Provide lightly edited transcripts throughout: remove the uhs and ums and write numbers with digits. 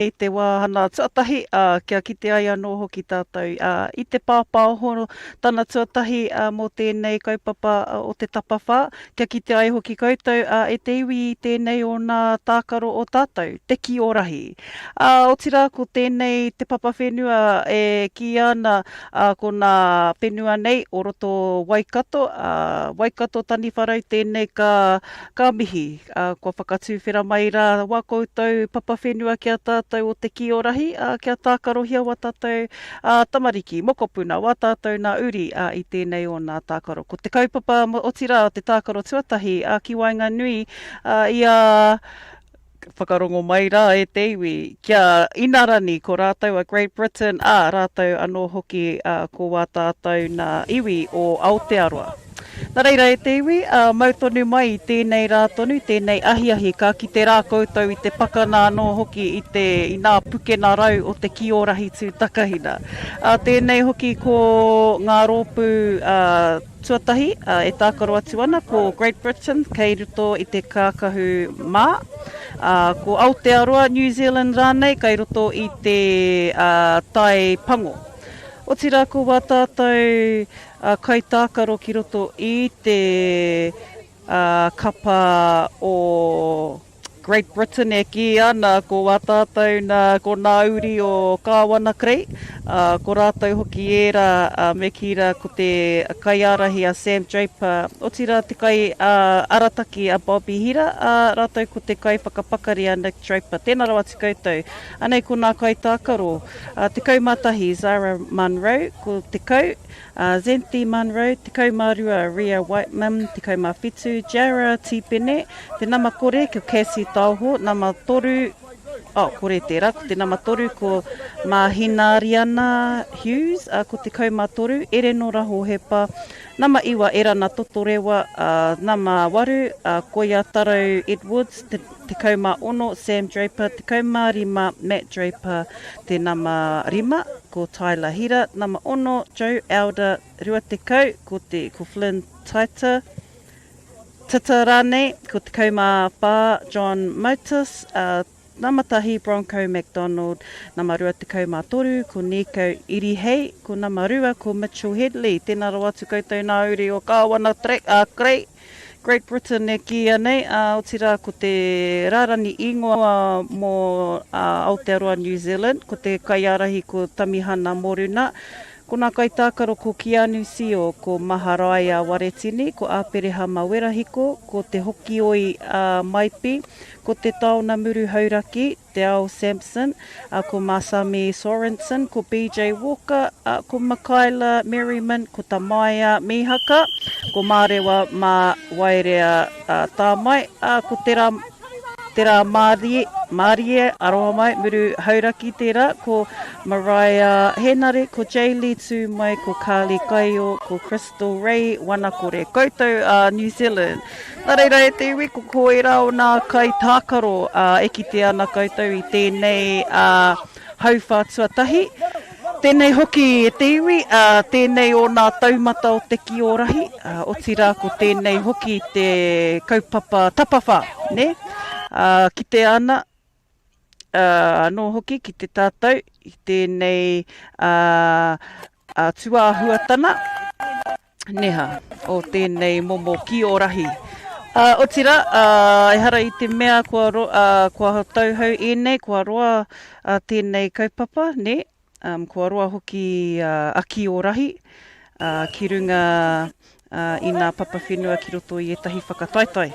I te wāhana tuatahi, ā, kia kite ai anō hoki tātou, ā, i te pāpāoho tana tuatahi, ā, mō tēnei kaupapa o te tapawhā, kia kite ai hoki koutou, ā, e te iwi i tēnei o nā tākaro o tātou, te kī o rahi. Ā, otirā ko tēnei te papa whenua e kīia ana, ā, ko nā whenua nei o roto Waikato, ā, Waikato Taniwharau tēnei ka, ka mihi. Ā, kua whakatūwhera mai rā wā koutou papa whenua ki a tātou o Te Kī o Rahi, ā, kia tākarohia wā tātou, ā, tamariki, mokopuna, wā tātou nā uri, ā, i tēnei o nā tākaro. Ko te kaupapa, otirā, te tākaro tuatahi, ā, ki waenganui, ā, i a, whakarongo mai rā e te iwi, kia Inarani, ko rātou a Great Britain, ā, rātou anō hoki, ā, ko wā tātou nā iwi o Aotearoa. Nā reira e te iwi, ā, mau tonu mai i tēnei rā tonu, tēnei ahiahi, ka kite rā koutou i te pakana anō hoki i te, i nā pukena rau o te kī-o-rahi tū takahina. Ā, tēnei hoki ko ngā rōpū, ā, tuatahi, ā, e tākaro atu ana, ko Great Britain kei roto i te kākahu mā, ā, ko Aotearoa, New Zealand rānei, kei roto i te, ā, tae pango. Otirā ko wā tātou, Kaitākaro ki roto i te kapa o Great Britain e kī ana ko wā tātou nā, ko nā uri o Kāwana Kerei, ko rātou hoki ērā, me kī rā ko te kaiārahi a Sam Draper, otirā te kaiarataki a Bobby Hira, ā, rātou ko te kaiwhakapakari a Nick Draper. Tēnā rawa atu koutou. Anei ko nā kaitākaro. 11, Zara Munro, ko 10, Xanthi Munro, 12, Ria Whiteman, 17, Jarrah Tipene, te nama kore ko Cassie Taoho, nama toru, oh, kore tērā, ko te nama toru ko Mahinariana Hughes, ko 13, Erenora Hohepa, nama iwa, Erana Totorewa, nama waru, Koia Tarau Edwards, te 16, Sam Draper, 15, Matt Draper, te nama rima, ko Tyler Hira, nama ono, Joe Elder, 20, ko te ko Flynn Tita, Tita rānei, ko 14, John Motus, nama tahi, Bronco McDonald, nama 23, ko Nico Irihei, ko nama rua, ko Mitchell Headley. Tēnā rawa atu koutou nā uri o Kāwana Trey. Great Britain e kīia nei, ā, otirā ko te rārani īngoa mō Aotearoa New Zealand, ko te kaiārahi ko Tamihana Moruna, ko nā kaitākaro ko Keanu Sio, ko Maharaia Waretini, ko Āperehama Werahiko, ko Te Hokioi a Maipi, ko Te Taona Muru Hauraki, Te Ao Sampson, ā, ko Masami Sorensen, ko BJ Walker, ā, ko Mikaela Merriman, ko Tamaia Mihaka, ko Mārewa Mā Waerea Tāmai, ā, ko Te Rā, Te Rā Mārie, Mārie, aroha mai, Muru Hauraki tērā, ko Mariah Henare, ko Jaylee Tūmai, ko Carly Kaio, ko Crystal Ray Wanakore. Koutou a New Zealand. Nā reira e te iwi, ko koirā o nā kaitākaro e kite ana koutou i tēnei hauwhā tuatahi. Tēnei hoki e te iwi, tēnei o nā taumata o te kī o rahi, otirā ko tēnei hoki te kaupapa tapawhā, nē? Kitea ana, anō hoki ki te tātou i tēnei tūāhuatana. Neha, o tēnei momo kī-o-rahi. Ā, otirā, ā, ehara i te mea kua ro, ā, kua tauhou ēnei, kua roa ā, tēnei kaupapa, nē, um, kua roa hoki ā, a kī-o-rahi, ā, ki runga ā, i nā papa whenua ki roto i ētahi whakataetae.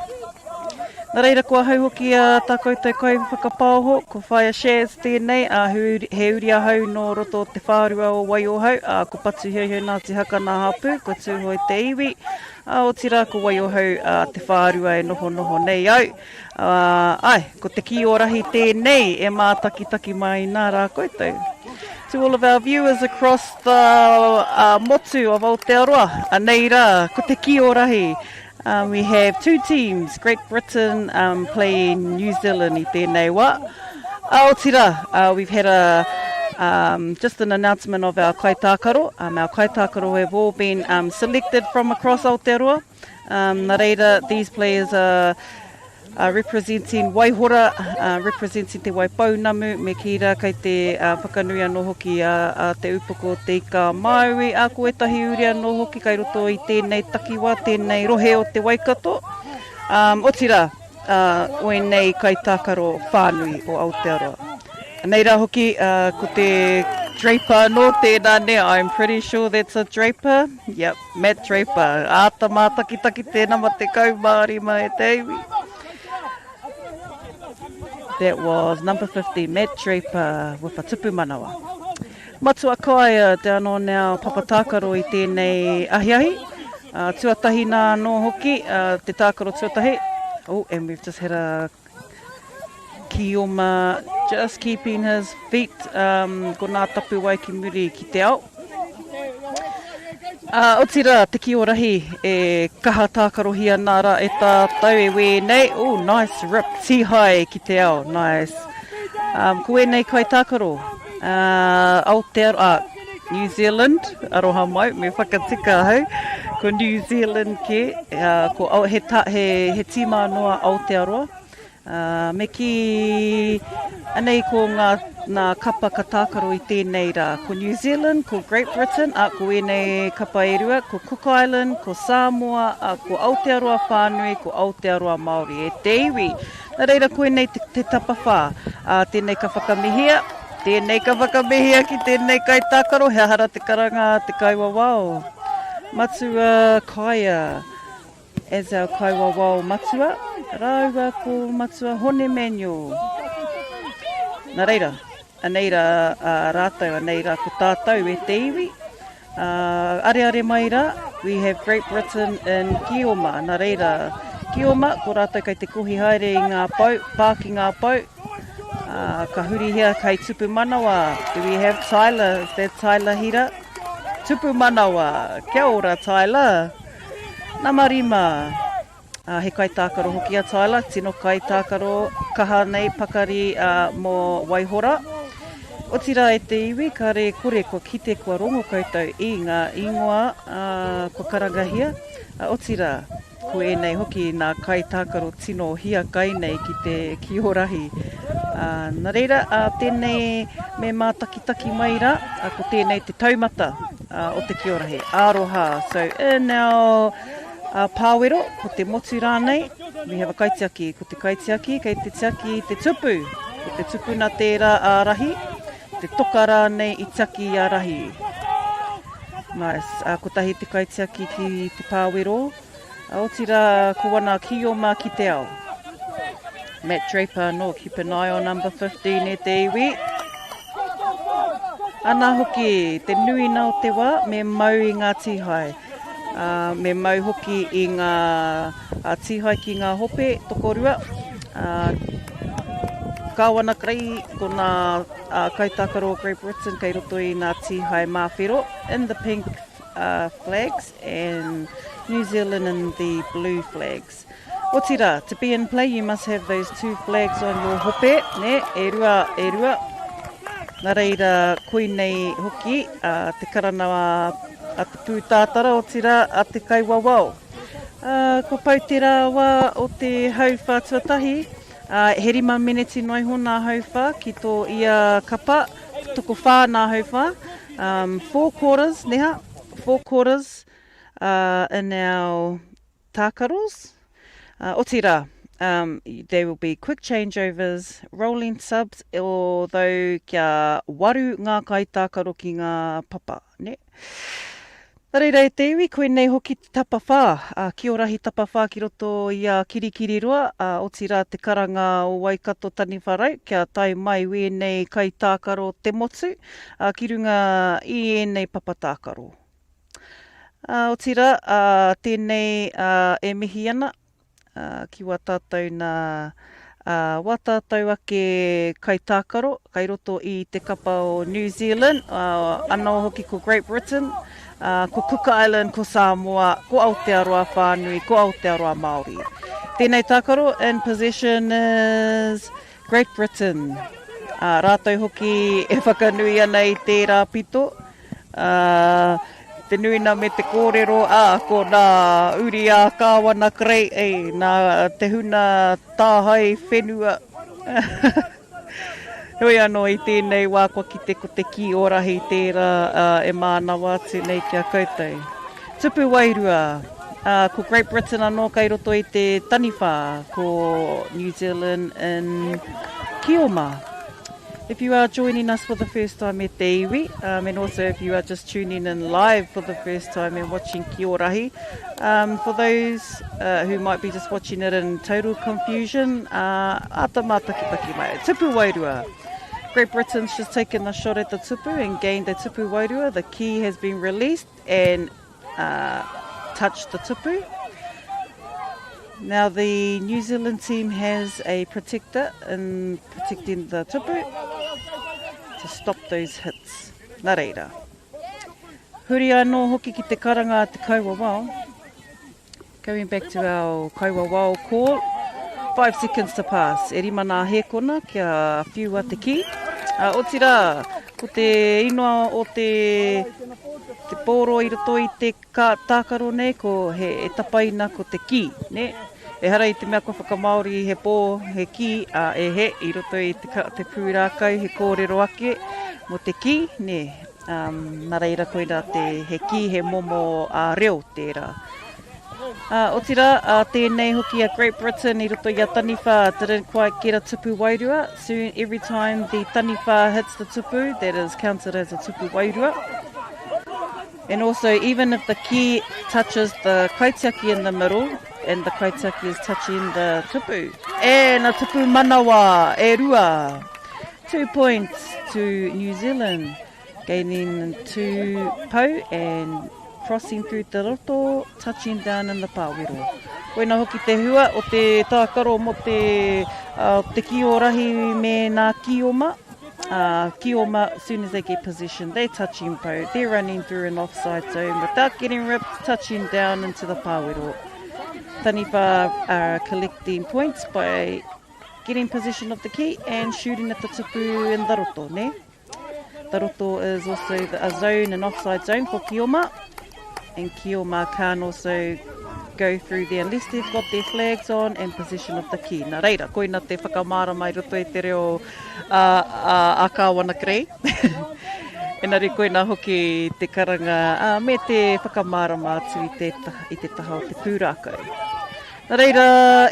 Nā reira, ko ahau hoki a tā koutou kaiwhakapaoho, ko Whaea Shaz tēnei, ā, he uri ahau nō roto o te whārua o Waiohau, ā, ko Patuheuheu Ngāti Haka nā hapū, ko Tūhoe te iwi, ā, otirā ko Waiohau ā, te whārua e nohonoho nei au. Ā, āe, ko te kī o rahi tēnei e mātakitaki mai nā rā koutou. To all of our viewers across the uh, motu of Aotearoa, anei rā, ko te kī o rahi. Um, we have two teams, Great Britain um, playing New Zealand i tēnei wā. Aotira, uh, we've had a um, just an announcement of our kaitākaro. Um, our kaitākaro have all been um, selected from across Aotearoa. Um, nā reira, these players are... Representing Waihora, representing Te Waipounamu, me kī rā kei te whakanui anō hoki a Te Upoko o Te Ika a Māui, ā, ko ētahi uri anō hoki kei roto i tēnei takiwā, tēnei rohe o Te Waikato, otirā, o ēnei kaitākaro whānui o Aotearoa. Anei rā hoki, ko te Draper anō tēnā, nē, I'm pretty sure that's a Draper, yep, Matt Draper. Āta mātakitaki te nama 15 e te iwi. That was number 50, Matt Draper with a tupu manawa. Matua Kaia down on our papa tākaro i tēnei ahiahi. Uh, tuatahi nā anō hoki, uh, te tākaro tuatahi. Oh, and we've just had a Kioma just keeping his feet, um, ko nā tapuwae ki muri ki te ao. Uh, otirā, te ki o rahi e kaha tākarohia nā rā e tātou e wēnei. Oh, nice rip, tīhae ki te ao, nice. Um, ko wēnei kai tākaro, uh, Aotearoa, uh, New Zealand, aroha mai, me whakatika ahau, ko New Zealand kē, uh, ko, he, ta, he, he tīma anō a Aotearoa, uh, me kī, anei ko ngā, ngā kapa ka tākaro i tēnei rā, ko New Zealand, ko Great Britain, ā, ko ēnei kapa e rua, ko Cook Island, ko Samoa, ā, ko Aotearoa whānui, ko Aotearoa Māori, e te iwi. Nā reira koinei te, te tapawhā, ā, tēnei ka whakamihia, tēnei ka whakamihia ki tēnei kaitākaro, he aha rā te karanga a te kaiwawao? Matua Kaia as our kaiwawao matua, rāua ko Matua Hone Manuel. Nā reira, anei rā a rātou, anei rā ko tātou e te iwi, Ā, areare mai rā, we have Great Britain in Kioma, nā reira, Kioma, ko rātou kei te kohi haere i ngā pou, pā ki ngā pou, ā, ka hurihia kei tupu manawa, do we have Tyler, is that Tyler Hira? Tupu manawa, kia ora Tyler. Nama rima. Ā, he kaitākaro hoki a Tyler, tino kaitākaro kaha nei, pakari, ā, mō Waihora. Otirā e te iwi, kāre e kore kua kite, kua rongo koutou i ngā ingoa, ā, kua karangahia, ā, otirā, ko ēnei hoki nā kaitākaro tino hiakai nei ki te kiorahi. Ā, nā reira, ā, tēnei me mātakitaki mai rā, ā, ko tēnei te taumata, ā, o te kiorahi. Aroha, so in our A Pāwero, ko te motu rānei, we have a kaitiaki, ko te kaitiaki kei te tiaki i te tupu, ko te tupuna tērā a Rahi, te toka rānei i tiaki i a Rahi. Nice. A, kotahi te kaitiaki ki te Pāwero, a, otirā ko wana kioma ki te ao. Matt Draper anō, keep an eye on number 15 e te iwi. Ana hoki, te nuina o te wā, me mau i ngā tīhae. Ā, me mau hoki i ngā tīhae ki ngā hope tokorua. Ā, Kāwana Kerei, ko ngā kaitākaro o Great Britain kei roto i ngā tīhae māwhero, in the pink flags and New Zealand in the blue flags. Otirā, to be in play you must have those two flags on your hope, nē, e rua, e rua. Nā reira, koinei hoki te karana a te pūtātara, otirā, a te kaiwawao. Kua pau te rā wā o te hauwhā tuatahi, he rima meneti noa iho nā hauwhā ki tō ia kapa, tokowhā nā hauwhā, um, four quarters, neha, four quarters uh, in our tākaros. Uh, otirā, um, there will be quick changeovers, rolling subs, although kia waru ngā kaitākaro ki ngā papa, ne? Nā reira e te iwi, koinei hoki te tapawhā, a Kiorahi tapawhā ki roto i a Kirikiriroa, a otirā te karanga o Waikato Taniwharau kia tae mai wēnei kaitākaro te motu, a, ki runga i ēnei papa tākaro. Ā, otirā, ā, tēnei, ā, e mihi ana, ā, ki wā tātou nā, ā, wā tātou ake kaitākaro kai roto i te kapa o New Zealand, ā, anō hoki ko Great Britain, ā, ko Cook Island, ko Samoa, ko Aotearoa whānui, ko Aotearoa Māori. Tēnei tākaro in possession is Great Britain. Ā, rātou hoki e whakanui ana i tērā pito. Ā. Te nui nā me te kōrero, ā, ko nā uri a Kāwana Kerei, ei, nā te huna tāhae whenua. Heoi anō, i tēnei wā kua kite ko te kī o rahi tērā e mānawa atu nei ki a koutou. Tupu wairua, ā, ko Great Britain anō kei roto i te taniwha, ko New Zealand in Kioma. If you are joining us for the first time e te iwi, um, and also if you are just tuning in live for the first time and watching Kiorahi, um, for those uh, who might be just watching it in total confusion, uh, ata mātakitaki mai. Tupu wairua. Great Britain's just taken a shot at the tupu and gained the tupu wairua. The key has been released and uh, touched the tupu. Now the New Zealand team has a protector in protecting the tupu to stop those hits. Nā reira. Huri anō hoki ki te karanga a te kaiwawao. Going back to our kaiwawao call. 5 seconds to pass. E rima nā hēkona kia whiua te kī. Uh, otirā, ko te inoa o te, te pōro i roto i te Ka tākaro nei ko he e tapaina ko te kī, nē? Ehara i te mea kua whakamāori he pō, he kī, ā, e he, i roto i te, te pūrākau he kōrero ake mō te kī, nē? Um, nā reira koirā te he kī, he momo ā, reo tērā. Ā, otirā, ā, tēnei hoki a Great Britain i roto i a Taniwha didn't quite get a tupu wairua. Soon, every time the Taniwha hits the tupu, that is counted as a tupu wairua. And also, even if the key touches the kaitiaki in the middle, and the kaitiaki is touching the tupu. And a tupu manawa, e rua. Two points to New Zealand, gaining two pau and crossing through te roto, touching down in the pāwero. Koina hoki te hua o te tākaro mo te, uh, te kī o rahi me nā kīoma. Uh, Kioma, as soon as they get possession, they touch Impo. They're running through an offside zone without getting ripped, touching down into the pāwero. Taniwha are collecting points by getting possession of the key and shooting at the tupu in the roto, ne? The roto is also the, a zone, an offside zone for Kioma. And Kioma can also go through there unless they've got their flags on and possession of the key. Nā reira, koina te whakamārama i roto i te reo a, a, a Kāwana Kerei. Engari koina hoki te karanga a, me te whakamārama atu i te, i te taha o te pūrākau. Nā reira,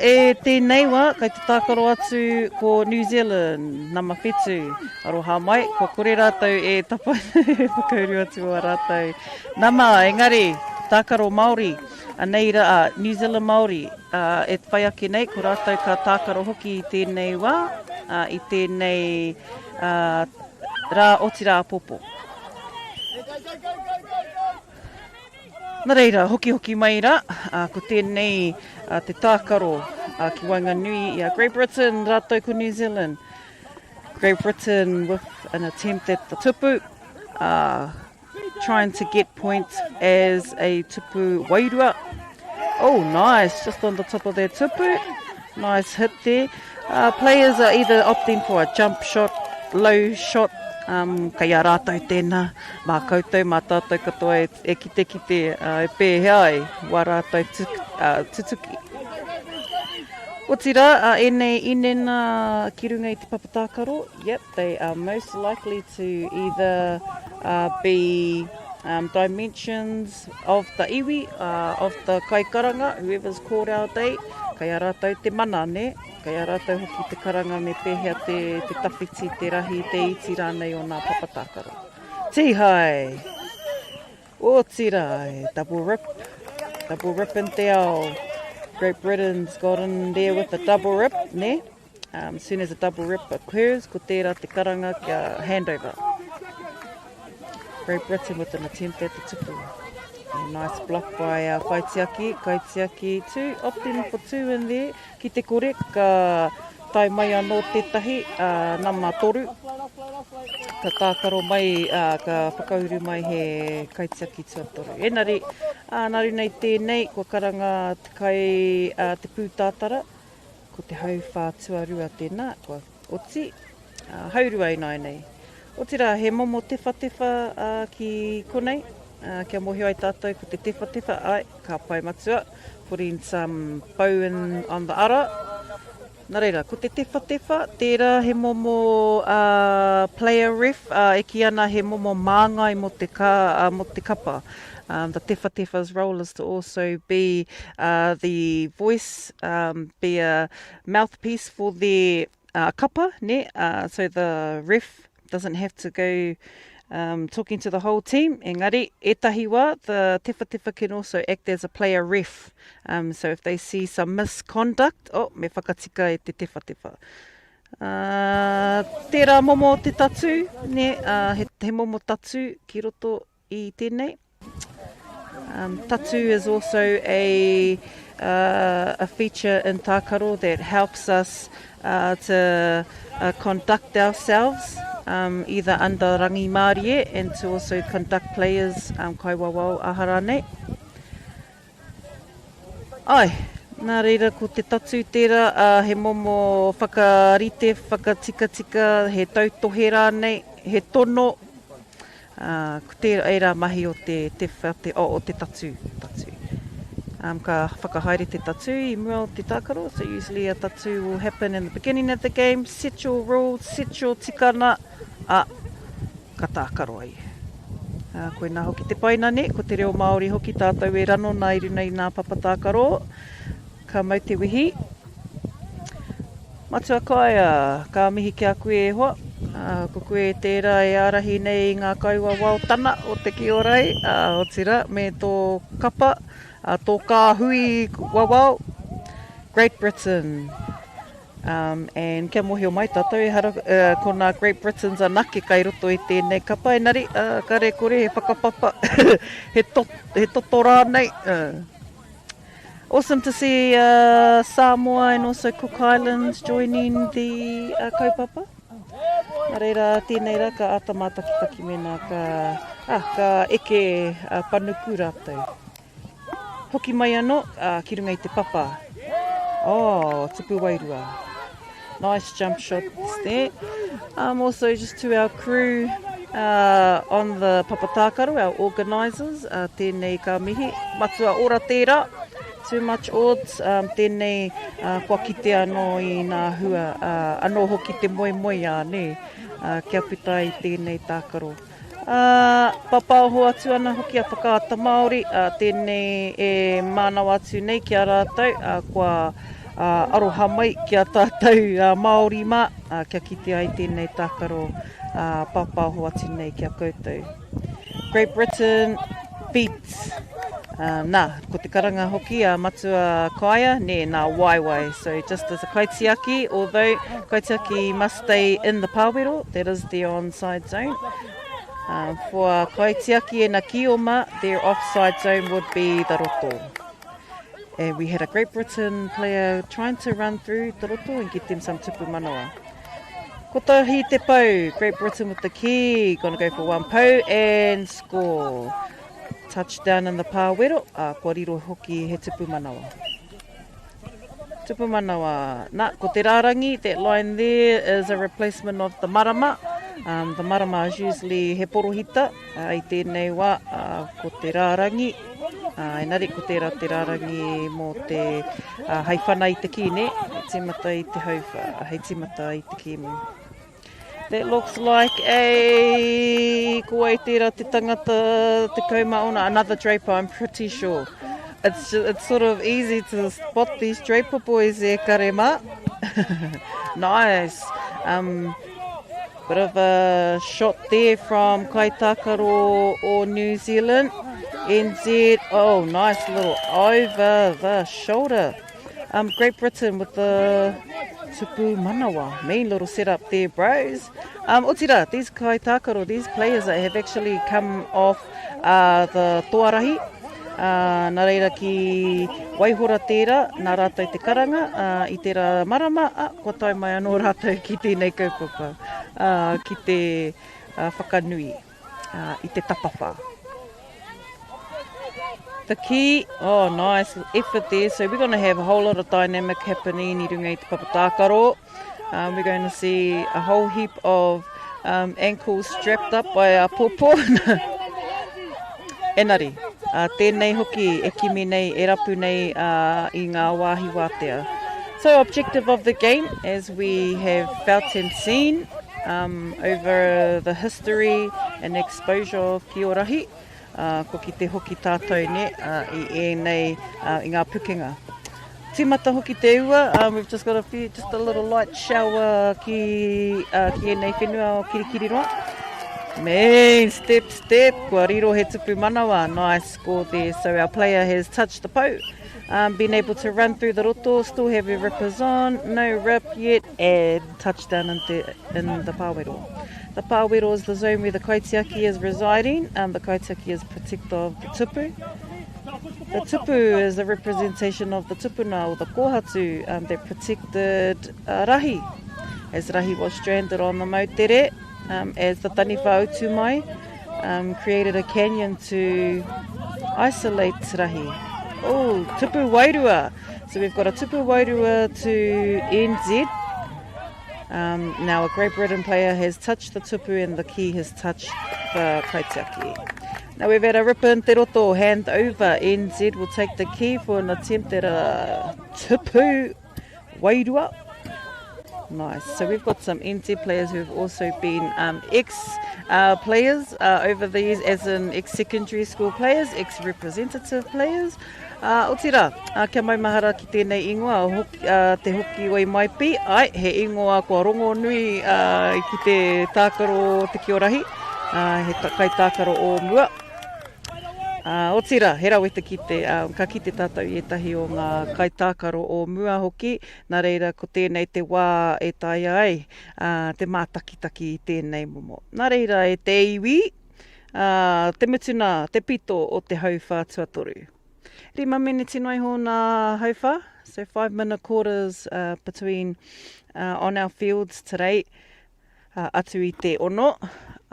e tēnei wā, kai te tākaro atu ko New Zealand, nama whetu. Aroha mai, kua kore rātou e tapa e whakauru atu a rātou nama, engari, tākaro Māori, anei rā, New Zealand Māori, e whai ake nei, ko rātou ka tākaro hoki i tēnei wā, i tēnei rā otirā apopo. Nā reira, hokihoki mai rā, ā, ko tēnei te tākaro ki waenganui i a Great Britain rātou ko New Zealand. Great Britain with an attempt at the tupu, uh, trying to get points as a tupu wairua. Oh, nice, just on the top of their tupu. Nice hit there. Uh, players are either opting for a jump shot, low shot, um, kei a rātou tēnā, mā koutou, mā tātou katoa e, e kitekite uh, e pēhea ai wā rātou tuk, uh, tutuki. Otirā, uh, ēnei inena ki runga i te papa tākaro, yep, they are most likely to either uh, be um, dimensions of the iwi, uh, of the kaikaranga, whoever's called our day, kei a rātou te mana, ne? Kei a rātou hoki te karanga me pēhea te, te tawhiti, te rahi, te iti rānei o nā papa tākaro. Tīhae! Otirā, double rip, double rip in te ao. Great Britain's got in there with a double rip, ne? Um, as soon as a double rip occurs, ko tērā te karanga kia handover. Great Britain with an attempt at the tupu. A nice block by uh, Whaitiaki, Kaitiaki, two, opting for two in there. Ki te kore, ka tae mai anō tētahi, uh, nama toru. Ka tākaro mai, uh, ka whakauru mai he kaitiaki tuatoru. Enari, uh, nā runga i tēnei, kua karanga te kai, uh, te pūtātara, Ko te hauwhā tuarua tēnā, kua oti, ā, haurua ināianei. Otirā, he momo tewhatewha ki konei. Kia mōhio ai tātou ko te tewhatewha, āe, ka pai matua, putting some bow in on the ara. Nā reira, ko te tewhatewha, tērā he momo player ref, e kī ana he momo māngai mō te, ka, mō te kapa. The tewhatewha's role is to also be the voice, be a mouthpiece for their kapa, nē, so the ref doesn't have to go um, talking to the whole team, engari, ētahi wā, the tewhatewha can also act as a player ref. Um, so if they see some misconduct, oh, me whakatika e te tewhatewha. Uh, tērā momo te tatū, ne, uh, he, he momo tatū ki roto i tēnei. Um, tatū is also a, uh, a feature in tākaro that helps us uh, to uh, conduct ourselves um, either under rangimārie and to also conduct players um, kaiwawao aha rānei. Ai, nā reira ko te tatū tērā, uh, he momo whakarite, whakatikatika, he tautohe rānei, he tono, Ā, ko tērā, ērā mahi o te, te, te, o, o te tatū, tatū. Um, ka whakahaere te tatū i mua o te tākaro, so usually a tatū will happen in the beginning of the game, set your rules, set your tikana, ā, ka tākaro ai. Ā, koinā hoki te paina, nē, ko te reo Māori hoki tātou e ranona i runa i nā papa tākaro. Ka mau te wehi. Matua Kaea, ka mihi ki a koe e hoa. Ko koe tērā e ārahi nei i ngā kaiwawao tana o te Kiorai, otirā, me tō kapa, tō kāhui wawao, Great Britain. Um, and kia mōhio mai tātou, ehara, uh, ko nā Great Britains anake kai roto i tēnei kapa, engari, uh, kare kore he whakapapa, he, to, he toto rānei. Uh. Awesome to see uh, Samoa and also Cook Islands joining the uh, kaupapa. Nā reira, tēnei rā ka āta mātakitaki mēnā ka, ah, ka eke uh, panuku rātou. Hoki mai anō uh, ki runga i te papa. Oh, tupu wairua. Nice jump shots there. Um, also just to our crew uh, on the papatākaro, our organisers, uh, tēnei ka mihi. Matua ora tērā, too much odds, um, tēnei uh, kua kite anō i nā hua, uh, anō hoki te moemoeā, nē, uh, kia puta i tēnei tākaro. Ā, papaoho atu ana hoki a Whakaata Māori, ā, tēnei e mānawa atu nei ki a rātou, ā, kua aroha mai ki a tātou Māori mā, ā, kia kite ai tēnei tākaro, ā, papaoho atu nei ki a koutou. Great Britain beats, ā, nā, ko te karanga hoki a Matua Kaia, nē, nā Waewae. So just as a kaitiaki, although kaitiaki must stay in the pāwero, that is the onside zone. Uh, for kaitiaki and a kioma, their offside zone would be the roto. And we had a Great Britain player trying to run through the roto and get them some tupu manawa. Kotahi te pau, Great Britain with the key, gonna go for one pau and score. Touchdown in the pāwero, uh, kua riro hoki he tupu manawa. Tupu manawa. Nā, ko te rārangi, that line there is a replacement of the marama. Um, the marama is usually he porohita uh, i tēnei wā, uh, ko te rārangi. Uh, engari ko tērā te rārangi mō te uh, hei whana i te kīne, hei tīmata i te hauwha, hei tīmata i te kēmu. That looks like a... Ko wai tērā te tangata 16, another Draper, I'm pretty sure. It's, it's sort of easy to spot these Draper boys e kare mā. nice. Um, bit of a shot there from Kaitākaro o New Zealand. NZ, oh, nice little over the shoulder. Um, Great Britain with the tupu manawa. Mean little setup there, bros. Um, otira, these kai tākaro, these players that have actually come off uh, the toarahi, uh, nā reira ki Waihora tērā, nā rātou te karanga uh, i tērā marama, uh, kua tae mai anō rātou ki tēnei kaupapa, uh, ki te uh, whakanui. uh, i te tapawhā. The key, oh nice effort there. So we're going to have a whole lot of dynamic happening i runga i te papa tākaro. Um, we're going to see a whole heap of um, ankles strapped up by our popo. Engari, ā, tēnei hoki e kimi nei, e rapu nei i ngā wāhi wātea. So objective of the game, as we have felt and seen um, over the history and exposure of Kiorahi, uh, ko ki te hoki tātou ne, uh, i ēnei, uh, i ngā pukenga. Tīmata hoki te ua, um, we've just got a few, just a little light shower ki, uh, ki ēnei whenua o Kirikiriroa. Man, step, step, kua riro he tupu manawa, nice score there. So our player has touched the pou, um, been able to run through the roto, still have her rippers on, no rip yet, and touchdown in the, in the pāwero. The pāwero is the zone where the kaitiaki is residing, um, the kaitiaki is protector of the tupu. The tupu is a representation of the tupuna or the kohatu um, that protected uh, Rahi. As Rahi was stranded on the moutere, um, as the taniwha utu mai, um, created a canyon to isolate Rahi. Oh, tupu wairua. So we've got a tupu wairua to NZ. Um, now a Great Britain player has touched the tupu and the key has touched the kaitiaki. Now we've had a rip in Te Roto, hand over. NZ will take the key for an attempt at a tupu wairua. Nice. So we've got some NZ players who've also been um, ex uh, players uh, over the years, as in ex secondary school players, ex representative players. Uh, otira, uh, kia maumahara ki tēnei ingoa, hoki, uh, te hoki oi maipi, ai, he ingoa kua rongonui uh, ki te tākaro te kiorahi, uh, he ta, kai tākaro o mua. Uh, otira, he rawe te kite, uh, ka kite tātou i ētahi o ngā kaitākaro o mua hoki, nā reira ko tēnei te wā e taea ai uh, te mātakitaki i tēnei momo. Nā reira e te iwi, Ā, te mutuna, te pito o te hauwhā tuatoru. Rima meneti noa iho nā hauwhā, so 5 minute quarters uh, between uh, on our fields today, uh, atu i te ono.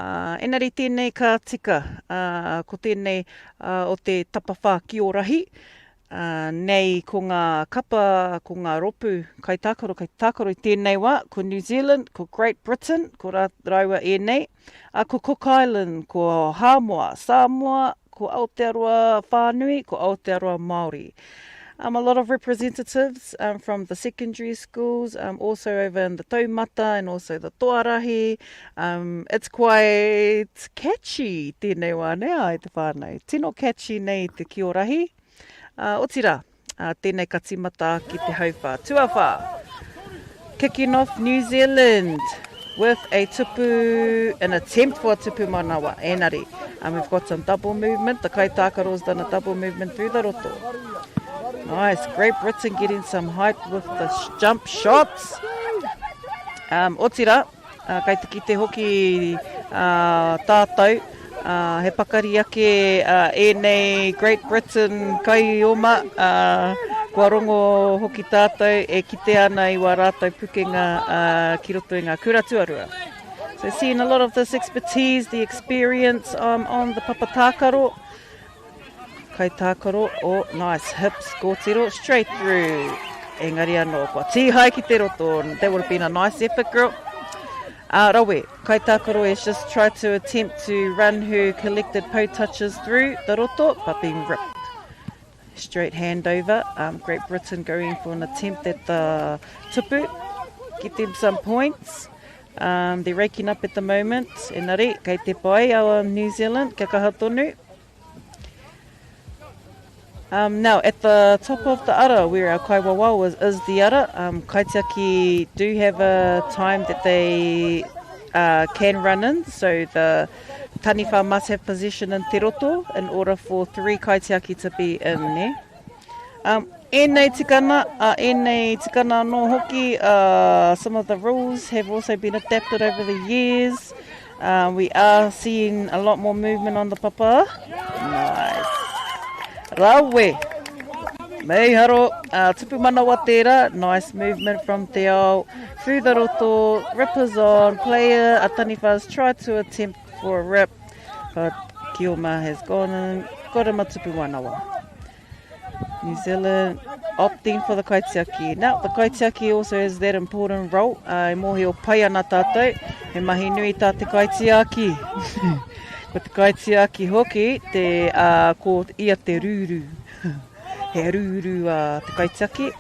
Uh, engari tēnei ka tika, uh, ko tēnei uh, o te tapawhā ki o rahi, uh, nei ko ngā kapa, ko ngā ropu kaitākaro, kaitākaro i tēnei wā, ko New Zealand, ko Great Britain, ko rā, rāua ēnei, uh, ko Cook Island, ko Hāmoa, Samoa, ko Aotearoa whānui, ko Aotearoa Māori. Um, a lot of representatives um, from the secondary schools, um, also over in the Taumata and also the Toarahi. Um, it's quite catchy tēnei wā, ne ai te whānau. Tino catchy nei te kiorahi. Uh, otirā, uh, tēnei ka tīmata ki te hauwhā. Tuawhā, kicking off New Zealand with a tupu, an attempt for a tupu manawa, enari. Um, we've got some double movement. The kaitākaro's done a double movement through the roto. Nice. Great Britain getting some height with the jump shots. Um, otira, Ā, kei te kite hoki tātou, ā, he pakari ake ēnei Great Britain kaioma, ā, kua rongo hoki tātou e kite ana i wā rātou pukenga ki roto i ngā kura tuarua. So seeing a lot of this expertise, the experience um, on the papa tākaro, Kaitākaro o Nice Hips Kōtiro straight through. Engari anō, kua tīhae ki te roto. That would have been a nice effort, girl. Uh, rawe, kaitākaro has just tried to attempt to run her collected po touches through the roto, but been ripped. Straight handover. Um, Great Britain going for an attempt at the tupu. Get them some points. Um, they're raking up at the moment. Engari, kei te pai our New Zealand, kia kaha tonu. Um, now, at the top of the ara, where our kaiwawao is, is the ara, um, kaitiaki do have a time that they uh, can run in, so the taniwha must have possession in Te Roto in order for three kaitiaki to be in, ne? Um, ēnei tikana, uh, ēnei tikana anō hoki, uh, some of the rules have also been adapted over the years. Uh, we are seeing a lot more movement on the papa. Nice. Rawe. Meiharo, uh, tupu manawa tērā, nice movement from Te Ao. Through the roto, rippers on, player, Ataniwha's tried to attempt for a rip, but Kioma has gone and got him a tupu manawa. New Zealand opting for the kaitiaki. Now, the kaitiaki also has that important role. Uh, e mōhio pai ana tātou, he mahi nui tā te kaitiaki. Ko te kaitiaki hoki, te, uh, ko ia te rūrū. He rūrū uh, te kaitiaki.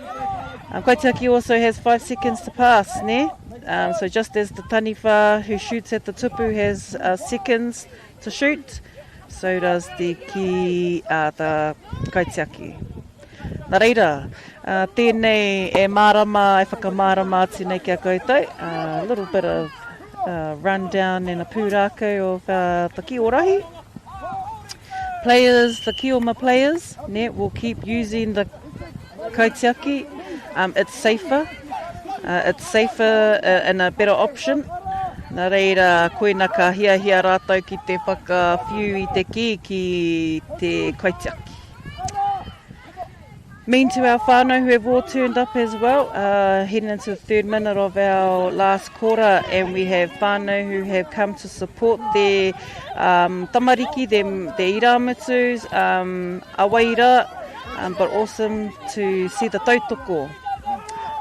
Um, kaitiaki also has five seconds to pass, ne? Um, so just as the taniwha who shoots at the tupu has uh, seconds to shoot, so does the ki, uh, the kaitiaki. Nā reira, uh, tēnei e mārama, e whakamārama atu nei ki a koutou, a uh, little bit of uh, rundown and a pūrākau of uh, the ki orahi. Players, the Kioma players, ne, will keep using the kaitiaki. Um, it's safer. Uh, it's safer uh, and a better option. Nā reira, koina ka hiahia rātou ki te whakawhiu i te ki ki te kaitiaki. Mean to our whānau who have all turned up as well, uh, heading into the third minute of our last quarter, and we have whānau who have come to support their um, tamariki, their, their irāmutus, um, awaira, um, but awesome to see the tautoko.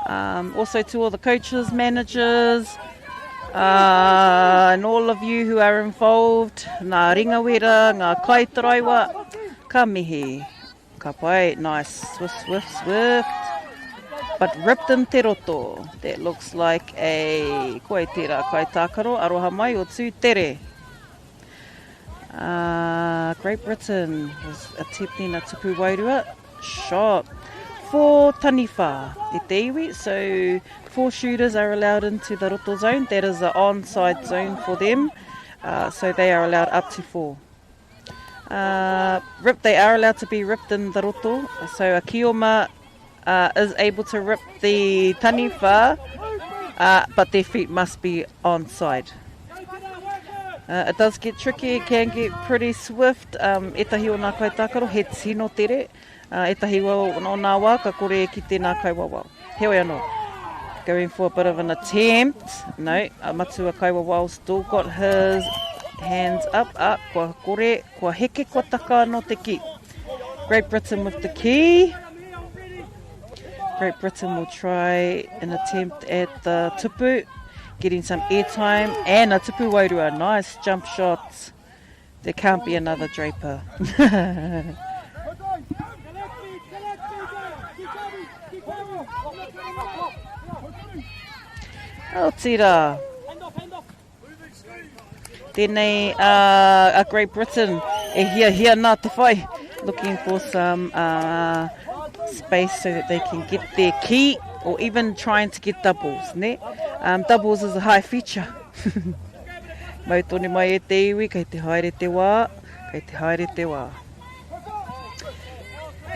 Um, also to all the coaches, managers, uh, and all of you who are involved, ngā ringawera, ngā kaitaraiwa, ka mihi. Ka pai, nice, swift, swift, swift. But ripped in te roto. That looks like a, koe tērā kai tākaro, aroha mai o tū tere. Uh, Great Britain was attempting a tupu wairua. Shot. Four taniwha i te iwi, so four shooters are allowed into the roto zone. That is the onside zone for them. Uh, so they are allowed up to four. Uh, rip, they are allowed to be ripped in the roto. So a kioma uh, is able to rip the taniwha, uh, but their feet must be onside. Uh, it does get tricky, it can get pretty swift. Um, etahi o ngā kaitākaro, he tino tere. Uh, etahi o, o ngā wā, ka kore e kite ngā kaiwawao. Heoi anō, going for a bit of an attempt. No, a Matua Kaiwawao still got his hands up. Ah, kua kore, kua heke, kua taka anō te ki. Great Britain with the key. Great Britain will try an attempt at the tupu, getting some airtime and a tupu wairua. Nice jump shot. There can't be another Draper. Aotearoa. Tēnei uh, a Great Britain e hiahia nā te whai. Looking for some uh, space so that they can get their key or even trying to get doubles. Ne? Um, doubles is a high feature. Mau tonu mai e te iwi, kei te haere te wā, kei te haere te wā.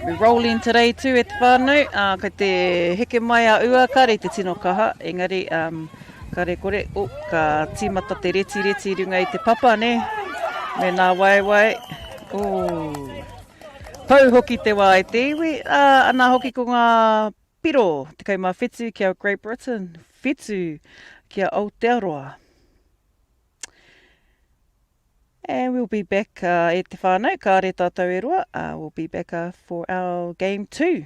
We rolling today too e te whānau, uh, kei te heke mai a ua, kāre i te tino kaha, engari um, kāre kore, oh, ka tīmata te reti reti runga i te papa, ne? Me nā waewae, oh. Pau hoki te wā e te iwi, uh, ana hoki ko ngā Piro, 17 ki a Great Britain, whitu ki a Aotearoa. And we'll be back uh, e te whānau, kāre tātou e roa, uh, we'll be back uh, for our game two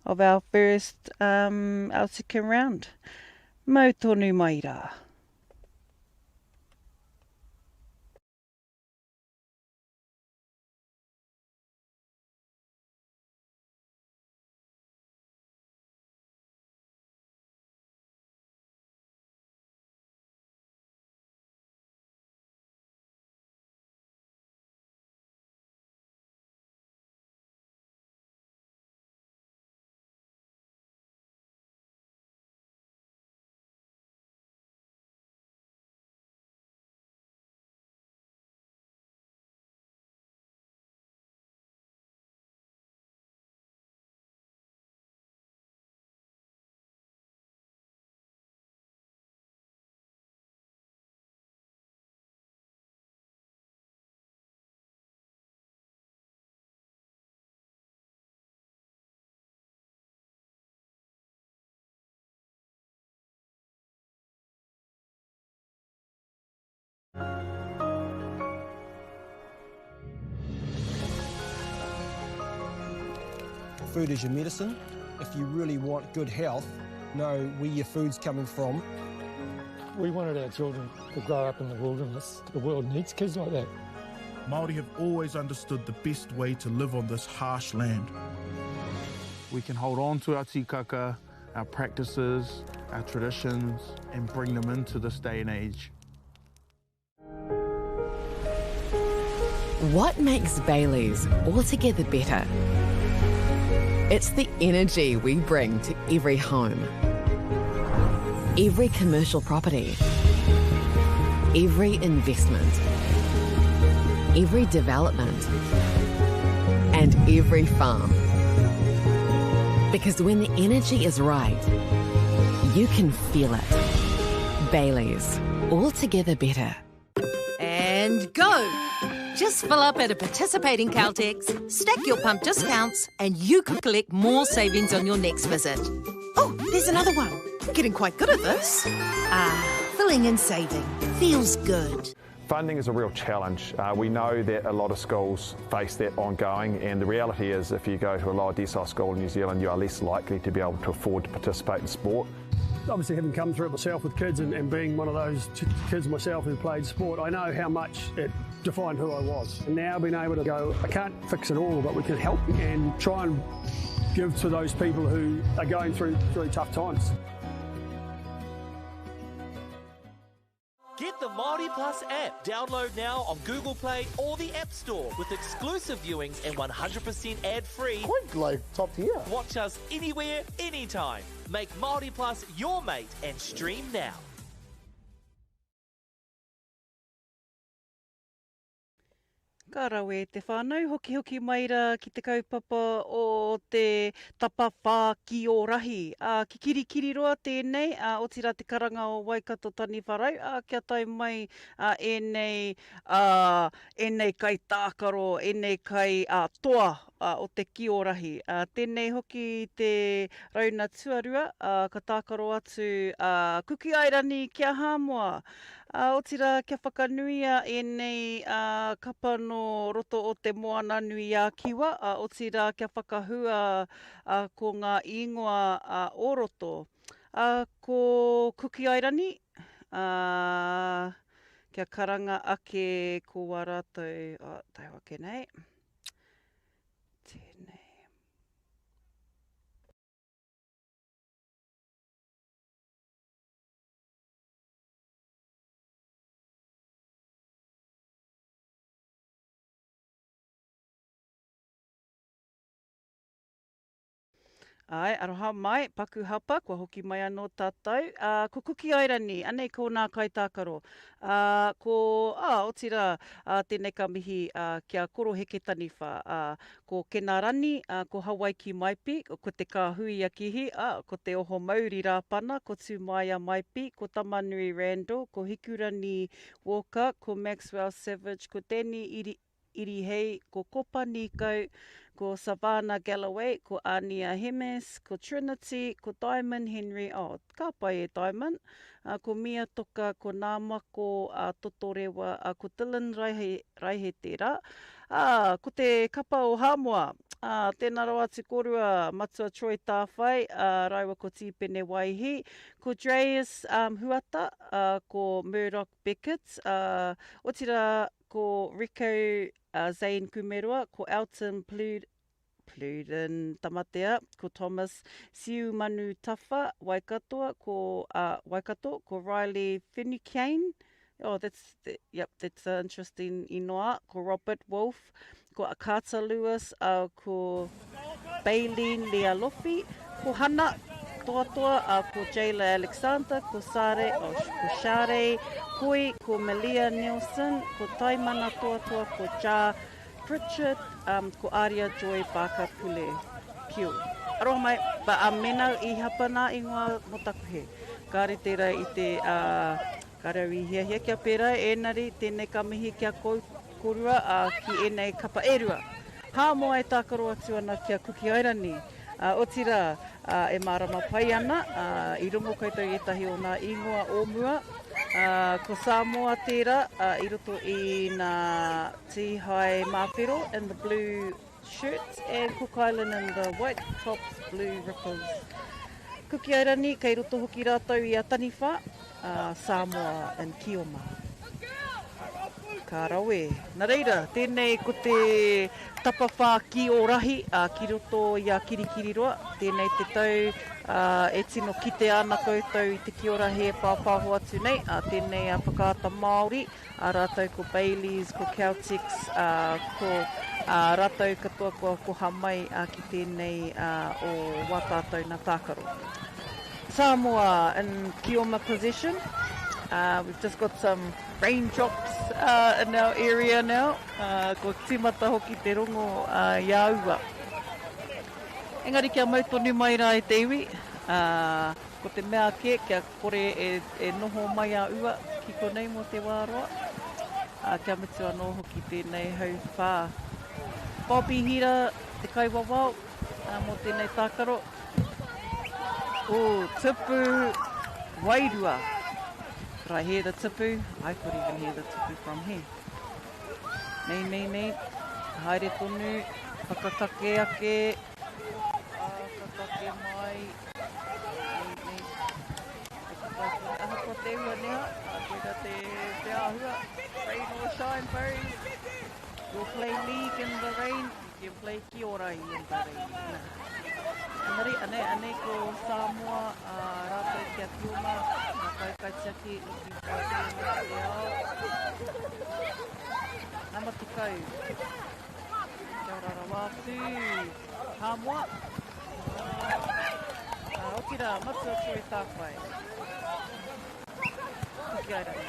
of our first, um, our second round. Mau tonu mai rā. Food is your medicine. If you really want good health, know where your food's coming from. We wanted our children to grow up in the wilderness. The world needs kids like that. Māori have always understood the best way to live on this harsh land. We can hold on to our tikaka, our practices, our traditions, and bring them into this day and age. What makes Bailey's altogether better? It's the energy we bring to every home, every commercial property, every investment, every development, and every farm. Because when the energy is right, you can feel it. Bailey's, altogether better. And go! Just fill up at a participating Caltex, stack your pump discounts, and you could collect more savings on your next visit. Oh, there's another one. Getting quite good at this. Ah, filling and saving. Feels good. Funding is a real challenge. Uh, we know that a lot of schools face that ongoing, and the reality is if you go to a lower decile school in New Zealand, you are less likely to be able to afford to participate in sport. Obviously, having come through it myself with kids and, and being one of those kids myself who played sport, I know how much it defined who I was. And now being able to go, I can't fix it all, but we can help and try and give to those people who are going through really tough times. Get the Māori Plus app. Download now on Google Play or the App Store with exclusive viewings and 100% ad-free. Quite like top tier. Watch us anywhere, anytime. Make Māori Plus your mate and stream now. Ka rawe te whānau, hokihoki mai rā ki te kaupapa o te tapawhā ki o rahi. Ā, ki Kirikiriroa tēnei, ā, otirā te karanga o Waikato Taniwharau, ā, kia tae mai ā, ēnei, ā, ēnei kaitākaro, ēnei kai, ā, toa, ā, o te ki o rahi. Ā, tēnei hoki te rauna tuarua, ā, ka tākaro atu a Kuki Airani ki a Hāmoa. Ā, otirā kia whakanuia ēnei kapa nō roto o Te Moananui-a-Kiwa, ā, otirā kia whakahua ko ngā īngoa o roto. Ā, ko Kuki Airani, ā, kia karanga ake ko wā rātou, ā, tau ake nei, tēnei. Āe, aroha mai, paku hapa, kua hoki mai anō tātou. Ā, ko Kuki Airani, anei ko nā kaitākaro. Ā, ko, ā, otirā, ā, tēnei ka mihi, ā, ki a Koroheke Taniwha, ā, Ko Kenarani, ā, ko Hawaiki Maipi, ko Te Kāhui a Kihi, ā, ko Te Ohomauri Rāpana, ko Tūmāia Maipi, ko Tamanui Randall, ko Hikurani Walker, ko Maxwell Savage, ko Danny Iri, Irihei, ko Kopa Nīkau, ko Savana Galloway, ko Ania Hemes, ko Trinity, ko Diamond Henry, oh, Ka pai e Diamond. Ā, ko Mia Toka, ko Nāmako, ā, Totorewa, ā, ko Dylan Raihe, Raihe tērā. Ā, ko te kapa o Hāmoa. Ā, tēnā rawa atu kōrua, Matua Troy Tāwhai, ā, rāua ko Tīpene Waihī, ko Dreas, ā, Huata, ā, ko Murdoch Beckett, ā, otirā, ko Rico, ā, Zane Kumeroa, ko Elton Plu, Pluden Tamatea, ko Thomas Siumanu Tafa, Waikatoa, ko, uh, Waikato, ko Riley Finucane, oh, that's, that, yep, that's an interesting inoa, ko Robert Wolfe, ko Carter Lewis, uh, ko Baylene Lealofi, ko Hana Toatoa, uh, ko Jayla Alexander, ko Sare, oh, ko Share Poi, ko Malia Nielsen, ko Taimana Toatoa, ko Ja Pritchard, um, ko Aria Joy Barker Pule, Pule. Aroha mai, but um, mena i hapa nā ingoa mo taku he. Kāre tērā i te, uh, kāre au i hiahia kia pērā, ēnari tēnei ka mihi kia kou, korua uh, ki ēnei kapa e rua. Hāmoa e tākaro atu ana ki a Kuki Airani, uh, otirā, uh, e mārama pai ana, uh, i rongo koutou i ētahi o nā ingoa o mua, uh, ko Samoa tērā uh, i roto i nā Tihai Mawhero in the blue shirt and Cook Island in the white tops, blue rippers. Kuki Airani, kei roto hoki rātou i a Taniwha. Samoa and Kioma. Ka rawe. Na reira, tēnei ko te tapawhā ki o rahi, ki roto i a Kirikiriroa. Tēnei te tau e tino kitea ana koutou i te kiorahi e pāpāho atu nei, tēnei a Whakaata Māori, ā rātou ko Bayleys, ko Caltex, ko rātou katoa kua koha mai ki tēnei o wā tātou nā tākaro. Samoa in Kioma possession. We've just got some raindrops in our area now. Kua tīmata hoki te rongo i a ua. Engari kia mau tonu mai rā e te iwi, ko te mea kē kia kore e noho mai a ua ki konei mō te wā roa, kia mutu anō hoki tēnei hauwhā. Bobby Hira te kaiwawao mō tēnei tākaro. Ooh, tupu wairua. Could I hear the tupu? I could even hear the tupu from here. Nei, nei, nei. Haere tonu. Whakakake ake. Whakakake mai. Nei, nei. Ahakoa te ua neha, koira te, te āhua. Rain or shine, boys. We'll play league in the rain. You can play ki ora i in the rain. Engari, anei, anei ko Samoa, ā, rātou ki a Kioma, ngā kaikaitiaki i ki whai te ao. Nama 10. Kia ora rawa atu. Hāmoa. Ā, otirā, matua Tui Tāwhai. Hoki ai rangi.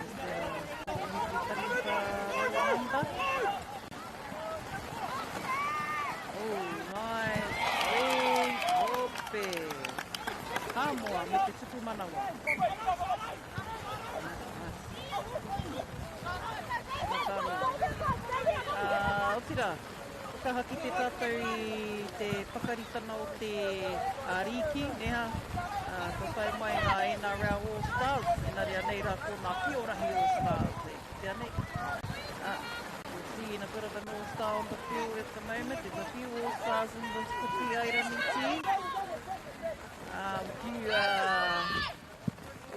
Is the Taniwha number? Oh, nice. Oi, ope. Hāmoa me te tupu manawa. Nice, nice. Uh, otira, kaha ki te tātou i te pakaritana o te rīki, neha, kua tae mai ngā NRL All Stars, engari anei rā ko ngā Kiorahi All Stars, e kitea nei. We're seeing a bit of an all-star on the field at the moment. There's a few all-stars in this Kuki Airani team. Few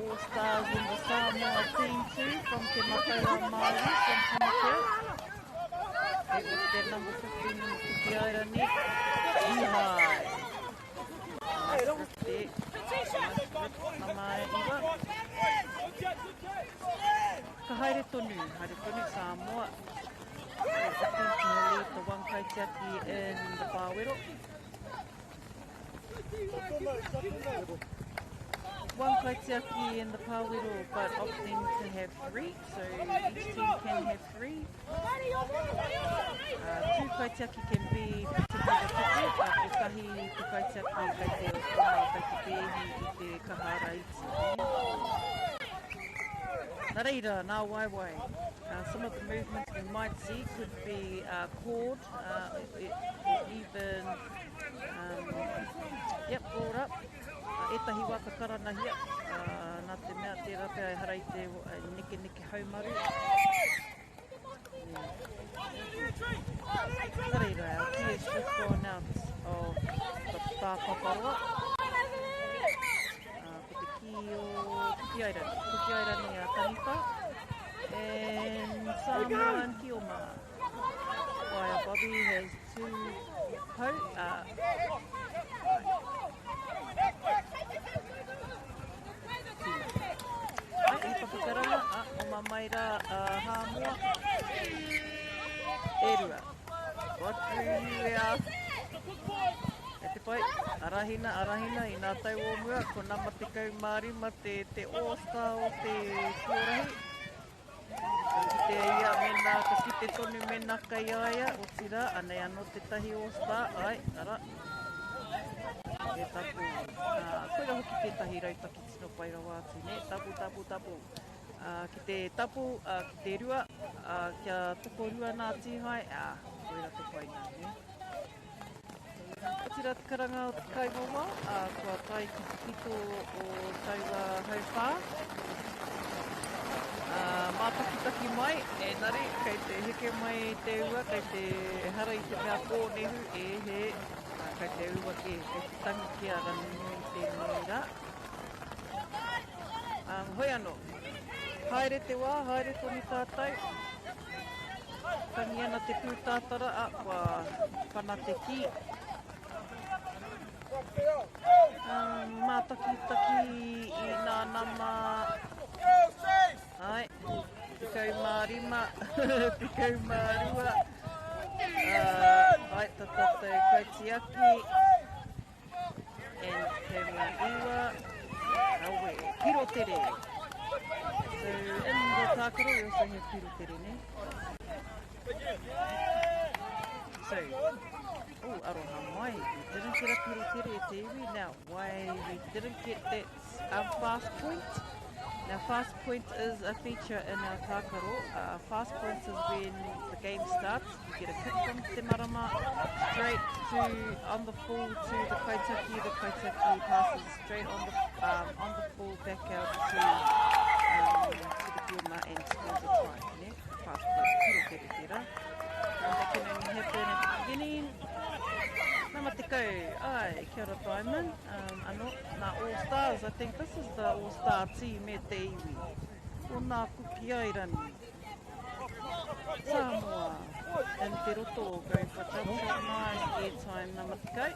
all-stars in the Samoa team too, from Te Matau-a-Māui, from Pamatea. It was their number 15 in the Kuki Airani, Ihai. Nice grip there. Nice grip, nama iwa. Ka haere tonu, haere tonu Samoa. Lead the one kaitiaki in the pāwero. One kaitiaki in the pāwero, but opting to have three, so each team can have three. Two kaitiaki can be protecting the puku, kotahi te kaitiaki kei te oma, kei te pēhi i te kaha raiti. Nā reira, nā waewae. Some of the movements we might see could be cord, or even, yep, board up. Ētahi wā ka karanahia, nā te mea tērā pea ehara i te nekeneke haumaru. Nā reira, our key has just gone out of the tāpaparoa. Ko te kī o Kuki Airani. Kuki Airani a Taniwha and Samoa and Kioma. Whaea Bobby has two pou. Ai, he paku karanga, a, oma mai rā a Hāmoa. E rua. Godfrey Niuea. E te pai, arahina, arahina, i nā tau o mua, ko nama 15 te, te all-star o te kiorahi. Ka kite ia mēnā, ka kite tonu mēnā kei a ia, otirā, anei anō tētahi all-star, ai, ara. E tapu. Ā, koira hoki tētahi rautaki tino pai rawa atu, nē? Tapu, tapu, tapu. Ā, ki te tapu, ā, ki te rua, ā, kia tokorua nā tīhae, ā, koira te painga, nē? Otirā te karanga o te kaiwawao, ā, kua tae ki te pito o taua hauwhā. Ā, mātakitaki mai, engari, kei te heke mai te ua, kei te, ehara i te mea kōnehu, e hē, ā, kei te ua kē, kei te tangi kē a Ranginui i tēnei rā. Hoi anō. Haere te wā, haere tonu tātou. Tangi ana te pūtātara, a, kua pana te kī. Um, mātakitaki i nā nama. Ai, 15, 12. Uh, ai, tā tātou kaitiaki. And 19, awe, pirotere. So in the tākaro we also have pirotere, ne? So, oh, aroha mai, we didn't get a pirotere e te iwi. Now, why we didn't get that fast point? Now, fast point is a feature in our tākaro. Fast points is when the game starts, you get a kick from Te Marama straight to on the full to the kaitaki. The kaitaki passes straight on the on the full back out to to the Kioma and scores a try. Ne? Fast point, piro tere tera. And that can only happen at the beginning. Nama tekau, ai, kia ora Diamond. Ano, nā All Stars, I think this is the All Star team e te iwi. O nā Kuki Airani. Samoa in te roto, going for jump shot, nice airtime, nama tekau.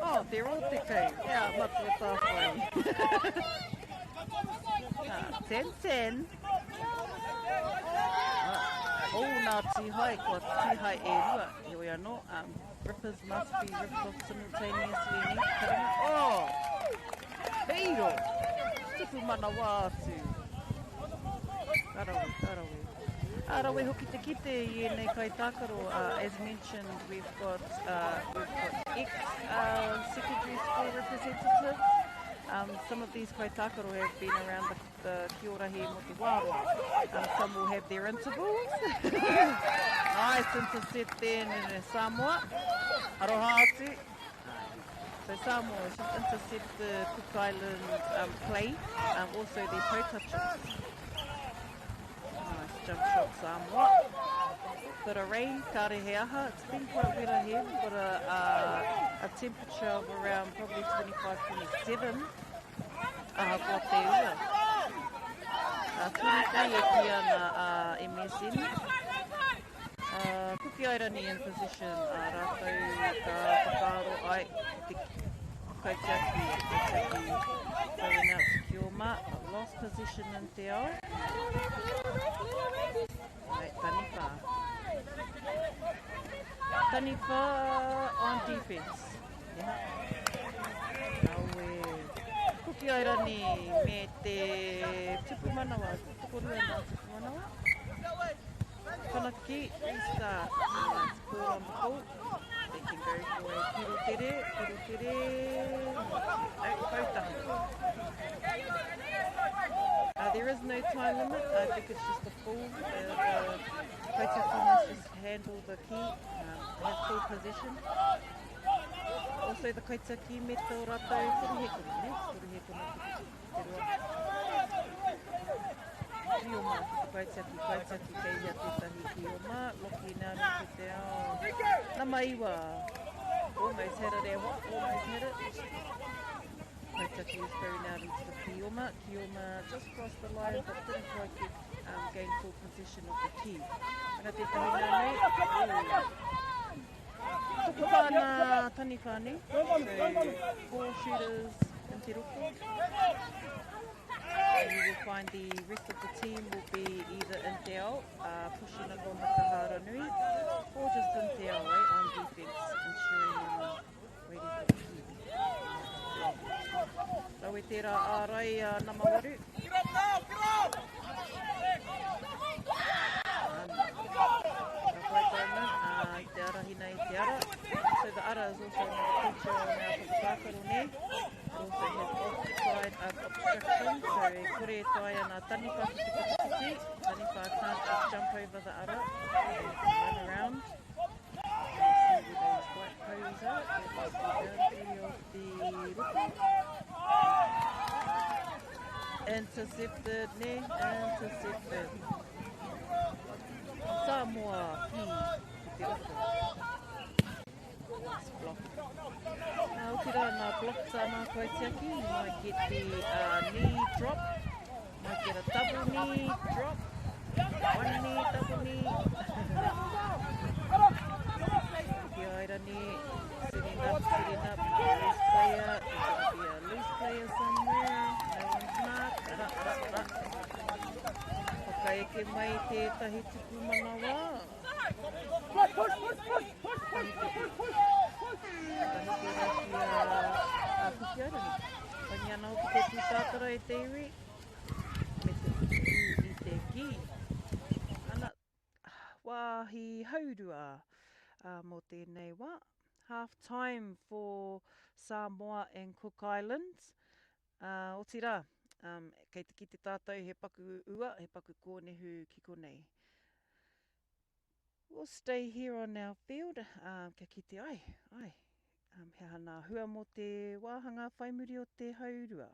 Oh, they're all tekau. Yeah, matua tāwhai. Ah, 10-10. Ah, oh, nā Tihai, kua Tihai e rua. Heoi anō, rippers must be ripped off simultaneously, ne? Karanga. Oh! Piro! Tupu manawa atu. Ka rawe, ka rawe. Ā, rawe hoki te kite i ēnei kaitākaro. As mentioned, we've got, we've got ex secondary school representatives. Some of these kaitākaro have been around the Kiorahi mo te wā roa. Some will have their intervals. Nice intercept then in Samoa. Aroha atu. So Samoa has just intercepted Cook Island play, also their toe touches. Nice jump shot Samoa. Bit of rain, kāre he aha. It's been quite wet here. We've got a temperature of around probably 25, 27. Ahakoa te ua. 23 e ki ana MSN. Kuki Airani in position, rātou ka whakaaro ai te kaitiaki, kaitiaki throwing out to Kioma, lost position in te ao. Right, Taniwha. Taniwha on defense. Yeah. Aue. Kuki Airani me te tupu manawa, tokorua nā tupu manawa. Whanaki, restart. Nice ball on the full. They can go for a piro tere, piro tere. No, poutahi. There is no time limit. I think it's just a full. The kaitiaki must just handle the key, have full possession. Also, the kaitiaki me tō rātou toruhekona, ne? Toruhekona te roa. Kioma ki te kaitiaki, kaitiaki kei hea tētahi kioma, loki nā ki te ao. Nama iwa. Almost had it, Awa, almost had it. Kaitiaki is throwing out into the Kioma. Kioma just crossed the line but didn't quite get gain full possession of the key. Ana tētahi nānei. Tokowhā nā taniwha, ne? So, 4 shooters in te roto. And you will find the rest of the team will be either in te ao, pushing up on the Kahara Nui, or just in te ao, on defense, ensuring waiting for the key. Rawe tērā ārai nama waru. Ka whai tauna, i te arahina i te ara. So the ara is also another feature on our whakatākaro, ne? It also has offside obstruction, so e kore e taea nā taniwha ki te whakawhiti. Taniwha can't just jump over the ara and run around. You see where those white poles are. That is the boundary of the roto. Intercepted, ne? Intercepted. Samoa ki te roto. Nice block. Nā, otirā nā block tā nā kaitiaki, you might get the knee drop. Might get a double knee drop. One knee, double knee. Kuki Airani sitting up, sitting up. Loose player. There's going to be a loose player somewhere. No one's marked. Ara, ara, ara. Whakaeke mai tētahi tuku manawa. Push, push, push, push, push, push, push. Whakaheke rā ki a Kuki Airani. Tangi ana hoki te pūtātara e te iwi. Me te utu i te kī. Ana, wāhi haurua mō tēnei wā. Half time for Samoa and Cook Islands. Otirā, kei te kite tātou he paku ua, he paku kōnehu ki konei. We'll stay here on our field kia kite ai, ai, he aha nā hua mō te wāhanga whai muri o te haurua.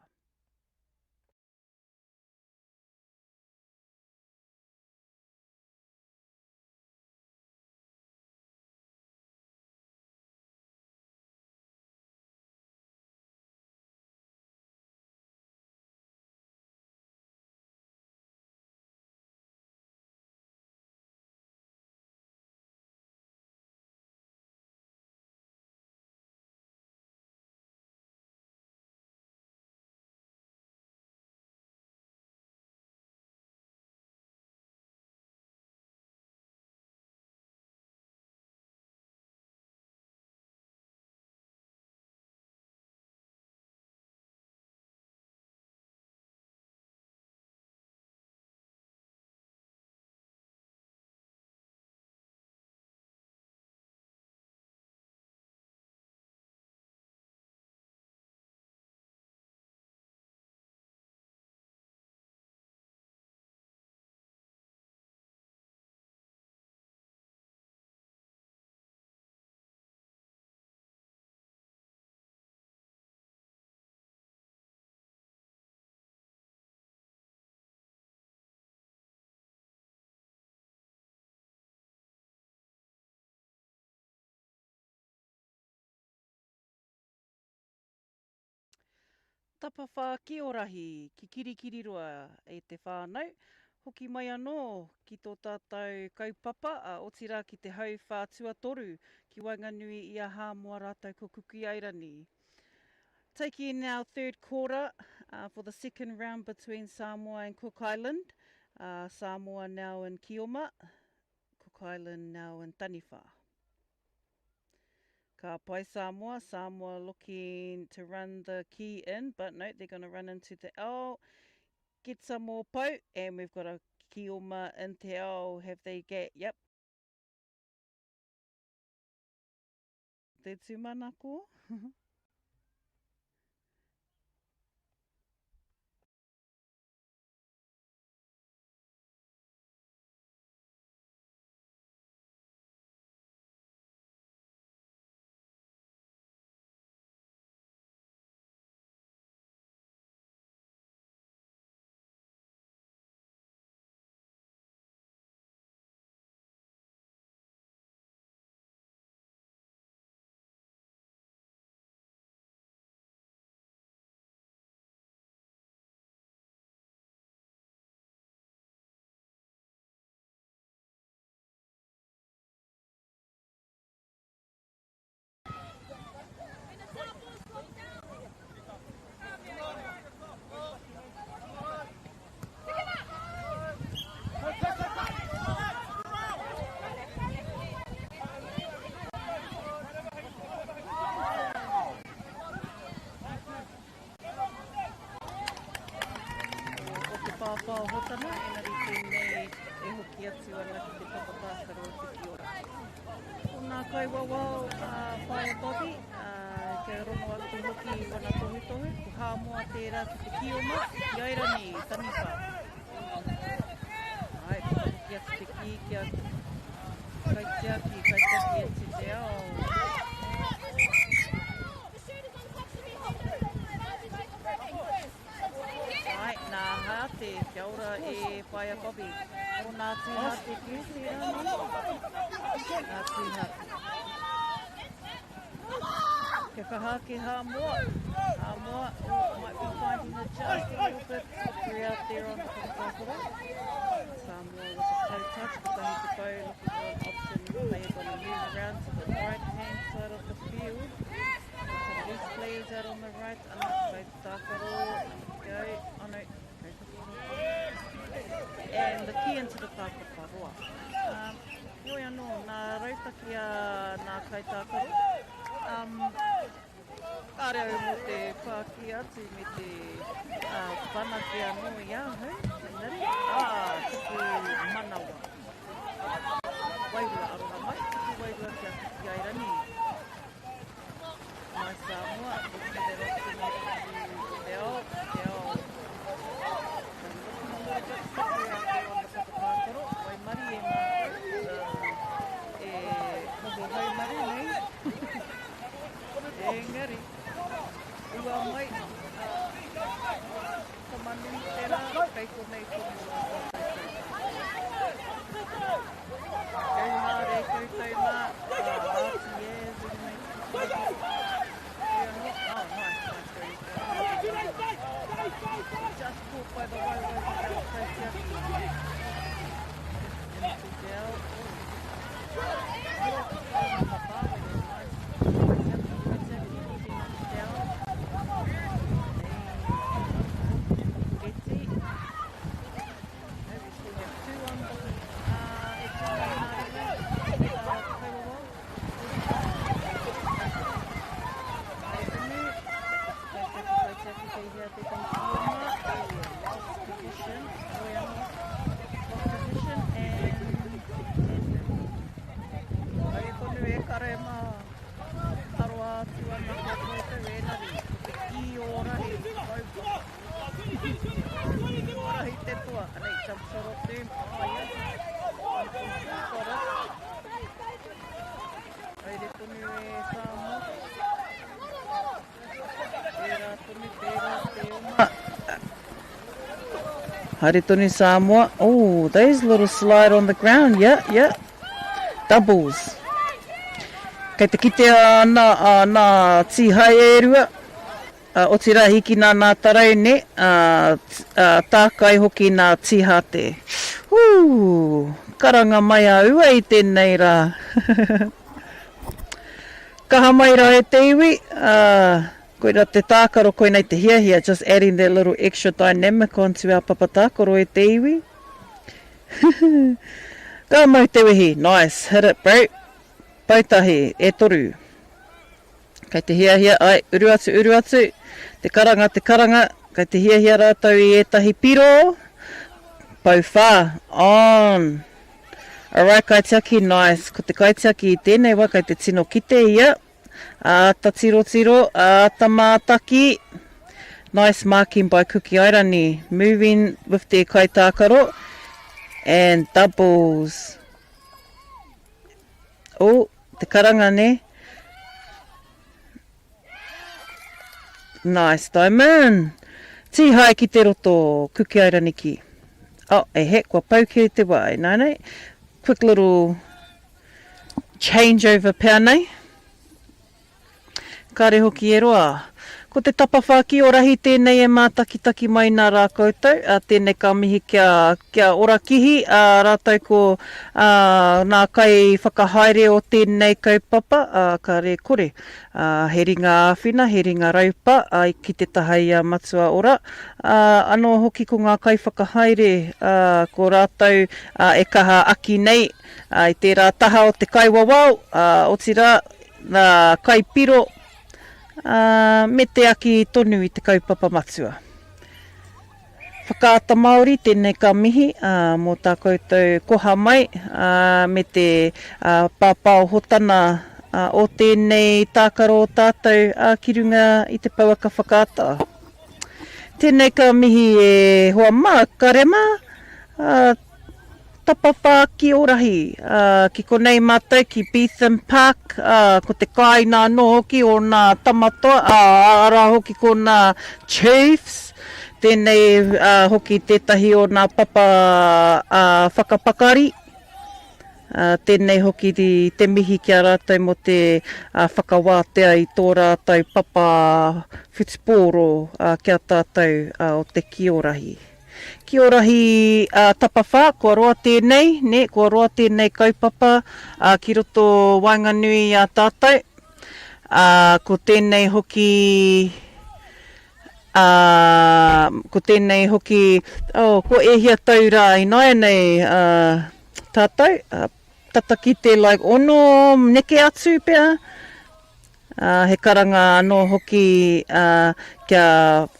Tapawhā ki Orahi, ki Kirikiriroa e te whānau. Hoki mai anō ki tō tātou kaupapa, ā, otirā ki te hauwhā tuatoru ki waenganui i a Hāmoa rātou ko Kuki Airani. Taking our third quarter for the second round between Samoa and Cook Island. Samoa now in Kioma, Cook Island now in Taniwha. Ka pai Samoa, Samoa looking to run the key in, but no, they're going to run into the L. Get some more po, and we've got a Kioma in te ao. Have they get, yep. Te tūmanako. O te pāpāhotanga, engari tēnei e hoki atu ana ki te papa tākaro o Te Kiora. Ko nā kaiwawao a Whaea Bobby, ā, kia rongo atu hoki i wana tohutohu, ko Hāmoa tērā ki te Kioma, ki Airani, Taniwha. Āe, whakahoki atu te kī kia kaitiaki, kaitiaki atu te ao. Āe, nā Hāte, kia ora e Whaea Bobby. Ko nā Tūhāte kē tērā nei? Nā Tūhāte. Kia kaha ake Hāmoa. Hāmoa, oh, might be finding it just a little bit. Slippery out there on the whakatākaro. Samoa with a toe touch, kotahi te pau, looking for an option. Player gonna move around to the right hand side of the field. Some loose players out on the right. Ana, kaitākaro, go, oh no, And the key into the tākapa roa. Um, heoi anō, nā rautaki a nā kaitākaro. Um, kāre au mō te pākī atu me te uh, whanake anō i ahau, engari, ā, tuku manawa. Wairua aroha mai, tuku wairua kia whiti ai rangi. My Samoa, looking at that option to te ao, te ao. I'm looking a little bit slippery out there on the papa tākaro, waimarie mātou, uh, e noho haumaru nei. Engari, ua mai, uh, Tamanui te rā, kei konei tonu o te tātou kaupapa. Kei haere koutou mā, ā, RTS i runga i te whakaaro. Hoi anō, oh, nice, nice go. Just caught by the waewae of our kaitiaki. Into te ao, oh. Nice. Kaitiaki, kaitiaki, tēnā ki te ao. Eti. We still have two on the, uh, e tū nei nā ringa, uh, te kaiwawao. Haere tonu, kaitiaki, kaitiaki, kei hea tētahi tūanga. Oh, lost position, hoi anō. Lost position and, and Haere tonu e kare mā. Aroha atu ana ki a koutou engari ko te kī o rahi kaupapa. Kī o rahi te toa. Anei, jump shot off them. Oh, yeah. Got it. Haere tonu e Samoa. Tērā tonu, tērā te oma. Haere tonu Samoa. Oh, those little slide on the ground. Yeah, yeah. Doubles. Kei te kitea ana a nā tīhae e rua, ā, otirā hikina nā tarau nē, ā, ā, tākai hoki nā tīhate. Ū! Karanga mai a ua i tēnei rā. Kaha mai rā e te iwi, ā, koirā te tākaro, koinei te hiahia, just adding that little extra dynamic onto our papa tākaro e te iwi. Ka mau te wehi, nice, hit it bro. Pautahi, e toru. Kei te hiahia, ai, uru atu, uru atu. Te karanga, te karanga, kei te hiahia rātou i ētahi piro. Pouwhā, on. Alright, kaitiaki, nice. Ko te kaitiaki i tēnei wā kei te tino kite ia. Āta tirotiro, āta mātaki. Nice marking by Kuki Airani. Moving with their kaitākaro. And doubles. Oh, te karanga ne. Nice diamond. Tīhae ki te roto, Kuki Airani ki. Oh, e he, kua pau kē te wā. E nā nei. Quick little changeover pea nei. Kāre hoki e roa. Ko te tapawhā ki o rahi tēnei e mātakitaki mai nā rā koutou, ā, tēnei ka mihi kia, kia ora kihi, ā, rātou ko, ā, nā kai whakahaere o tēnei kaupapa, ā, kāre kore. Ā, he ringa āwhina, he ringa raupa, ā, ki te taha i a Matua Ora, ā, anō hoki ko ngā kaiwhakahaere, ā, ko rātou, ā, e kaha aki nei, Ā, i tērā taha o te kaiwawao, ā, otirā, ngā kaipiro, ā, me te aki tonu i te kaupapa matua. Whakaata Māori, tēnei ka mihi, ā, mō tā koutou koha mai, ā, me te, ā, pāpāohotana, ā, o tēnei tākaro o tātou, ā, ki runga i te pouaka whakaata. Tēnei ka mihi e hoa mā, ka rema, ā, Tapawhā ki Orahi, ā, ki konei mātou ki Beetham Park, ā, ko te kāina anō hoki o nā Tamatoa, ā, arā hoki ko nā Chiefs, tēnei, ā, hoki tētahi o nā papa, ā, whakapakari, ā, tēnei hoki te mihi ki a rātou mō te, ā, whakawātea i tō rātou papa whutupōro, ā, ki a tātou, ā, o te Kiorahi. Kiorahi Tapawhā, kua roa tēnei, nē, kua roa tēnei kaupapa ki roto waenganui i a tātou. Ā, ko tēnei hoki, ā, ko tēnei hoki, oh, ko ēhea tau rā ināianei, ā, tātou, ā, tata ki te like ono, neke atu pea, ā, he karanga anō hoki, ā, kia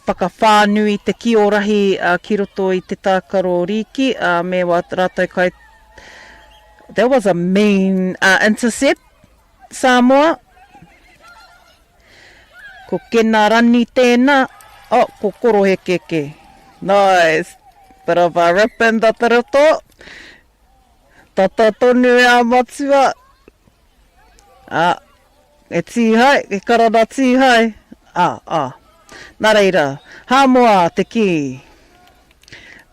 whakawhānui te kiorahi, ā, ki roto i te tākaro rīki, ā, me wā rātou kai, that was a mean, ā, intercept. Samoa. Ko Kena Rani tēnā. Oh, ko Korohekeke. Nice. Bit of a rip in the te roto. Tata tonu e a matua. Ah, e tīhae, e karana tīhae. Ah, ah. Nā reira, Hāmoa te kī.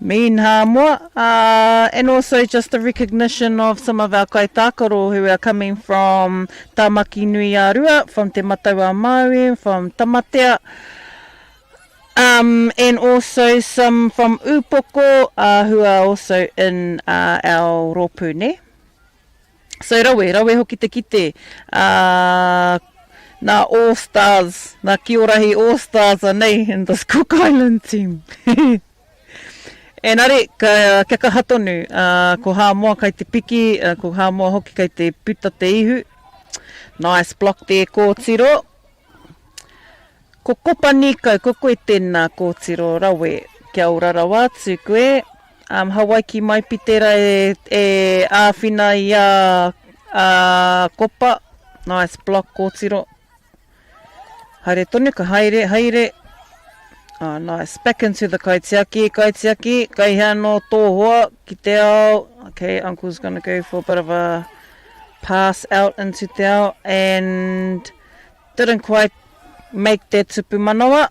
Mean Hāmoa, uh, and also just the recognition of some of our kaitākaro who are coming from Tāmaki nui-ā-Rua, from Te Matau-a-Māui, from Tamatea, um, and also some from Ūpoko uh, who are also in uh, our rōpū, ne? So rawe, rawe hoki te kite, uh, nā All Stars, nā Kiorahi All Stars anei in this Cook Island team. Engari, ka, kia kaha tonu, uh, ko Hāmoa kai te piki, uh, ko Hāmoa hoki kai te puta te ihu. Nice block there, kōtiro. Ko Kopa Nīkau, ko koe tēnā kōtiro, rawe. Kia ora rawa atu koe. Um, Hawaiki Maipi tērā e, e āwhina i a, a Kopa. Nice block, kōtiro. Haere tonu, ka haere, haere. Oh, nice. Back into the kaitiaki, kaitiaki. Kai hea nō tō hoa ki te ao. Okay, uncle's gonna go for a bit of a pass out into te ao and didn't quite make that tupu manawa.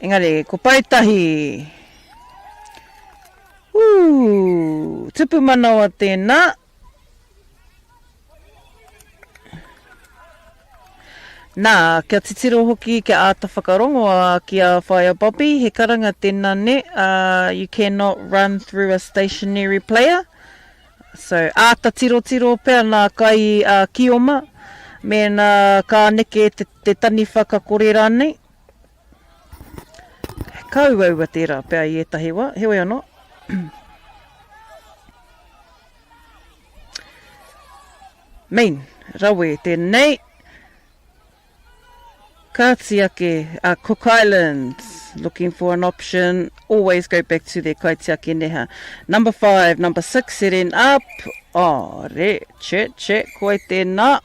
Engari, ko Paetahi. Ooh, tupu manawa tēnā. Nā, kia titiro hoki, kia āta whakarongo ki a Whaea Bobby, he karanga tēnā nē, uh, you cannot run through a stationary player. So, āta tirotiro pea nā kai uh, kioma, mēnā ka neke te, te taniwha ka kore rānei. He kauaua tērā pea i ētahi wā, heoi anō. Main, rawe tēnei. Kāti ake a Cook Islands, looking for an option, always go back to their kaitiaki neha. Number 5, number 6, setting up. Oh, re, che, che, koe tēnā.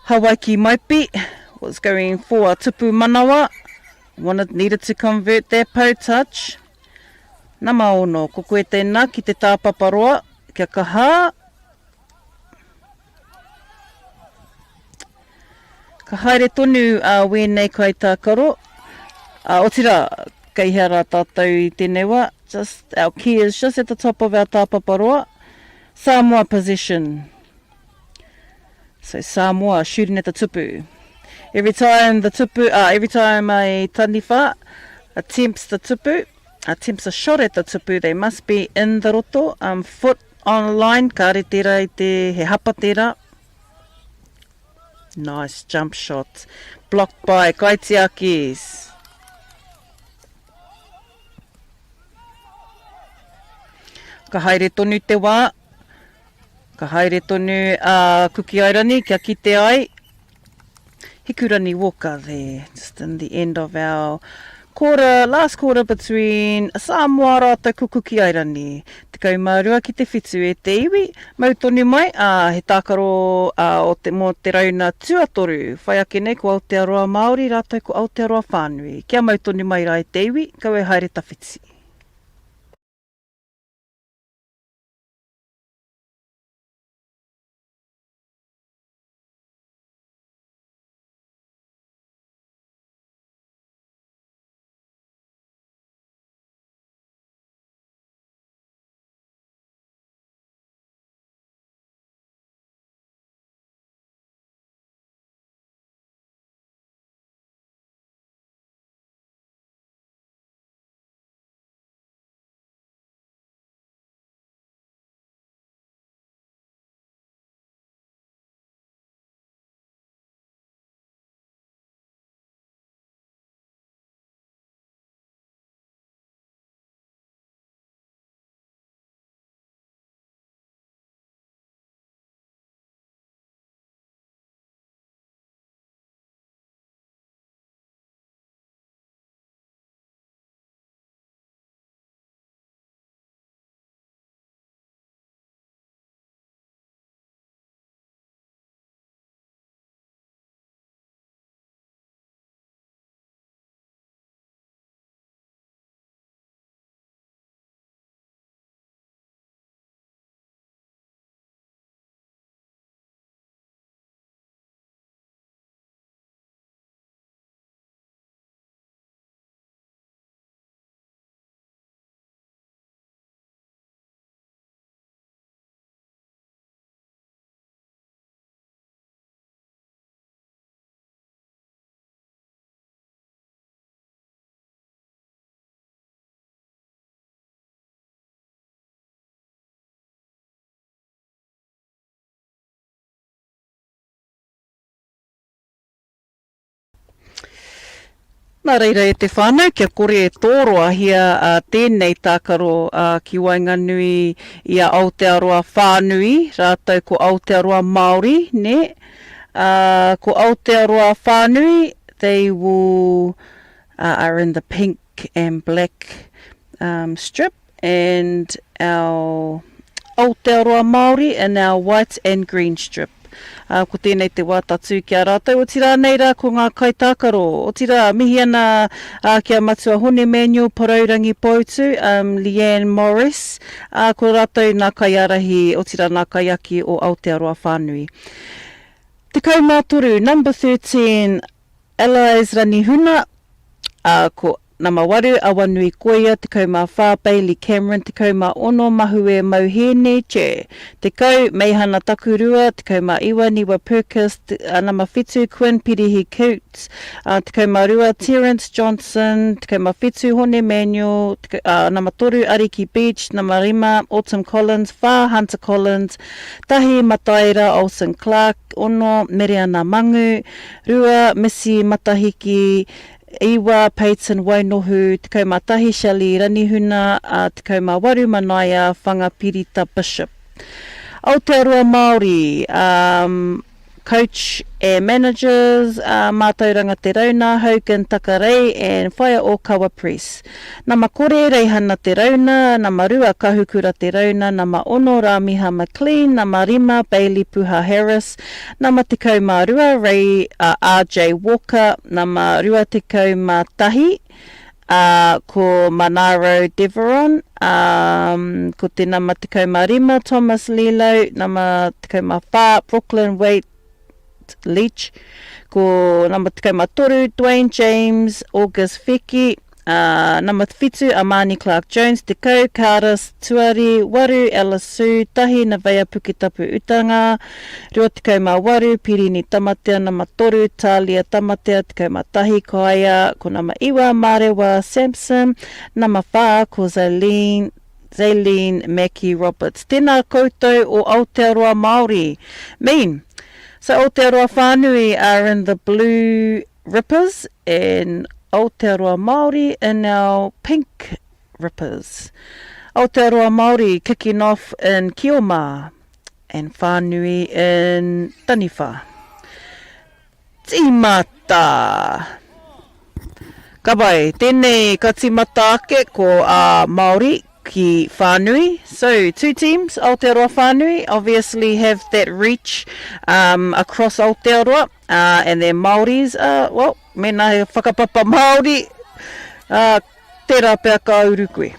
Hawaiki Maipi was going for a tupu manawa. Wanted, needed to convert that po touch. Nama ono, ko koe tēnā ki te tāpaparoa, kia kaha. Ka haere tonu a wēnei kaitākaro, ā, otirā, kei hea rā tātou i tēnei wā, just, our key is just at the top of our tāpaparoa, Samoa possession. So Samoa shooting at the tupu. Every time the tupu, uh, every time a taniwha attempts the tupu, attempts a shot at the tupu, they must be in the roto, um, foot on line, kāre tērā i te, he hapa tērā. Nice jump shot. Blocked by Kaitiakis. Ka haere tonu te wā. Ka haere tonu a Kuki Airani kia kite ai. Hikurani Walker there, just in the end of our quarter, last quarter between Samoa rātou ko Kuki Airani. 12 ki te whitu e te iwi, mau tonu mai, ā, he tākaro ā, o te, mō te rauna tuatoru. Whai ake nei ko Aotearoa Māori rātou ko Aotearoa Whānui. Kia mau tonu mai rā e te iwi, kaua e haere tawhiti. Nā reira e te whānau, kia kore e tōroahia tēnei tākaro ki waenganui i a Aotearoa whānui rātou ko Aotearoa Māori, nē? Ā, ko Aotearoa whānui, they will, are in the pink and black strip, and our Aotearoa Māori in our white and green strip. Ā, ko tēnei te wā tatū ki a rātou, otirā nei rā ko ngā kaitākaro. Otirā, mihi ana ā, ki a Matua Hone Manuel Porourangi Poutu, um, Leanne Morris, ā, ko rātou nā kaiārahi, otirā nā kaiaki o Aotearoa whānui. 13, number 13, Allies Ranihuna, ā, ko Nama 8, Awanui Koia, 14, Bailey Cameron, 16, Mahue Mauhēne, Che, 10, Meihana Takurua, 19, Niwa Purkiss, Nama 7, Quinn Pirihi Coutts, 12, Terence Johnson, 17, Hone Manuel, Nama 3, Ariki Beach, Nama 5, Autumn Collins, 4, Hunter Collins, 1, Mataira Olsen Clark, 6, Mereana Mangu, 2, Missy Matahiki, 9, Peyton Wainohu, 11, Shelley Ranihuna, ā, 18, Manaia Whangapirita Bishop. Aotearoa Māori, ā, Coach and Managers, ā, Mātauranga Te Rauna, Hogan Takarei and Whaea Ōkawa Press. Nama kore, Reihana Te Rauna, nama 2, Kahukura Te Rauna, nama 6, Rāmiha McLean, nama 5, Bailey Puha Harris, Nama 12, Ray, a RJ Walker, nama 21, ā, ko Manaro Deveron, ā, ko te nama 15, Thomas Lilo, nama 14, Brooklyn Waite Leach, ko nama 13, Dwayne James, August Wheki, Ā, nama 7, Amani Clark-Jones, 10, Carter Tuari, 8, Ella Sue, 1, Nevaeh Puketapu Utanga, 28, Pirini Tamatea, nama 3, Talia Tamatea, 11, Kaia, ko nama 9, Marewa Sampson, nama 4, ko Zaleen, Zaleen Mackie Roberts. Tēnā koutou o Aotearoa Māori. Mean. So Aotearoa whānui are in the blue Rippers and Aotearoa Māori in our pink rippers. Aotearoa Māori kicking off in Kioma and Whānui in Taniwha. Tīmata! Ka pai, tēnei ka tīmata ake ko a Māori ki Whānui. So, two teams, Aotearoa Whānui, obviously have that reach um, across Aotearoa. Uh, and then Māoris, uh, well, mēnā he whakapapa Māori, uh, tērā pea ka uru koe.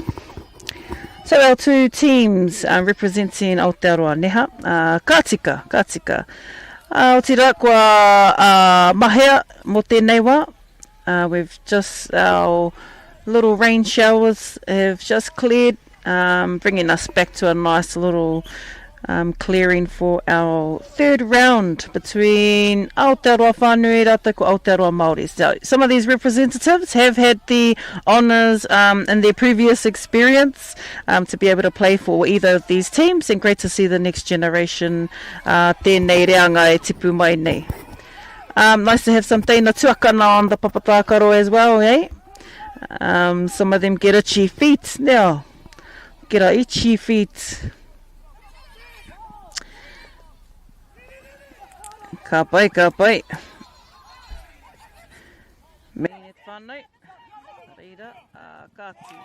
So our two teams uh, representing Aotearoa Neha, uh, ka tika, ka tika. Uh, otirā, kua uh, mahea mō tēnei wā. Uh, we've just, our little rain showers have just cleared, um, bringing us back to a nice little um, clearing for our third round between Aotearoa Whānui rātou ko Aotearoa Māori. So some of these representatives have had the honours um, in their previous experience um, to be able to play for either of these teams and great to see the next generation uh, tēnei reanga e tipu mai nei. Um, nice to have some teina tuakana on the papatākaro as well, eh? Um, some of them get itchy feet now. Get a itchy feet. Ka pai, ka pai. Me e whānau. Reira, uh, kāti.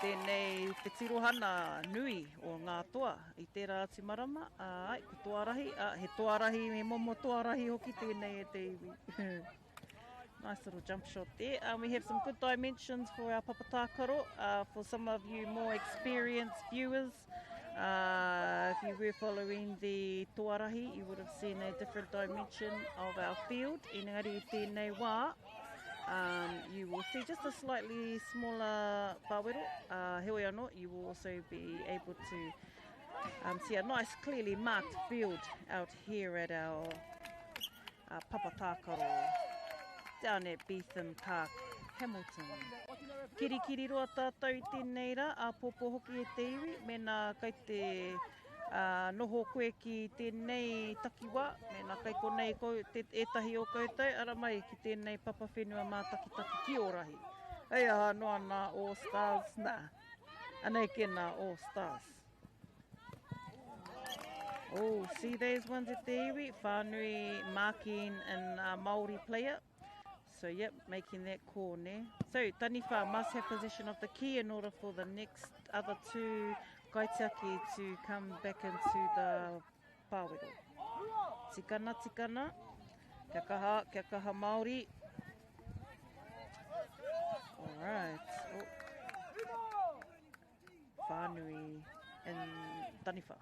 Tēnei te tirohana nui o ngā toa i tērā atu marama. Ai, ko toa rahi, uh, he toa rahi, he momo toa rahi hoki tēnei e te iwi. Nice little jump shot there. Um, we have some good dimensions for our papatākaro. Uh, for some of you more experienced viewers, uh, if you were following the toarahi, you would have seen a different dimension of our field. Engari i tēnei wā, um, you will see just a slightly smaller pāwero. Uh, heoi anō, you will also be able to um, see a nice clearly marked field out here at our uh, Papatākaro down at Beetham Park, Hamilton. Kirikiri roa tātou i tēnei rā, āpōpō hoki e te iwi, mēnā kai te Ā, noho koe ki tēnei takiwā, mēnā kei konei kou, te, ētahi o koutou, ara mai ki tēnei papa whenua mātakitaki ki Ōrahi. Hei aha noa nā All Stars, nā. Anei kē nā All Stars. Oh, see those ones at te iwi? Whānui marking and uh, Māori player. So yep, making that call, ne? So Taniwha must have possession of the key in order for the next other two kaitiaki to come back into the pāwero. Tikana, tikana. Kia kaha, kia kaha Māori. All right. Oh. Whānui in Taniwha.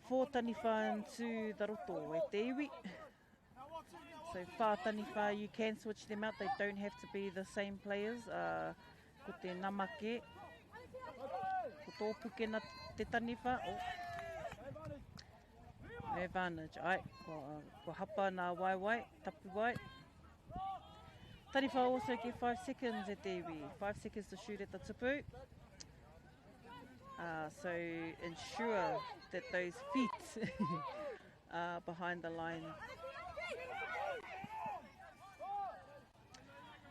Four Taniwha into the roto e te iwi. So whā taniwha, you can switch them out. They don't have to be the same players. Uh, ko te namake, ko tō pukena te taniwha. Oh. No advantage. Ai, kua, uh, kua hapa nā waewae, tapuwae. Taniwha also get 5 seconds at te iwi. 5 seconds to shoot at the tupu. Uh, so ensure that those feet uh, behind the line.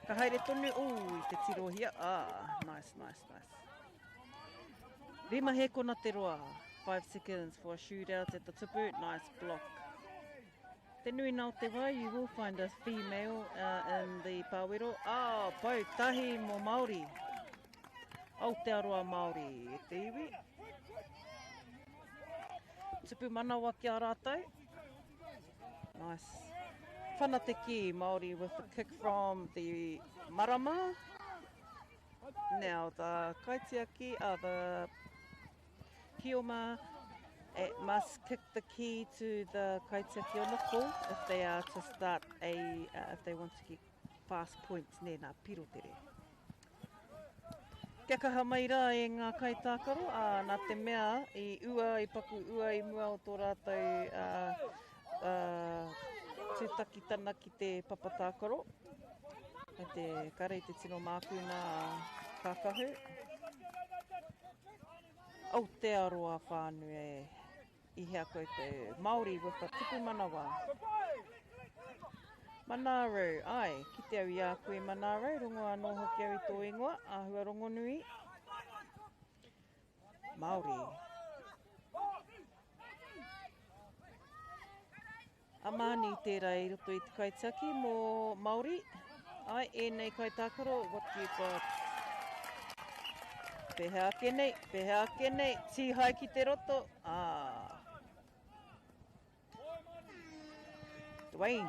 Ka haere tonu, oh, i te tirohia. Ah, nice, nice, nice. Rima hekona te roa. 5 seconds for a shootout at the tupu. Nice block. Te nui nā o te wā, you will find a female uh, in the pāwero. Ah, pau tahi mō Māori. Aotearoa Māori, e te iwi. Tupu manawa ki a rātou. Nice. Whana te ki, Māori with the kick from the marama. Now the kaitiaki are the kioma it must kick the key to the kaitiaki on the call if they are to start a, uh, if they want to get fast points, nē, nā pirotere. Kia kaha mai rā e ngā kaitākaro, ā, nā te mea i ua, i paku ua i mua o tō rātou ā, ā, tūtakitana ki te papa tākaro. Me te kare i te tino mākū nā kākahu. Aotearoa whānui e. I hea koutou? Māori with a tupu manawa. Manaro, ai, kite au i a koe Manaro, rongo anō hoki au i tō ingoa, āhua rongonui. Māori. A Māni tērā i roto i te kaitiaki mō Māori. Ai, ēnei kaitākaro, what you got? Pēhea ake nei, pēhea ake nei, tīhae ki te roto. Ah. Dwayne.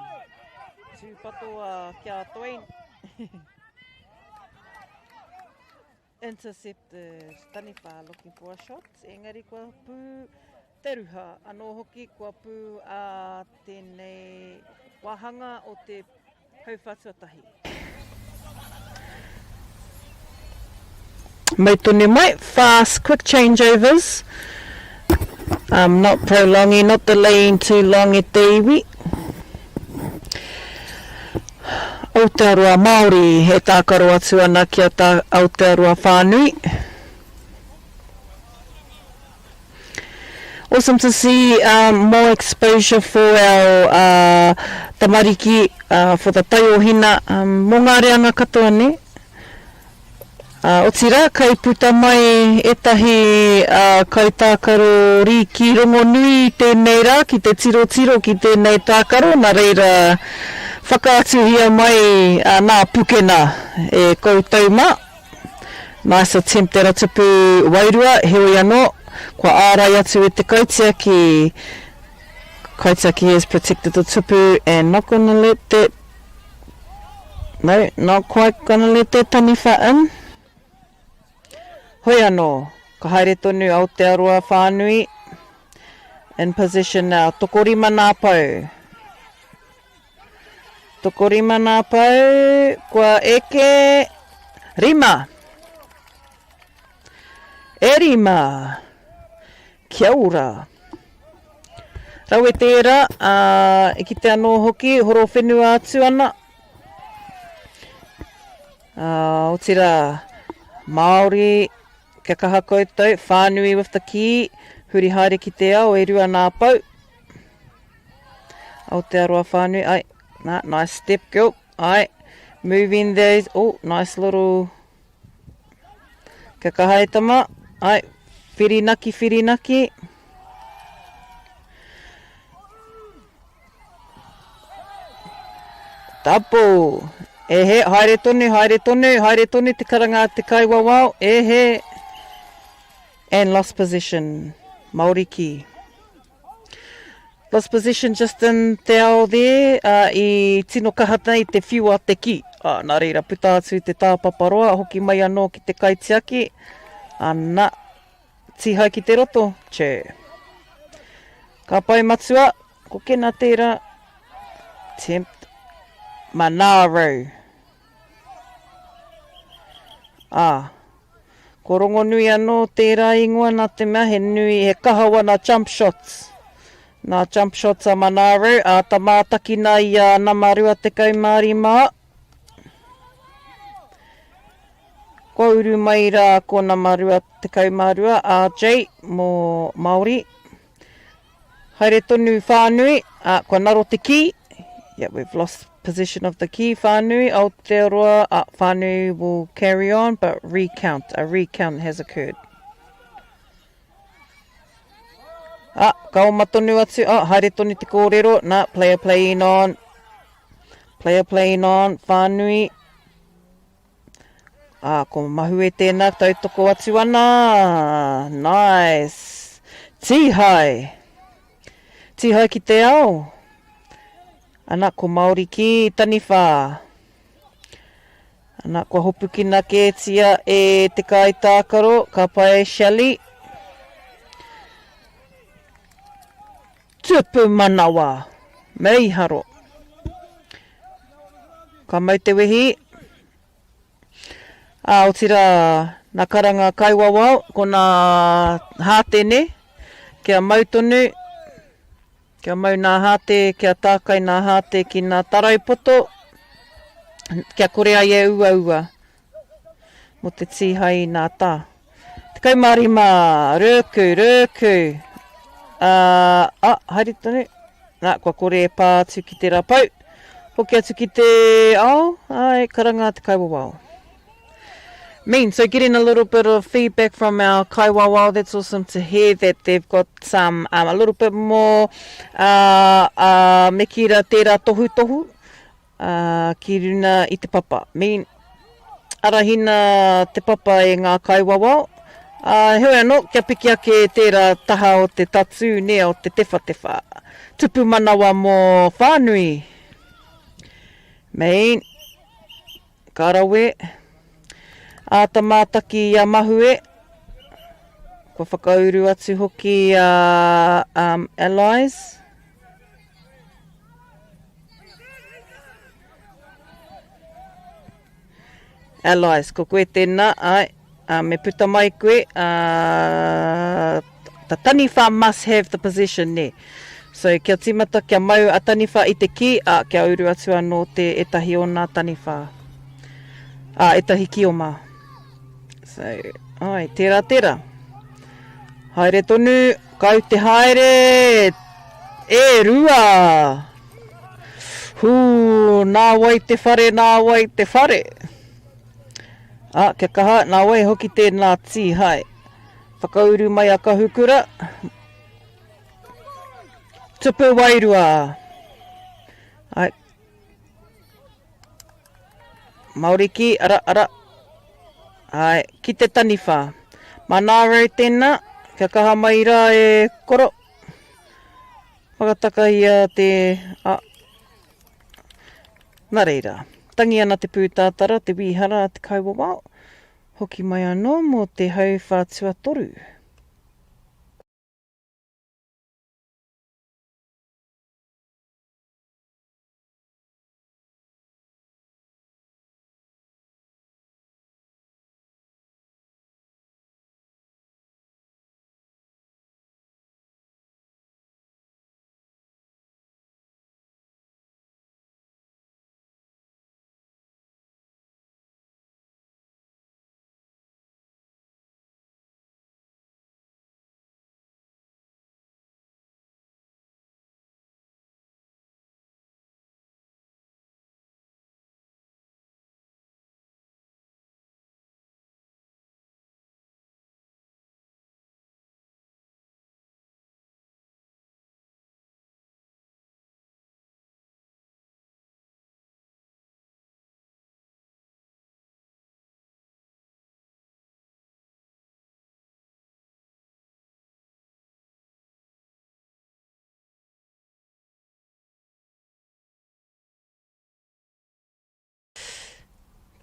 Tūpato uh, ki a Dwayne. Intercepted. Taniwha looking for a shot. Engari kua pū te ruha. Anō hoki kua pū a tēnei wāhanga o te hauwha tuatahi. Mau tonu mai, fast, quick changeovers. Um, not prolonging, not delaying too long e te iwi. Aotearoa Māori e tākaro atu ana ki a tā Aotearoa whānui. Awesome to see um, more exposure for our uh, tamariki, uh, for the taiohina, um, mō ngā reanga katoa, ne? Ā, otirā, kei puta mai ētahi kaitākaro rīki rongonui i tēnei rā ki te tirotiro ki tēnei tākaro, nā reira whakaatuhia mai nā pukena e koutou mā. Nice attempt at a tupu wairua, heoi anō, kua ārai atu e te kaitiaki, kaitiaki has protected the tupu and not gonna let that No, not quite gonna let that taniwha in. Hoi anō, ka haere tonu Aotearoa whānui. In position now, tokorima nā pou. Tokorima nā pou, kua eke, rima. E rima. Kia ora. Rawe tērā, ā, e kite anō hoki, horo whenua atu ana. Ā, otirā, Māori, kia kaha koutou, whānui with the kī, Huri haere ki te ao, e rua nā pou. Aotearoa whānui, ai, nā, nice step girl, ai, moving those, oh, nice little, kia kaha e tama, ai, whirinaki, whirinaki. Tapu! E he, haere tonu, haere tonu, haere tonu te karanga a te kaiwawao, e he. And lost position, Māori ki. Lost position just in te ao there, uh, i tino kaha nei te whiu a te ki. Uh, nā reira, puta atu te tāpaparoa, hoki mai anō ki te kaitiaki. Ana, Tihai ki te roto, chur. Ka pai matua, ko Kena tērā. Tempt Manaro. Ā, ko Rongonui anō tērā ingoa nā te mea he nui, he kaha wana jump shots. Nā jump shots a Manaro, āta mātakina i a nama 25. Kua uru mai rā ko nama 22, RJ, mō Māori. Haere tonu whānui, ā, kua naro te kī. Yeah, we've lost possession of the key, whānui, Aotearoa, ā, whānui will carry on, but recount, a recount has occurred. Ā, ka oma tonu atu, ā, haere tonu te kōrero, nā, player playing on, player playing on, whānui, Ā, ko Mahue tēnā tautoko atu ana. Nice. Tīhae. Tīhae ki te ao. Ana, ko Māori ki Taniwha. Ana, kua hopukina kētia e te kaitākaro, ka pai Shelley. Tupu manawa! Meiharo! Ka mau te wehi. Ā, otirā, nā karanga kaiwawao, ko nā hātene, kia mau tonu, kia mau nā hāte, kia tākai nā hāte ki nā tarai poto, kia kore ai e uaua mō te tīhai i nā tā. 15, rēku, rēku. Ā, ā, haere tonu. Nā, kua kore e pā atu ki tērā pou. Hoki atu ki te ao, āe, karanga te kaiwawao. Mean, so getting a little bit of feedback from our kaiwawao, that's awesome to hear that they've got some, um, a little bit more, uh, uh, me kī rā tērā tohutohu, ā, ki runa i te papa. Mean, arahina te papa e ngā kaiwawao, ā, heoi anō, kia piki ake tērā taha o te tatū, nē, o te tewhatewha. Tupu manawa mō whānui. Mean, ka rawe. Āta mātaki i a Mahue. Kua whakauru atu hoki a um, Allies. Allies, ko koe tēnā, āe, ā, me puta mai koe, ā, the taniwha must have the possession, nē. So, kia tīmata, kia mau a taniwha i te kī, ā, kia uru atu anō te ētahi o nā taniwha, ā, ētahi kioma. So, āe, tērā, tērā. Haere tonu, kau te haere, e rua! Hū, nā wai te whare, nā wai te whare? Ā, kia kaha, nā wai hoki tēnā tī, hai. Whakauru mai a Kahukura. Tupu wairua. Ai. Māori ki, ara, ara. Ai, ki te taniwha. Manārau tēnā, kia kaha mai rā e koro. Whakatakahia te, a, Nā reira, tangi ana te pūtātara, te wīhara, te kaiwawao, hoki mai anō mō te hauwhā tuatoru.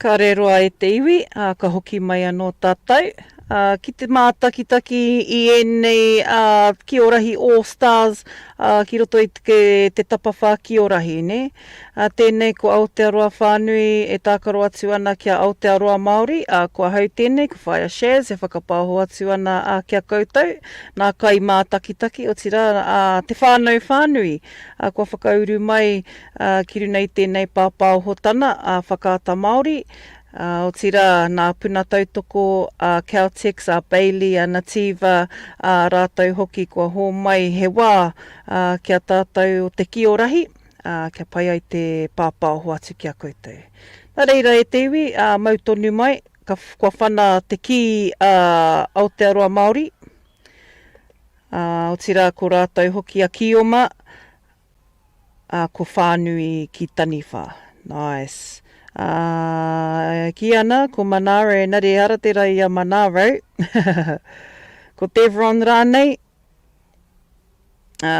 Kāre roa e te iwi, ā, ka hoki mai anō tātou, ā, ki te mātakitaki i ēnei, ā, Kiorahi All Stars, ā, ki roto i te, te tapawhā Kiorahi, nē? Ā, tēnei ko Aotearoa whānui e tākaro atu ana ki a Aotearoa Māori, ā, ko ahau tēnei, ko Whaea Shaz e whakapaoho atu ana, ā, ki a koutou, nā kaimātakitaki, otirā, ā, te whānau whānui, ā, kua whakauru mai, ā, ki runa i tēnei pāpāohotana a Whakaata Māori, ā, otirā, nā Puna Tautoko, a Caltex, a Bailey, a Nativa, ā, rātou hoki kua hōmai he wā, ā, ki a tātou o te kiorahi, ā, kia pai ai te pāpāoho atu ki a koutou. Nā reira e te iwi, ā, mau tonu mai, ka, kua whana te kī a Aotearoa Māori, ā, otirā ko rātou hoki a Kioma, Ā, ko Whānui ki Taniwha. Nice. Ā, e kī ana, ko Manaro, engari ehara tērā i a Manaro. Ko Devron rānei. Ā,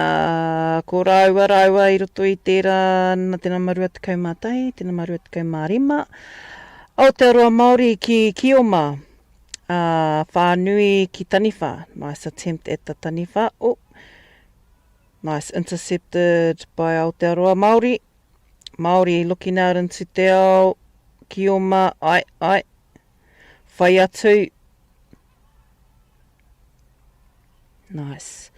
ko rāua rāua i roto i tērā, na te nama 21, te nama 25. Aotearoa Māori ki Kioma. Ā, Whānui ki Taniwha. Nice attempt at the Taniwha. Oh. Nice intercepted by Aotearoa Māori. Māori looking out into te ao. Kioma, ai, ai. Whai atu. Nice.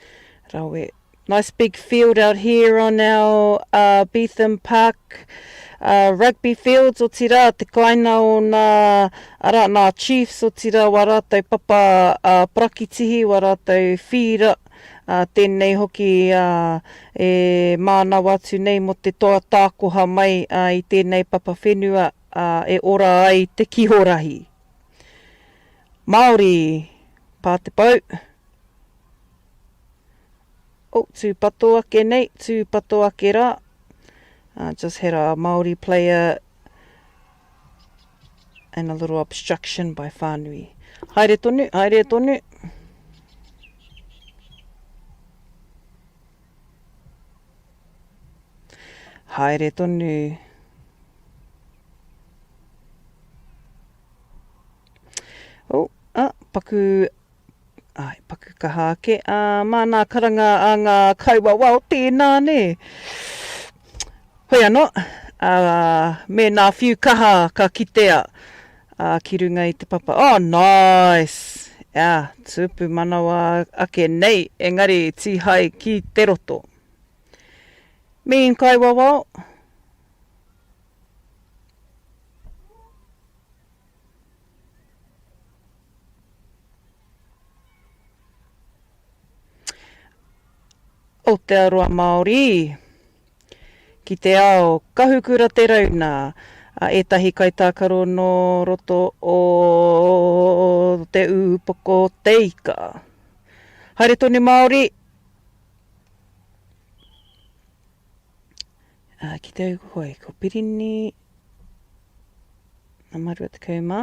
Rawe. Nice big field out here on our uh, Beetham Park uh, rugby fields o tira, te kaina o nā, ara, nā Chiefs o tira, wā rātou papa uh, parakitihi, wā rātou whīra, Ā, tēnei hoki ā, e mānawa atu nei mō te toa tākoha mai ā, i tēnei papa whenua ā, e ora ai te kihorahi. Māori, pā te pou. Oh, tūpato ake nei, tūpato ake rā. Uh, just had a Māori player and a little obstruction by Whānui. Haere tonu, haere tonu. Haere tonu. Oh, ah, paku Āe, paku kaha ake. Ā, mā nā karanga a ngā kaiwawao tēnā, nē. Hoi anō, ā, me nā whiu kaha ka kitea, ā, ki runga i te papa. Oh, nice! Ā, tupu manawa ake nei, engari tīhai ki te roto. Mean kaiwawao. Aotearoa Māori ki te ao kahukura te rauna a ētahi kaitākaro nō roto o Te Ūpoko o Te Ika. Haere tonu Māori! Ki te hoi, ko Pirini Nama 20 mā.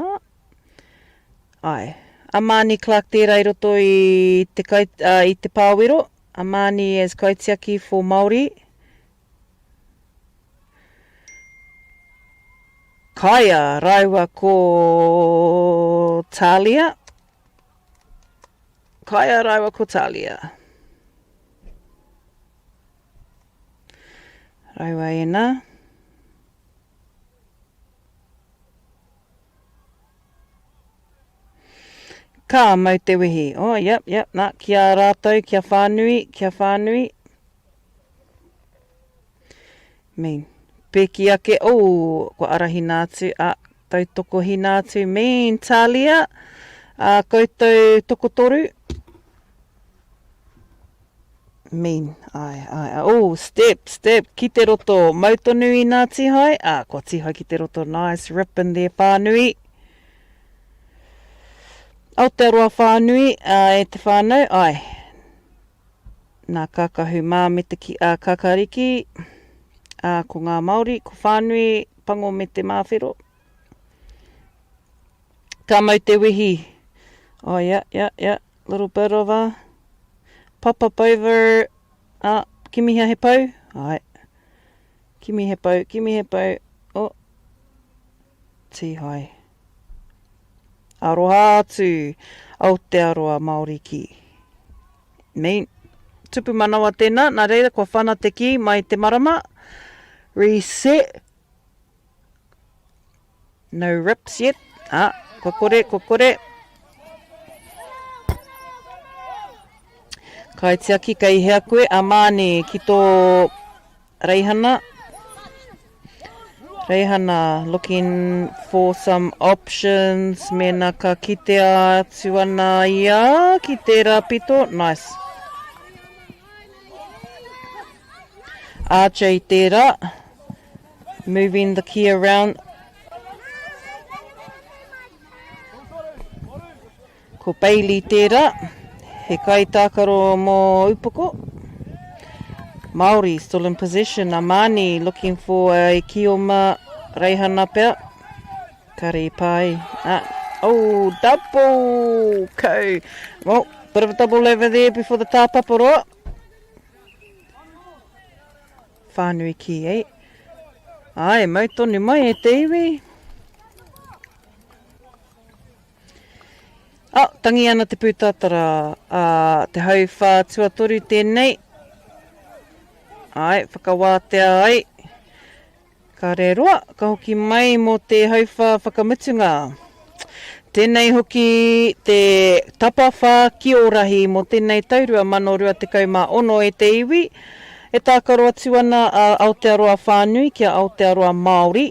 Āe. A Marnie Clark tērā i roto i te, kai, uh, i te pāwero. A Marnie as kaitiaki for Māori. Kaia rāua ko Talia. Kaia rāua ko Talia. Rāua ēnā. Ka mau te wehi. Oh, yep, yep, nā, ki a rātou, kia whānui, kia whānui. Mean. Pēki ake, oh, kua arahina atu, a, tautokohina atu, mean, Talia, a, koutou tokotoru. Mean, āe, āe, āe. Oh, step, step, ki te roto, mau tonu i nā tihai, ā, kua tihai ki te roto, nice rip in there whānui. Aotearoa whānui, ā, e te whānau, āe. Nā kākahu mā me te ki, ā, kākāriki, ā, ko ngā Māori, ko whānui, pango me te māwhero. Ka mau te wehi. Oh, yeah, yeah, yeah. Little bit of a pop up over. Ah, kimihia he pou. Ai. Kimi he pou, kimi he pou. Oh. Tihai. Aroha atu Aotearoa Māori ki. Me tupu manawa tēnā, nā reira kua whana te kī mai te marama. Reset. No rips yet. Ah, kua kore, kua kore. Kaitiaki kei hea koe, a Māni, ki tō Reihana. Reihana, looking for some options. Mēnā ka kitea atu ana ia ki tērā pito. Nice. RJ tērā. Moving the key around. Ko Bailey tērā, he kaitākaro mō Upoko. Māori still in possession. Amani looking for a Kioma Reihana pea. Kare pai. Ah, oh, double! Ko. Well, bit of a double over there before the tāpaparoa. Whānui ki, eh? Ai, mau tonu mai e te iwi. Oh, tangi ana te pūtātara a te hauwhā tuatoru tēnei. Ai, whakawātea ai. Ka reroa, ka hoki mai mō te hauwhā whakamutunga. Tēnei hoki te tapawhā kiorahi mō tēnei tau 2026 e te iwi. E tākaro atu ana a Aotearoa whānui ki a Aotearoa Māori.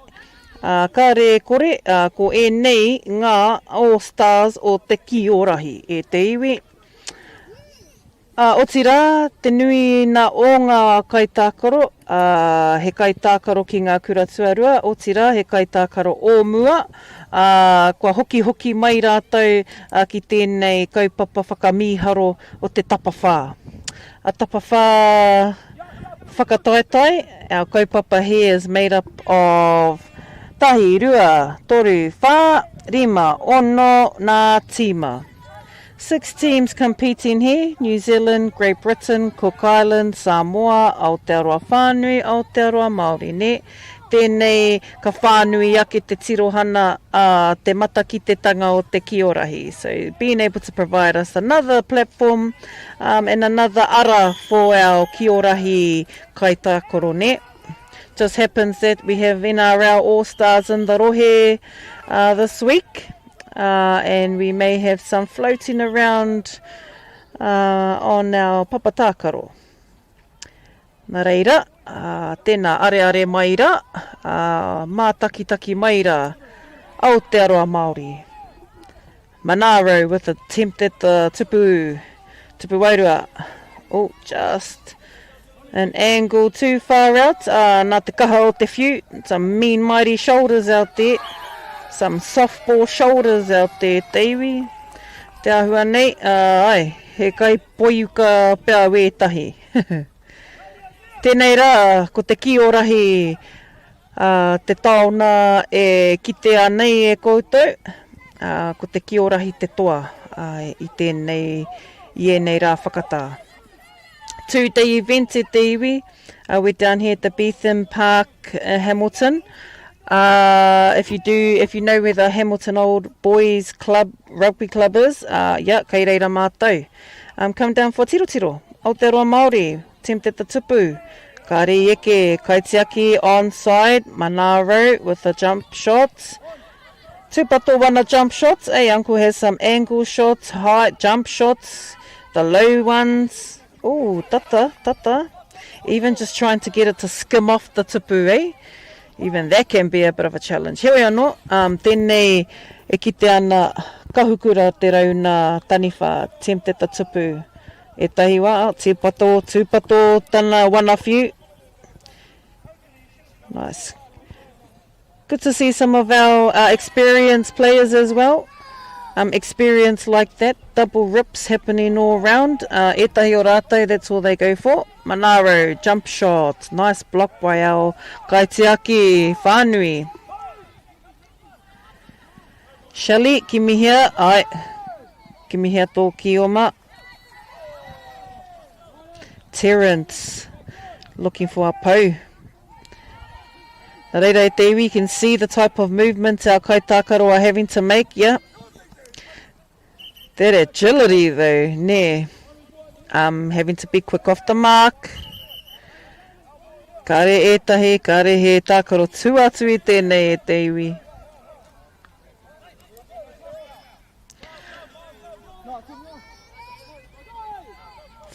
Ā, kāre e kore, ā, ko ēnei ngā All Stars o te Kiorahi, e te iwi. Ā, otirā, te nui nā o ngā kaitākaro, ā, he kaitākaro ki ngā kura tuarua, otirā, he kaitākaro o mua, ā, kua hokihoki mai rātou, ā, ki tēnei kaupapa whakamīharo o te tapawhā. A tapawhā whakataetae, our kaupapa here is made up of tahi, rua, toru, whā, rima, ono, nā tīma. Six teams competing here, New Zealand, Great Britain, Cook Islands, Samoa, Aotearoa Whānui, Aotearoa Māori, nē? Tēnei ka whānui ake te tirohana a te matakitetanga o te kiorahi. So being able to provide us another platform um, and another ara for our kiorahi kaitākaro, nē? Just happens that we have NRL All-Stars in the rohe uh, this week uh, and we may have some floating around uh, on our papatākaro. Nā reira, ā, tēnā areare mai rā, ā, mātakitaki mai rā, Aotearoa Māori. Manaro with attempt at the tupu, tupu wairua. Oh, just an angle too far out. Uh, nā te kaha o te whiu. Some mean mighty shoulders out there. Some softball shoulders out there, te iwi. Te āhua nei, uh, ai, he kai poiuka pea wētahi. Tēnei rā, ko te kī-o-rahi a te taona e kitea nei e koutou, ko te kī-o-rahi te toa i tēnei, i ēnei rā whakatā. Two-day event e te iwi, uh, we're down here at the Beetham Park, uh, Hamilton. Uh, if you do, if you know where the Hamilton Old Boys Club, Rugby Club is, uh, yeah, kei reira mātou. Um, come down for tirotiro. Aotearoa Māori, tempt at the tupu. Kāre i eke, kaitiaki onside, Manaro with the jump shots. Tūpato wana jump shots. Hey, uncle has some angle shots, high jump shots, the low ones. Oh, tata, tata. Even just trying to get it to skim off the tupu, eh? Even that can be a bit of a challenge. Heoi anō, um, tēnei e kite ana kahukura te rauna taniwha, tempt at the tupu. Ētahi wā, tūpato, tūpato tana wana whiu. Nice. Good to see some of our uh, experienced players as well. Um, experience like that, double rips happening all round. Uh, ētahi o rātou, that's all they go for. Manaro, jump shot, nice block by our kaitiaki whānui. Shelley, kimihia, ai, kimihia tō kioma. Terence, looking for a pou. Nā reira e te iwi, you can see the type of movements our kaitākaro are having to make, yeah. That agility though, nē. Um, having to be quick off the mark. Kāre ētahi, kāre he tākaro tū atu i tēnei e te iwi.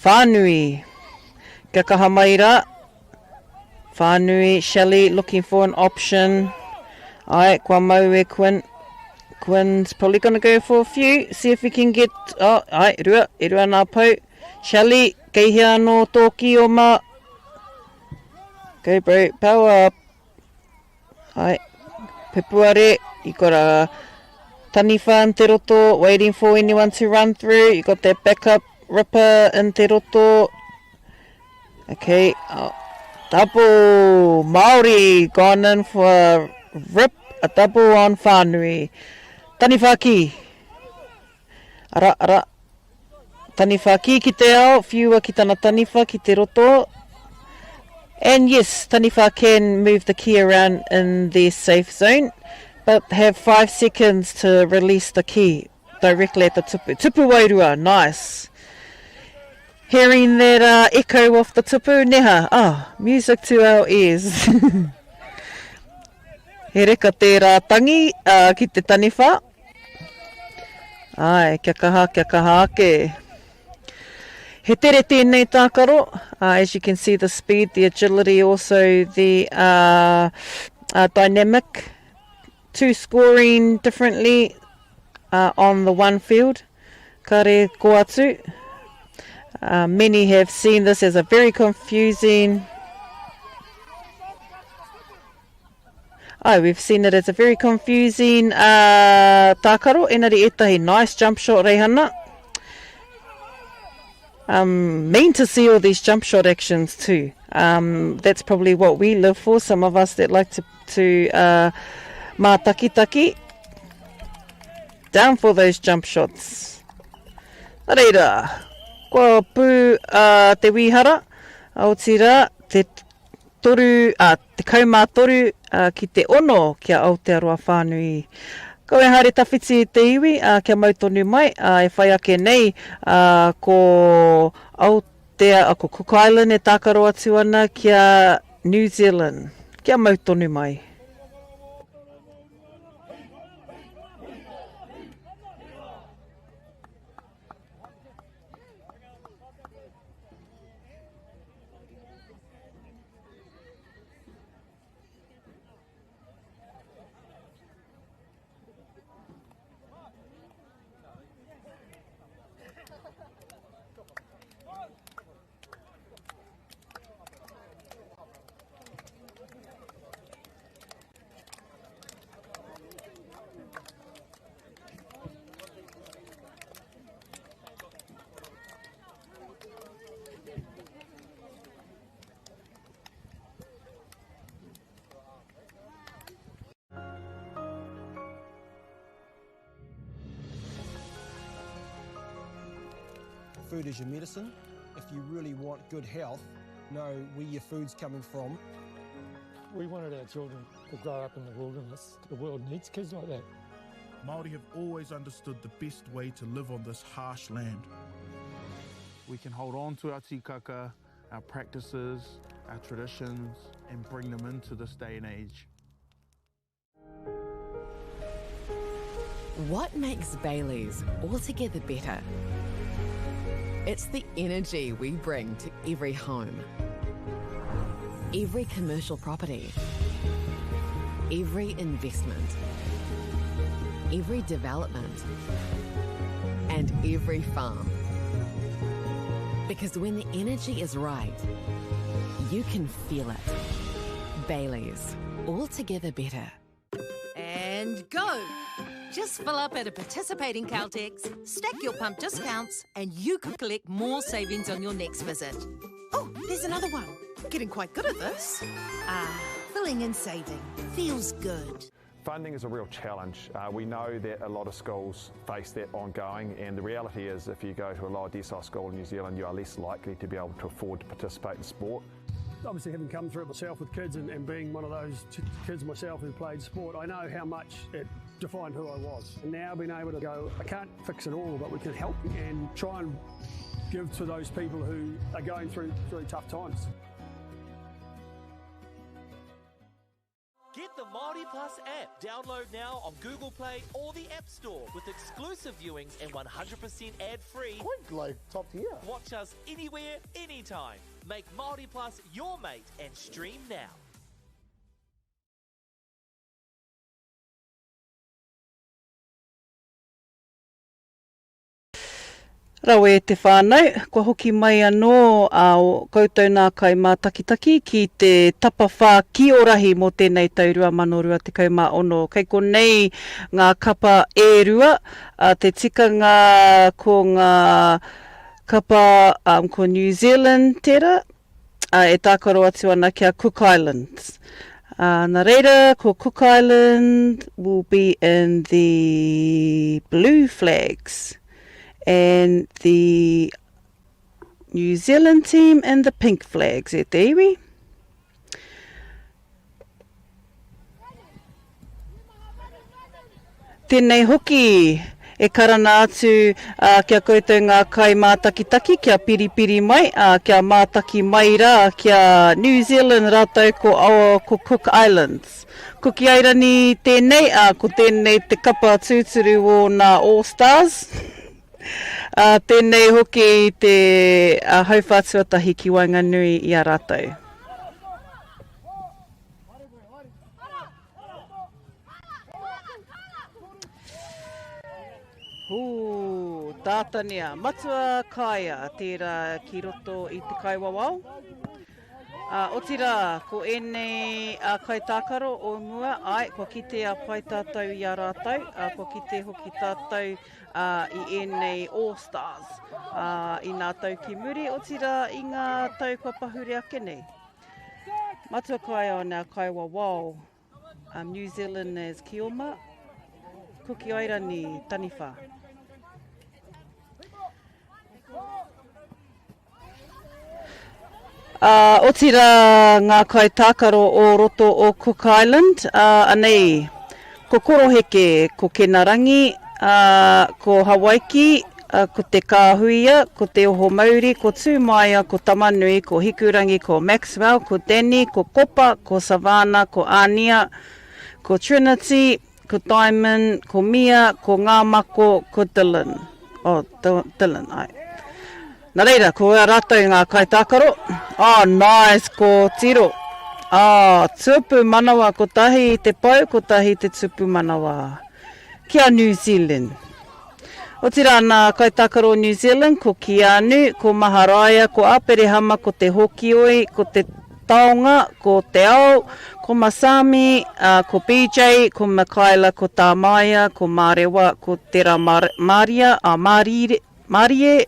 Whānui. Kia kaha mai rā. Whānui, Shelley looking for an option. Ai, kua mau e Quinn. Quinn's probably going to go for a few. See if he can get... Oh, ai, rua, e rua nā pau. Shelley, kei hea anō tō ki o mā. Go bro, power up. Ai, Pepuare, you got a taniwha in te roto, waiting for anyone to run through. You got that backup ripper in te roto. Okay, oh, double Māori gone in for a rip, a double on Whānui. Taniwha ki. Ara, ara. Taniwha ki ki te ao, whiua ki tana taniwha ki te roto. And yes, taniwha can move the key around in their safe zone, but have 5 seconds to release the key directly at the tupu. Tupu wairua, nice. Hearing that uh, echo off the tupu, neha, oh, music to our ears. He reka tērā tangi uh, ki te taniwha. Āe, kia kaha, kia kaha ake. He tere tēnei tākaro. Uh, as you can see the speed, the agility, also the uh, uh, dynamic. Two scoring differently uh, on the one field. Kare ko atu. Uh, many have seen this as a very confusing Oh, we've seen it as a very confusing uh, tākaro, engari ētahi nice jump shot, Reihana. Um, mean to see all these jump shot actions too. Um, that's probably what we live for, some of us that like to, to uh, mātakitaki. Down for those jump shots. Nā reira, kua pū uh, te wīhara, otirā, te toru, ā, 13 ki te ono ki a Aotearoa whānui. Kaua e haere tawhiti i te iwi, ā, kia mau tonu mai, ā, e whai ake nei, ā, ko Aotea, ko Cook Island e tākaro atu ana ki a New Zealand. Kia mau tonu mai. Food is your medicine. If you really want good health, know where your food's coming from. We wanted our children to grow up in the wilderness. The world needs kids like that. Māori have always understood the best way to live on this harsh land. We can hold on to our tikaka, our practices, our traditions, and bring them into this day and age. What makes Bayleys altogether better? It's the energy we bring to every home, every commercial property, every investment, every development, and every farm. Because when the energy is right, you can feel it. Bayleys, altogether better. And go! Just fill up at a participating Caltex, stack your pump discounts, and you could collect more savings on your next visit. Oh, there's another one. I'm getting quite good at this. Ah, filling and saving. Feels good. Funding is a real challenge. Uh, we know that a lot of schools face that ongoing, and the reality is if you go to a lower decile school in New Zealand, you are less likely to be able to afford to participate in sport. Obviously, having come through it myself with kids and, and being one of those kids myself who played sport, I know how much it defined who I was. And now being able to go, I can't fix it all, but we can help and try and give to those people who are going through, through tough times. Get the Māori Plus app. Download now on Google Play or the App Store with exclusive viewings and 100% ad-free. Quite like top tier. Watch us anywhere, anytime. Make Māori Plus your mate and stream now. Rawe e te whānau, kua hoki mai anō a koutou nā kaimātakitaki ki te tapawhā kiorahi mō tēnei tau 2026. Kei konei ngā kapa e rua, te tikanga ko ngā kapa ko New Zealand tērā, e tākaro atu ana ki a Cook Islands. Nā reira, ko Cook Island will be in the blue flags and the New Zealand team in the pink flags, e te iwi. Tēnei hoki e karana atu ki a koutou ngā kaimātakitaki kia piripiri mai, kia mātaki mai rā ki a New Zealand rātou ko, ko Cook Islands. Kuki Airani tēnei, ā, ko tēnei te kapa tūturu o nā All Stars. Ā, tēnei hoki te hauwhā tuatahi ki waenganui i a rātou. Hū, tātania. Matua Kaia tērā ki roto i te kaiwawao. Ā, otirā, ko ēnei ā, kaitākaro o mua, āe, kua kite a pai tātou i a rātou, ā, kua kite hoki tātou ā, i ēnei All Stars ā, i nā tau ki muri, otirā i ngā tau kua pahure ake nei. Matua Kaia on our kaiwawao, um, New Zealand as Kioma, Kuki Airani, Taniwha. Ā, otirā ngā kaitākaro o roto o Cook Island, ā, anei, ko Koroheke, ko Kenarangi, ā, ko Hawaiki, ā, ko Te Kāhuia, ko Te Ohomauri, ko Tūmaia, ko Tamanui, ko Hikurangi, ko Maxwell, ko Danny, ko Kopa, ko Savannah, ko Ānia, ko Trinity, Ko Diamond, ko Mia, ko Ngamako, ko Dylan. Oh, Dylan, ai. Na reira, ko a ratou nga kaitakaro. Oh, nice, ko Tiro. Oh, tupu manawa, kotahi te pou, kotahi te tupu manawa. Ki a New Zealand. Otirā nā kaitākaro o New Zealand, ko Keanu, ko Maharaia, ko Aperehama, ko Te Hokioi, ko Te Taonga, ko Te Ao, ko Masami, ā, ko BJ, ko Mikaela, ko Tāmaia, ko Mārewa, ko Te Rā Māria, ā, Mārire, Mārie,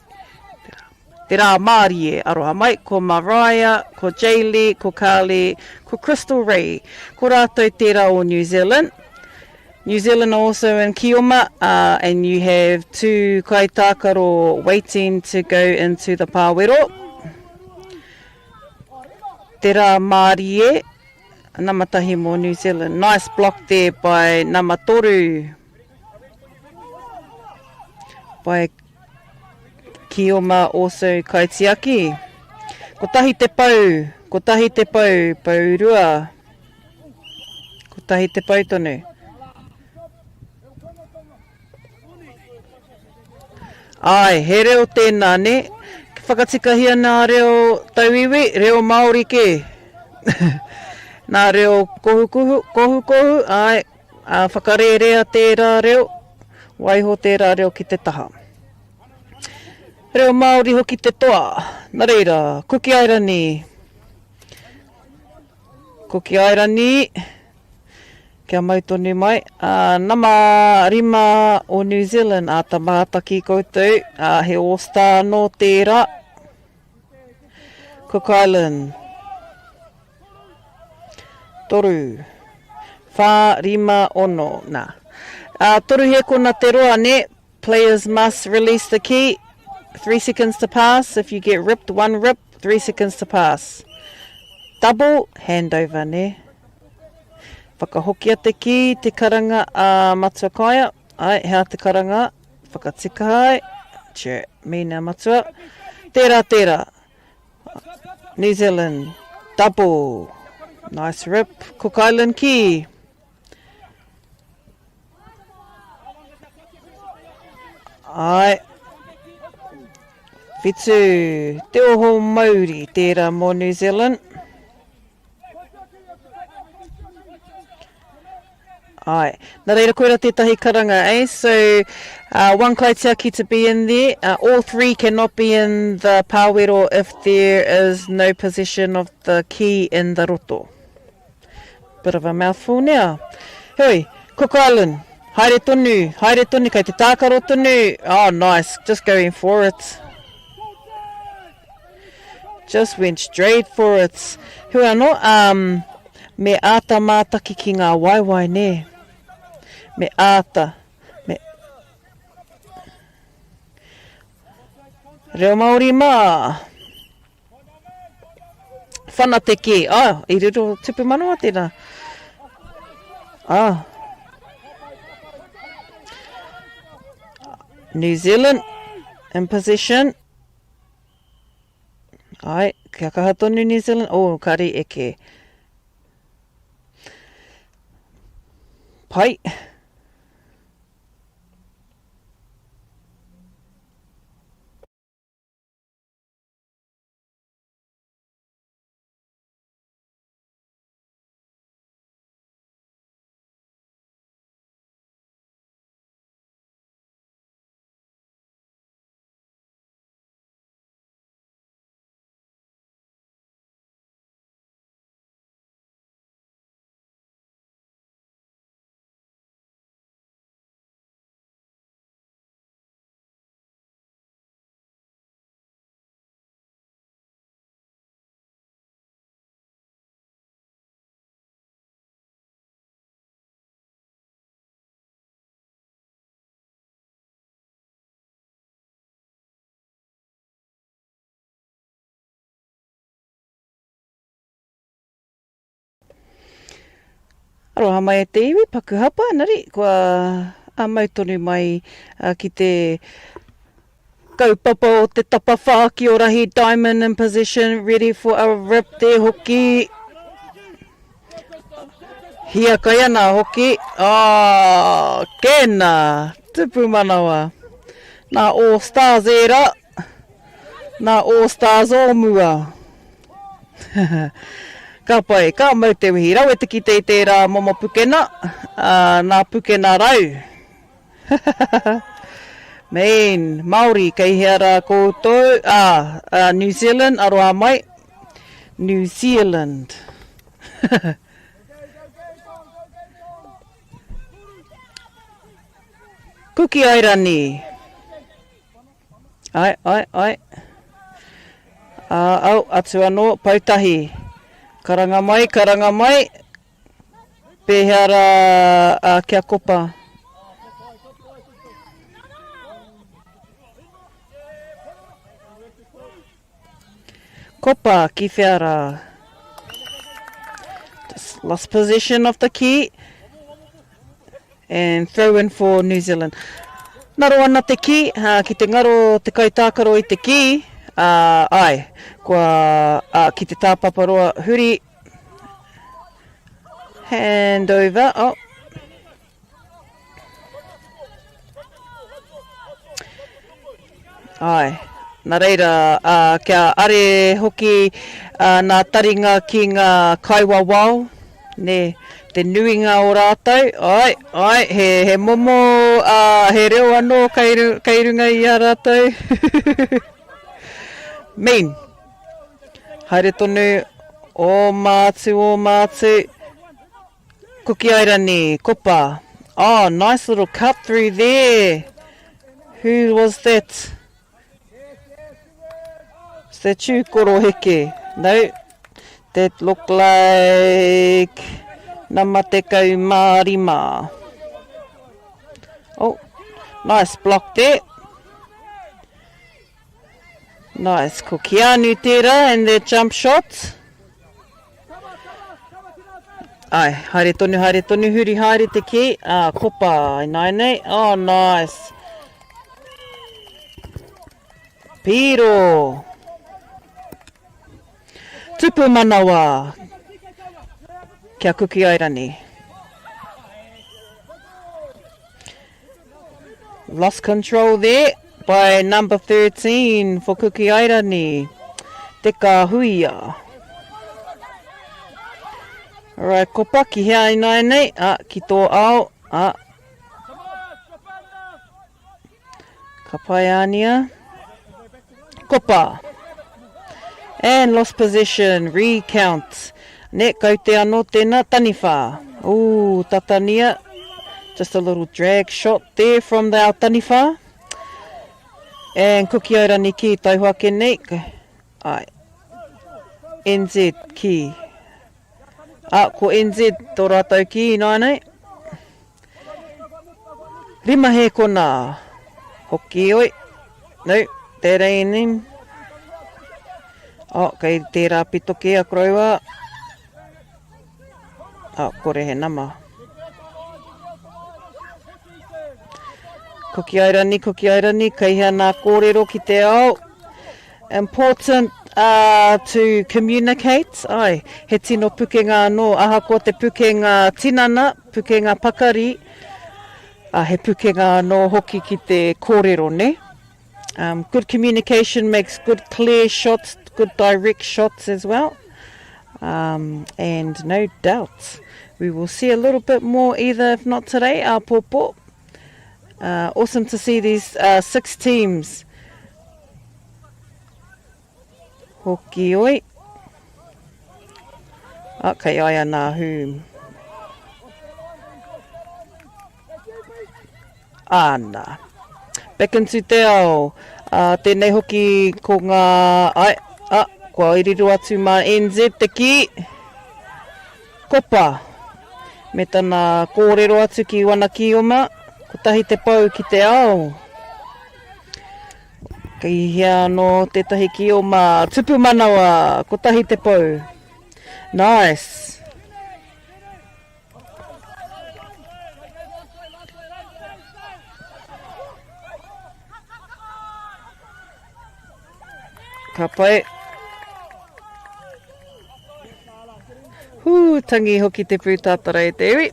Te Rā Mārie, aroha mai, ko Mariah, ko Jaylee, ko Carly, ko Crystal Ray. Ko rātou tērā o New Zealand. New Zealand are also in Kioma, uh, and you have two kaitākaro waiting to go into the pāwero. Te Rā Mārie, nama tahi mō New Zealand. Nice block there by nama toru. By Kioma also kaitiaki. Kotahi te pau, kotahi te pau, pau rua. Kotahi te pau tonu. Āe, he reo tēnā, nē? Whakatikahia nā reo tauiwi, reo Māori kē. nā reo kohukohu, kohukohu, āe, ā, whakarērea tērā reo, waiho tērā reo ki te taha. Reo Māori hoki te toa. Nā reira, Kuki Airani, Kuki Airani, kia mau tonu mai. Ā, nama rima o New Zealand, āta mātaki koutou, ā, he All Star anō tērā. Cook Island. Toru, whā, rima, ono, nā. Ā, toru hēkona te roa, nē? Players must release the key. Three seconds to pass. If you get ripped, one rip, three seconds to pass. Double handover, nē? Whakahokia te kī, te karanga a Matua Kaia. Ai, hea te karanga? Whakatika ai. Che, me now Matua. Tērā, tērā. New Zealand, double. Nice rip. Cook Island kī. Ai. Whitu, te oho mauri tērā mō New Zealand. Ai. Nā reira, koira tētahi karanga, eh? So, uh, one kaitiaki to be in there. Uh, all three cannot be in the pāwero if there is no possession of the key in the roto. Bit of a mouthful now. Heoi, Cook Island, haere tonu, haere tonu, kei te tākaro tonu. Oh, nice, just going for it. Just went straight for it. Heoi anō, um, me āta mātaki ki ngā waewae, nē? Me āta, me... Reo Māori mā! Whanateke, ah, i riro tupu manawa tēnā. Ah. New Zealand in possession. Ai, kia kaha tonu New Zealand. Oh, kari eke. Pai. Aroha mai e te iwi, paku hapa, engari kua mau tonu mai ki te kaupapa o te tapawhā ki o rahi Diamond in position, ready for a rip there hoki. Hiakai ana hoki, oh, kēnā, tupu manawa. Nā All Stars ērā. Nā All Stars o mua. Ka pai, ka mau te wehi. Rawe te kite i tērā momo pukena, ā, nā pukena rau. Mean, Māori, kei hea rā koutou? Ā, ā, New Zealand, aroha mai. New Zealand. Kuki Airani. Ai, ai, ai. Ā, au, atu anō, Pautahi. Karanga mai, karanga mai. Pēhea rā ā, kia kopa? Kopa, ki whea rā? Just lost possession of the key. And throw in for New Zealand. Ngaro ana te kī, ā, ki te ngaro te kaitākaro i te kī, ā, āe, kua, ā, ki te tāpaparoa huri, hand over, oh. Āe, nā reira, ā, kia are hoki ā, nā taringa ki ngā kaiwawao, nē, te nuinga o rātou, āe, āe, he, he momo, ā, he reo anō kei, kei runga i a rātou. Mean. Haere tonu, ō mātu, ō mātu. Kuki Airani, Kopa. Oh, nice little cut through there. Who was that? Is that you, Koroheke? No. That looked like nama tekau mā rima. Oh, nice block there. Nice. Ko Keanu tērā and that jump shot. Ai, haere tonu, haere tonu, huri haere te kī. Ah, kopa, ināianei. Oh, nice. Pīro. Tupu manawa. Kia Kuki Airani. Lost control there by number 13 for Kuki Airani. Te Kāhuia. Alright, kopa, ki hea ināianei? Ah, ki tō ao. Ah. Ka pai Ania. Kopa. And lost possession. Recount. Ne, kaute anō tēnā. Taniwha. Ooh, tatania. Just a little drag shot there from the our taniwha. And Kuki Airani ki taihoa ake nei. Ai. NZ ki. Ah, ko NZ tō rātou ki ināianei. Rima hēkona. Hoki oi. No, that ain't him. Oh, kei tērā pito kē a koroua. Oh, kore he nama. Kuki Airani, Kuki Airani, kei hea nā kōrero ki te ao. Important uh, to communicate. Ai, he tino pukenga anō, ahakoa te pukenga tinana, pukenga pakari, uh, he pukenga anō hoki ki te kōrero, ne? Um, good communication makes good clear shots, good direct shots as well. Um, and no doubt we will see a little bit more either if not today, āpōpō. Uh, awesome to see these uh, six teams. Hoki oi. Ah, kei aia nā hūm. Ana. Back into te ao. Uh, tēnei hoki ko ngā... Ai, ah, kua riro atu mā NZ te kī. Kopa. Me tana kōrero atu ki wana kīoma, kotahi te pou ki te ao. Kei hea anō tētahi kīoma, tupu manawa, kotahi te pou. Nice. Ka pai. Hū, tangi hoki te pūtātara e te iwi.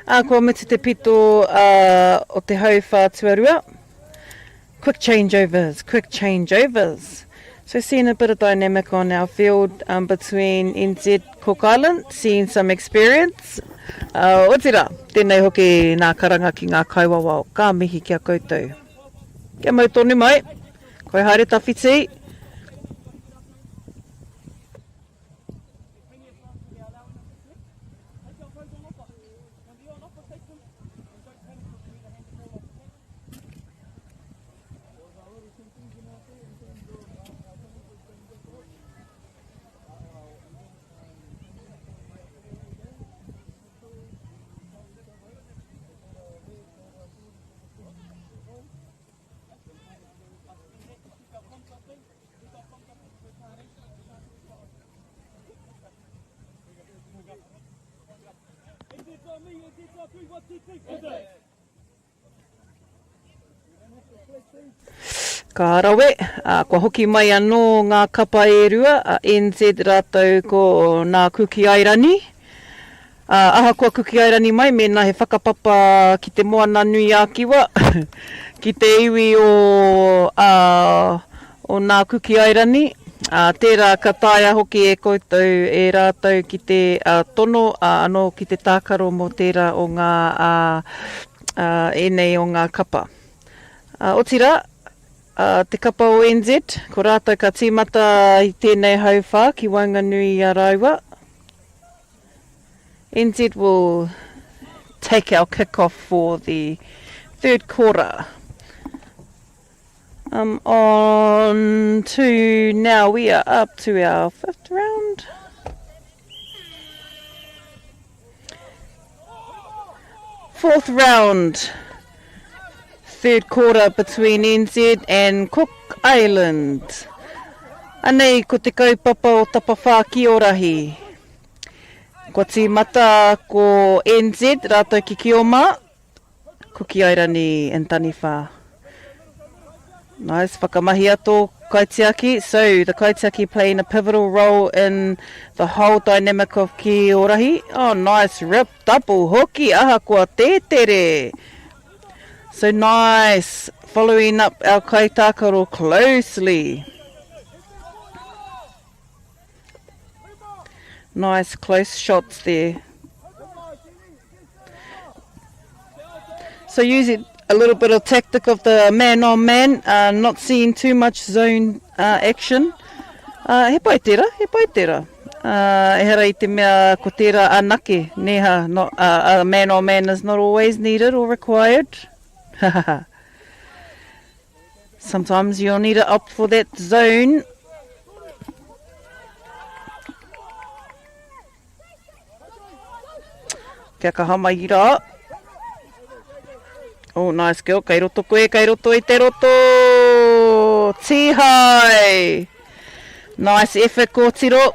Ā, kua mutu te pito uh, o te hauwhā tuarua. Quick changeovers, quick changeovers. So seeing a bit of dynamic on our field um, between NZ Cook Island, seeing some experience. Uh, otira, tēnei hoki nā karanga ki ngā kaiwawao. Ka mihi ki a koutou. Kia mau tonu mai. Koe haere tawhiti. Ka rawe, ā, kua hoki mai anō ngā kapa e rua, a NZ rātou ko Nā Kuki Airani. Ā, ahakoa Kuki Airani mai, mēnā he whakapapa ki Te Moana-nui-a-Kiwa, ki te iwi o, ā, o Nā Kuki Airani, ā, tērā ka taea hoki e koutou, e rātou ki te, ā, tono, ā, anō ki te tākaro mō tērā o ngā, ā, ā, ēnei o ngā kapa. Ā, otirā, ā, te kapa o NZ, ko rātou ka tīmata i tēnei hauwhā ki waenganui i a rāua. NZ will take our kick off for the third quarter. Um, on to now, we are up to our fifth round. Fourth round, third quarter between NZ and Cook Island. Anei ko te kaupapa o Tapawhā ki Orahi. Kua tīmata ko NZ rātou ki Kioma, Kuki Airani and Taniwha. Nice, whakamahia tō kaitiaki. So, the kaitiaki playing a pivotal role in the whole dynamic of Ki Orahi. Oh, nice rip, double hoki, ahakoa tētere. So nice, following up our kaitākaro closely. Nice close shots there. So using a little bit of tactic of the man on man, uh, not seeing too much zone uh, action. Uh, he pai tērā, he pai tērā. Uh, ehara i te mea ko tērā anake, neha, not, uh, a man on man is not always needed or required. Sometimes you'll need to opt for that zone. Kia kaha mai rā. Oh, nice girl. Kei roto koe, kei roto i te roto. Tihai. Nice effort, kōtiro.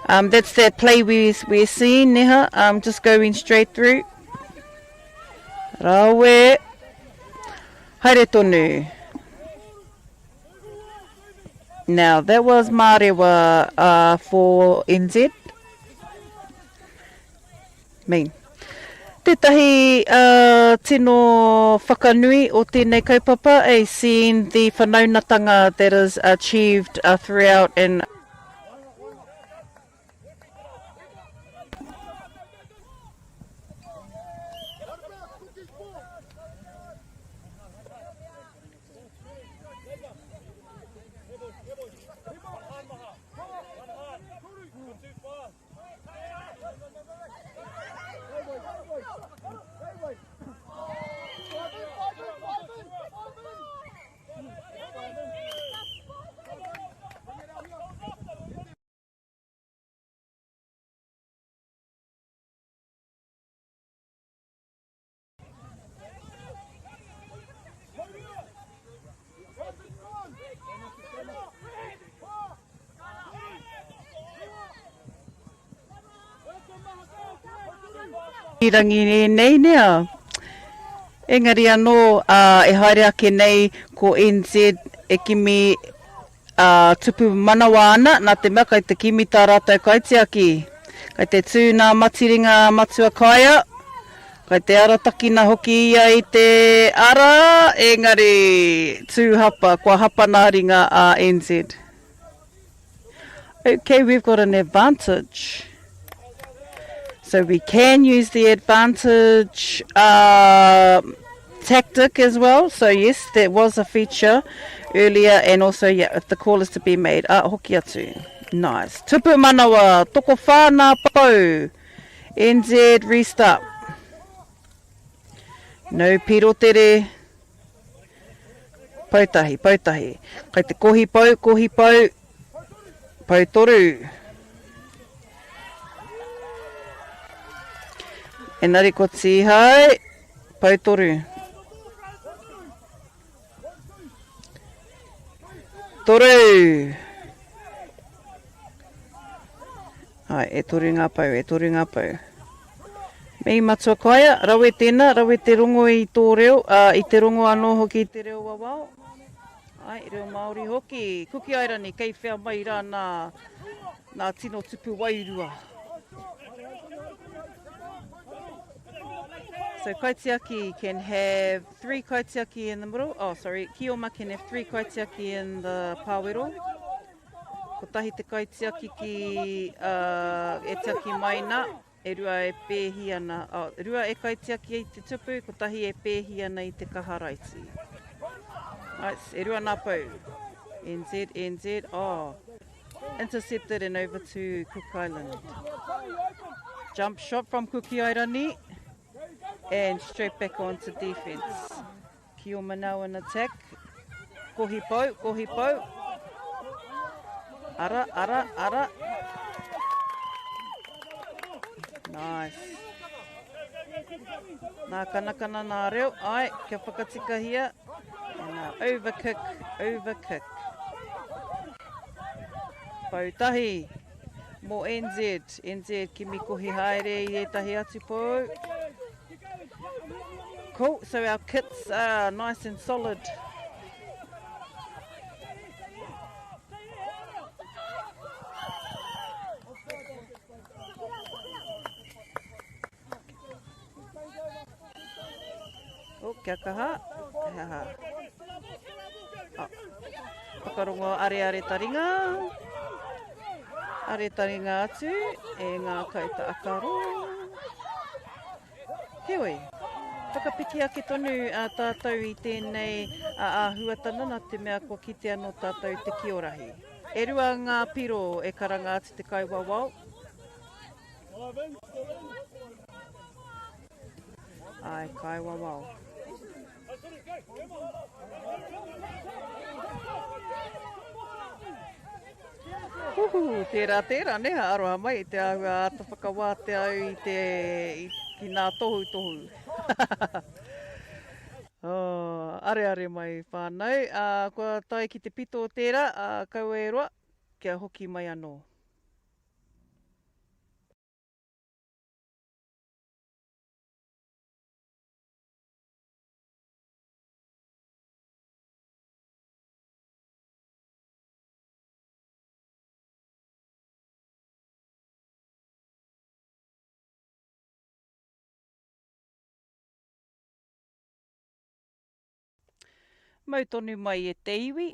Um, that's that play we, we're seeing, Neha. Um, just going straight through. Rawe. Haere tonu. Now, that was Mārewa uh, for NZ. Me. Tētahi uh, tino whakanui o tēnei kaupapa, a seeing the whanaunatanga that is achieved uh, throughout and Rangi ēnei nea. Engari anō, ā, e haere ake nei ko NZ e kimi Ā, tupu manawa ana, nā te mea kai te kimi tā rātou kaitiaki. Kai te tū nā matiringa a Matua Kaia, kai te aratakina hoki ia i te ara, engari tū hapa, kua hapa nā ringa a NZ. Okay, we've got an advantage. So we can use the advantage uh, tactic as well. So yes, that was a feature earlier and also yeah, if the call is to be made. Ah, hoki atu. Nice. Tupu manawa, toko whānā pau. NZ restart. No pirotere. Poutahi, poutahi. Kai te kohi pou, kohi pou. Poutoru. Engari ko Tīhai, poutoru. Toru. Ai, e toru ngā pou, e toru ngā pou. Me i Matua Kaia, rawe tēnā, rawe te rongo i tō reo, ā, i te rongo anō hoki i te reo wawao. Ai, reo Māori hoki. Kuki Airani, kei whea mai rā nā, nā tino tupu wairua. So kaitiaki can have three kaitiaki in the middle. Oh, sorry, Kioma can have three kaitiaki in the pāwero. Kotahi te kaitiaki ki, uh, e tiaki mai nā, e rua e pēhi ana, oh, rua e kaitiaki i te tupu, kotahi e pēhi ana i te kaha raiti. Right, e rua nā pou. NZ, NZ, oh. Intercepted and over to Cook Island. Jump shot from Kuki Airani and straight back onto defense. Kioma now in attack. Kohi pou, kohi pou. Ara, ara, ara. Nice. Nā kanakana nā reo, ai, kia whakatikahia. And now overkick, overkick. Pou tahi. Mō NZ, NZ kimi kohi haere i ētahi atu pou. Cool, so our kits are nice and solid. Oh, kia kaha. He aha. Oh. Whakarongo areare taringa. Are taringa atu e ngā kaitākaro. Heoi, whakapiki ake tonu a tātou i tēnei āhuatana nā te mea kua kite anō tātou te kiorahi. E rua ngā piro e karanga atu te kaiwawao. Ai, kaiwawao. Huhu, tērā, tērā, ne, aroha mai i te āhua āta whakawātea au i te, i, ki nā tohutohu. oh, areare mai whānau, uh, kua tae ki te pito o tērā, uh, kaua e roa, kia hoki mai anō. Mau tonu mai e te iwi,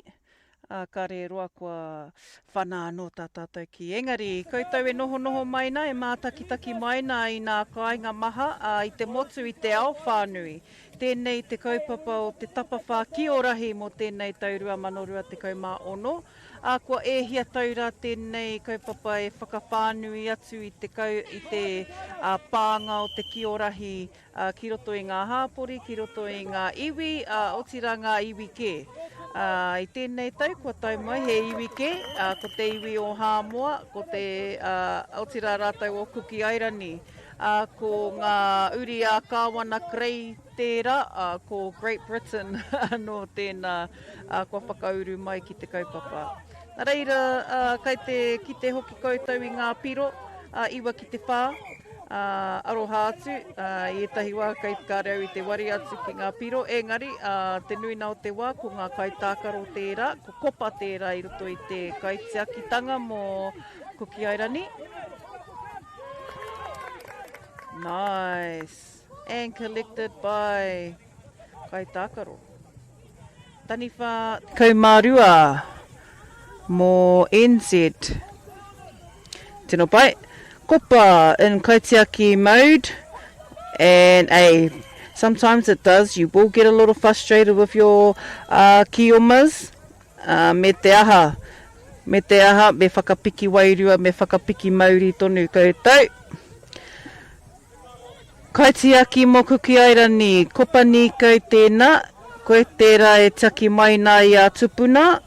ā, kāre e roa kua whana anō tā tātou kī. Engari, koutou e nohonoho mai nā, e mātakitaki mai nā i nā kāinga maha, ā, i te motu, i te ao whānui. Tēnei te kaupapa o te tapawhā ki Orahi mō tēnei tau 2026, ā, kua e hia tau rā tēnei kaupapa e whakawhānui atu i te kau, i te, ā, pānga o te ki Orahi, ā, ki roto i ngā hāpori, ki roto i ngā iwi, ā, otirā ngā iwi kē. Ā, i tēnei tau kua tau mai he iwi kē, ā, ko te iwi o Hāmoa, ko te, ā, otirā rātou o Kuki Airani, ā, ko ngā uri a Kāwana Kerei tērā, ā, ko Great Britain anō tēnā, ā, kua whakauru mai ki te kaupapa. Nā reira, ā, kai te kite hoki koutou i ngā piro, ā, iwa ki te whā, ā, aroha atu, ā, i ētahi wā kei kāre au i te wari atu ki ngā piro, engari, ā, te nuina o te wā ko ngā kaitākaro tērā, ko Kopa tērā i roto i te kaitiakitanga mō Kuki Airani. Nice. And collected by kaitākaro. Taniwha 12 mō NZ. Tino pai. Kopa in kaitiaki mode and a sometimes it does you will get a little frustrated with your uh, kiomas uh, me te aha me te aha me whakapiki wairua me whakapiki mauri tonu koutou. Kaitiaki mō Kuki Airani, Kopa Nīkau tēnā, koe tērā e tiaki mai nā i a Tupuna.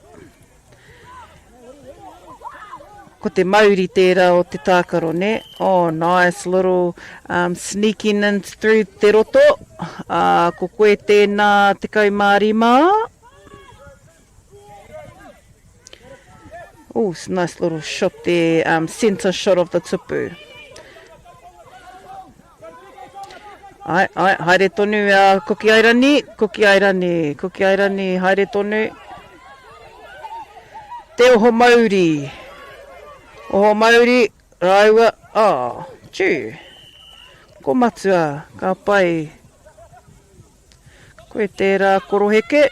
Ko te mauri tērā o te tākaro, nē? Oh, nice little um, sneaking in through te roto. Uh, ko koe tēnā 15. Oh, it's a nice little shot there, um, centre shot of the tupu. Ai, ai, haere tonu a uh, Kuki Airani, Kuki Airani, Kuki Airani, haere tonu. Te Oho Mauri. Oho Mauri, rāua, oh, tū. Ko Matua, ka pai. Koe tērā koroheke.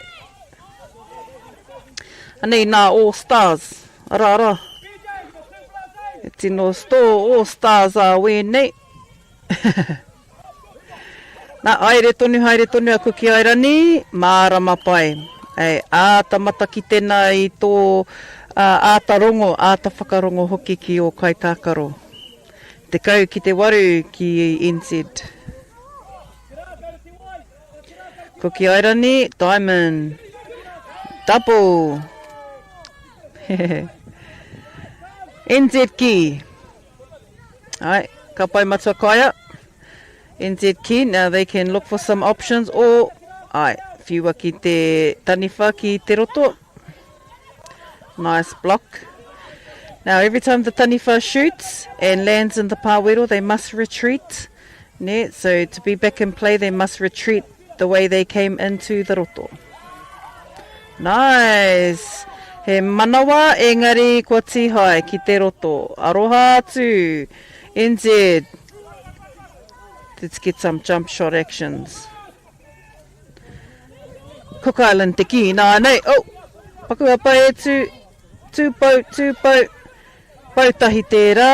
Anei nā All Stars. Ara, ara. E tino store All Stars a wēnei. Nā, haere tonu, haere tonu a Kuki Airani, mārama pai. Ei, āta matakitena i tō āta rongo, āta whakarongo hoki ki ō kaitākaro. 10 ki te waru ki NZ. Kuki Airani, Diamond. Double. NZ ki. Ai, ka pai matua kaia. NZ ki, now they can look for some options or, ai, whiua ki te taniwha ki te roto. Nice block. Now every time the taniwha shoots and lands in the pāwero they must retreat, nē, so to be back in play they must retreat the way they came into the roto. Nice! He manawa engari kua tīhae ki te roto. Aroha atu! NZ! Let's get some jump shot actions. Cook Island te kī nānei. Oh! Paku a pai e tū. Tūpou, tūpou. Pau tahi tērā.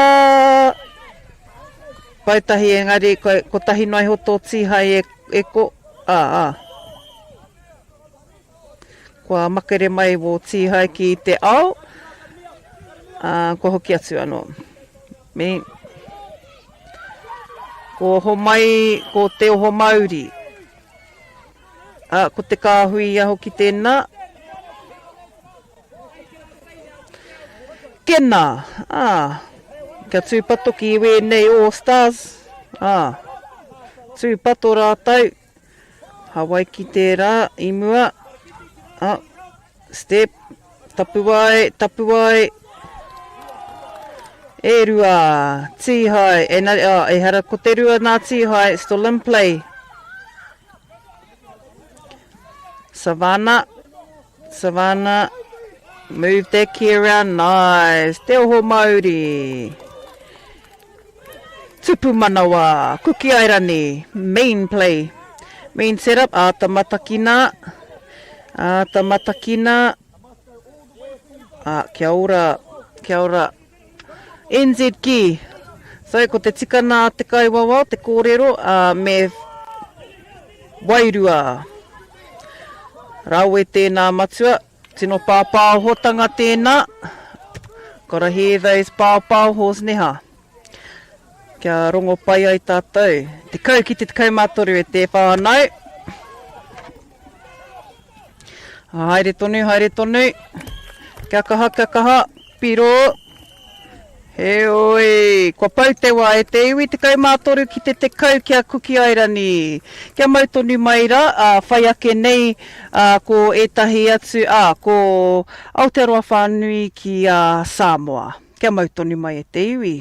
Pau tahi engari kotahi noa iho tō tīhae e, e ko. Ā, ā. Kua makere mai wō tīhae ki te ao. Ā, kua hoki atu anō. Me. Ko homai, ko Te Oho Mauri. Ā, ko te kāhui ia hoki tēnā. Tēnā, ā, kia tūpato ki wēnei All Stars, ā, tūpato rātou, Hawaiki tērā i mua, ā, step, tapuwae, tapuwae, e rua, tīhae, e, ā, ehara ko te rua nā tīhae, still in play. Savannah, Savannah, move that key around, nice. Te Oho Mauri. Tupu Manawa, Kuki Airani, main play. Main setup, āta matakina, āta matakina. Ah, kia ora, kia ora. NZ ki. So, ko te tikana a te kaiwawao, te kōrero, ā, me wairua. Rawe tēnā matua, tino pāpāohotanga tēnā. Gotta hear those pāpāohos neha. Kia rongo pai ai tātou. 10 ki te 13 e te whānau. Haere tonu, haere tonu. Kia kaha, kia kaha. Piro. Heoi, kua pau te wā e te iwi 13 ki te 10 ki a Kuki Airani. Kia mau tonu mai rā, ā, whai ake nei ā, ko ētahi atu, ā, ko Aotearoa whānui ki a Samoa. Kia mau tonu mai e te iwi.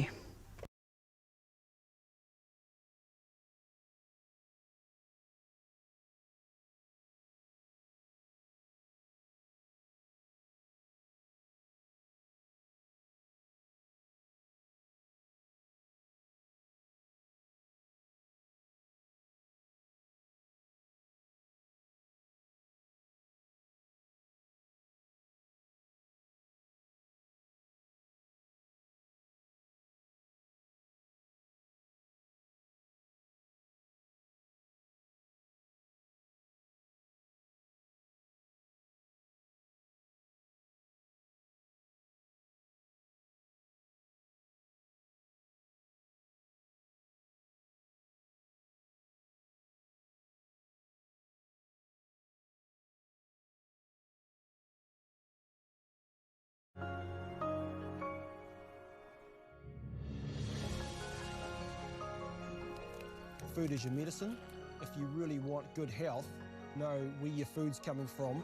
Food is your medicine. If you really want good health, know where your food's coming from.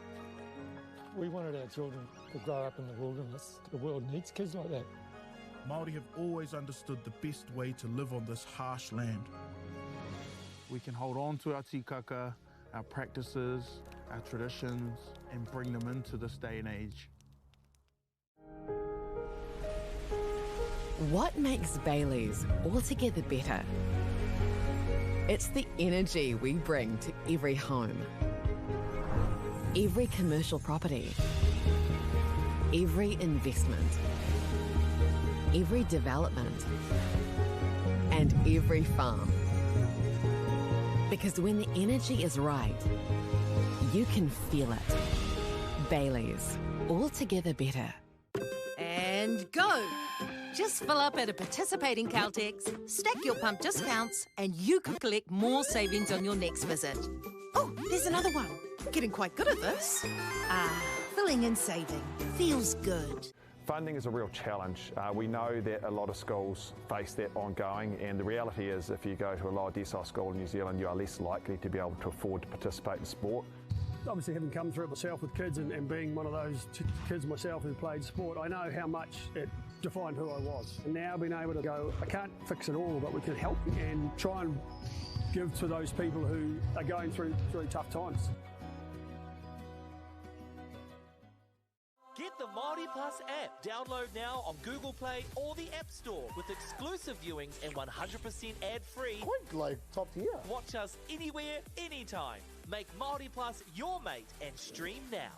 We wanted our children to grow up in the wilderness. The world needs kids like that. Māori have always understood the best way to live on this harsh land. We can hold on to our tikaka, our practices, our traditions, and bring them into this day and age. What makes Bailey's altogether better? It's the energy we bring to every home, every commercial property, every investment, every development, and every farm. Because when the energy is right, you can feel it. Bailey's, altogether better. And go! Just fill up at a participating Caltex, stack your pump discounts, and you could collect more savings on your next visit. Oh, there's another one. Getting quite good at this. Ah, filling and saving. Feels good. Funding is a real challenge. Uh, we know that a lot of schools face that ongoing, and the reality is if you go to a lower decile school in New Zealand, you are less likely to be able to afford to participate in sport. Obviously, having come through it myself with kids and, and being one of those kids myself who played sport, I know how much it defined who I was. And now being able to go, I can't fix it all, but we can help and try and give to those people who are going through really tough times. Get the Māori Plus app. Download now on Google Play or the App Store with exclusive viewings and 100% ad-free. Quite like top tier. Watch us anywhere, anytime. Make Māori Plus your mate and stream now.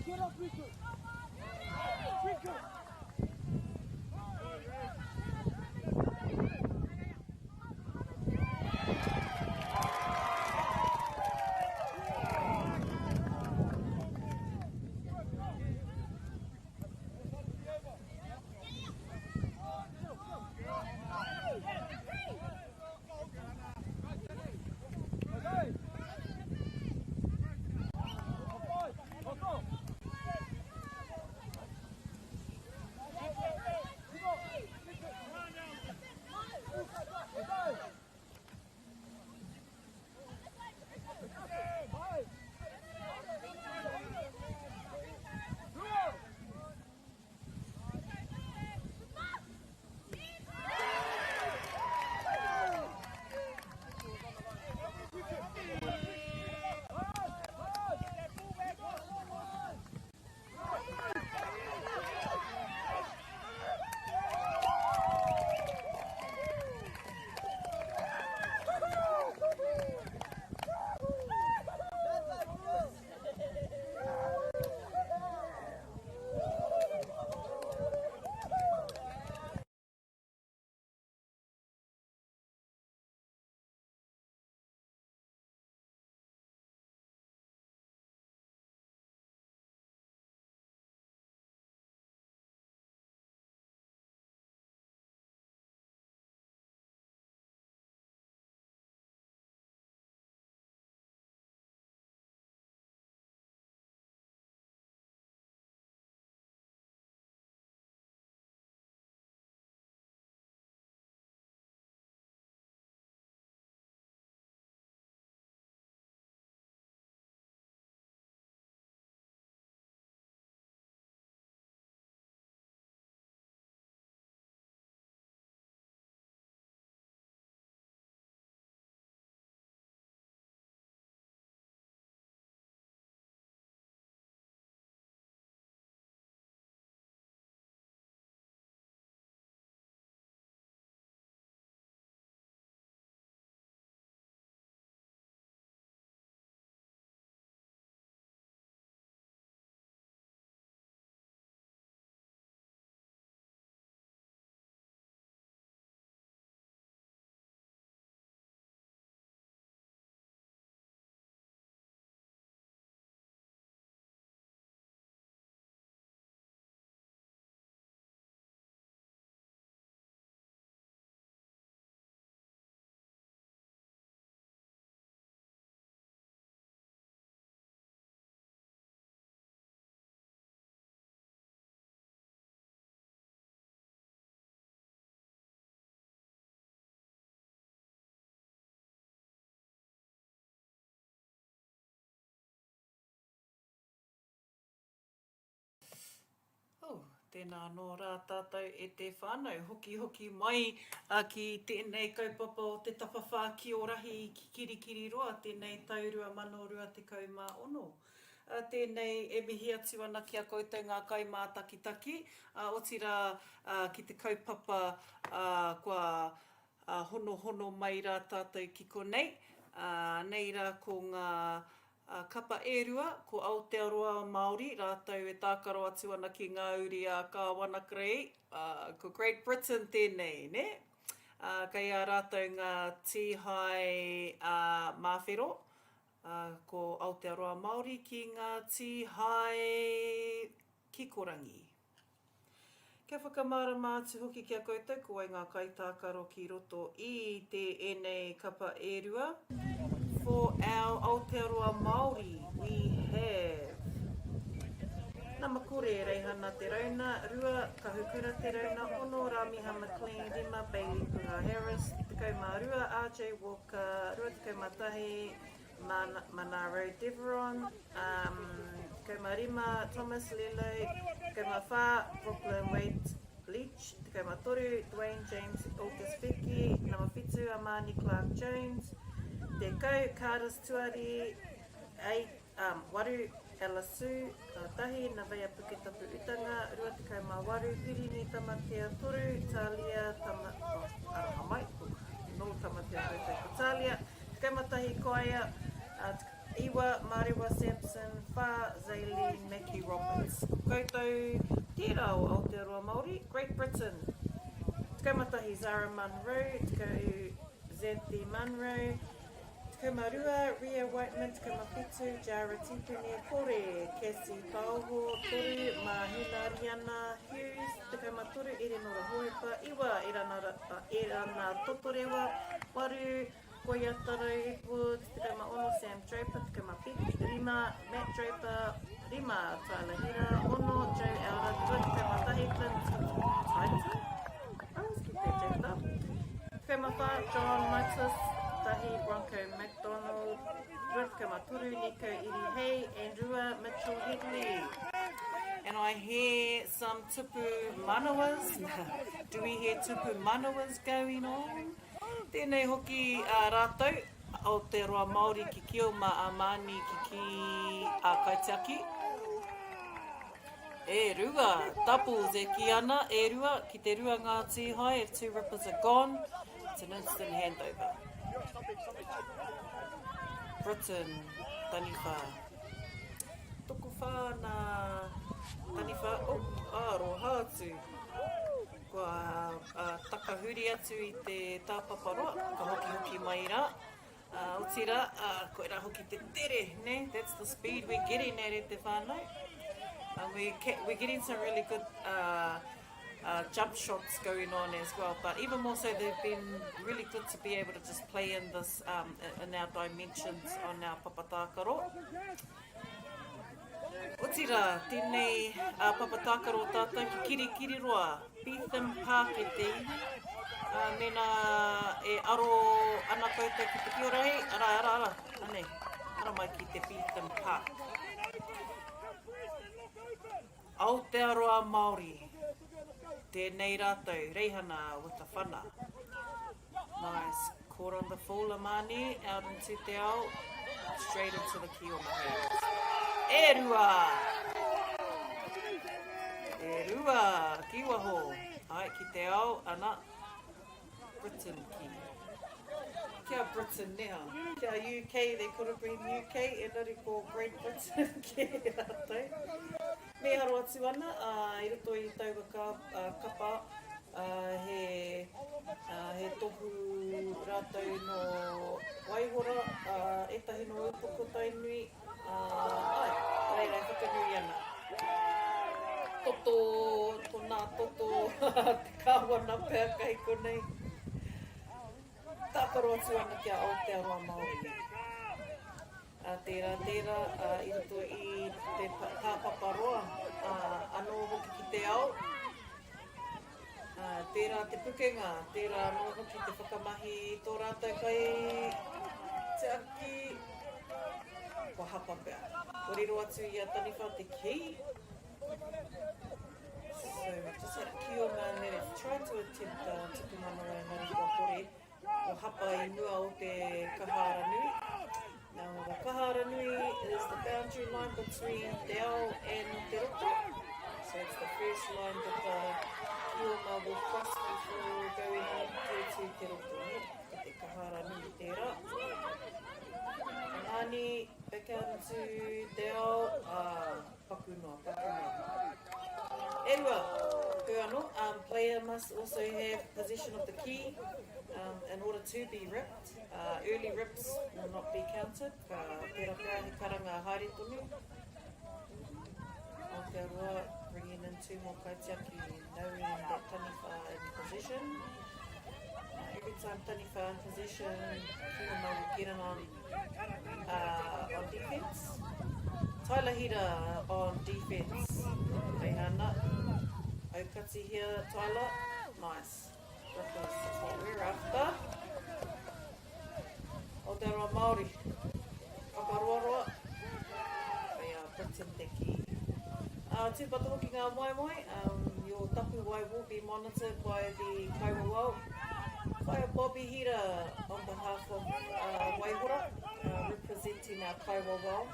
Get up, Rico! Rico! Oh, tēnā anō rā tātou e te whānau, hokihoki mai ki tēnei kaupapa o te tapawhā ki Orahi ki Kirikiriroa tēnei tau 2026. Tēnei e mihi atu ana ki a koutou ngā kaimātakitaki, otirā ki te kaupapa kua honohono mai rā tātou ki konei. Nei rā ko ngā kapa e rua, ko Aotearoa Māori rātou e tākaro atu ana ki ngā uri a Kāwana Kerei, ko Great Britain tēnei, nē? Kei a rātou ngā tīhae māwhero, ko Aotearoa Māori ki ngā tīhae kikorangi. Kia whakamārama atu hoki ki a koutou ko wai ngā kaitākaro ki roto i te ēnei kapa e rua. For our Aotearoa Māori we have Nama kore, Reihana Te Rauna, rua, Kahukura Te Rauna, ono, Ramiha McLean, rima, Bailey Puha Harris, 12, RJ Walker, 21, Manaro Deveron, 15, Thomas Lele, 14, Brooklyn Wade Leach, 13, Dwayne James August Wheke, nama 7, Amani Clark Jones, 10, Curtis Tuari, 8, Ella Sue, 1, Navea. Puketapu Utanga, 28, Pirini Tamatea, 3, Talia Tama, oh, aroha mai, ko, nō Tamatea koutou ko Talia, 11, Koia, 9, Marewa Sampson, 4, Zaylee Mackie Roberts. Ko koutou tērā o Aotearoa Māori, Great Britain, 11, Zara Munro, 10, Xanthi Munro, 12, Ria Whiteman, 17, Jara Tipene, Kore, Cassie Taoho, 3, Mahina Riana Hughes, 13, Erenora Hohepa, 9, Erana, Erana Totorewa, 8, Koiatarau Edwards, 16, Sam Draper, 15, Matt Draper, 5, Tyler Hira, 6, Joe Elder, 21, Clint Titan? I always get that jacked up. 14, John Mitus, 1, Bronco McDonald, 23, Nico Irihei, and 2, Mitchell Headley. And I hear some tupu manawas. Do we hear tupu manawas going on? Tēnei hoki a rātou, Aotearoa Māori ki Kioma a Māni ki ki a Kaitiaki. E rua, doubles e kī ana, e rua, ki te rua ngā tīhae, if two rippers are gone, it's an instant handover. Britain, taniwha. Tokowhā nā taniwha, oh, aroha atu. Kua takahuri atu i te tāpapa roa, ka hokihoki mai rā. Otirā, koirā hoki te tere, nē? That's the speed we're getting at e te whānau. We, we're getting some really good uh, uh, jump shots going on as well, but even more so, they've been really good to be able to just play in this, um, in our dimensions on our papatākaro. Otirā, tēnei ā papa tākaro tātou ki Kirikiriroa, Beetham Park e te iwi. Ā, mēnā e aro ana koutou ki te Kiorahi, arā, arā, arā, anei, haramai ki te Beetham Park. Aotearoa Māori, tēnei rātou, Reihana with a whana. Nice. Caught on the full, Amani, out into te ao, straight into the Kioma hands. E rua! E rua, ki waho. Ai, ki te ao, ana, Britain ki. Kia Britain neha. Kia UK, they could have been UK, engari ko Great Britain ki rātou. Mīharo atu ana, ā, i roto i taua ka, ā, kapa, ā, he, ā, he tohu rātou nō Waihora, ā, ētahi nō Ūpoko Tainui, ā, āe, reira e whakanui ana. Toto, tōnā toto, te kāwana pea kei konei. Tākaro atu ana ki a Aotearoa Māori. Ā, tērā, tērā, ā, i roto i te tāpapa roa, ā, anō hoki ki te ao. Ā, tērā te pukenga, tērā anō hoki te whakamahi i tō rātou kai tiaki, kua hapa pea. Kua riro atu i a Taniwha te kī. So, just had a kī o ngā mere, tried to attempt a tuku manawa engari kua kore. Ko Hapa i mua o te Kaharanui. Now the Kaharanui is the boundary line between Te Ao and Te Roto. So it's the first line that the Kioma will cross before going on through to Te Roto. Ko te Kaharanui tērā. Anani, back out into Te Ao, ah, paku noa, paku noa. E rua, who anō, um, player must also have possession of the key um, in order to be ripped. Uh, early rips will not be counted. Ka tērā pea he karanga haere tonu. Aotearoa bringing in two more kaitiaki, knowing that Taniwha in possession. Uh, every time Taniwha in possession, Kiwama will get in on, uh, on defense. Tyler Hira on defense. Reihana. Aukatihia, Tyler. Nice. Rippers is what we're after. Aotearoa Māori. Whakaroaroa. Kei a Britain te kī. Uh, tūpato hoki ngā waewae. Um, your tapuwae will be monitored by the kaiwawao. Whaea Bobby Hira on behalf of uh, Waihora, uh, representing our kaiwawao.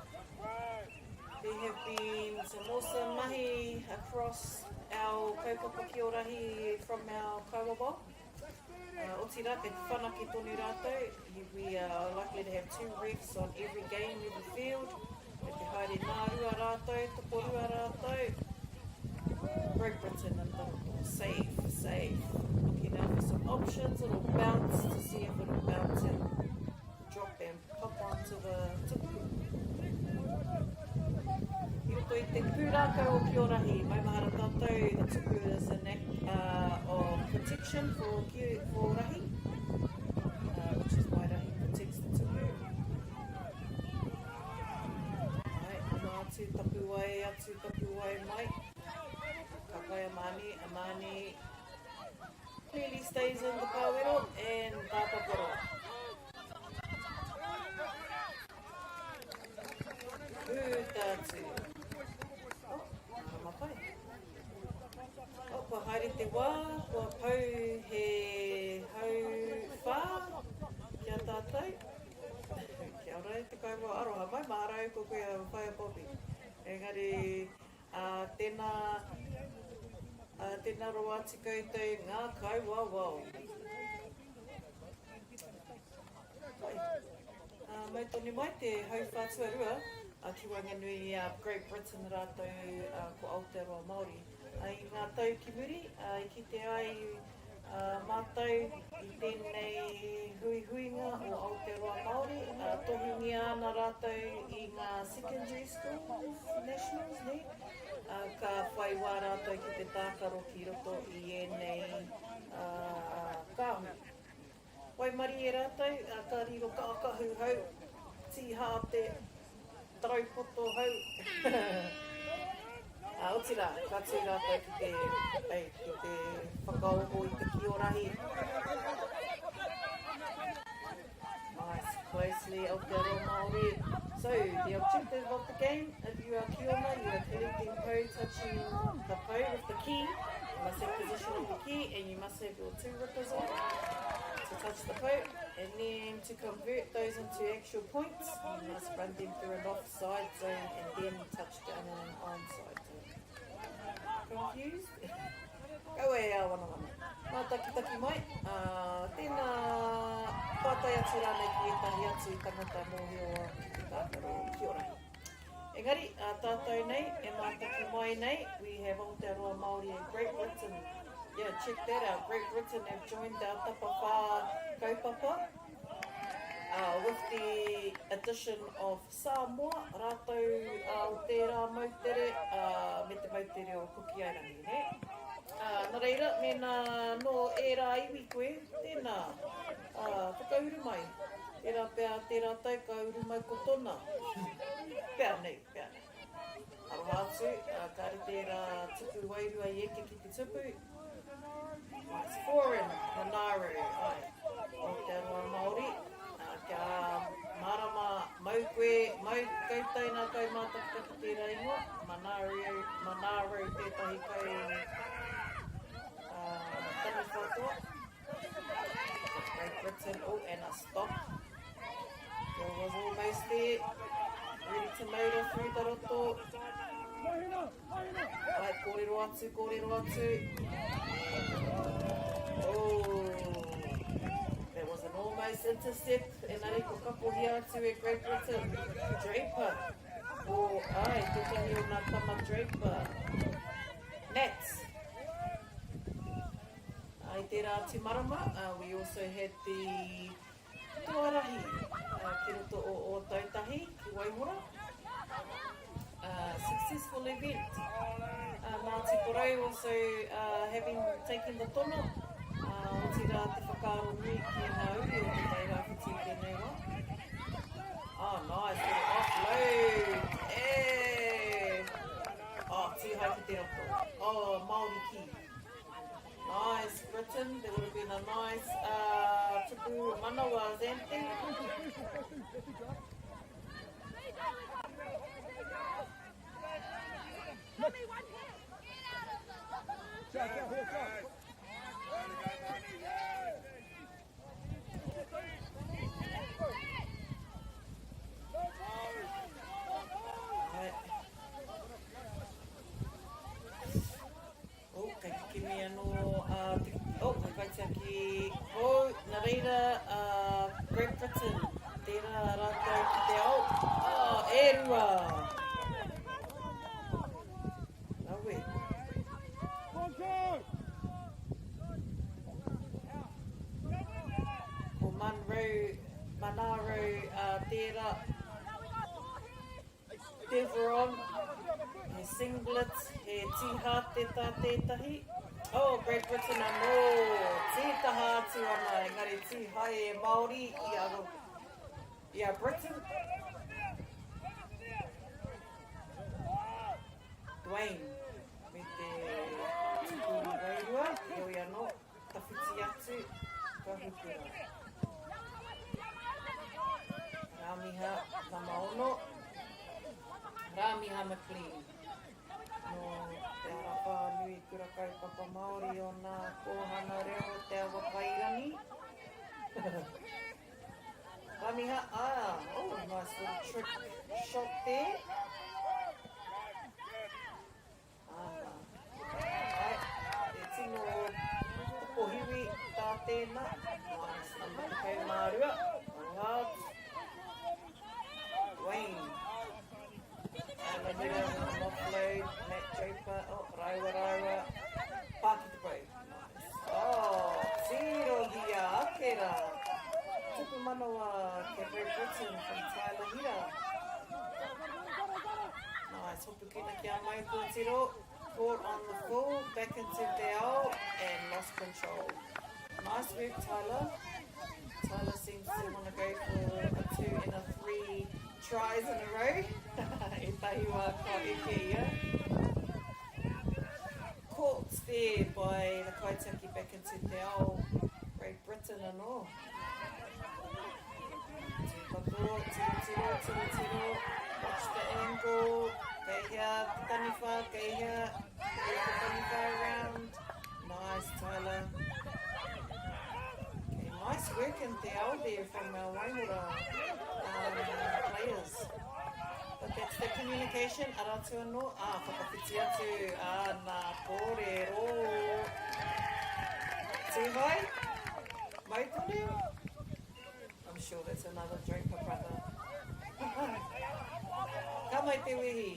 There have been some awesome mahi across our kaupapa ki Orahi from our kaiwawao. Uh, otirā, kei te whanake tonu rātou. We are likely to have two refs on every game, every field. Kei te haere nā rua rātou, tokorua rātou. Great Britain and Taroto. Safe, safe. Looking out for some options. It'll bounce to see if it'll bounce and drop and pop onto the tupu. I roto i te pūrākau o Kiorahi, maumahara tātou, the tupu is an act uh, of protection for, for Rahi, uh, which is why Rahi protects the tupu. Ai, ama atu, tapuwae atu, tapuwae mai. Ka pai a Mani, a Mani clearly stays in the pāwero and tāpaporo. Puta atu. Oh, marama pai. Oh, kua haere te wā, kua pau he hau whā ki a tātou. Kia ora e te kaimua aroha mai, mahara au ko koe a Whaea Bobby. Engari, ā, tēnā, ā, tēnā rawa atu koutou ngā kaiwawao. Pai. Ā, mau tonu mai te hauwhā tuarua a ki waenganui i a Great Britain rātou ā, ko Aotearoa Māori. Ā, i ngā tau ki muri, ā, i kite ai ā, mātou i tēnei huihuinga o Aotearoa Māori, ā, tohungia ana rātou i ngā secondary schools nationals, nē? Ā, ka whai wā rātou ki te tākaro ki roto i ēnei ā, kāhui. Waimarie rātou, ā, ka riro kākahu hau, tīhāte, tarau poto hau. Ā, otirā, ka tū rātou ki te, ei, ki te whakaoho i te kiorahi. Nice, closely, Aotearoa Māori. So, the objective of the game, if you are Kioma, you are collecting pou, touching the pou with the key. You must have possession of the key and you must have your two rippers on to touch the pou. And then to convert those into actual points, you must run them through an offside zone and then touch down in an onside zone. Confused? Kaua e āwanawana. Mātakitaki mai, ā, tēnā pātai atu rānei ki ētahi atu tangata mōhio ki te tākaro kiorahi. Engari, ā tātou nei, e mātaki mai nei, we have Aotearoa Māori and Great Britain. Yeah, check that out. Great Britain have joined our tapawhā kaupapa uh, with the addition of Samoa, rātou o tērā moutere, ā, me te moutere o Kuki Airani, nē? Ā, nā reira, mēnā nō ērā iwi koe, tēnā, ā, whakauru mai. Tērā pea, tērā tau ka uru mai ko tona. Pea nei, pea nei. Aroha atu, ā, kāre tērā tupu wairua i eke ki te tupu. Nice. Foreign, Manaru, ai. Aotearoa Māori, ā, kia mārama, mau koe, mau koutou nā kaumātakitaki tērā ingoa, Manaru, Manaru tētahi kai, ā, taniwha toa. Great Britain, oh, and a stop. There was almost there, ready to motor through the roto. Ai, kōrero atu, kōrero atu. Oh, that was an almost intercept. Engari ko kapohia atu e Great Britain. Draper. Oh, ai, tētahi o ngā tama Draper. Matt. Ai, tērā atu marama, uh, we also had the Tuarahi ki roto o Ōtautahi, ki Waihora. Successful event. Ngāti Porou also having taken the tono, otirā te whakaaro nui ki ngā uri o Te Tairāwhiti i tēnei wā. Oh, nice little offload. Eh! Oh, tīhai ki te roto. Oh, Māori ki. Nice, Britain. There would have been a nice uh, tupu manawa, Xanthi. Right. hou, nā reira a Great Britain, tērā rātou ki te ao. Oh, e rua! Rawe. Ko Munro, Manaro uh, tērā. Deveron, he singlet, he tīhāte tā tētahi. Oh, Great Britain anō, tītaha atu ana, engari tīhae e Māori i a, i a Britain. Dwayne, me te tuku wairua, heoi anō, tawhiti atu, ka hukura. Rāmiha nama ono, Rāmiha McLean, nō Te Ara Whānui Kura Kaupapa Māori o Nā Kōhanga Reo Te Awa Kairangi. Rāmiha, ah, oh, nice little trick shot there. Āna. Āe, e tino pokohiwi tā tēnā. Nice, number 12. Aroha atu. Dwayne. Ana hira ngā offload, Matt Draper, oh, rāua rāua. Pā ki te pou. Nice. Oh, tirohia ake rā. Tuku manawa kia Great Britain from Tyler Hira. Nice, hopukina ki a Mau Kōtiro, caught on the full, back into te ao, and lost control. Nice work, Tyler. Tyler seems to want to go for a two and a three tries in a row. Ētahi wā ka eke ia. Caught there by the kaitiaki back into te ao, Great Britain anō. Tūpato, tiro, tiro, tiro, tiro, watch the angle, kei hea te taniwha, kei hea, kei te taniwha around, nice Tyler. Okay, nice work in te ao there from our Waihora um, players. But that's the communication, ara atu anō, ah, whakawhiti atu, ah, nā kōrero. Tūhai, mau tonu? I'm sure that's another Draper brother. Ka mai te wehi.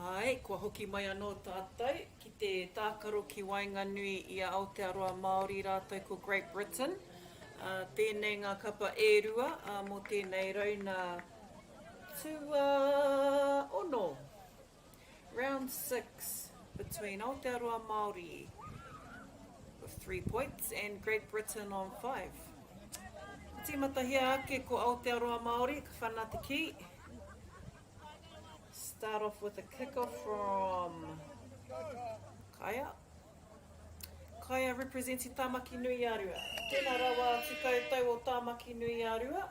Āe, kua hoki mai anō tātou ki te tākaro ki waenganui i a Aotearoa Māori rātou ko Great Britain. Tēnei ngā kapa e rua mō tēnei rauna tuaono. Round 6 between Aotearoa Māori with 3 points and Great Britain on 5. Ka tīmatahia ake ko Aotearoa Māori, ka whana te kī. Start off with a kick-off from Kaya. Kaya representing Tāmaki Nui-a-Rua. Tēnā rawa atu koutou o Tāmaki Nui-a-Rua.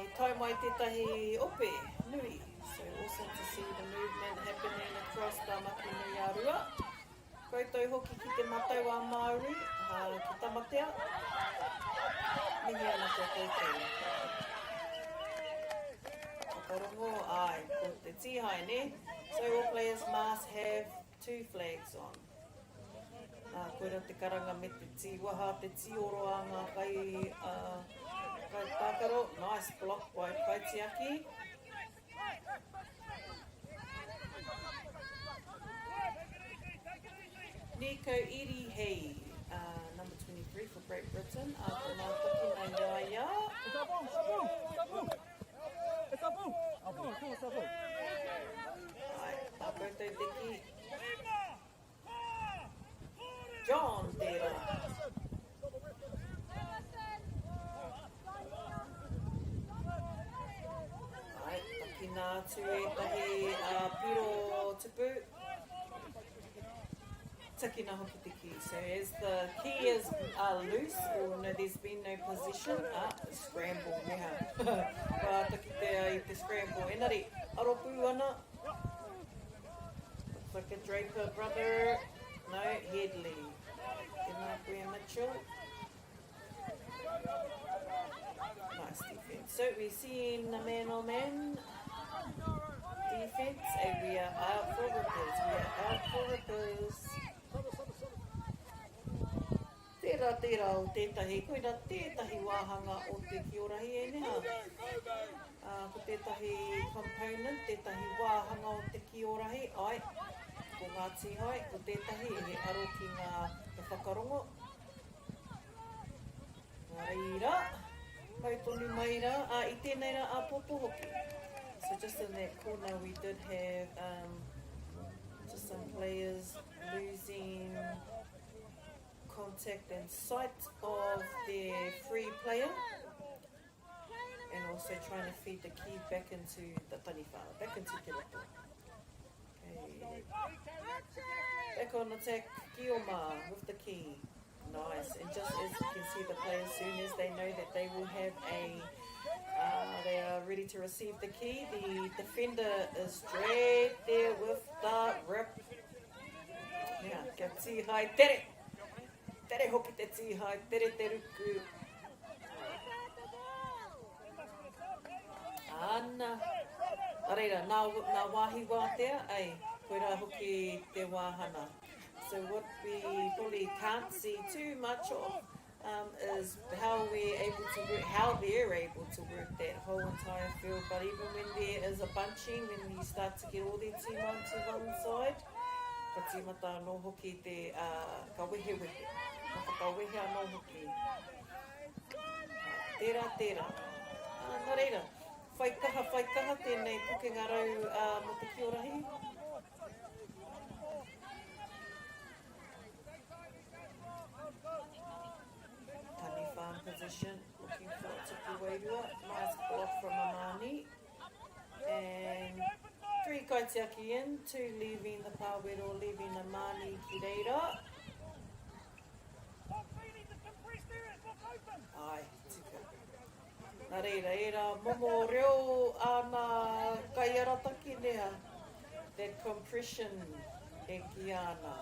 I tae mai tētahi ope nui. So awesome to see the movement happening across Tāmaki Nui-a-Rua. Koutou hoki ki Te Matau-a-Māui. ki Tamatea. Mihi ana ki a koutou. Whakarongo, āe, ko te tīhae, nē? So all players must have two flags on. Ā, koira te karanga me te tīwaha, te tīoro a ngā kai, uh, kai Nice block by Kaitiaki. Nico Irihei, uh, number 23 for Great Britain, a ko ngā takina i a ia. Ai, tā koutou te ki. John tērā. Ai, takina atu ētahi uh, piro tupu. Takina hoki te key. So as the key is uh, loose or no, there's been no possession, ah, scramble, meha. Kua takitea i te scramble. Engari, aro pū ana. Looks like a Draper brother. No, Headley. Tēnā koe, Mitchell. Nice defense. So we're seeing a man on man defense and we are out for rippers. We are out for rippers. Tērā, tērā o tētahi, koira tētahi wāhanga o te kiorahi e neha. Uh, ko tētahi component, tētahi wāhanga o te kiorahi, ai, ko ngā tīhae, ko tētahi he aro ki ngā te whakarongo, Nā reira, mau tonu mai rā, ā, i tēnei rā āpōpō hoki. So just in that corner we did have um, just some players losing contact and sight of their free player and also trying to feed the key back into the taniwha, back into te roto. Okay. Back on attack, Kioma with the key. Nice. And just as you can see the players, soon as they know that they will have a, uh, they are ready to receive the key, the defender is straight there with the rip. Yeah, kia tīhai tere. Tere hoki te tīhai, tere te ruku. Ana. Nā reira, nā, nā wāhi wātea, ei, koirā hoki te wāhana. So what we probably can't see too much of um, is how we're able to work, how they're able to work that whole entire field. But even when there is a bunching, when you start to get all their team onto one side, ka tīmata anō hoki te, uh, ka wehewehe, ka whakawehe anō hoki. Tērā, tērā. Uh, nā reira, whai kaha, whai kaha tēnei pukenga rau uh, mō te kiorahi. Taniwha in position, looking for Tupu Wairua. Nice block from Amani. And three kaitiaki in, two leaving the pāwero, leaving Amani ki reira. Ai, tika. Nā reira, ērā momo reo a nā kaiarataki nea, that compression e kīia ana.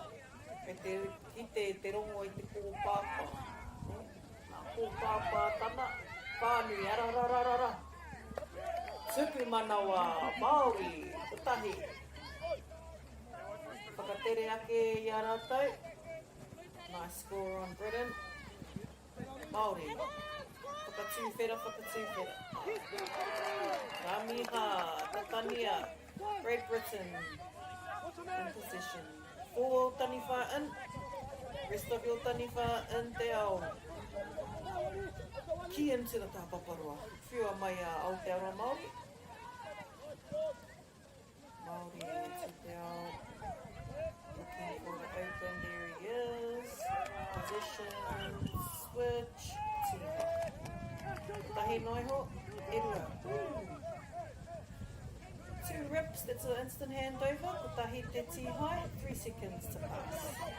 Kei te kite te rongo i te kōpāpā. Nē? Nā kōpāpātana, whānui, ararararara. Tuku manawa, Māori, kotahi. Whakatere ake i a rātou. Nice score on Britain. Māori. Whakatūwhera, whakatūwhera. Ramiha, Tatania, Great Britain in possession. Four taniwha in, rest of your taniwha in te ao. Key into the tāpaparoa. Whiua mai a Aotearoa Māori. Māori to te ao. Looking for the open, there he is. Position, switch, tīma. Kotahi noa iho, e rua. Two rips, that's an instant handover. Kotahi te tīhae, three seconds to pass. Or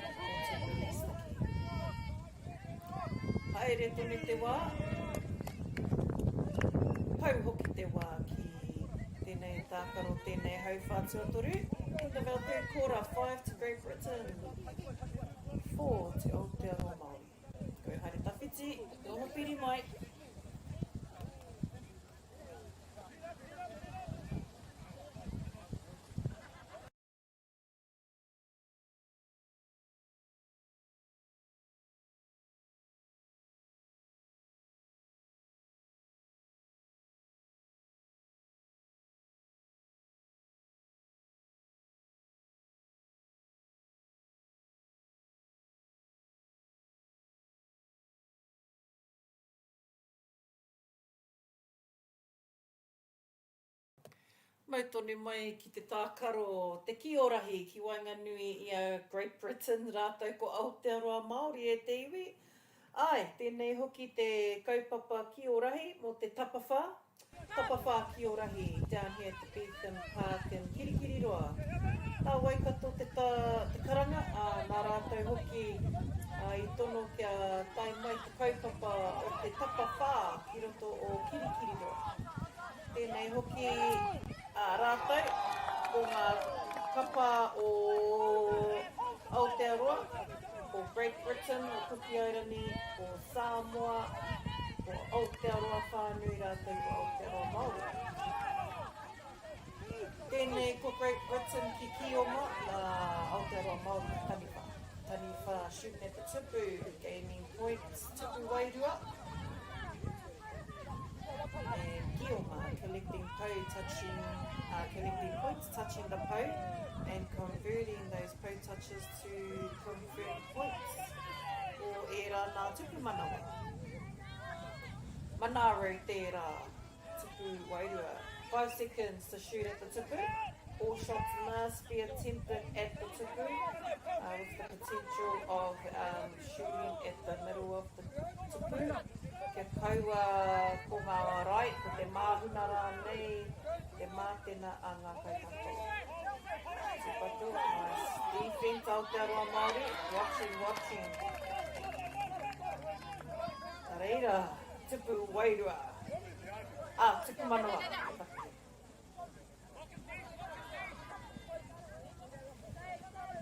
to release the key. Haere tonu te wā. Pau hoki te wā ki tēnei tākaro, tēnei hauwhā tuatoru. End of our third quarter, 5 to Great Britain, 4 to Aotearoa Māori. Piri mai. Mau tonu mai ki te tākaro te kī-o-rahi ki waenganui i a Great Britain rātou ko Aotearoa Māori e te iwi. Āe, tēnei hoki te kaupapa kī-o-rahi mō te tapawhā, tapawhā kī-o-rahi down here at the Beetham Park in Kirikiriroa. Nā Waikato te tā, te karanga, ā, nā rātou hoki i tono kia tae mai te kaupapa o te tapawhā ki roto o Kirikiriroa. Tēnei hoki a rātou, ko ngā kapa o Aotearoa, o Great Britain, o Kuki Airani, o Samoa, o Aotearoa whānui rātou ko Aotearoa Māori. Tēnei ko Great Britain ki Kioma, nā Aotearoa Māori ki Taniwha. Taniwha shooting at the tupu, gaining points, tupu wairua. And Kioma collecting pou touching, uh, collecting points touching the pou and converting those pou touches to confirm points. O ērā nā tupu manawa. Manaro tērā tupu wairua. 5 seconds to shoot at the tupu. All shots must be attempted at the tupu uh, with the potential of um, shooting at the middle of the tupu. Kia kaua ko ngā rai, ko te māhuna rānei, te mātena a ngā kaitākaro. Tūpato, nice defense Aotearoa Māori, watching, watching. Nā reira, tupu wairua. Ah, tupu manawa.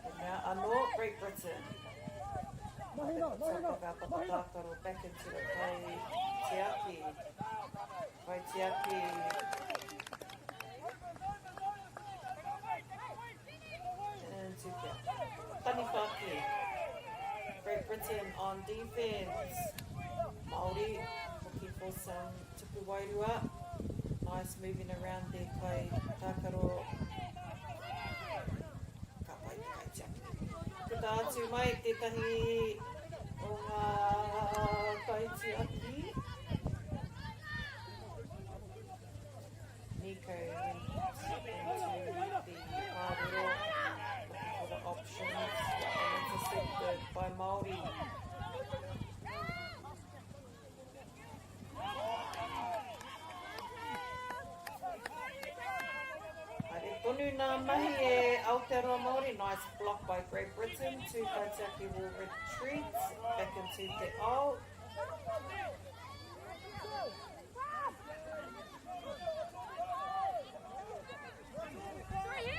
He mea anō, Great Britain. Mahina, mahina, mahina. Tākaro back into the kai tiaki. Kai tiaki. Into the Taniwha ki. Great Britain on defense. Māori looking for some tupu wairua. Nice moving around there kai tākaro. Ka pai te kaitiaki. Puta atu mai tētahi o ngā kaitiaki. Nico went into the pāwero looking for the options and intercepted by Māori. Haere tonu nā mahi e Aotearoa Māori. Nice block by Great Britain. Tū Kaitiaki will retreat back into te ao.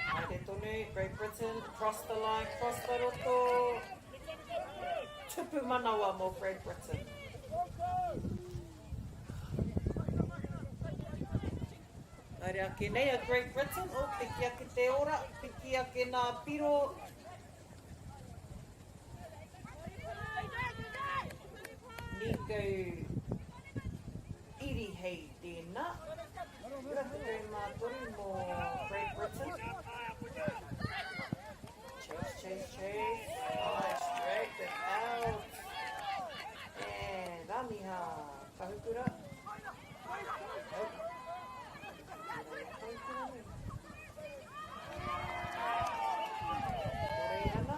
Haere tonu, Great Britain, cross the line, cross the roto. Tupu manawa mō Great Britain. Haere ake nei a Great Britain, oh, piki ake te ora, piki ake nā piro. Nico Irihei tēnā. 23 mō Great Britain. Chase, chase, chase. Nice, dragged it out. And Amiha Kahukura. Oh. Reihana.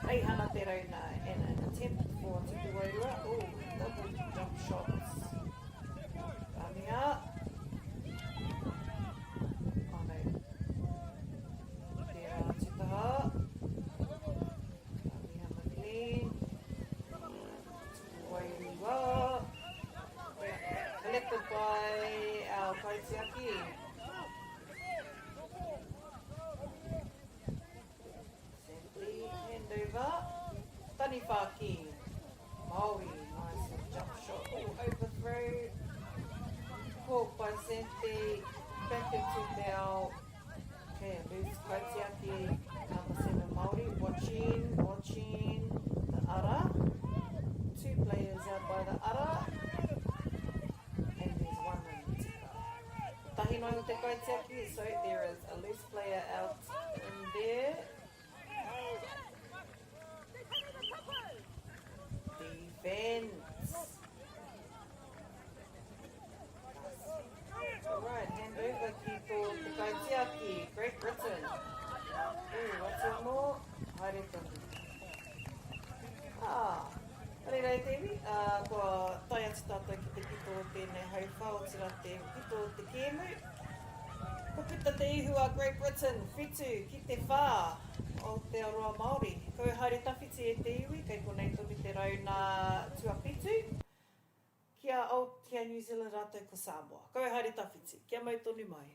Reihana Te Rauna and an attempt for Tupu Wairua. Oh, double jump shots. Amiha. Oh no. Tērā atu taha. Amiha McLean. Tupu Wairua. Collected by our Kaitiaki. Sandy, handover. Taniwha ki Māori. Nice little jump shot. Oh, overthrow. Caught by Sandy. Back into Te Ao. Okay, loose Kaitiaki. Number 7 Māori. Watching, watching the ara. Two players out by the ara. And there's one in tika. Tahi noa te kaitiaki, so there is a loose player out in there. Defense. Alright, hand over ki tō te kaitiaki, Great Britain. Ooh, what's it more? Haere tonu. Ah, reira e te iwi, uh, kua tae atu tātou ki te pito o tēnei hauwhā, otirā te pito o te kēmu. Kua puta te ihu a Great Britain, whitu ki te whā, Aotearoa Māori. Kau haere tawhiti e te iwi, kei konei tonu te rauna tuawhitu, ki a ki a New Zealand rātou ko Samoa. Kau haere tawhiti, kia mau tonu mai.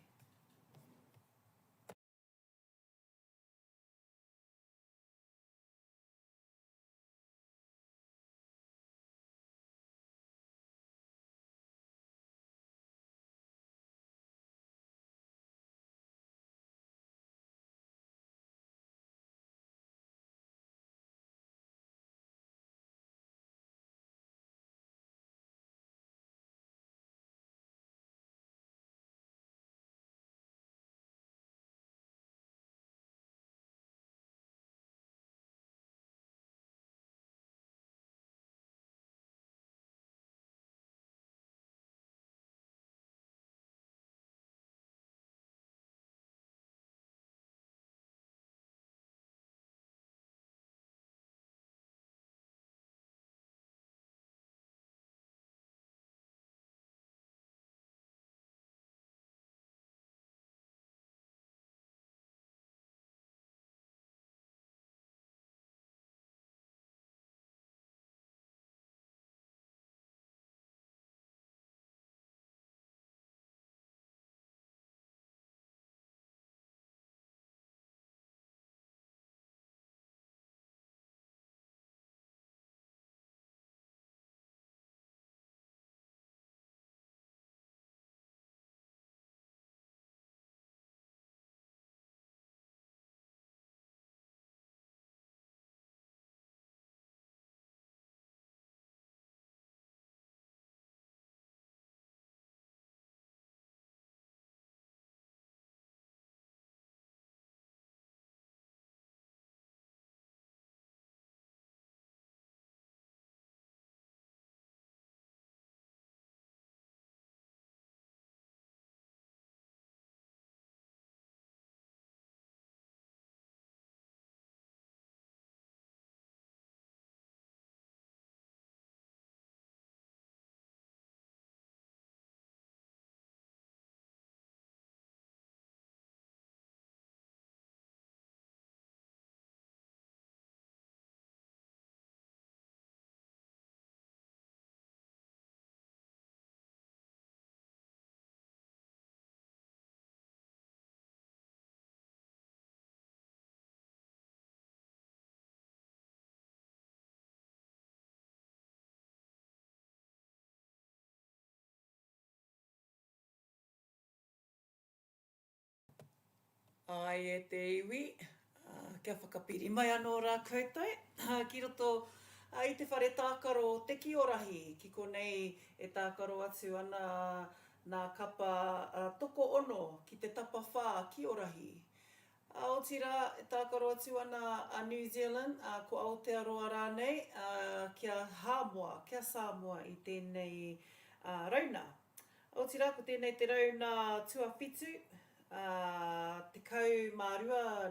Āe e te iwi, kia whakapiri mai anō rā koutou ki roto i te whare tākaro o Te Kiorahi, ki konei e tākaro atu ana nā kapa tokoono ki te tapawhā Kiorahi. Otirā, e tākaro atu ana a New Zealand, ko Aotearoa rānei, ki a Hāmoa, ki a Sāmoa i tēnei rauna. Otirā, ko tēnei te rauna tuawhitu, ā, 12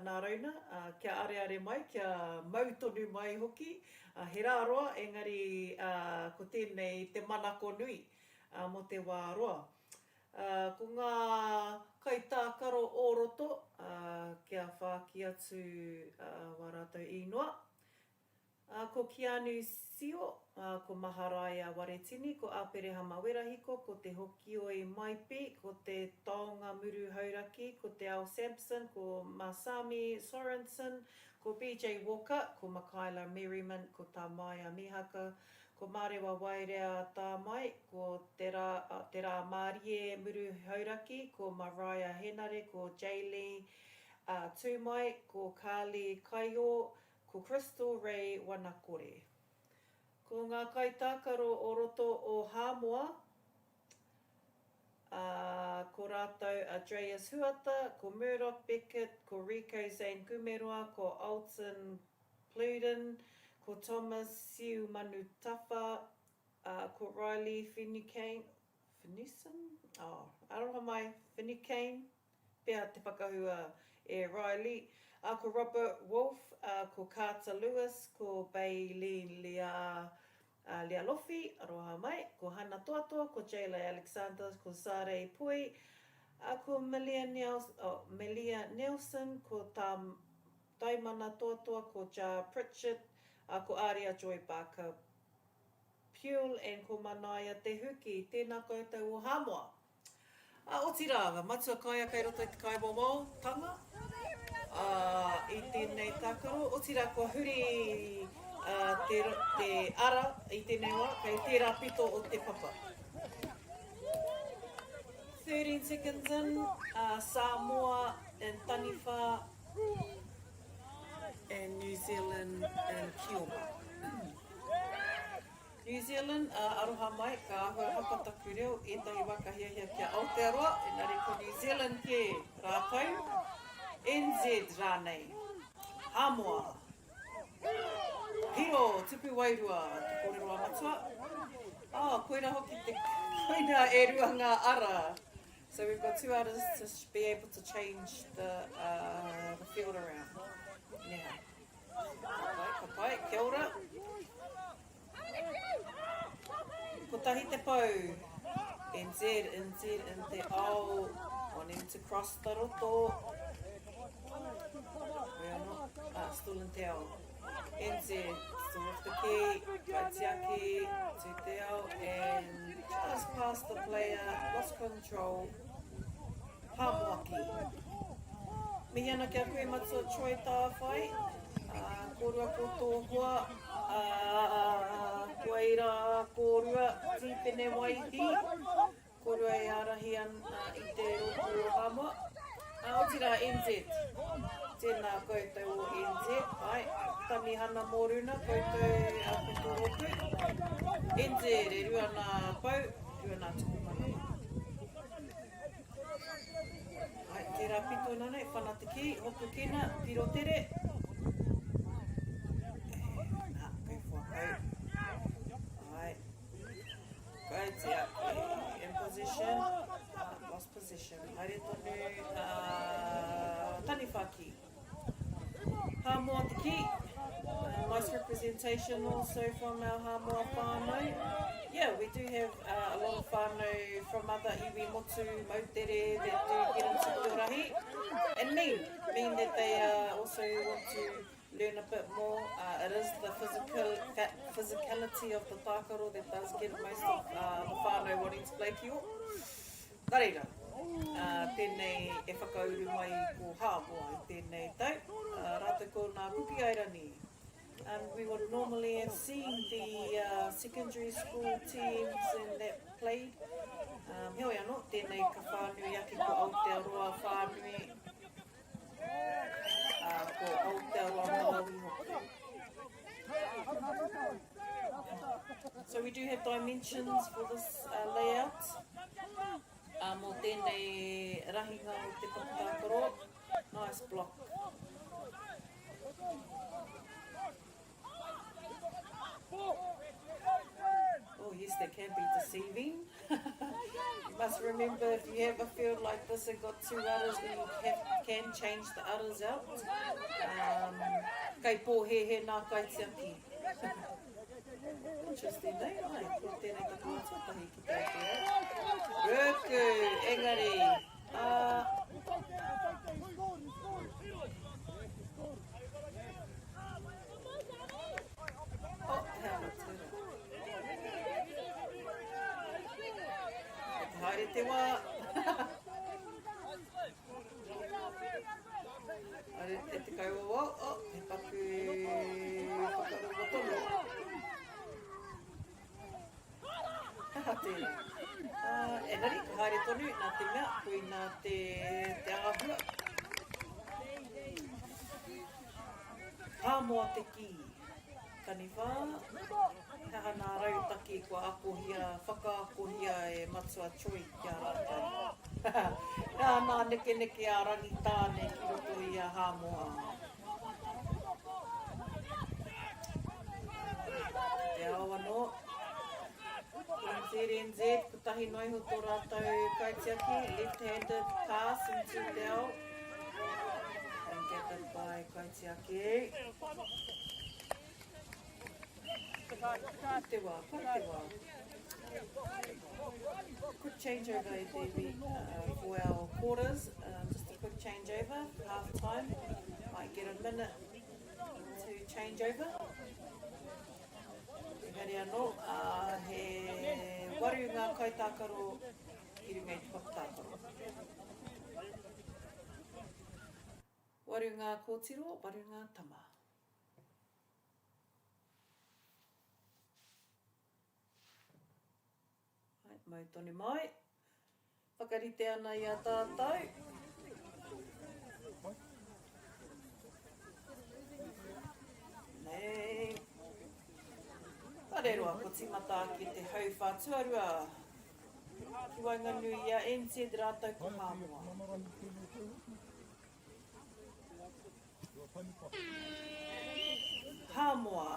nā rauna, ā, kia areare mai, kia mau tonu mai hoki. Ā, he rā roa, engari, ā, ko tēnei te manako nui, ā, mō te wā roa. Ā, ko ngā kaitākaro o roto, ā, kia whāki atu, ā, wā rātou īnoa. Ā, ko Keanu Sio, ā, ko Maharaia Waretini, ko Aperehama Werahiko, ko Te Hokioi Maipi, ko Te Taonga Muru Hauraki, ko Te Ao Sampson, ko Masami Sorensen, ko BJ Walker, ko Makaila Merriman, ko Tamaia Mihaka, ko Marewa Waerea Tāmai, ko Te Rā, Te Rā Mārie Muru Hauraki, ko Mariah Henare, ko Jaylee Tūmai, ko Carly Kaiō, Ko Crystal Ray Wanakore. Ko ngā kaitākaro o roto o Hāmoa, ā, ko rātou a Dreyus Huata, ko Murdoch Beckett, ko Rico Zane Kumeroa, ko Alton Pluden, ko Thomas Siumanutafa, ā, ko Riley Finucane, Finucane? Oh, aroha mai, Finucane, pea te whakahua e Riley, ā, ko Robert Wolfe, ā, ko Carter Lewis, ko Baylene Lea, ā, Lealofi, aroha mai, ko Hana Toatoa, ko Jayla Alexander, ko Sarei Pui, ā, ko Melia Nels, oh, Melia Nelson, ko Tā, Taimana Toatoa, ko Ja Pritchard, ā, ko Aria Joy Barker Pule and ko Manaia Te Huki. Tēnā koutou o Hāmoa. Ā, otirā, ngā matua kaea kei roto i te kaiwawao tanga, ā, i tēnei tākaro, otirā kua huri te, te ara i tēnei wā, kei tērā pito o te papa. 13 seconds in, uh, Samoa and Taniwha and New Zealand and Kioma. New Zealand, ā, aroha mai, ka āhua hapa taku reo, ētahi wā ka hiahia kia Aotearoa, engari ko New Zealand kē rātou, NZ rānei. Hāmoa. Hiro, tupu wairua, te kōrero a Matua. Ā, koirā hoki te, koinā e rua ngā ara. So we've got two aras to be able to change the, uh, the field around. Neha. Ka pai, ka pai, kia ora. Kotahi te pou. NZ, NZ in te ao. Wanting to cross the roto. We are not, ah, still in te ao. NZ, still with the key. Kaitiaki to te ao. And just past the player, lost control. Hāmoaki. Mihi ana ki a koe Matua Troy Tāwhai, ā, kōrua ko tō hoa, ā, koirā kōrua, Tīpene Waihī, kōrua e ārahi ana i te rōpū o Hāmoa, ā, otirā NZ. Tēnā koutou o NZ, āe, Tamihana Mōruna, koutou ā, ko tō rōpū. NZ, e rua nā pou, rua nā tukumanawa. Ai, tērā pito nanei, whana te kī, hopukina, piro tere. E, nā, kei whakau. Ai, kai te ake, in position, ah, lost position. Haere tonu, uh, taniwha ki. Hāmoa te kī. Nice representation also from our Hāmoa whānau. Yeah, we do have uh, a lot of whānau from other iwi motu, moutere that do get into Kiorahi. And mean, mean that they uh, also want to learn a bit more. Uh, it is the physical, physicality of the tākaro that does get most of uh, the whānau wanting to play kio. Nā reira, tēnei e whakauru mai ko Hāmoa i tēnei tau, rātou ko nā Kuki Airani. And we would normally have seen the uh, secondary school teams and that played. Um, heoi anō, tēnei ka whānui ake ko Aotearoa whānui, uh, ko Aotearoa Māori hoki. So we do have dimensions for this uh, layout. Uh, mō tēnei rahinga o te papa Nice block. Oh yes, they can be deceiving. you must remember if you have a field like this and got two udders, we have, can change the udders out. Um, kei pōhēhē nā kaitiaki. Interesting, eh? Ai, ko tēnei taku wā tuatahi ki te Aotearoa. Ruku, engari, uh, Haere te wā. Haere te te kaiwawao. Oh, he paku whakarongo tonu. He aha tērā? Uh, engari, ka haere tonu, nā te mea, koinā te, te āhua. Hāmoa te kī. Taniwha, he aha nā rautaki kua akohia, whakaakohia e Matua Choi ki a rātou? He aha nā nekeneke a Rangitāne ki roto i a Hāmoa? Te ao anō. NZNZ, kotahi noa iho tō rātou kaitiaki, left-handed pass into te ao. And gathered by kaitiaki. Pai te wā, pai te wā. Quick changeover e te iwi for our quarters. Just a quick changeover, half time. Might get a minute to change over. Engari anō, he waru ngā kaitākaro i runga i te papa tākaro. Waru ngā kōtiro, waru ngā tama. Hai, mau tonu mai. Whakarite ana i a tātou. Nei. Kāre roa, kua tīmata ake te hauwhā tuarua ki waenganui i a NZ rātou ko Hāmoa. Hāmoa,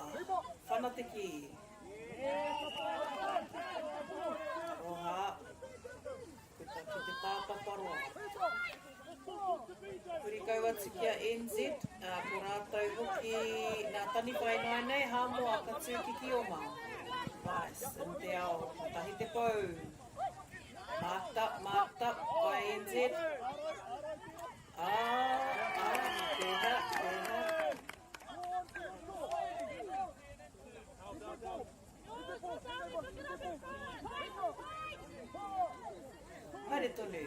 Whanatiki. Aroha, puta ki te tāpaparoa. Huri kau atu ki a NZ, ko rātou hoki nā taniwha ināianei, Hāmoa ka tū ki Kioma. Nice, in te ao, kotahi te pou. Marked up, marked up by NZ. Ā, ā, tēnā, tēnā. Haere tonu.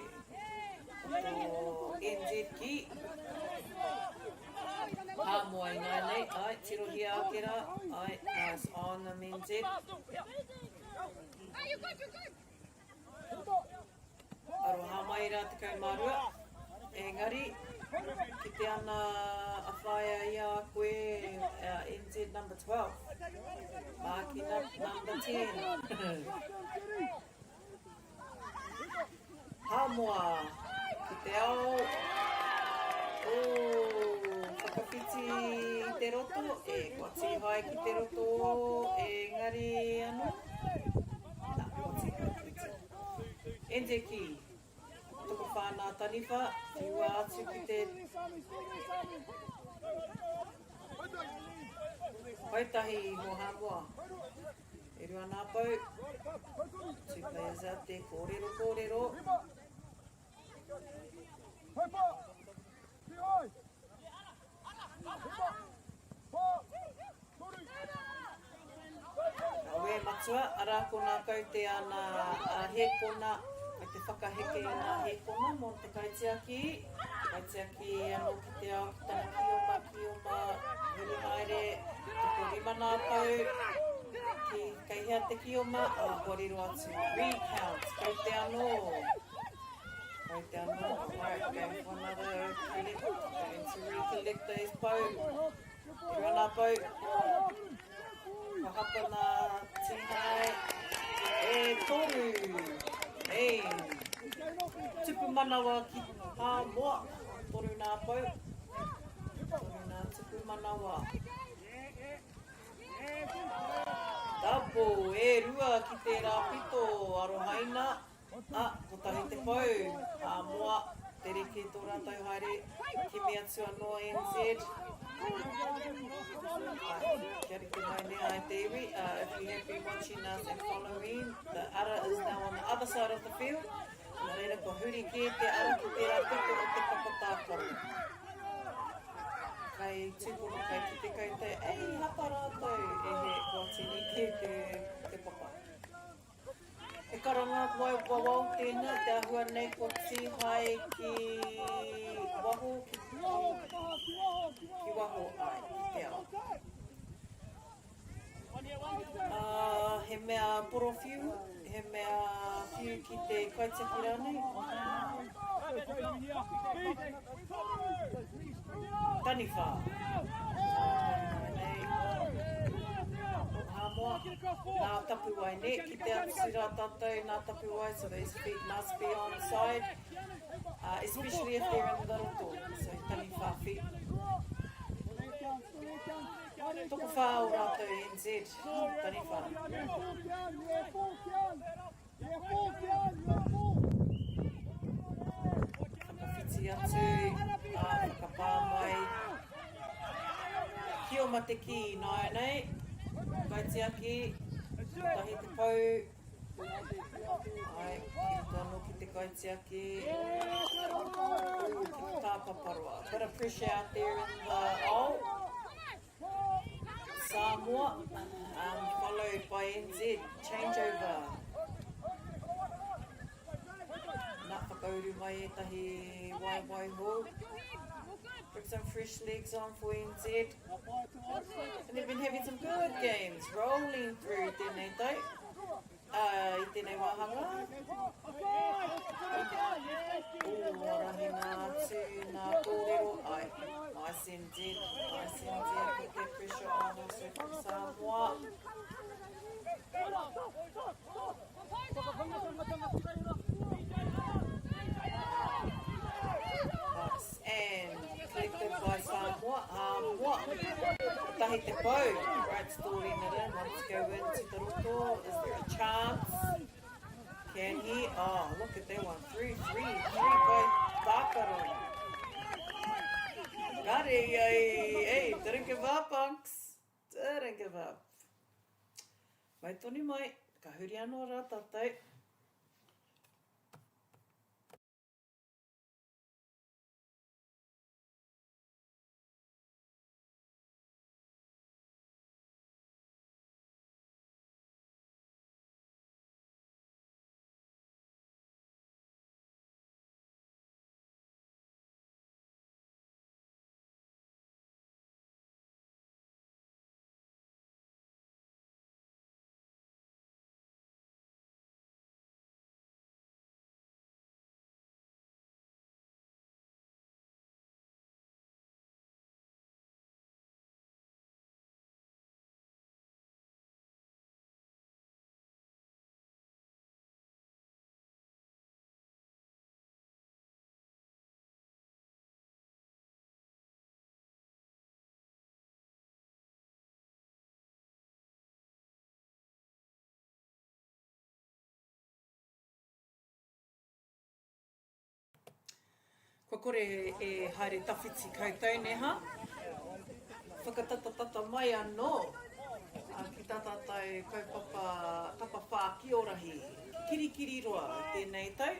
Ko tō NZ ki. Hāmoa ināianei, ai, tirohia ake rā, ai, nice on them NZ. Aroha mai rā 12, engari, kite ana a whaea i a koe NZ number 12, Mākina number 10. Hāmoa ki te ao, oh, whakawhiti i te roto, e, kua tīhae ki te roto, engari anō, nā, kua tīhae ki te. Endeki, tokowhā nā taniwha, whiua atu ki te Paetahi mō Hāmoa. E rua nā pou. Two players out there, kōrero, kōrero. Awe matua, arā ko nā kaute a nā hēkona, kei te whakaheke i nā hēkona mō te kaitiaki, kaitiaki anō ki te ao ki tana kioma, kioma, huri haere, tokorima nā pou, ki, kei hea te kioma, ā, kua riro atu, recount, kaute anō, kaute anō, alright, going for another collect, going to recollect those pou. E rua nā pou. Kua hapa nā tīhae. E toru. Hey. Tupu manawa ki Hāmoa. Toru nā pou. Toru nā tupu manawa. Double, e rua ki tērā pito, arohaina. Ā, kotahi te pou, Hāmoa, tere kē tō rātou haere, kimi atu anō a NZ. Āe, kia rite mai nē ai te iwi, if you have been watching us and following, the ara is now on the other side of the field, nā reira kua huri kē te ara ki tērā pito o te papa tākaro. Kai tūpono, kai kite koutou, ei, hapa rātou, e he, kua tini kē te papa. He karanga. Wawao tēnā, te āhua nei ko Tīhae ki waho, ki, ki waho, āe, ki te ao. Ā, he mea porowhiu, he mea whiu ki te kaitiaki rānei. Taniwha. Hāmoa, nā tapuwae, nē, kite atu rā tātou nā tapuwae, so those feet must be on side, especially if they're in the roto, so taniwha feet. Tokowhā o rātou NZ, taniwha. Whakawhiti atu, ā, whakapā mai. Ki o Matekī ināianei, kaitiaki, kotahi te pou, āe, ki roto anō ki te kaitiaki, ki te tāpaparoa. Bit of pressure out there in the ao. Samoa, followed by NZ, changeover. Nā, whakauru mai ētahi waewae hou. Put some fresh legs on for NZ. And they've been having some good games rolling through tēnei tau. Ā, i tēnei wāhanga, ō, arahina atu ngā kōrero, āe, nice NZ, nice NZ, put that pressure on also from Samoa. Nice, and collected by Samoa, Samoa. Kotahi te pou, right story Nirin, wants to go into the roto, is there a chance? Can he? Oh, look at that one, through three, three by Tākaro. Kare, ei, ei, didn't give up, Unks, didn't give up. Mai tonu mai, ka huri anō rā tātou. Kua kore e haere tawhiti koutou, nē hā? Whakatatatata mai anō ki tā tātou kaupapa tapawhā kiorahi, ki Kirikiriroa i tēnei tau.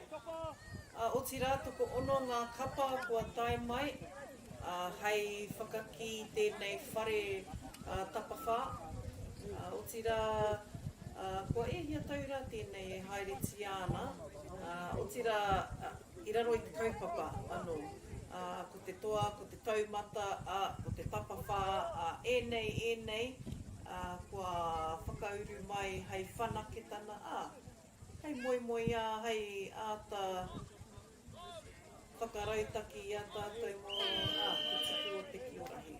Otirā, tokoono ngā kapa kua tae mai hei whakakī i tēnei whare tapawhā. Otirā, kua e hia tau rā tēnei e haeretia ana, otirā, i raro i te kaupapa anō, ā, ko te toa, ko te taumata, ā, ko te tapawhā, ā, ēnei, ēnei, ā, kua whakauru mai hei whanaketana, ā, hei moemoeā, hei āta whakarautaki i a tātou mō, ā, te tipu o te kiorahi.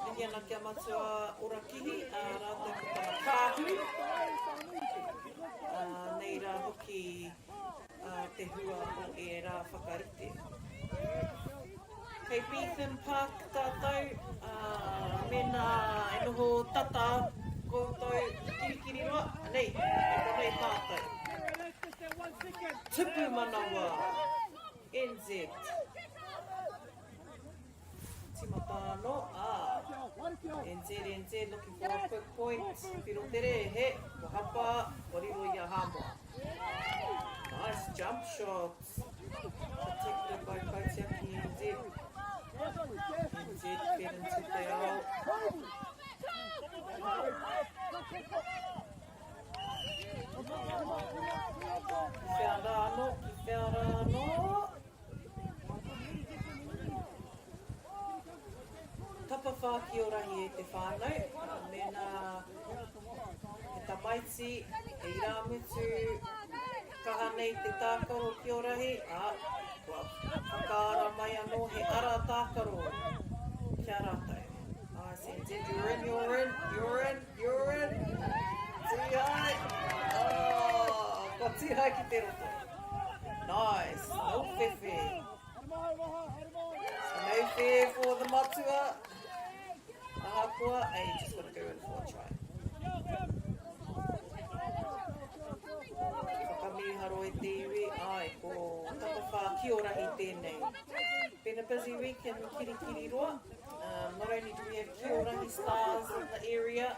Mihi ana ki a Matua Ora Kihi, ā, rātou ko tana kāhu, ā, nei rā hoki, te hua o ērā whakarite. Kei Beetham Park tātou, ā, mēnā e noho tata koutou ki Kirikiriroa, anei, kei konei mātou. Tupu manawa, NZ. Timata anō, ā, NZ, NZ, looking for a quick point, Whiro tere, he, kua hapa, kua riro i a Hāmoa. Nice jump shot, protected by Kaitiaki NZ. NZ fed into te ao. te whānau, mēnā he tamaiti, he irāmutu, kaha nei te tākaro ki-o-rahi, ā, kua whakaara mai anō he ara tākaro ki a rātou. Nice NZ, you're in, you're in, you're in, you're in. Tīhae! Oh, kua tīhae ki te roto. Nice, no whewhe. So no fear for the matua. Ahakoa, hey, just gotta go in for a try. Whakamīharo e te iwi, ai, ko Tapawhā Kiorahi tēnei. Been a busy week in Kirikiriroa. Um, not only do we have Kiorahi stars in the area,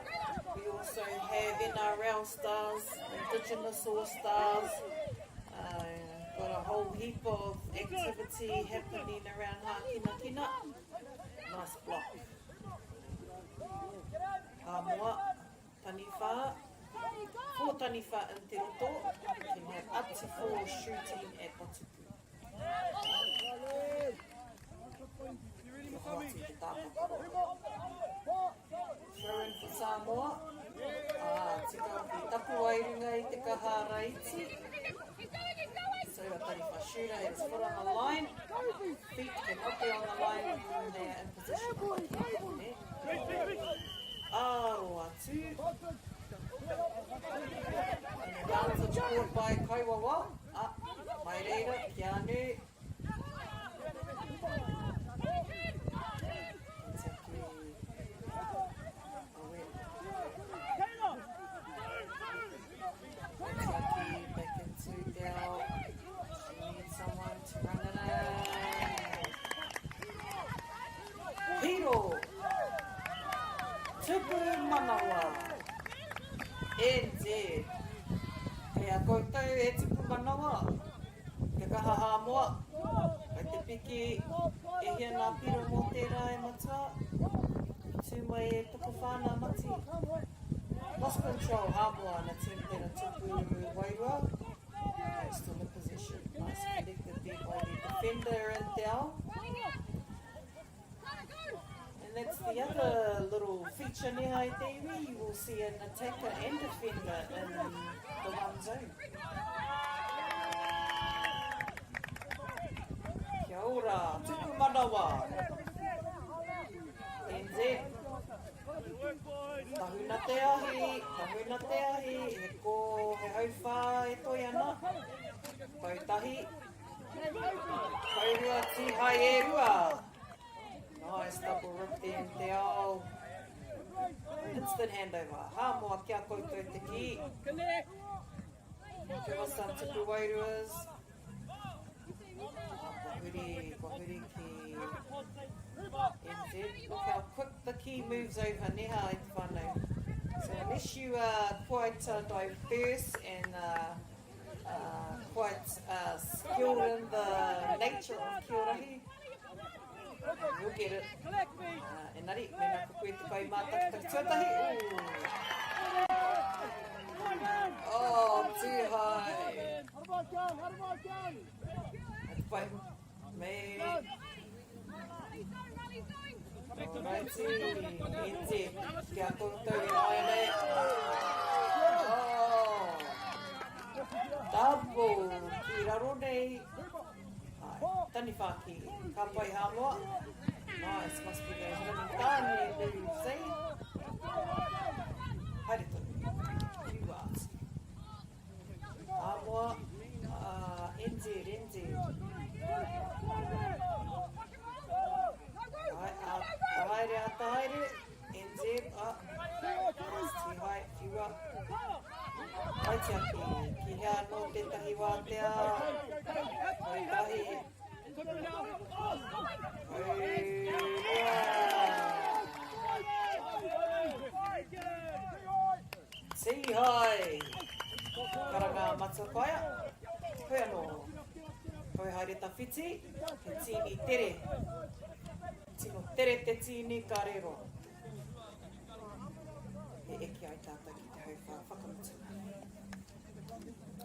we also have NRL stars, Indigenous All Stars, uh, got a whole heap of activity happening around Hākinakina. Nice block. Hāmoa, taniwha, four taniwha in te roto, can have up to four shooting at Patupu. Kia hoatu te tākata. Throw in for Samoa. Ā, tika hoki tapuwae i runga i te kaha raiti. So a taniwha shooter had his foot on the line. Feet cannot be on the line when they are in position. Aro atu. An advantage caught by Kaiwawao. Ah, mai reira, Keanu. Kentucky. Awe. Kentucky back into Dell. She needs someone to run it in. Piro! Tupu manawa! NZ. Kei a koutou e tupu manawa. Kia kaha Hāmoa, kai te piki e hia nā piro mō tērā e matua, i tū mai e tokowhā nā mati. Lost control Hāmoa na team tera tupu wairua, no still in possession. Nice collected there by the defender in Te Ao. And that's the other little feature neha i te iwi, you will see an attacker and defender in the one zone. Kia ora, tuku manawa. NZ. Tahuna te ahi, tahuna te ahi, he ko, he hauwhā e toi ana. Tautahi, taurua tīhai e rua. Nice double rip there in te ao. Instant handover. Hāmoa ki a koutou te kī. Give us some tupu wairuas. Ah, kua huri, kua huri ki NZ. Look how quick the key moves over, neha i te whānau. So unless you are quite uh, diverse and uh, uh, quite uh, skilled in the nature of Kiorahi, you'll get it. Uh, engari, mēnā ko koe te kai mātakitaki tuatahi, ooh. Oh, tūhai. Pai. Me... Alrighty, iti, kia koutou i nāianei. Oh, double ki raro nei. Ai, taniwha ki ka pai Hāmoa. Nice, must be those blooming tāne moves, eh? Haere tonu. Whiua atu. Hāmoa, uh, NZ, NZ. Ai, a, haere, a haere, NZ, a, tihai, whiua. Kaitiaki, ki hea anō tētahi wātea, kotahi, Tihai! Karanga a Matua Paia. Hoi anō. Kau haere tawhiti, he tīni tere. Tino tere te tīni ka rero. E eke ai tātou ki te hauwhā whakamutunga.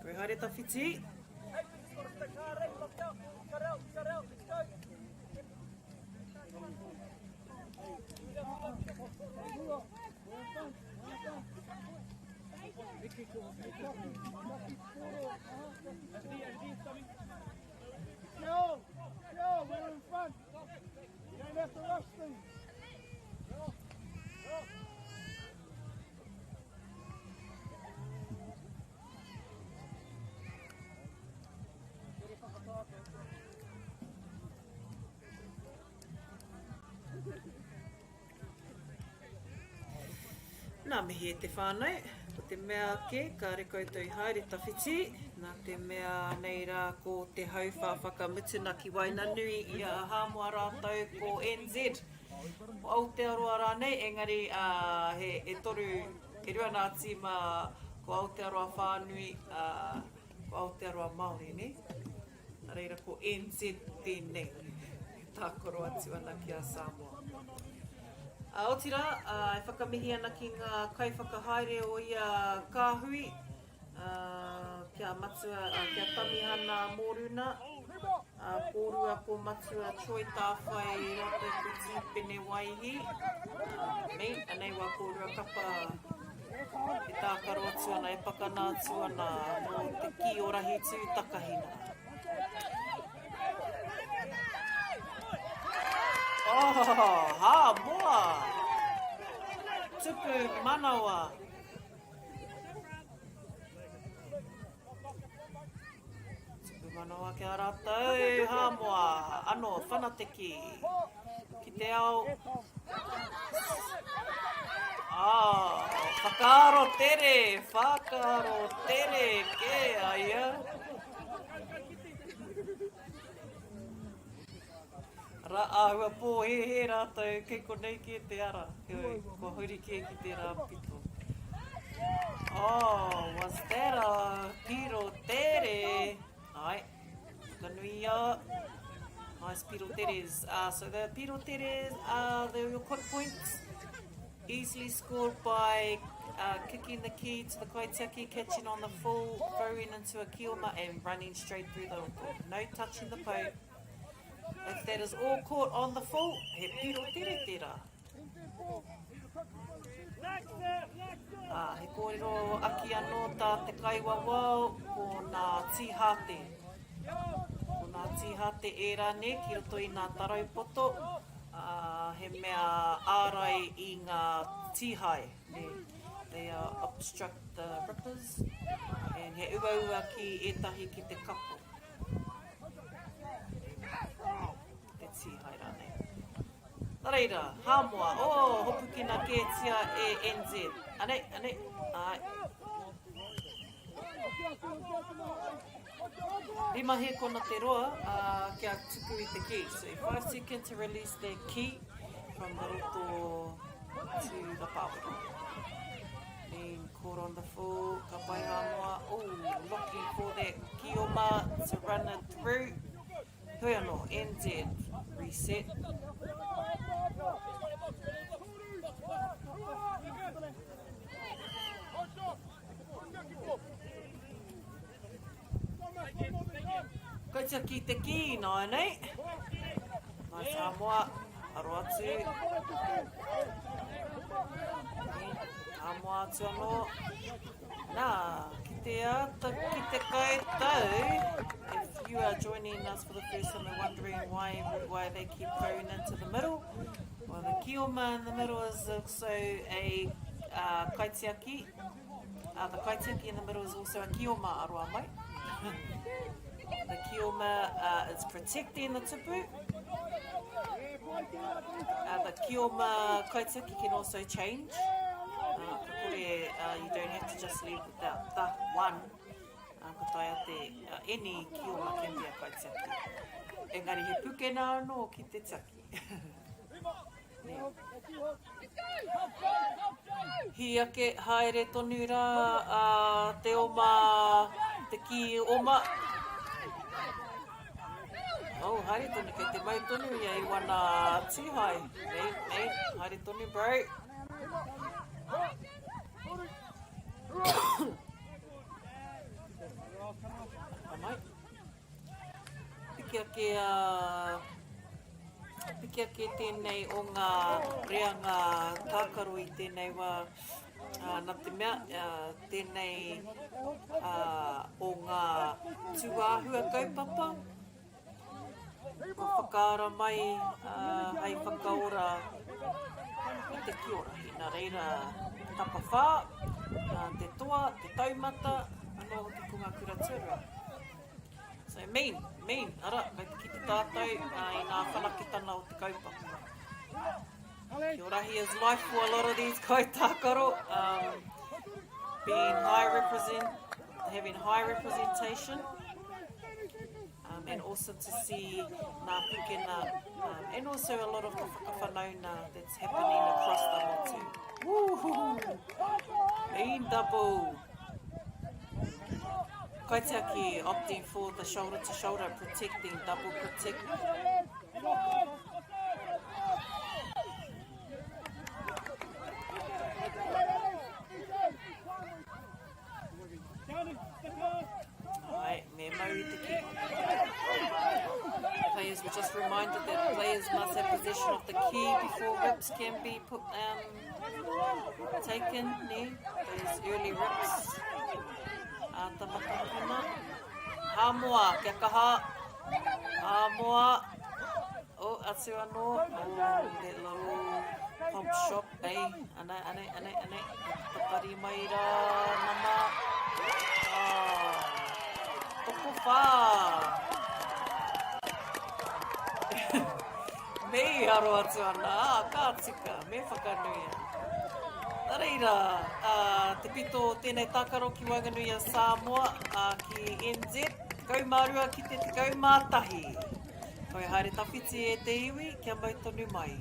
Kau haere tawhiti. Nā mihi e te whānau, ko te mea ake kāre koutou i haere tawhiti, nā te mea nei rā ko te hauwhā whakamutuna ki waenganui i a Hāmoa rātou ko NZ, ko Aotearoa rānei, engari he e toru, e rua nā tīma ko Aotearoa whānui, ko Aotearoa Māori, nē? Nā reira ko NZ tēnei e tākaro atu ana ki a Samoa. Ā, otirā, e whakamihi ana ki ngā kaiwhakahaere o ia kāhui, ā, ki a Matua, ā, ki a Tamihana Mōruna, ā, kōrua ko Matua Troy Tāwhai rātou ko Tīpene Waihi, ā, me, anei wā kōrua kapa E tākaro atu ana, e pakana atu ana mō te kī o Rahitū Takahina. Oh, Hāmoa! Tupu manawa! Tupu manawa ki a rātou, Hāmoa, anō, whanateki ki te ao. Ah, whakaaro tere, whakaaro tere kē a ia. Ra āhua pōhēhē rātou kei konei kē te ara, heoi, kua huri kē ki tērā pito. Oh, was that a piro tere? Ai, whakanuia. Nice piro teres. So the piro teres are the your quick points. Easily scored by kicking the key to the kaitiaki, catching on the full, throwing into a kioma and running straight through the roto. No touching the pou. If that is all caught on the full, he piro tere tērā. Ā, he kōrero aki anō tā te kaiwawao ko nā Tīhāte. Ko nā Tīhāte ērā nē ki roto i nā tarau poto, ā, he mea ārai i ngā tīhae, nē. They are obstruct the rippers, and he uaua ki ētahi ki te kapo. Te tīhae rānei. Nā reira, Hāmoa, oh, hopukina kētia e NZ. Anei, anei, āe. Rima hēkona te roa uh, kia tuku i te key. So, 5 seconds to release the key from the roto to the pāwera. Being caught on the full, ka pai Hāmoa. Oh, looking for that kioma to run it through. Heoi anō, NZ, reset. Kaitiaki te kī nāianei. Nice Hāmoa, aro atu. Hāmoa atu anō. Nā, ki te āta kite koutou, if you are joining us for the first time and wondering why, why they keep going into the middle, well the kioma in the middle is also a uh, kaitiaki. Uh, the kaitiaki in the middle is also a kioma aroa mai. the kioma uh, is protecting the tupu. Uh, the kioma kaitiaki can also change. Uh, ka kore, uh, you don't have to just leave without the one. Uh, ka taea te uh, any kioma can be a kaitiaki. Engari he pukena anō ki te tiaki. Nē. Hī ake, haere tonu rā a te oma, te kī oma. Oh, haere tonu, kei te mau tonu ia i wana tīhae. Nei, nei, haere tonu, bro. Ka mai. Piki ake a... Piki ake tēnei o ngā reanga tākaro i tēnei wā, nā te mea, tēnei o ngā tūāhua kaupapa kua whakaara mai hei whakaora i te kiorahi. Nā reira, tapawhā, te toa, te taumata, anō hoki ko ngā kura tuarua. So mean, mean, ara, kei te kite tātou i ngā whanaketanga o te kaupapa. Kiorahi is life for a lot of these kaitākaro. Um, being high represent, having high representation. Um, and awesome to see ngā pukena um, and also a lot of the whakawhanauna that's happening across the motu. Woohoo! Mean double! Kaitiaki opting for the shoulder to shoulder, protecting, double protect. Ai, me mau i te kī. Players were just reminded that players must have possession of the key before rips can be put um, taken, ne? Those early rips. Āta matakuna. Hāmoa, kia kaha. Hāmoa. Oh, atu anō. Oh, that little pump shop, eh? Anei, anei, anei, anei. Tatari mai rā, nama. Ah, tokowhā. Me i aro atu ana, ā, ka tika, me whakanuia. Nā reira, ā, te pito o tēnei tākaro ki waenganui i a Samoa, ā, ki NZ, 12 ki te 11. Toi haere tawhiti e te iwi, kia mau tonu mai.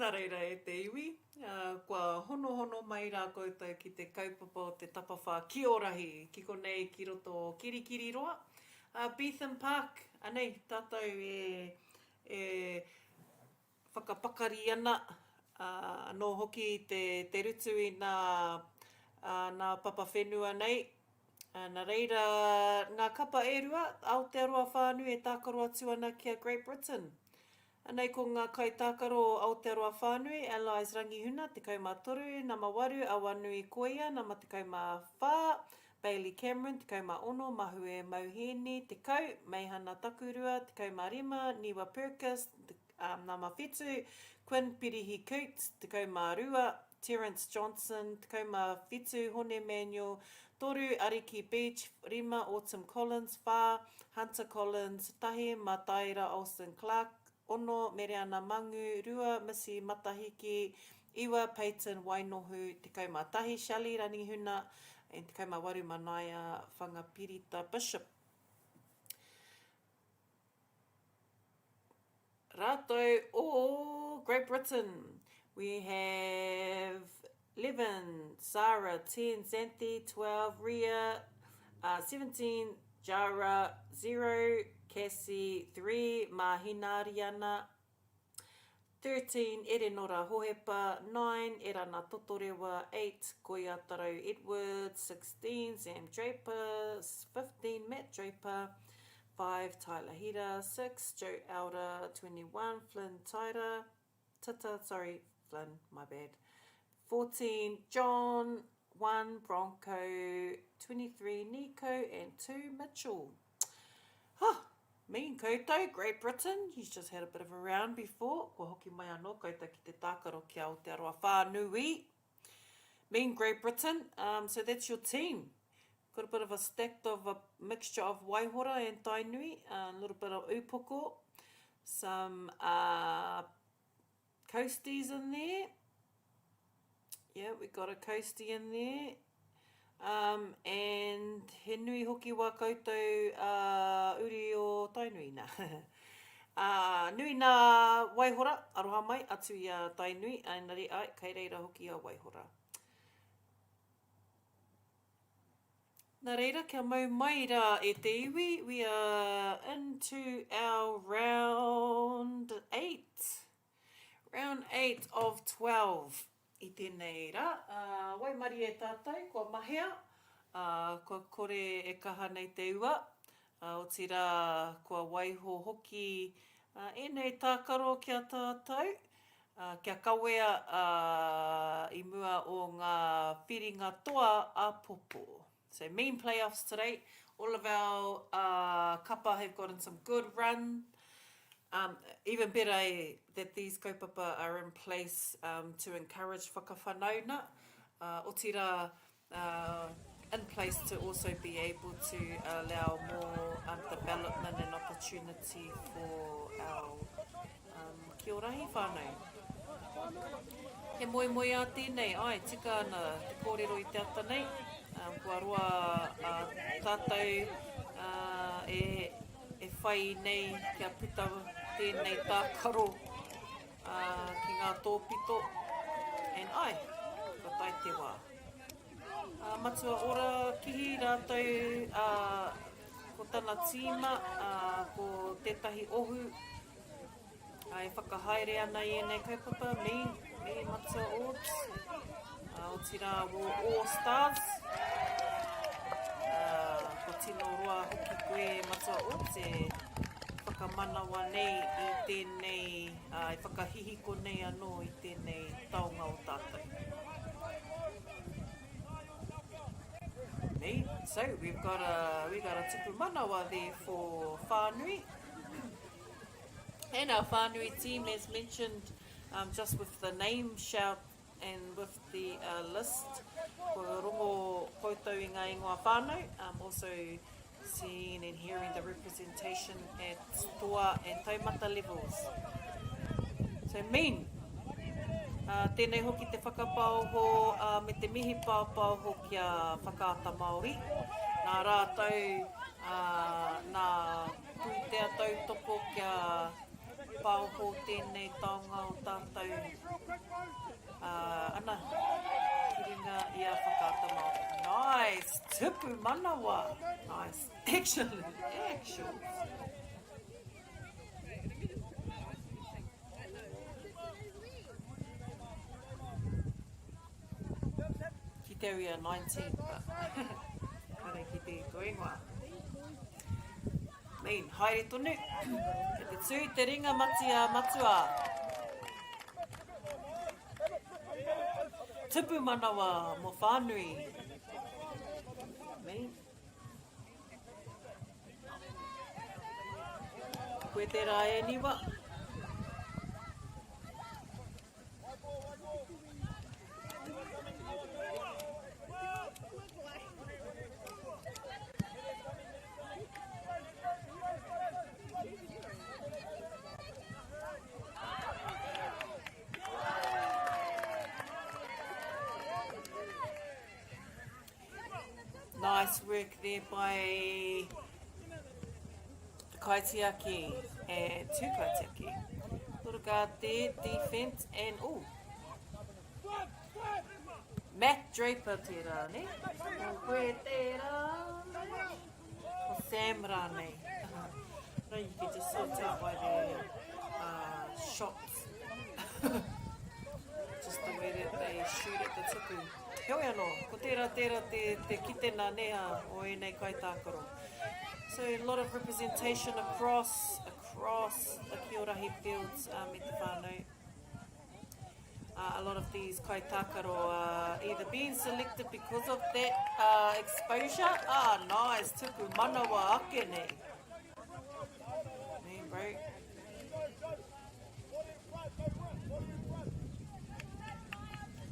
Nā reira e te iwi, kua honohono mai rā koutou ki te kaupapa o te tapawhā kiorahi ki konei ki roto o Kirikiriroa, Beetham Park, anei tātou e, e whakapakari ana anō hoki te, te rutu i nā, nā papa whenua nei. Nā reira, ngā kapa e rua, Aotearoa whānui e tākaro atu ana ki a Great Britain. Anei ko ngā kaitākaro o Aotearoa whānui, Allies Rangihuna, 13, nama 8, Awanui Koia, nama 14, Bailey Cameron, 16, Mahue Mauheni, 10, Meihana Takurua, 15, Niwa Purkiss, nama 7, Quinn Pirihi Coote, 12, Terence Johnson, 17, Hone Manuel, 3, Ariki Beach, 5, Autumn Collins, 4, Hunter Collins, 1, Mataira Olsen-Clark, 6, Mereana Mangu, 2, Missy Matahiki, 9, Peyton Wainohu, 11, Shelley Ranihuna, and 18, Manaia Whangapirita Bishop. Rātou o Great Britain. We have 11, Sarah, 10, Xanthi, 12, Ria, uh, 17, Jara, 0, Cassie, 3, Mahinariana, 13, Erenora Hohepa, 9, Erana Totorewa, 8, Koiatarau Edwards, 16, Sam Draper, 15, Matt Draper, 5, Tyler Hira, 6, Joe Elder, 21, Flynn Taira, Tata, sorry, Flynn, my bad, 14, John, 1, Bronco, 23, Nico, and 2, Mitchell. Huh, mean koutou, Great Britain, he's just had a bit of a round before, kua hoki mai anō koutou ki te tākaro ki Aotearoa whānui. Mean Great Britain, um, so that's your team. Got a bit of a stack of a mixture of Waihora and Tainui, a little bit of upoko, some uh, coasties in there. Yeah, we got a coastie in there. Um, and he nui hoki wā koutou uh, uri o Tainui nā. uh, nui nā Waihora, aroha mai, atu i a Tainui, engari ai, kei reira hoki a Waihora. Nā reira, kia mau mai rā e te iwi, we are into our round 8. Round 8 of 12 i tēnei rā. Uh, waimarie tātou, kua mahea, uh, kua kore e kaha nei te ua, uh, otirā kua waiho hoki uh, ēnei tākaro ki a tātou. Ā, kia kawea i mua o ngā whiringa toa āpōpō. So mean playoffs today. All of our uh, kapa have gotten some good run. Um, even better eh, that these kaupapa are in place um, to encourage whakawhanauna. Uh, otirā, uh, in place to also be able to allow more um, development and opportunity for our um, ki o rahi whānau. He moemoeā tēnei, ai, tika ana te kōrero i te ata nei, um, kua roa uh, tātou uh, e, e whai nei kia puta tēnei tākaro ā, ki ngā tōpito, and ai, kua tae te wā. Ā, Matua Ora Kihi rātou, ā, ko tana tīma, ā, ko tētahi ohu, ā, e whakahaere ana i ēnei kaupapa, me, me Matua Ords, ā, otirā wō All Stars, ā, kua tino roa hoki koe Matua Ords e whakamanawa nei i tēnei ā, e whakahihiko nei anō i tēnei taonga o tātou. Me, so we've got a, we got a tupu manawa there for Whānui. And our Whānui team, as mentioned, um, just with the name shout and with the uh, list, kua rongo koutou i ngā ingoa whānau, um, also Seeing and hearing the representation at toa and taumata levels. So mean. Uh, tēnei hoki te whakapaoho uh, me te mihi paopaoho ki a Whakaata Māori. Nā rātou, uh, nā pūtea tautoko kia paoho tēnei taonga o tātou uh, ana, ki runga i a Whakaata Māori. Nice! Tupu manawa! Nice. Actually, actuals. Ki te au i a 19, but kare ki te tō ingoa. Mean, haere tonu. Kei te tū te ringa matia matua. Tupu manawa mo whānui. Mean. Koe tērā e Niwa. Nice work there by the kaitiaki and two kaitiaki. Little guard there, defense and oh. Matt Draper tērā, ne? Ko koe tērā. Ko Sam rānei. No, you can just sort out by their uh, shots. just the way that they shoot at the tupu. Heoi anō, ko tērā tērā te, te kitenga neha o ēnei kaitākaro. So a lot of representation across, across the Kiorahi fields um, me te whānau. Uh, a lot of these kaitākaro are either being selected because of that uh, exposure. Ah, nice, tuku manawa ake nei. Man, bro.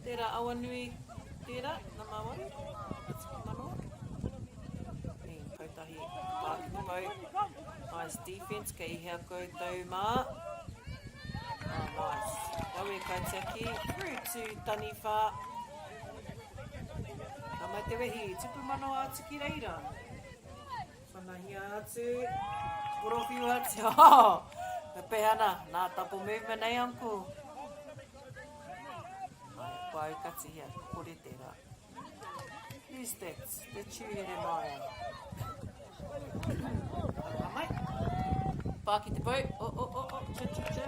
Tērā Awanui, tērā, nama waru, manawa. Me, Pautahi, Park Pau. Nice defense, kei hea koutou mā. Oh, nice. Wawe kaitiaki, through to Taniwha. Ka mai te wehi, tupu manawa atu ki reira. Whanahia atu, porowhiu atu, oh! Me peha ana, nā tapo movement nei, uncle. Ai, kua aukatihia, kore tērā. Who's that? That's you, Heremaia. Aroha mai. Pā ki te pou. Oh, oh, oh, oh, cha, cha, cha.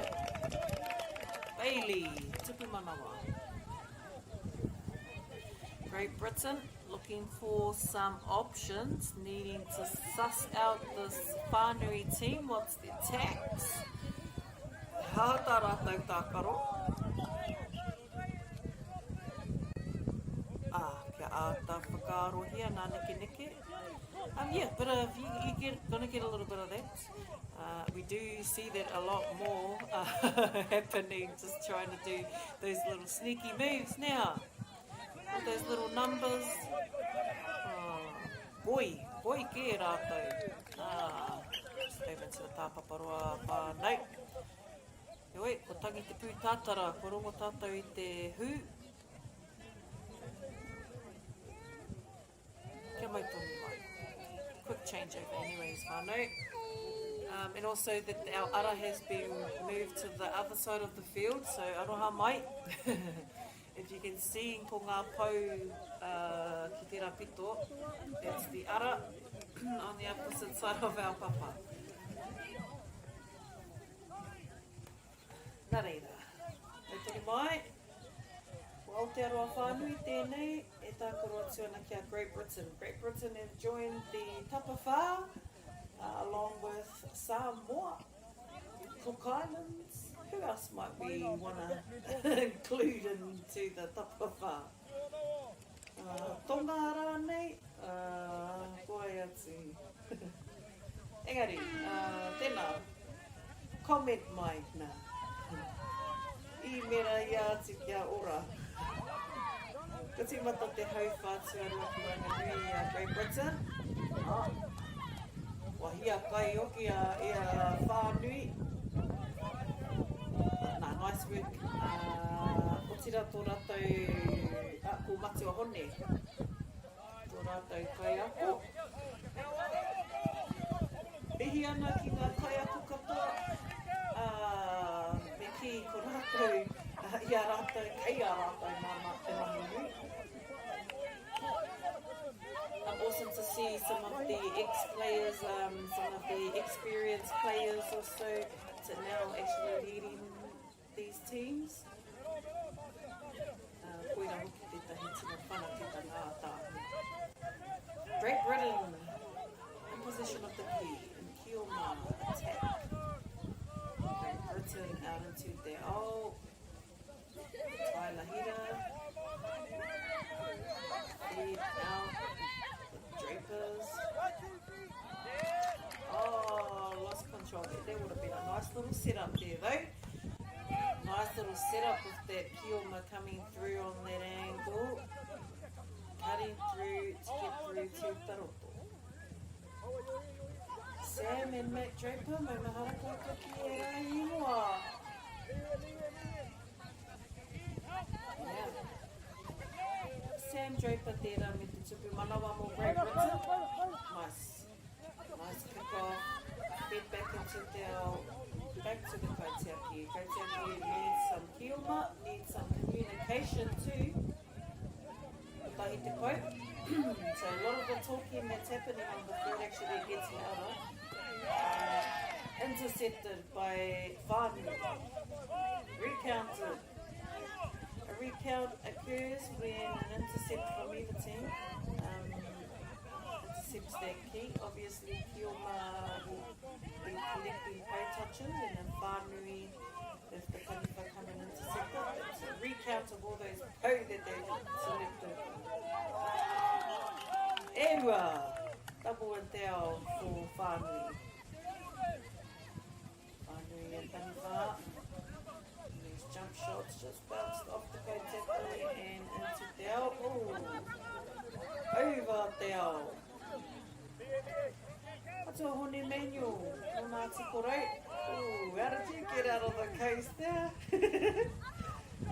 Bailey, tupu manawa. Great Britain looking for some options, needing to suss out this whānui team, what's their tax. Hā tā rātou tākaro. Ā, kia āta whakaarohia nā nekeneke. Um, yeah, bit of, you, you get, gonna get a little bit of that. Uh, we do see that a lot more uh, happening, just trying to do those little sneaky moves now. All those little numbers. Oh, koi, koi kē rātou. Ah, just over to the tāpaparoa whānau. Heoi, ko tangi te pūtātara, ko rongo tātou i te hū. Kia mau tonu mai. Quick changeover anyways, whānau. Um, and also that our ara has been moved to the other side of the field, so aroha mai. If you can see ko ngā pou uh, ki tērā pito, that's the ara on the opposite side of our papa. Nā reira, mau tonu mai, ko Aotearoa whānui tēnei e tākaro atu ana ki a Great Britain. Great Britain have joined the tapawhā uh, along with Samoa, Cook Islands. Who else might we want to include into the tapawhā? Uh, Tonga rānei? Uh, ko ai atu. Engari, uh, tēnā, comment mai nā. Īmera ia atu kia ora. Ka tīmata te hauwhā tuarua ki waenganui i a Great Britain. Oh. Kua hiakai hoki a ia whānui. Nā, nice work. Uh, otira tō rātou, ah, ko Matua Hone. Tō rātou kaiako. Mihi ana ki ngā kaiako katoa, ā, me kī ko rātou, i a rātou, kei a rātou nā te mahi nui. Um, awesome to see some of the ex-players, um, some of the experienced players also to now actually leading these teams. Uh, koira hoki tētahi tino whanaketanga ātaahua. Great Britain in possession of the key in Kio mai. attack. Great Britain out into te ao. Tyler Hira. Feed out the Drapers. Oh, lost control there. That would have been a nice little setup there though. Nice little setup with that Kioma coming through on that angle. Cutting through to get through to Taroto. Sam and Matt Draper, maumahara koutou ki ērā ingoa. Yeah. Sam Draper tērā me te tupu manawa mō Great Britain. Nice. Nice kick off. Fed back into te ao. Back to the kaitiaki. Kaitiaki needs some kioma, needs some communication too. Kotahi te pou. So a lot of the talking that's happening on the field actually gets louder. Intercepted by Whānui. Recounted. A recount occurs when an intercept from either team intercepts that key. Obviously, Kioma will be collecting pou touches, and then Whānui, if the taniwha come and intercept it, it's a recount of all those pou that they selected. E rua! Double and te ao for Whānui. Whānui and taniwha. These jump shots just bounced off the kaitiaki and into te ao. Ooh. Over te ao. Atua Hone Manuel, o Ngāti Porou. Ooh, how did you get out of the coast there?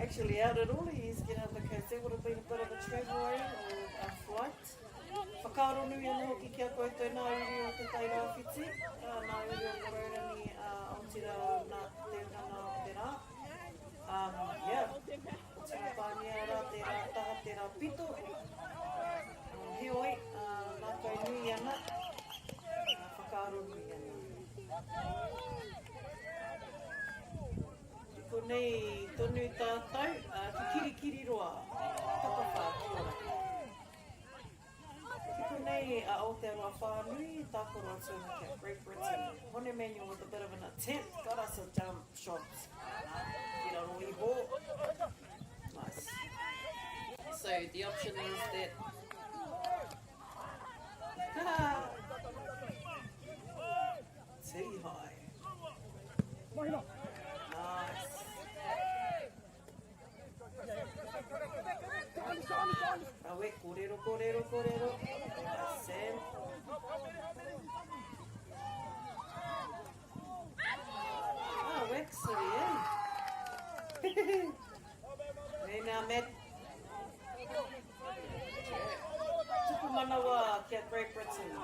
Actually, how did all of you get out of the coast? That would have been a bit of a travel eh, or a flight. Whakaaro nui ana hoki ki a koutou nā uri o Te Tai Rāwhiti, nā uri o Korourani, otirā nā Te Unanga o te Rā. Um, yeah, ko tino pāngia rā tērā taha, tērā pito. Heoi, ngākau nui ana, whakaaro nui ana. I konei tonu tātou, ki Kirikiriroa, tapawhā, kia ora. Ki konei a Aotearoa whānui, tākaro atu ana ki a Great Britain. Hone Manuel with a bit of an attempt, got us a jump shot. Ki raro iho. Nice. So the option is that Tī high. Nice. Rawe, kōrero, kōrero, kōrero. Nice, Sam. Ah, Wax City, eh? Nei nā, Matt. Tuku manawa ki a Great Britain.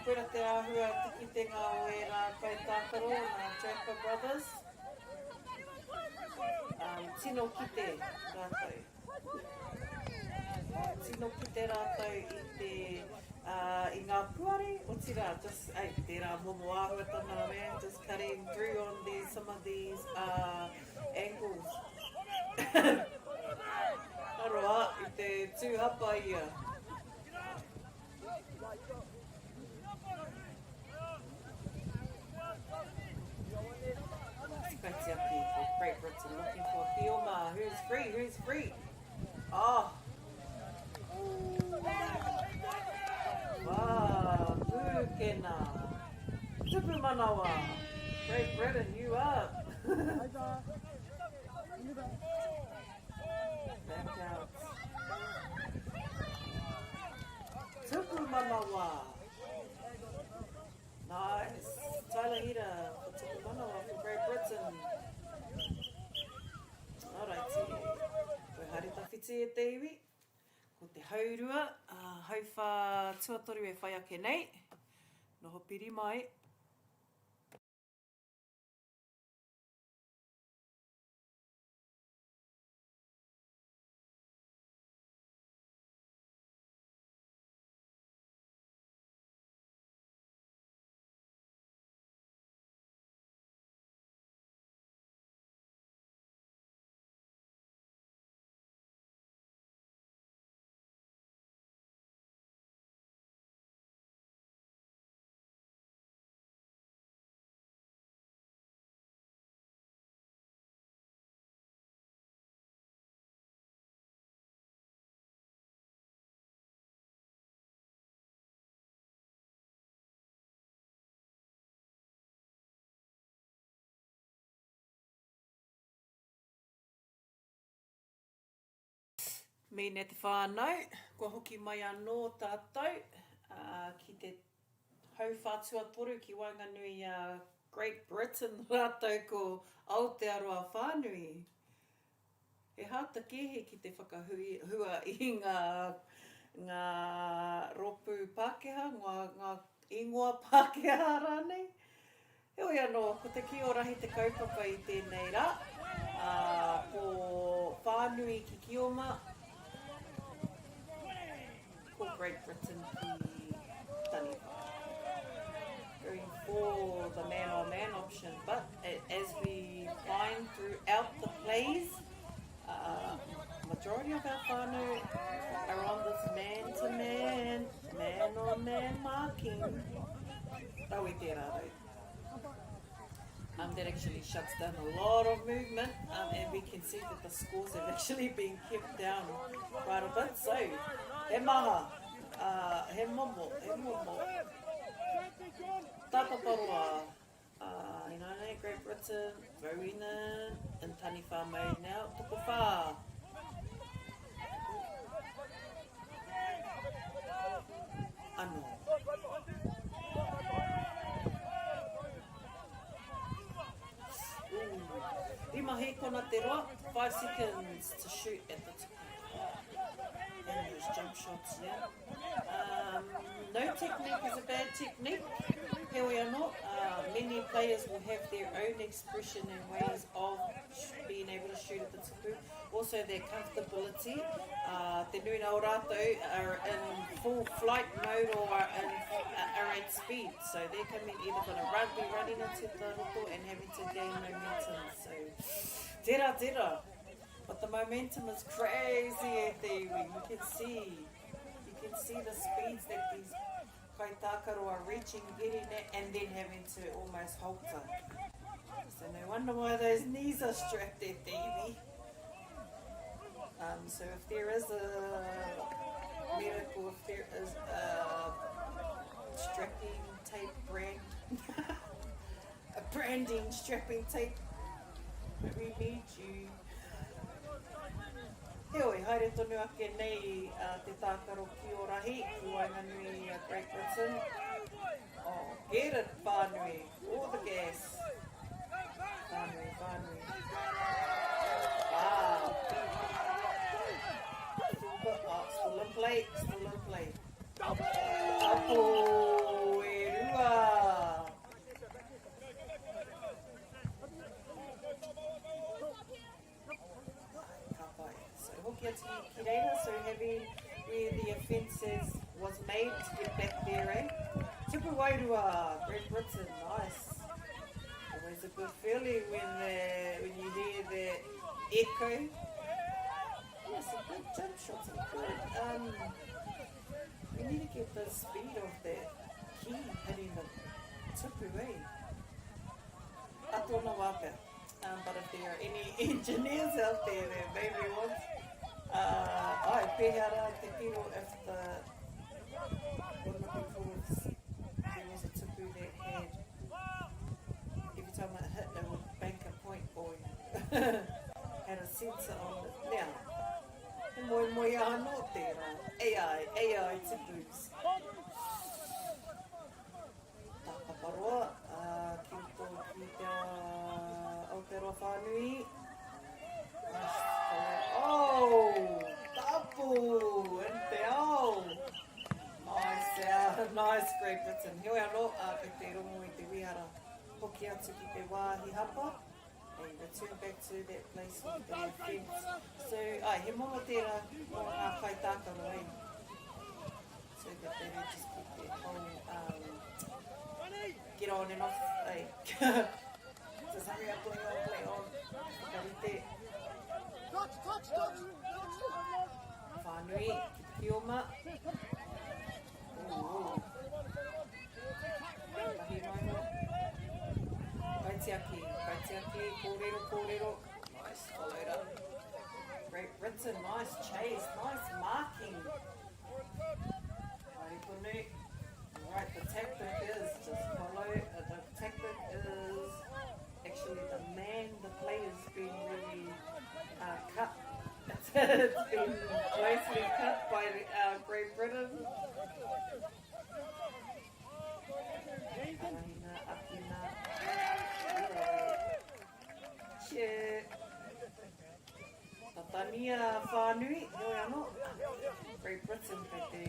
Koira te āhua te kitenga o ērā kaitākaro, ngā Draper Brothers. Um, tino kite rātou. Tino kite rātou i te, uh, i ngā puare, otirā, just, ei, tērā momo āhuatanga, man, just cutting through on these, some of these uh, angles. Aroha, i te tū hapa ia. Kaitiaki for Great Britain looking for Kioma. Who's free? Who's free? Oh. Wow, Pūkena. Tupu manawa. Great Britain, you up. Back out. Tupu manawa. Nice. Tyler Hira for Tupu manawa for Great Britain. Alrighty. Ko haere tawhiti e te iwi. Ko te haurua, hauwhā tuatoru e whai ake nei. Noho piri mai. Mine te whānau, kua hoki mai anō tātou ki te hauwhā tuatoru ki waenganui i a Great Britain rātou ko Aotearoa whānui. He hātakēhi ki te whakahua i ngā, ngā rōpū Pākehā, ngā, ngā ingoa Pākehā rānei. Heoi anō, ko te kī o rahi te kaupapa i tēnei rā, ā, ko Whānui ki Kioma, ko Great Britain ki Taniwha. Going for the man on man option, but as we find throughout the plays, uh, majority of our whānau are on this man to man, man on man marking. Rawe tērā rau. Um, that actually shuts down a lot of movement um, and we can see that the scores have actually been kept down quite a bit. So, he maha, uh, he momo, he momo. Tāpaparoa, uh, inānei, Great Britain, Rowena, and Taniwha mode now, tokowhā. Anō. Ooh. Rima hēkona te roa, 5 seconds to shoot at the tupu. And those jump shots, yeah. Um, no technique is a bad technique. Heoi anō, uh, many players will have their own expression and ways of being able to shoot at the tupu. Also their comfortability, uh, te nuinga o rātou are in full flight mode or are, in, are at speed. So they're coming either going to run, be running into the roto and having to gain momentum. So, tera tera. But the momentum is crazy e te iwi. You can see, you can see the speeds that these kaitākaro are reaching, getting it, and then having to almost halter. So no wonder why those knees are strapped e te iwi. Um, so if there is a medical, if there is a strapping tape brand, a branding strapping tape, we need you. Heoi, haere tonu ake nei te tākaro ki Orahi, ki waenganui i a Great Britain. Oh, get it, whānui, all the gas. Whānui, whānui. Ah. Still, oh, still in play, still in play. Apo, e rua. Ka pai. So hoki atu ki reira, so having where the offences was made to get back there, eh? Tupu wairua, Great Britain, nice. Always a good feeling when the, when you hear the echo. Yeah, some good jump shots, some good, um, we need to get the speed of that key hitting the tupu, eh? A tōna wā pea. Um, but if there are any engineers out there that maybe want, uh, ai, pēhea rā te tiro if the, wouldn't it be cool if there was a tupu that had, every time it hit it would bank a point or had a sensor on it. Now, he moemoeā anō tērā, AI, AI tupus. Tāpaparoa, ā, ki roto ki te Aotearoa whānui. Oh! Tapu! In te ao! Nice, uh, nice Great Britain. Heoi anō, ā, kei te rongo i te wihara hoki atu ki te wāhi hapa. They return back to that place where they offence. So, ai, he momo tērā mō ngā kaitākaro, eh? So that they don't just get that whole um, get on and off, eh? Just hurry up, play on, play on. Whakarite. Touch, touch, touch. Whānui, ki te kioma. Ooh. Tahi noa. Kaitiaki, kaitiaki, kōrero, kōrero. Nice, followed up. Great Britain, nice chase, nice marking. Haere tonu. Right, the tactic is just follow. The tactic is actually the man, the player's been really uh, cut. It's been closely cut by uh, Great Britain. Arahina, akina, Che. Tatania whānui, heoi anō, Great Britain kei te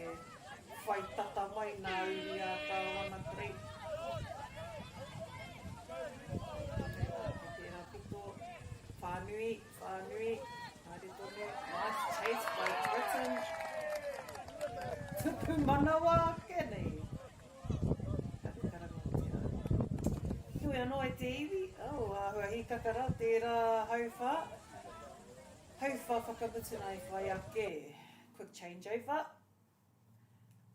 whai tata mai nā uri a Kāwana Grey. Tērā pito, whānui, whānui, haere tonu, nice chase by Britain. Tupu manawa ake nei. Ka te karanga o te rā. Heoi anō e te iwi, oh, āhua hīkaka rā tērā hauwhā. Hauwhā whakamutuna i whai ake. Quick changeover.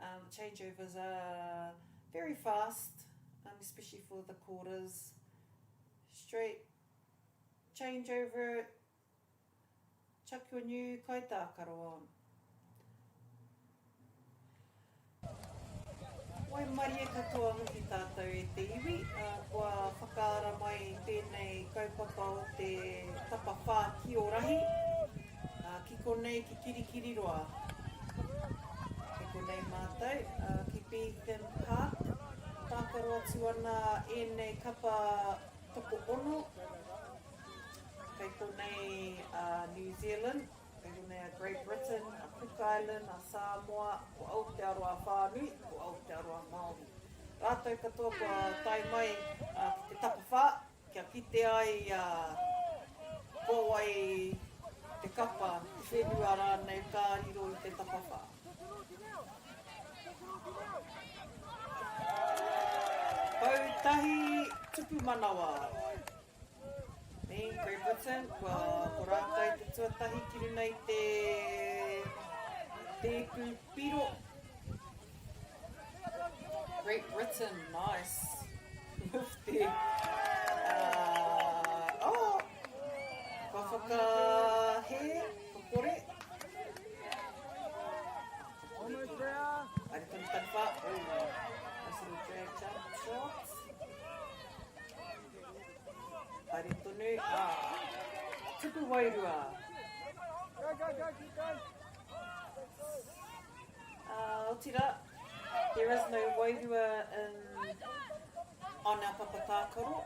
Um, changeovers are very fast, um, especially for the quarters. Straight changeover, chuck your new kaitākaro on. Waimarie katoa hoki tātou e te iwi, kua whakaara mai tēnei kaupapa o te tapawhā kiorahi, ki konei ki Kirikiriroa. Kei konei mātou, ki Beetham Park, tākaro atu ana ēnei kapa tokoono, kei konei a New Zealand, Kei konei a Great Britain, a Cook Island, a Samoa, ko Aotearoa whānui, ko Aotearoa Māori. Rātou katoa kua tae mai ki te tapawhā kia kite ai ko wai te kapa, te whenua rānei ka riro i te tapawhā. Pou tahi tupu manawa. Me Great Britain, kua ko rātou te tuatahi ki runga i te tēpu piro. Great Britain, nice. With the, uh, oh, kua whakahē, kua kore. Haere tonu taniwha. Oh, nice little drag jump shot. Haere tonu, ā, tuku wairua. Go, go, go, keep going. Ā, otirā, there is no wairua in, on our papa tākaro.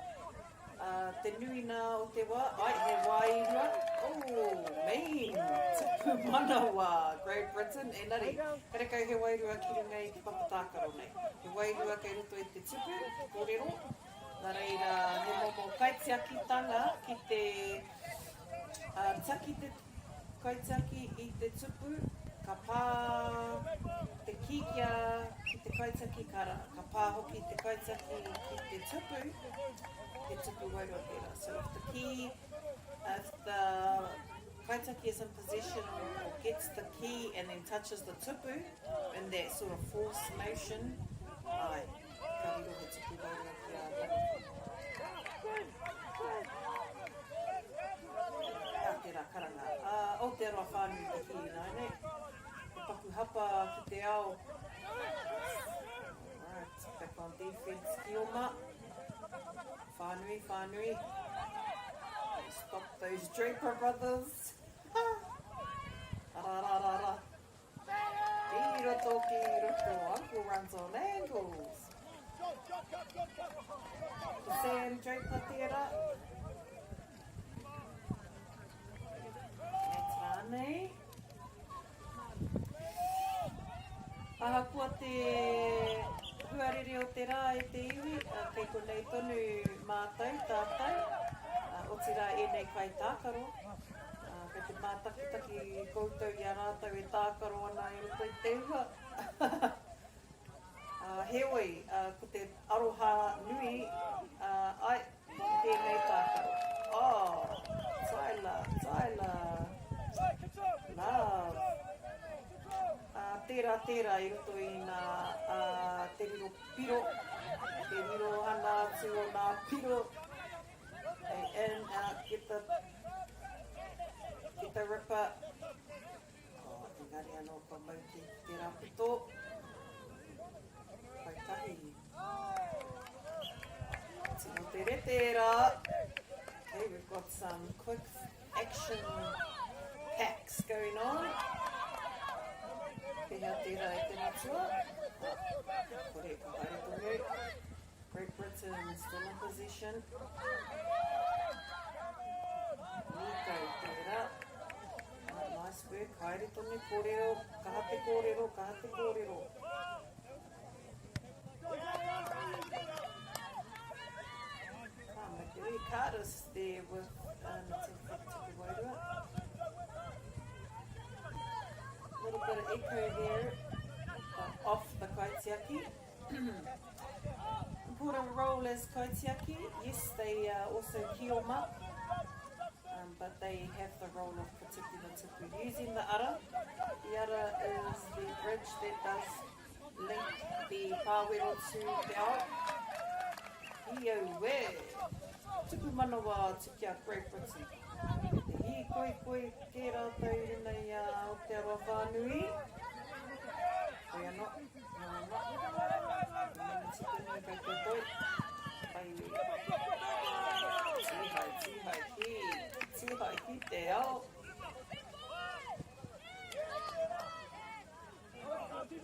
Ā, te nui nā o te wā, ai, he wairua. Oh, mean, tupu manawa, Great Britain, engari, karekau he wairua ki runga i te papa tākaro nei. He wairua kei roto i te tupu, kōrero, Nā reira, he momo kaitiakitanga ki te taki te kaitiaki i te tupu, ka pā te kī kia ki te kaitiaki, ka, ka pā hoki te kaitiaki ki te tupu, he tupu wairua tērā. So if the key, if the kaitiaki is in possession or gets the key and then touches the tupu in that sort of force motion, ai. Ka riro he tupu wairua ki a Taniwha. Ka tērā karanga a Aotearoa whānui te kī ināianei. He paku hapa ki te ao. Right, back on defense Kioma. Whānui, whānui. Stop those Draper brothers. Ara, ara, ara, ara. Ki roto, ki roto, Uncle runs on angles. Ko Sam Draper tērā. Matt rānei. Ahakoa te huarere o te rā e te iwi, kei konei tonu mātou, tātou, otirā ēnei kaitākaro. Ā, kei te mātakitaki koutou i a rātou e tākaro ana i roto i te ua. Ā, heoi, ā, ko te aroha nui, ā, ai, ki tēnei tākaro. Oh, Tyler, Tyler, love. Ā, tērā, tērā i roto i nā, ā, te riro piro, te riro hana atu o nā piro. Hey, in, out, get the, get the ripper. Oh, engari anō kua mau ki tērā pito. Pai tahi. Tino tere tērā. Okay, we've got some quick action. packs going on. Pehea tērā e te matua? Ah, kore, ka haere tonu. Great Britain still in possession. Nīkau tērā. Ah, nice work, haere tonu, kōrero, kaha te kōrero, kaha te kōrero. Ka Mercury Cardis there with um, Te Whakatupu Little bit of echo there, but off the kaitiaki. Important role as kaitiaki. Yes, they are also kioma, um, but they have the role of protecting the tupu using the ara. The ara is the bridge that does link the pāwero to te ao. I auē! Tuku manawa atu ki a Great Britain. Me te hīkoikoi kē rātou i runga i a Aotearoa whānui. Hoi anō, hoi anō. Meneti tonu kei te toi. Pai. Tīhai, tīhai ki, tīhai ki te ao.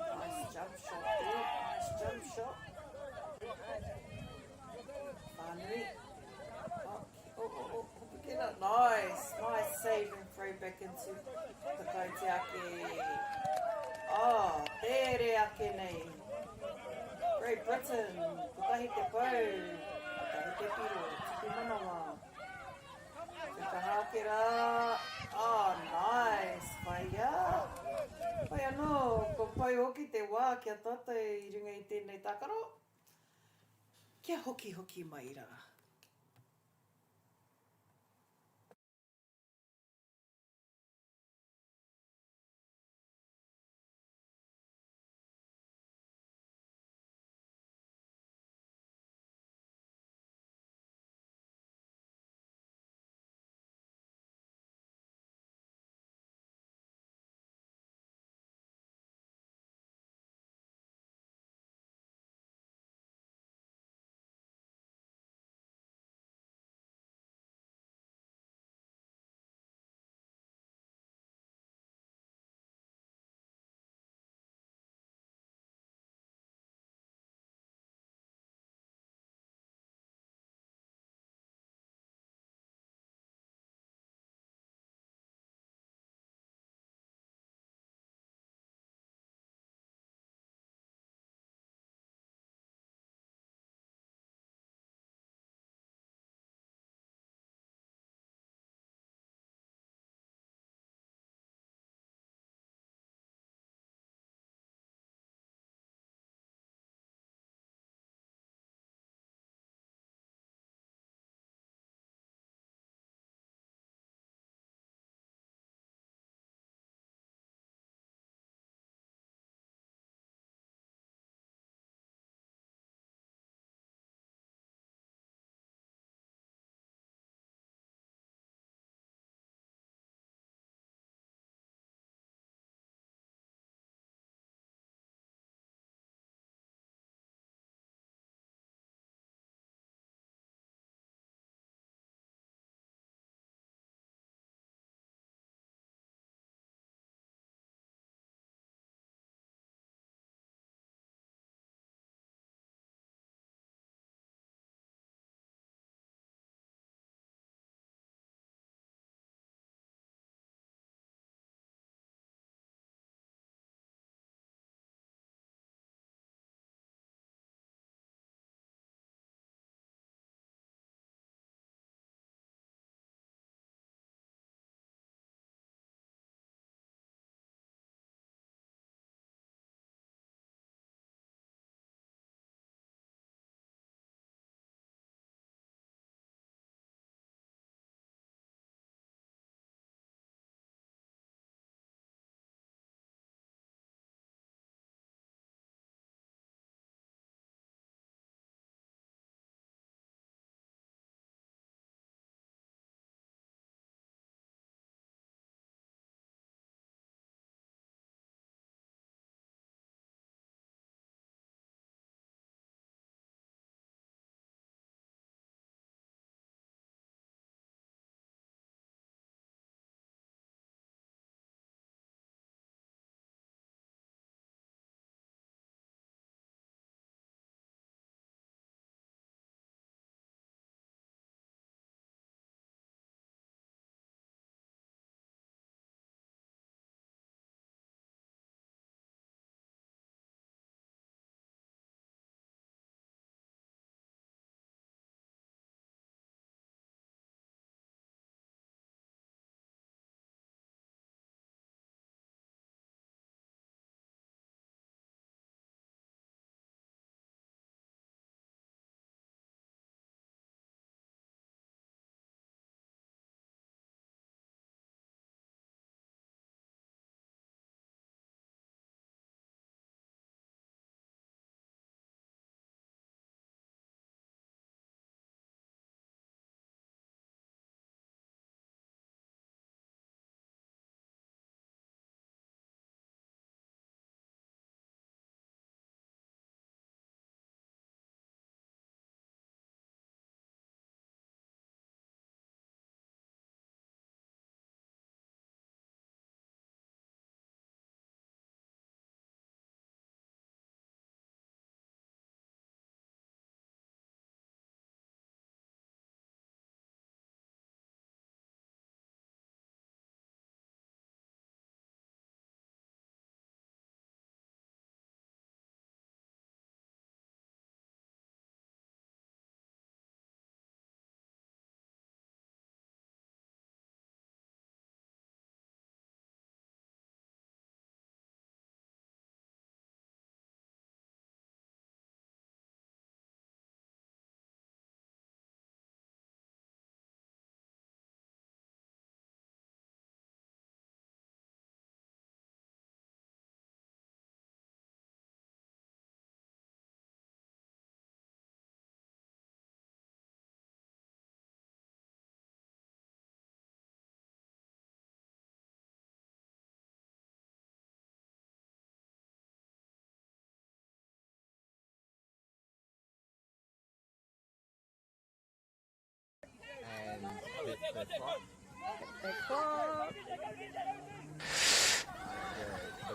Nice jump shot there, nice jump shot. Whānui. Oh, oh, oh, oh, hopukina. Nice, nice save and throw back into the kaitiaki. Oh, tere ake nei. Great Britain, kotahi te pou, kotahi te piro, tuku manawa. Te kaha ake rā. Oh, nice! Whaia. Whai anō, kua pai hoki te wā ki a tātou i runga i tēnei tākaro. Kia hokihoki mai rā.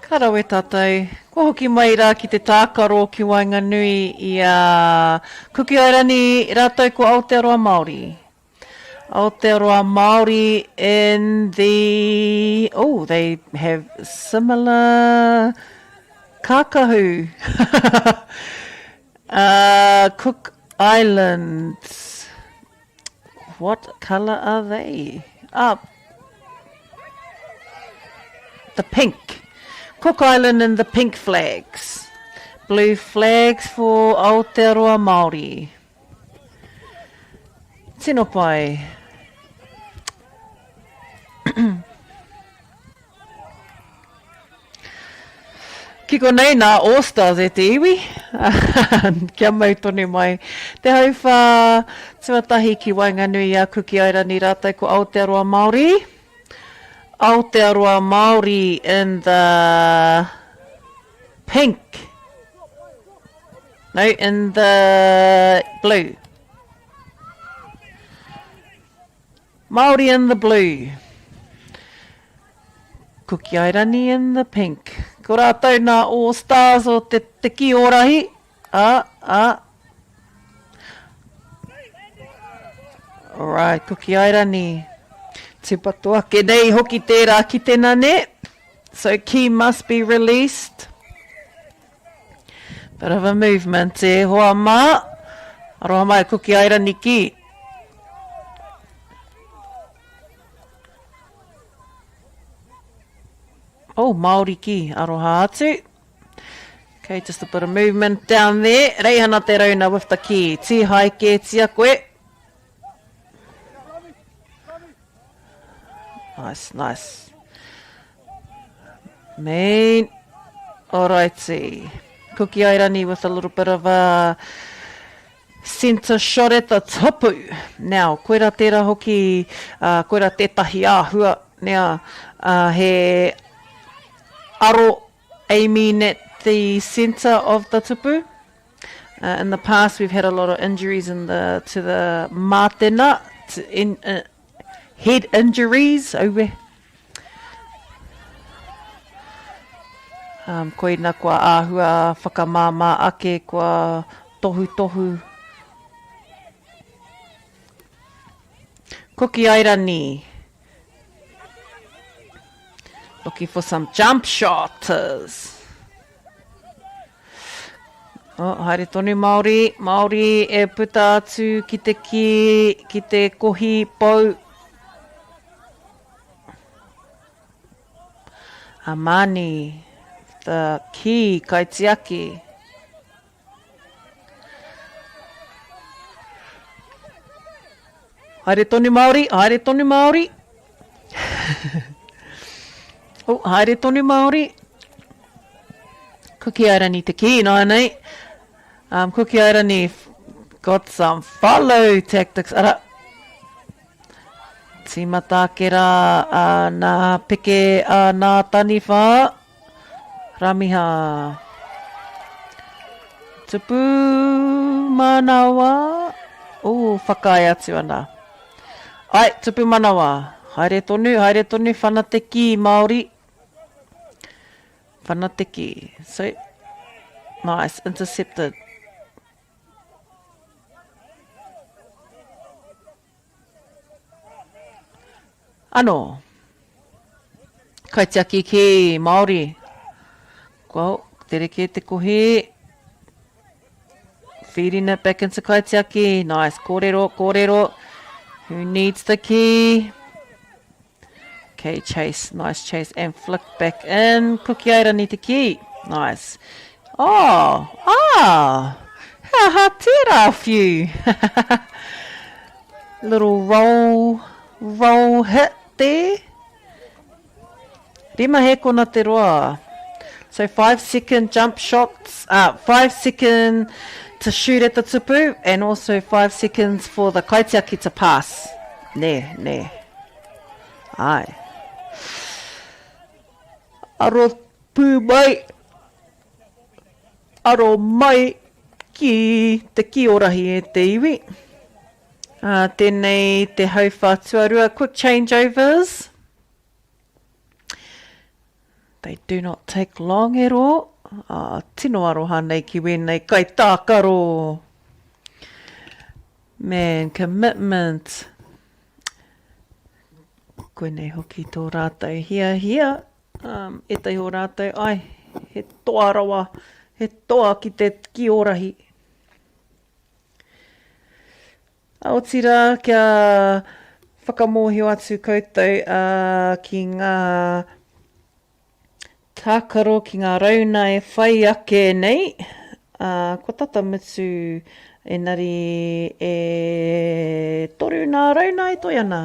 Ka rawe tātou. Kua hoki mai rā ki te tākaro ki waenganui i a Kuki Airani rātou ko Aotearoa Māori. Aotearoa Māori in the, oh, they have similar kākahu. uh, Cook Islands. What colour are they? Ah, the pink. Cook Island and the pink flags. Blue flags for Aotearoa Māori. Tino pai. Ki konei nā All Stars e te iwi, kia mau tonu mai. Te hauwhā tuatahi ki waenganui i a Kuki Airani rātou ko Aotearoa Māori. Aotearoa Māori in the pink. No, in the blue. Māori in the blue. Kuki Airani in the pink. Ko rātou nā All Stars o te, te kī ōrahi. Ā, ā. Alright, Kuki Airani. Tūpato ake nei hoki tērā ki te nane. So key must be released. Bit of a movement e hoa mā. Aroha mai Kuki Airani ki. Oh, Māori ki, aroha atu. Okay, just a bit of movement down there. Reihana Te Rauna with the key. Tīhai kētia koe. Nice, nice. Main. Alrighty. Kuki Airani with a little bit of a Centre shot at the tupu. Now, koira tērā hoki, uh, koira tētahi āhua, nea, uh, he aro aiming at the centre of the tupu. Uh, in the past, we've had a lot of injuries in the, to the mātena, to in, uh, head injuries, aue. Um, koina kua āhua whakamāmā ake, kua tohutohu. Kuki Airani. Looking for some jump shots. Oh, haere tonu Māori, Māori e puta atu ki te ki, ki te kohi pou. Amani, the key, kaitiaki. Haere tonu Māori, haere tonu Māori. oh, haere tonu Māori. Kuki Airani te kī nāianei. Um, Kuki Airani got some follow tactics. Ara, tīmata ake rā a nā peke a nā taniwha. Ramiha. Tupu manawa. Ooh, whakaae atu ana. Ai, tupu manawa. Haere tonu, haere tonu, whana te kī, Māori. Whana te kī. So, nice, intercepted. Ano. Kaitiaki ki Māori. Well, tere kē te kohi. Feeding it back into Kaitiaki. Nice. Kōrero, kōrero. Who needs the key? Okay, chase. Nice chase. And flick back in. Kuki Airani te key. Nice. Oh, ah. He aha tērā whiu. Little roll, roll hit there. Rima hekona te roa. So 5 second jump shots, uh, 5 second to shoot at the tupu and also 5 seconds for the kaitiaki to pass. Nē, nē. Ai. Aro pū mai. Aro mai ki te kī o rahi e te iwi. Ā, tēnei te hauwhā tuarua, quick changeovers. They do not take long at all. Ā, tino aroha nei ki wēnei kaitākaro. Man, commitment. Koinei hoki tō rātou hiahia. Um, ētahi o rātou, ai, he toa rawa, he toa ki te kiorahi. Otirā, kia whakamōhio atu koutou ki ngā tākaro, ki ngā rauna e whai ake nei, kua tata mutu engari e toru nā rauna e toe ana.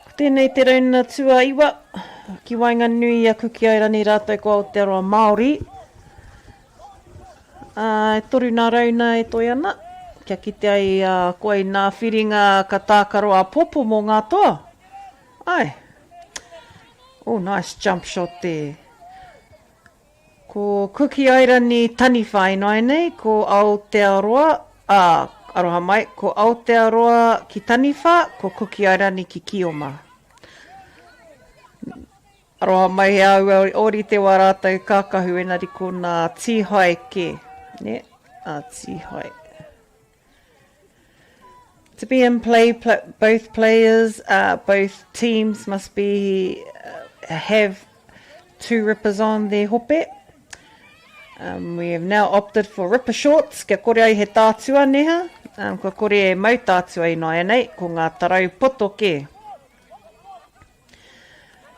Ko tēnei te rauna tuaiwa ki waenganui i a Kuki Airani rātou ko Aotearoa Māori. Ā, e toru nā rauna e toe ana, kia kite ai a koe nā whiringa ka tākaro āpōpō mō ngā toa. Āe. Oh, nice jump shot there. Ko Kuki Airani Taniwha ināianei, ko Aotearoa, ā, aroha mai, ko Aotearoa ki Taniwha, ko Kuki Airani ki Kioma. Aroha mai he āhua ōrite wā rātou kākahu engari ko nā tīhae kē, nē, ā tīhae. To be in play, both players, uh, both teams must be uh, have two rippers on their hope. Um, we have now opted for ripper shorts, kia kore ai he tātua neha, um, kua kore e mau tātua ināianei, ko ngā tarau poto kē.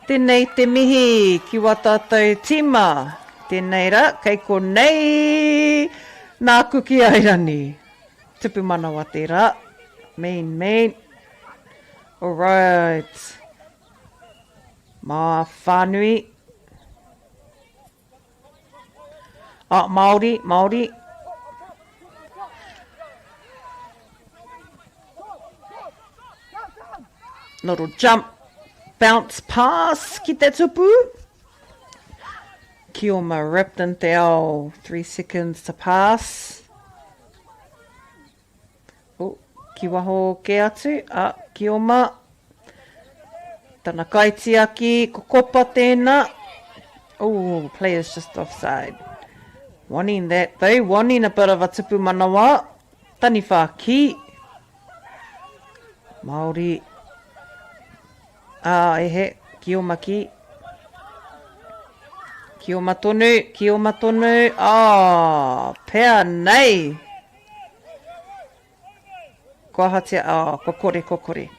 Tēnei te mihi ki wā tātou tīma. Tēnei rā, kei konei nā Kuki Airani. Tupu manawa tērā. Mean, mean. Alright. Mā whānui. Oh, Māori, Māori. Little jump, bounce pass ki te tupu. Kioma ripped in te ao. 3 seconds to pass. Oh, ki waho kē atu, a Kioma. Tana kaitiaki, ko Kopa tēnā. Oh, players just offside. Wanting that though, wanting a bit of a tupu manawa. Taniwha ki. Māori. Ah, e he, Kioma ki. Kioma tonu, Kioma tonu. Ah, pea nei. Kua ahatia, oh, kua kore, kua kore.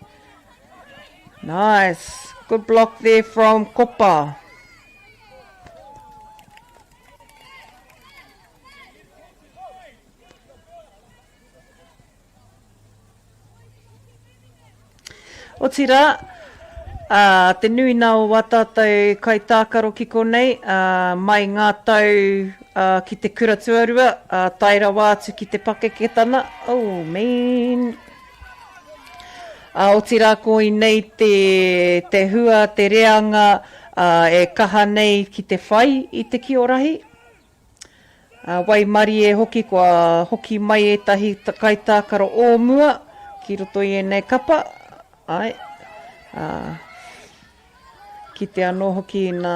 Nice. Good block there from Kopa. Otirā, ā, te nui nā o wā tātou kaitākaro ki konei, ā, mai ngā tau, ā, ki te kura tuarua, ā, tae rawa atu ki te pakeketana, oh man. Ā, otirā koinei te, te hua, te reanga, ā, e kaha nei ki te whai i te kiorahi. Ā, waimarie hoki kua hoki mai ētahi kaitākaro o mua ki roto i ēnei kapa, āe, ā, kite anō hoki i nā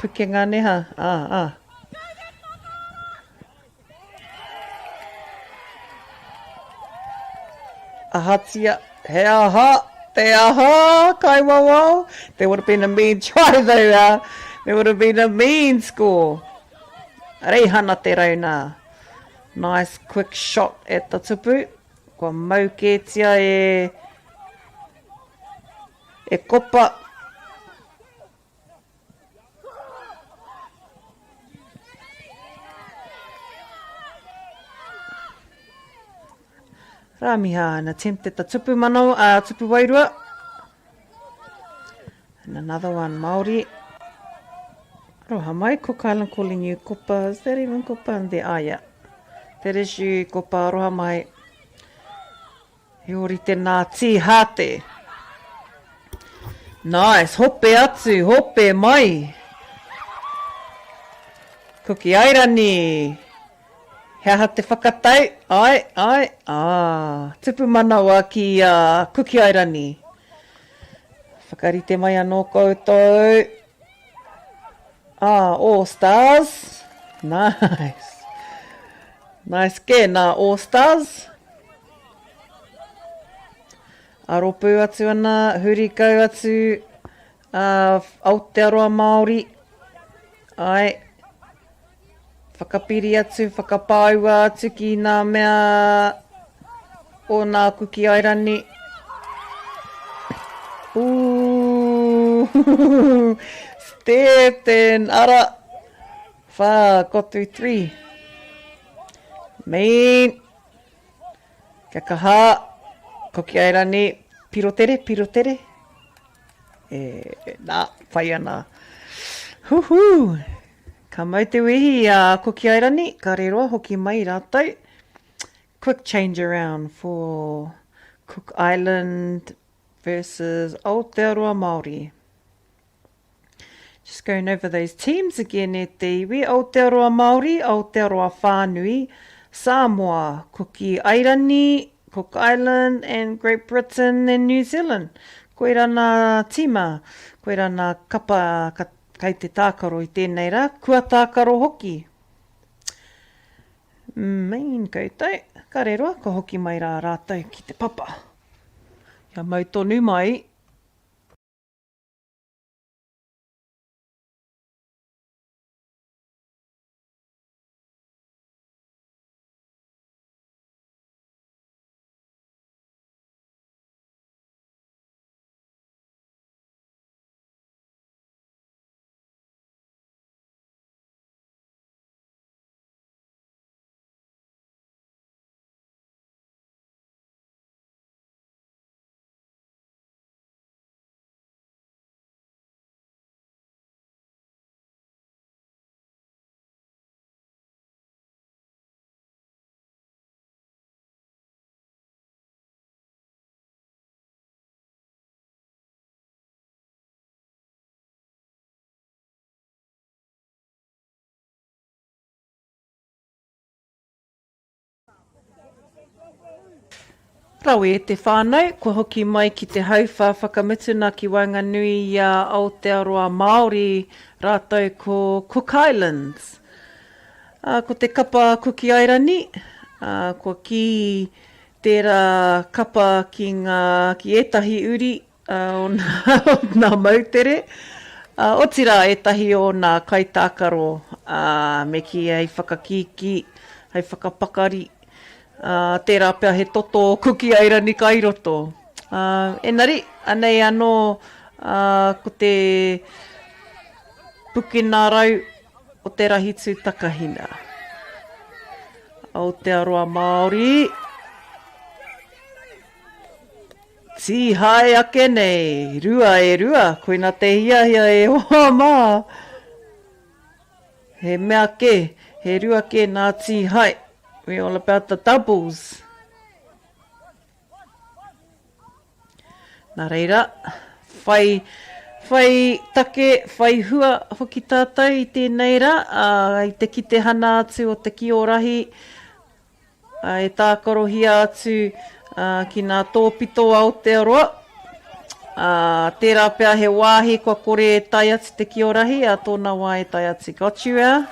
pukenga neha, ā, ā. Ahatia, he aha, te aha, kaiwawao. There would have been a mean try though, uh, there would have been a mean score. Reihana te rauna. Nice quick shot at the tupu. Kua mau kētia e, e Kopa. Ramiha, an attempt at the tupu manawa, uh, tupu wairua. And another one, Māori. Aroha mai, Cook Island calling you Kopa. Is that even Kopa in there? Ah, yeah. That is you, Kopa. Aroha mai. He ōrite nā Tīhāte. Nice, hope atu, hope mai. Kuki Airani. He aha te whakatau? Āe, āe, ā, tupu manawa ki a Kuki Airani. Whakarite mai anō koutou. Ā, All Stars. Nice. Nice kē nā All Stars. Aropū atu ana, huri kau atu a Aotearoa Māori. Āe. Whakapiri atu, whakapāua atu ki nā mea o nā Kuki Airani. Ooh, step and ara. Whā, got through 3. Mean. Kia kaha. Kuki Airani. Piro tere, piro tere. E, nā, whai ana. Huhu! Ka mau te wehi a Kuki Airani, ka reroa hoki mai rātou. Quick change around for Cook Island versus Aotearoa Māori. Just going over those teams again e te iwi, Aotearoa Māori, Aotearoa Whānui, Samoa, Kuki Airani, Cook Island and Great Britain and New Zealand. Koira nā tīma, koira nā kapa ka, kei te tākaro i tēnei rā, kua tākaro hoki. Main koutou, ka reroa, ka hoki mai rā rātou ki te papa. Kia mau tonu mai. Rawe e te whānau, kua hoki mai ki te hauwha whakamutuna ki waenganui i a Aotearoa Māori rātou ko Cook Islands. Ā, ko te kapa Kuki Airani, ā, kua kī tērā kapa ki ngā, ki ētahi uri o nā moutere, otirā ētahi o nā kaitākaro, ā, me kī hei whakakīkī, hei whakapakari, ā, tērā pea he toto o Kuki Airani kai roto. Ā, engari, anei anō, ā, ko te pukena rau o te rahi tūtakahina. Aotearoa Māori. Tīhae ake nei, rua e rua, koina te hiahia e hoa mā. He mea kē, he rua kē nā tīhae. We all about the doubles. Nā reira, whai, whai take, whai hua hoki tātou i tēnei rā, ā, i te kitehana atu o te kiorahi, ā, e tākarohia atu, ā, ki nā tōpito o Aotearoa, ā, tērā pea he wāhi kua kore e tae atu te kiorahi, ā tōna wā e tae atu. Got you, eh?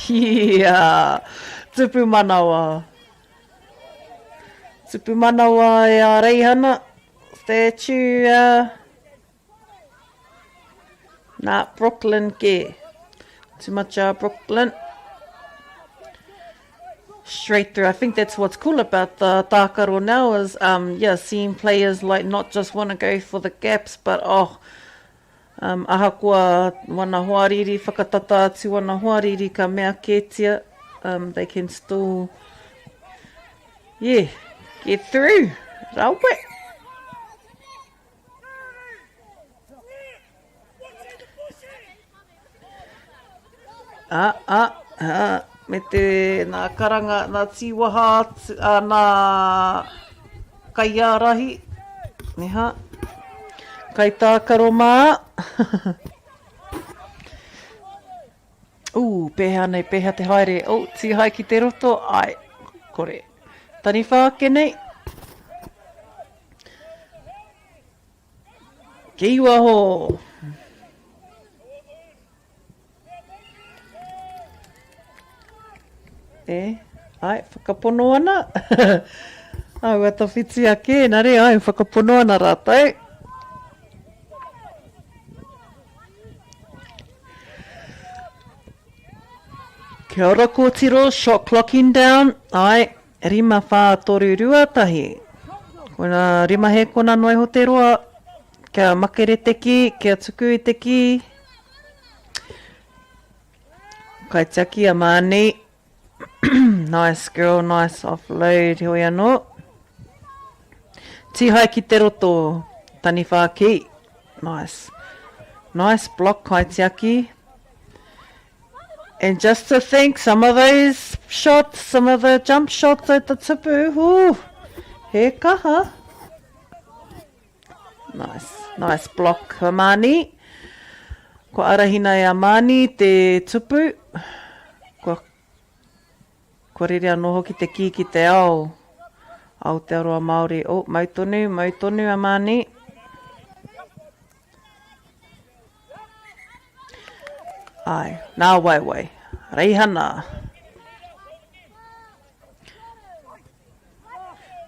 Yeah! Tupu manawa. Tupu manawa e a Reihana, statue a Nā, Brooklyn kē. Too much a Brooklyn. Straight through. I think that's what's cool about the tākaro now is, um, yeah, seeing players like not just want to go for the gaps, but oh, um, ahakoa wana hoariri, whakatata atu wana hoariri ka mea kētia, um, they can still, yeah, get through. Rawe. Ah, ah, ah, me te nā karanga, nā tīwaha atu, ah, nā kaiārahi, neha, kaitākaro mā. Ū, pēhea nei, pēhea te haere, oh, tīhae ki te roto, ai. Kore. Taniwha ake nei. Ki waho! E, ai, whakapono ana. Aua tawhiti ake, engari ai, whakapono ana rātou. Kia ora kōtiro, shot clocking down, ai, 5, 4, 3, 2, 1. Koina rima hēkona noa iho te roa, kia makere te kī, kia tuku i te kī. Kaitiaki a Marnie. nice girl, nice offload, heoi anō. Tihai ki te roto, taniwha ki. Nice. Nice block, kaitiaki. And just to think, some of those shots, some of the jump shots at the tupu, ooh, he kaha. Nice, nice block, Amani. Kua arahina e Amani te tupu. Kua, kua rere anō hoki te kī ki te ao. Aotearoa Māori. Oh, mau tonu, mau tonu Amani. Ai, nā waiwai. Reihana.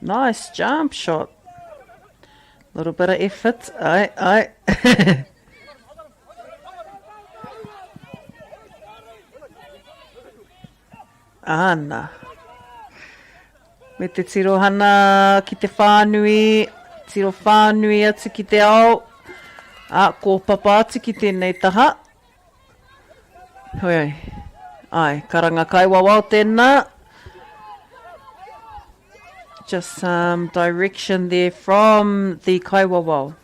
Nice jump shot. Little bit of effort. Ai, ai. Ana. Me te tirohana ki te whānui, tiro whānui atu ki te ao, ā, kōpapa atu ki tēnei taha. Heoi, ai, karanga kaiwawao tēnā. Just some direction there from the kaiwawao.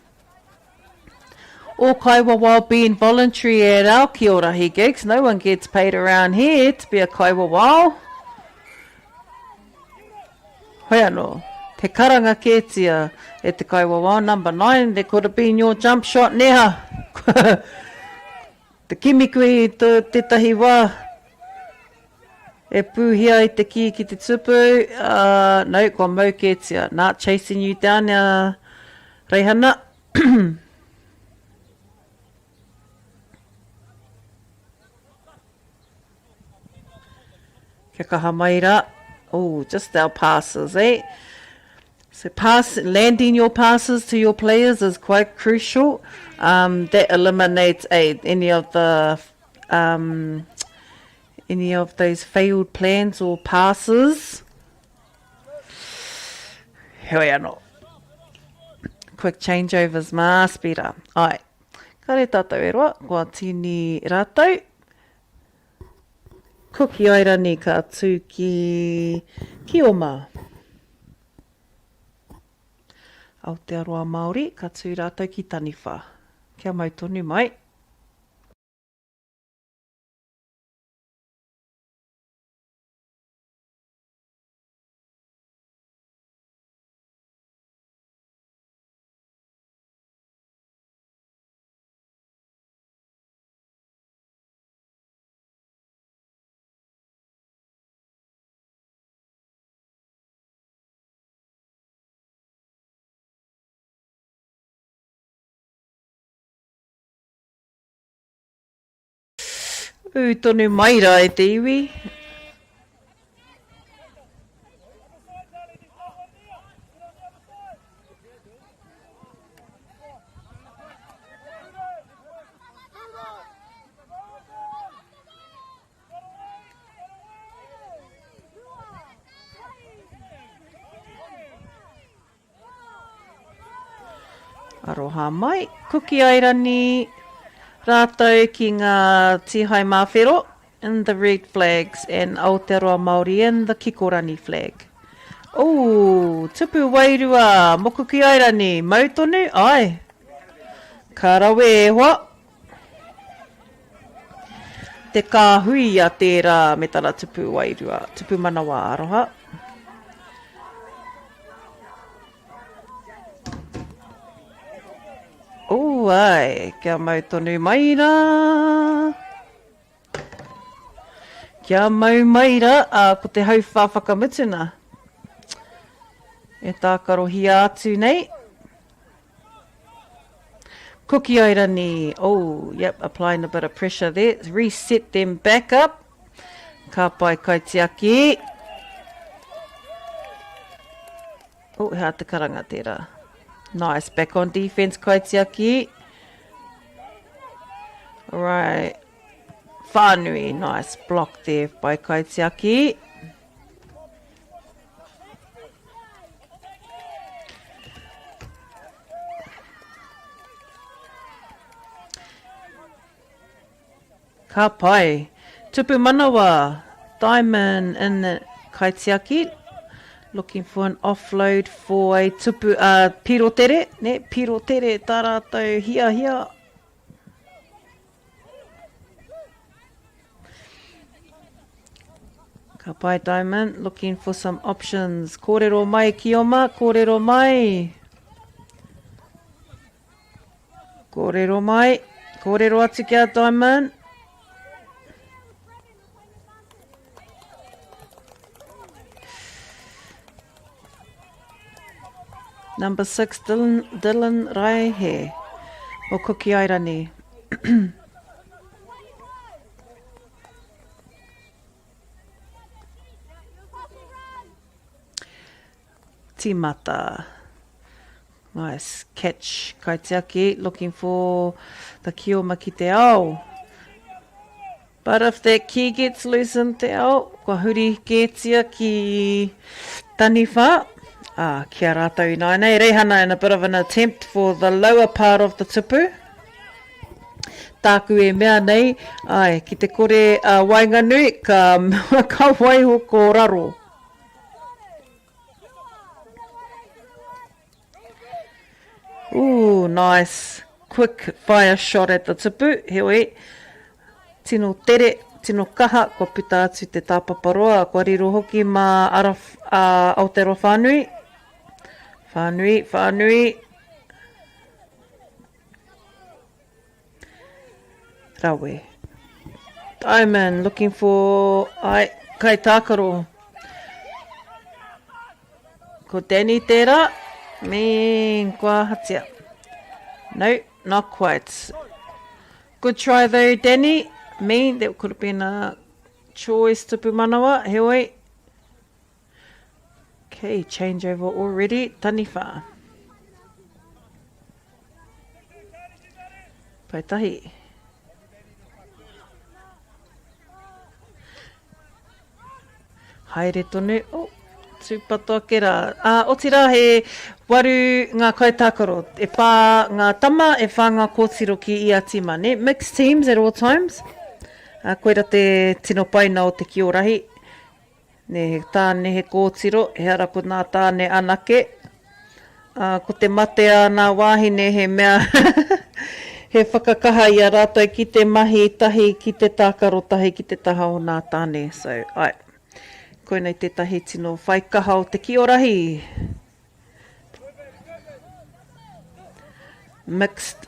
All kaiwawao being voluntary at our Kiorahi gigs. No one gets paid around here to be a kaiwawao. Hoi anō, he karanga kētia e te kaiwawao number 9, there could have been your jump shot neha. Te kimi koe i tētahi wā e pūhia ai te kī ki te tupu, uh, no, kua mau kētia. Nā, chasing you down now, Reihana. Kia kaha mai rā. Oh, just our passes, eh? So pass, landing your passes to your players is quite crucial. Um, that eliminates eh, any of the um, any of those failed plans or passes. Heoi anō. Quick changeovers mā Spira. Ai. Kare tātou e roa, kua tīni rātou. Kuki Airani ka tū ki Kioma. Aotearoa Māori, ka tū rātou ki Taniwha. Kia mau tonu mai. Ū tonu mai rā e te iwi. Aroha mai, Kuki Airani rātou ki ngā tīhae māwhero in the red flags and Aotearoa Māori in the kikorani flag. Ooh, tupu wairua, Mokuki Airani, mau tonu, ai. Ka rawe e hoa. Te kāhui a tērā me tana tupu wairua, tupu manawa aroha. Ooh, ai, kia mau tonu mai rā. Kia mau mai rā, ā, ko te hauwhā whakamutuna. E tākarohia atu nei. Kuki Airani, oh, yep, applying a bit of pressure there. Reset them back up. Ka pai kaitiaki. Oh, hea te karanga tērā. Nice, back on defense kaitiaki. All right. Whānui, nice block there by kaitiaki. Ka pai. Tupu manawa, Diamond in the kaitiaki. Looking for an offload for a tupu, uh, pirotere, ne? Pirotere tā rātou hiahia. Ka pai Diamond, looking for some options. Kōrero mai Kioma, kōrero mai. Kōrero mai, kōrero atu ki a Diamond. Number 6, Dylan, Dylan Raihe o Kuki Airani. Timata. Nice catch. Kaitiaki looking for the Kioma ki te ao. But if that key gets loosened te ao, kua huri kētia ki Taniwha. Ah, ki a rātou ināianei. Reihana in a bit of an attempt for the lower part of the tupu. Tāku e mea nei, ai, ki te kore a waenganui, ka, ka waiho ko raro. Ooh, nice. Quick fire shot at the tupu. Heoi, tino tere, tino kaha, kua puta atu te tāpaparoa, kua riro hoki mā ara, uh, Aotearoa whānui. Whānui, whānui. Rawe. Diamond looking for ai, kai tākaro. Ko Danny tērā. Me, kua ahatia. No, not quite. Good try though, Danny. Me, that could have been a choice tupu manawa. Heoi. Okay, changeover already. Taniwha. Paetahi. Haere tonu. Oh, tūpato ake rā. Ā, otirā he waru ngā kaitākaro. E whā ngā tama, e whā ngā kōtiro ki ia tīma, nē? Mixed teams at all times. Ā, koira te tino paina o te kiorahi. Nē, he tāne, he kōtiro, ehara ko nā tāne anake. Ā, ko te mate a nā wāhine he mea he whakakaha i a rātou ki te mahi tahi, ki te tākaro tahi ki te taha o nā tāne. So, āe, koinei tētahi tino whai kaha o te kiorahi. Mixed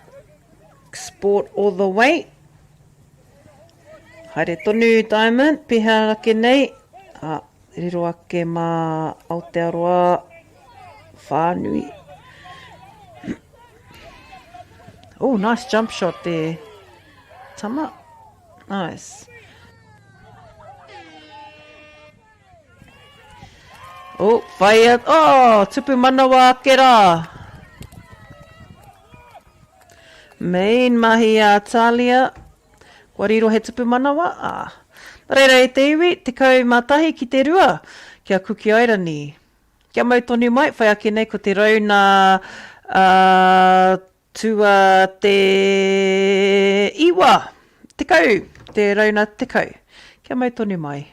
sport all the way. Haere tonu Diamond, pehea ake nei? Ah, riro ake mā Aotearoa whānui. Oh, nice jump shot there. Tama. Nice. Oh, whaia, oh, tupu manawa ake rā. Main mahi a Talia. Kua riro he tupu manawa, ah. Reira e te iwi, 11 ki te rua, kia Kuki Airani. Kia mau tonu mai, whai ake nei ko te rauna uh, tua te iwa, tekau, te rauna tekau. Kia mau tonu mai.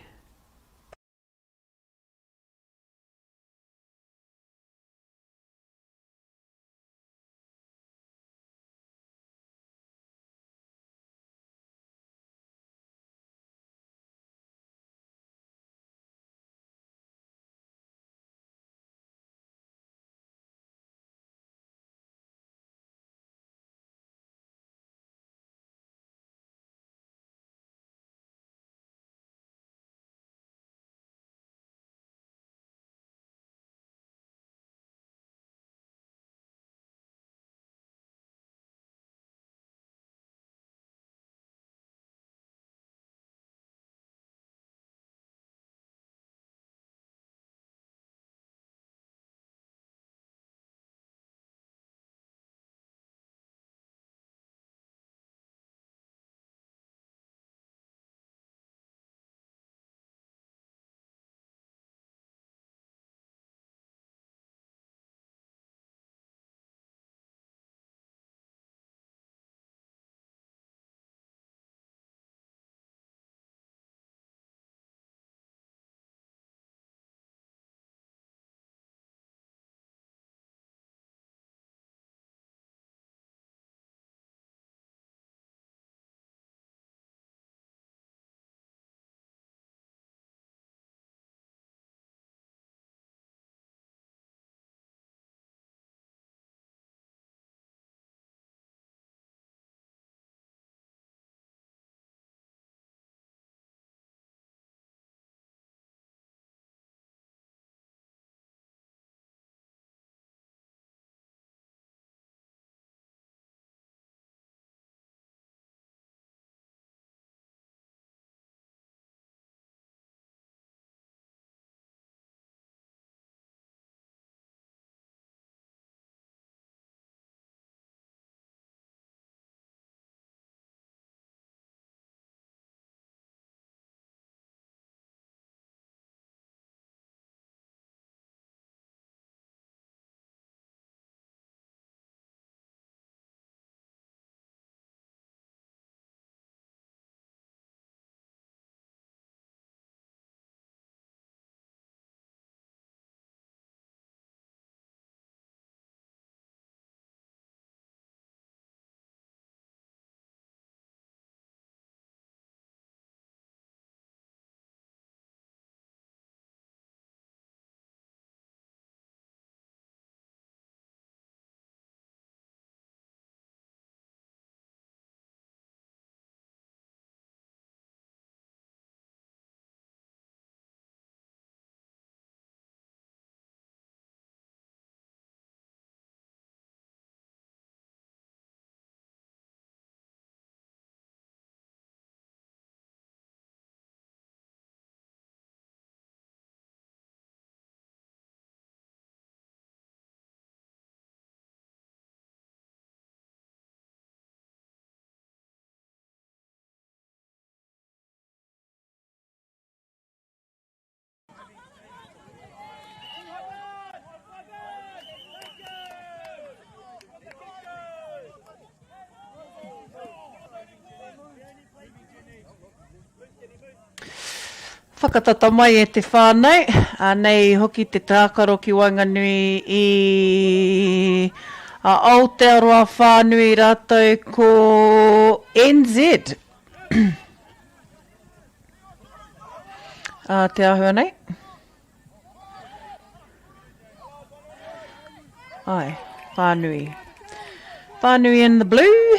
Whakatata mai e te whānau, anei hoki te tākaro ki waenganui i a Aotearoa whānui rātou ko NZ. Ā, te āhua nei. Āe, whānui. Whānui in the blue.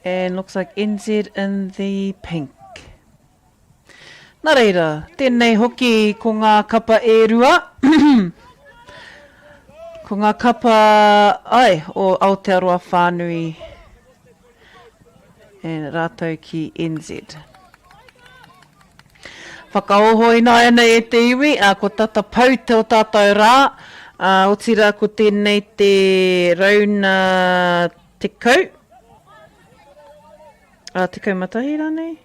And looks like NZ in the pink. Nā reira, tēnei hoki ko ngā kapa e rua. ko ngā kapa, ai, o Aotearoa whānui and rātou ki NZ. Whakaoho ināianei e te iwi, ā, kua tata pau tō tātou rā, ā, otirā ko tēnei te rauna 10, ā, 11 rānei?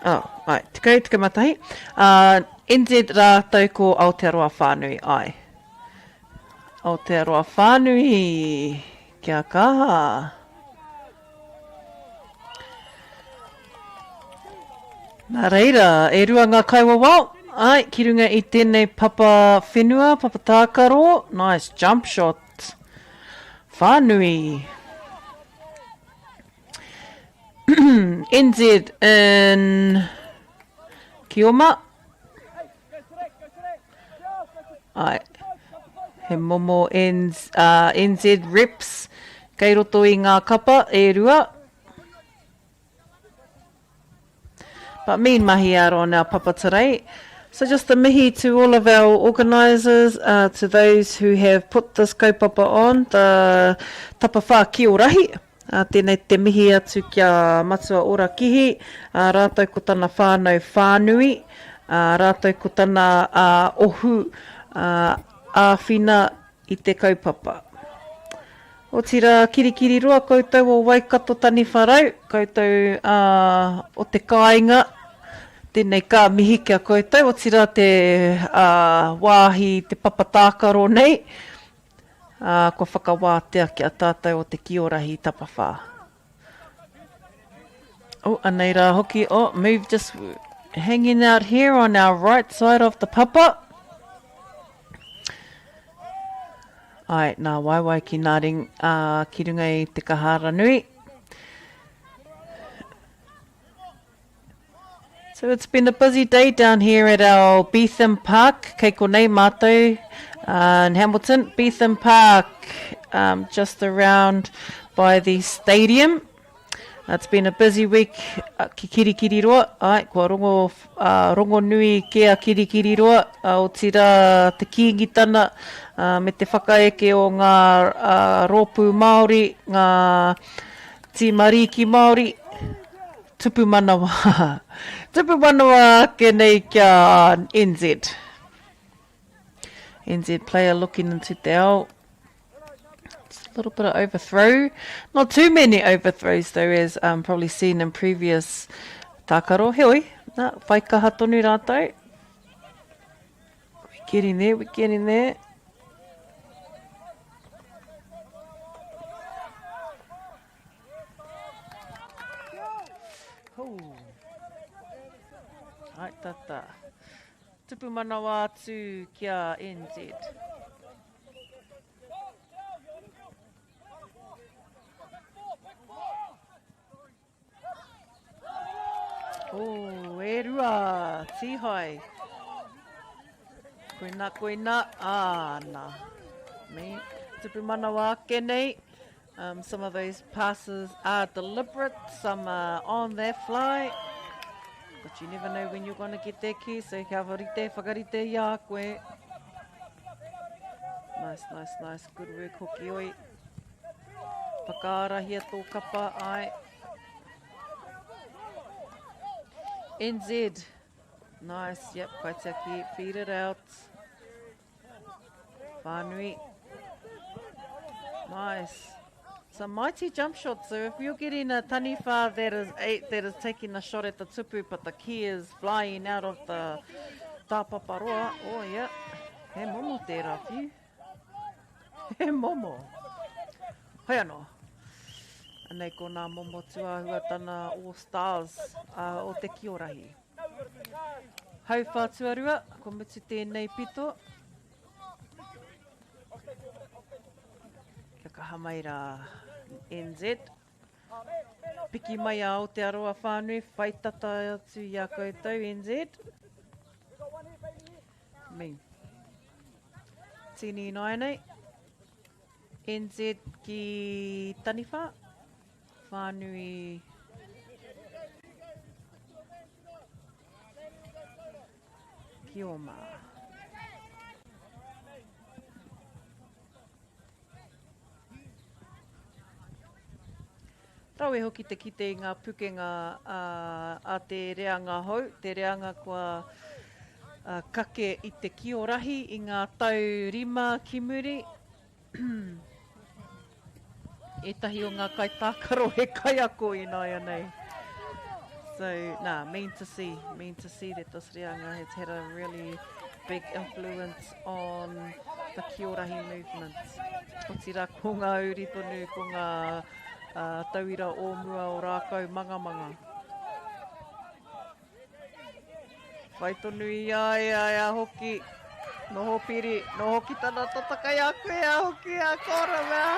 Oh, ai, 10, 11, ā, NZ rātou ko Aotearoa whānui, ai. Aotearoa whānui, kia kaha. Nā reira, e rua ngā kaiwawao, ai, ki runga i tēnei papa whenua, papa tākaro, nice jump shot, whānui. NZ in Kioma. Ai, he momo NZ, uh, NZ reps kei roto i ngā kapa e rua. But mean mahi out on our papa today. So just a mihi to all of our organisers, uh, to those who have put this kaupapa on, the Tapawhā Ki o Rahi. Uh, tēnei te mihi atu ki a Matua Ora Kihi, uh, rātou ko tana whānau whānui, uh, rātou ko tana uh, ohu uh, āwhina i te kaupapa. Otirā, Kirikiriroa koutou o Waikato Taniwha Rau, koutou o te kāinga, tēnei ka mihi ki a koutou, otirā te wāhi, te papa tākaro nei, kua whakawātea ki a tātou o te Kiorahi Tapawhā. Oh, anei rā hoki, oh, move just hanging out here on our right side of the papa. Ai, nā waewae ki nā ring, ā, ki runga i te kahara nui. So it's been a busy day down here at our Beetham Park, kei konei mātou uh, in Hamilton. Beetham Park, um, just around by the stadium. It's been a busy week ki Kirikiriroa, āe, kua rongo, ā, rongonui kē a Kirikiriroa, ā, otirā te Kīngitana, ā, me te whakaeke o ngā, ā, rōpū Māori, ngā tīma rīki Māori, tupu manawa, tupu manawa ake nei ki a NZ. NZ player looking into te ao. Just a little bit of overthrow. Not too many overthrows though, as um, probably seen in previous tākaro. Heoi, nā, whai kaha tonu rātou. We're getting there, we're getting there. Oh. Ai tata. Tupu manawa atu ki a NZ. Oh, e rua, tīhai. Koina, koina, āna. Me, tupu manawa ake nei. Um, some of those passes are deliberate, some are on their fly. But you never know when you're going to get that key, so kia wharite, whakarite i a koe. Nice, nice, nice. Good work, hoki oi. Whakaarahia tō kapa, ai. NZ. Nice, yep, kaitiaki, feed it out. Whānui. Nice. Some mighty jump shots. So if you're getting a taniwha that is eight, that is taking a shot at the tupu, but the key is flying out of the tāpaparoa. Oh, yeah. He momo tērā whiu. He momo. Hoi anō. Anei ko nā momo tūāhuatana All Stars o te Kiorahi. Hauwhā tuarua, kua mutu tēnei pito. Kia kaha mai rā NZ. Piki mai a Aotearoa whānui, whai tata atu i a koutou NZ. Me. Tini ināianei. NZ ki Taniwha. Whānui. Ki Oma. Rawe hoki te kite i ngā pukenga a te reanga hou, te reanga kua kake i te kiorahi i ngā tau rima ki muri. Ētahi o ngā kaitākaro he kaiako ināianei. So, nah, mean to see, mean to see that this reanga has had a really big influence on the Kiorahi movement. Otirā, ko ngā uri tonu, ko ngā uh, tauira o mua o Rākau Mangamanga. Whai tonu i a ia e a hoki. Noho piri, noho ki tana tata kai a koe a hoki a kora mea.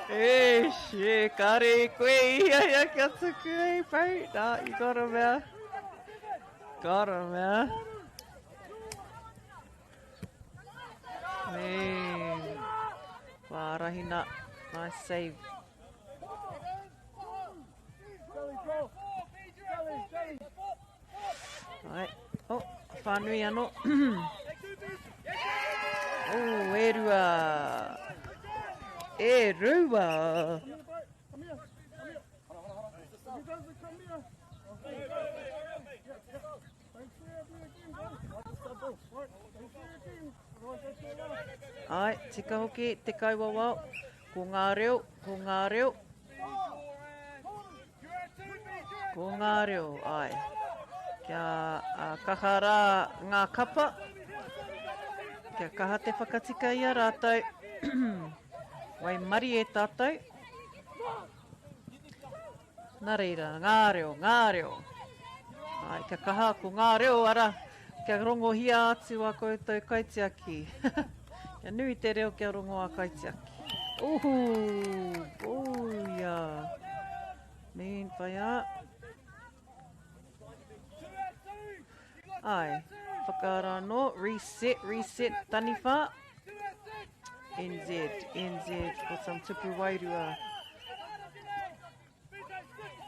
E, she, kare i koe i hiahia kia tuku e pau. Nā, you got him mea. Got him mea. E, wārahina, nice save. Right. Oh, whānui anō. oh, e rua. E rua. Ai, tika hoki te kaiwawao. Ko ngā reo, ko ngā reo. Ko ngā reo, ai. Kia kaha rā ngā kapa. Kia kaha te whakatika i a rātou. Waimarie tātou. Nā reira, ngā reo, ngā reo. Ai, kia kaha ko ngā reo, ara, kia rongohia atu a koutou kaitiaki. kia nui te reo kia rongo a kaitiaki. Uhu, booyah. Mean whai Ai, whakaara anō, reset, reset, taniwha. NZ, NZ, for some tupu wairua.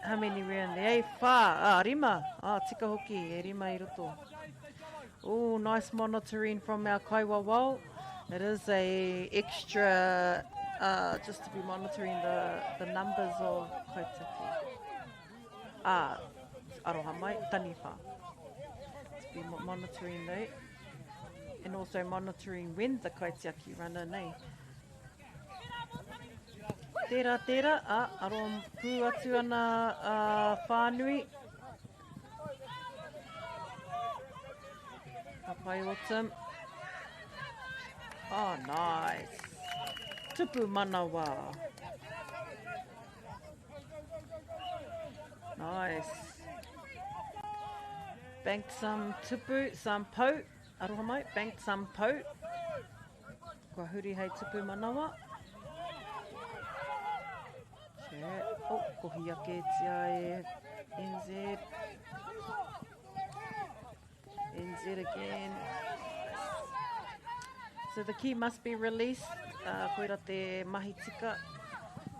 How many were in there? E whā, ah, rima. Ah, tika hoki, e rima i roto. Oh, nice monitoring from our kaiwawao. It is a extra, uh, just to be monitoring the, the numbers of kaitiaki. Ah, aroha mai, taniwha. To be monitoring that. And also monitoring when the kaitiaki run in, eh? Tērā, tērā, ā, aro pū atu ana a Whānui. Ka pai Autumn. Oh, nice. Tupu manawa. Nice. Banked some tupu, some pau. Aroha mai, banked some pau. Kua huri hei tupu manawa. Che, oh, kohi aketia e NZ. NZ again. So the key must be released, uh, koira te mahi tika,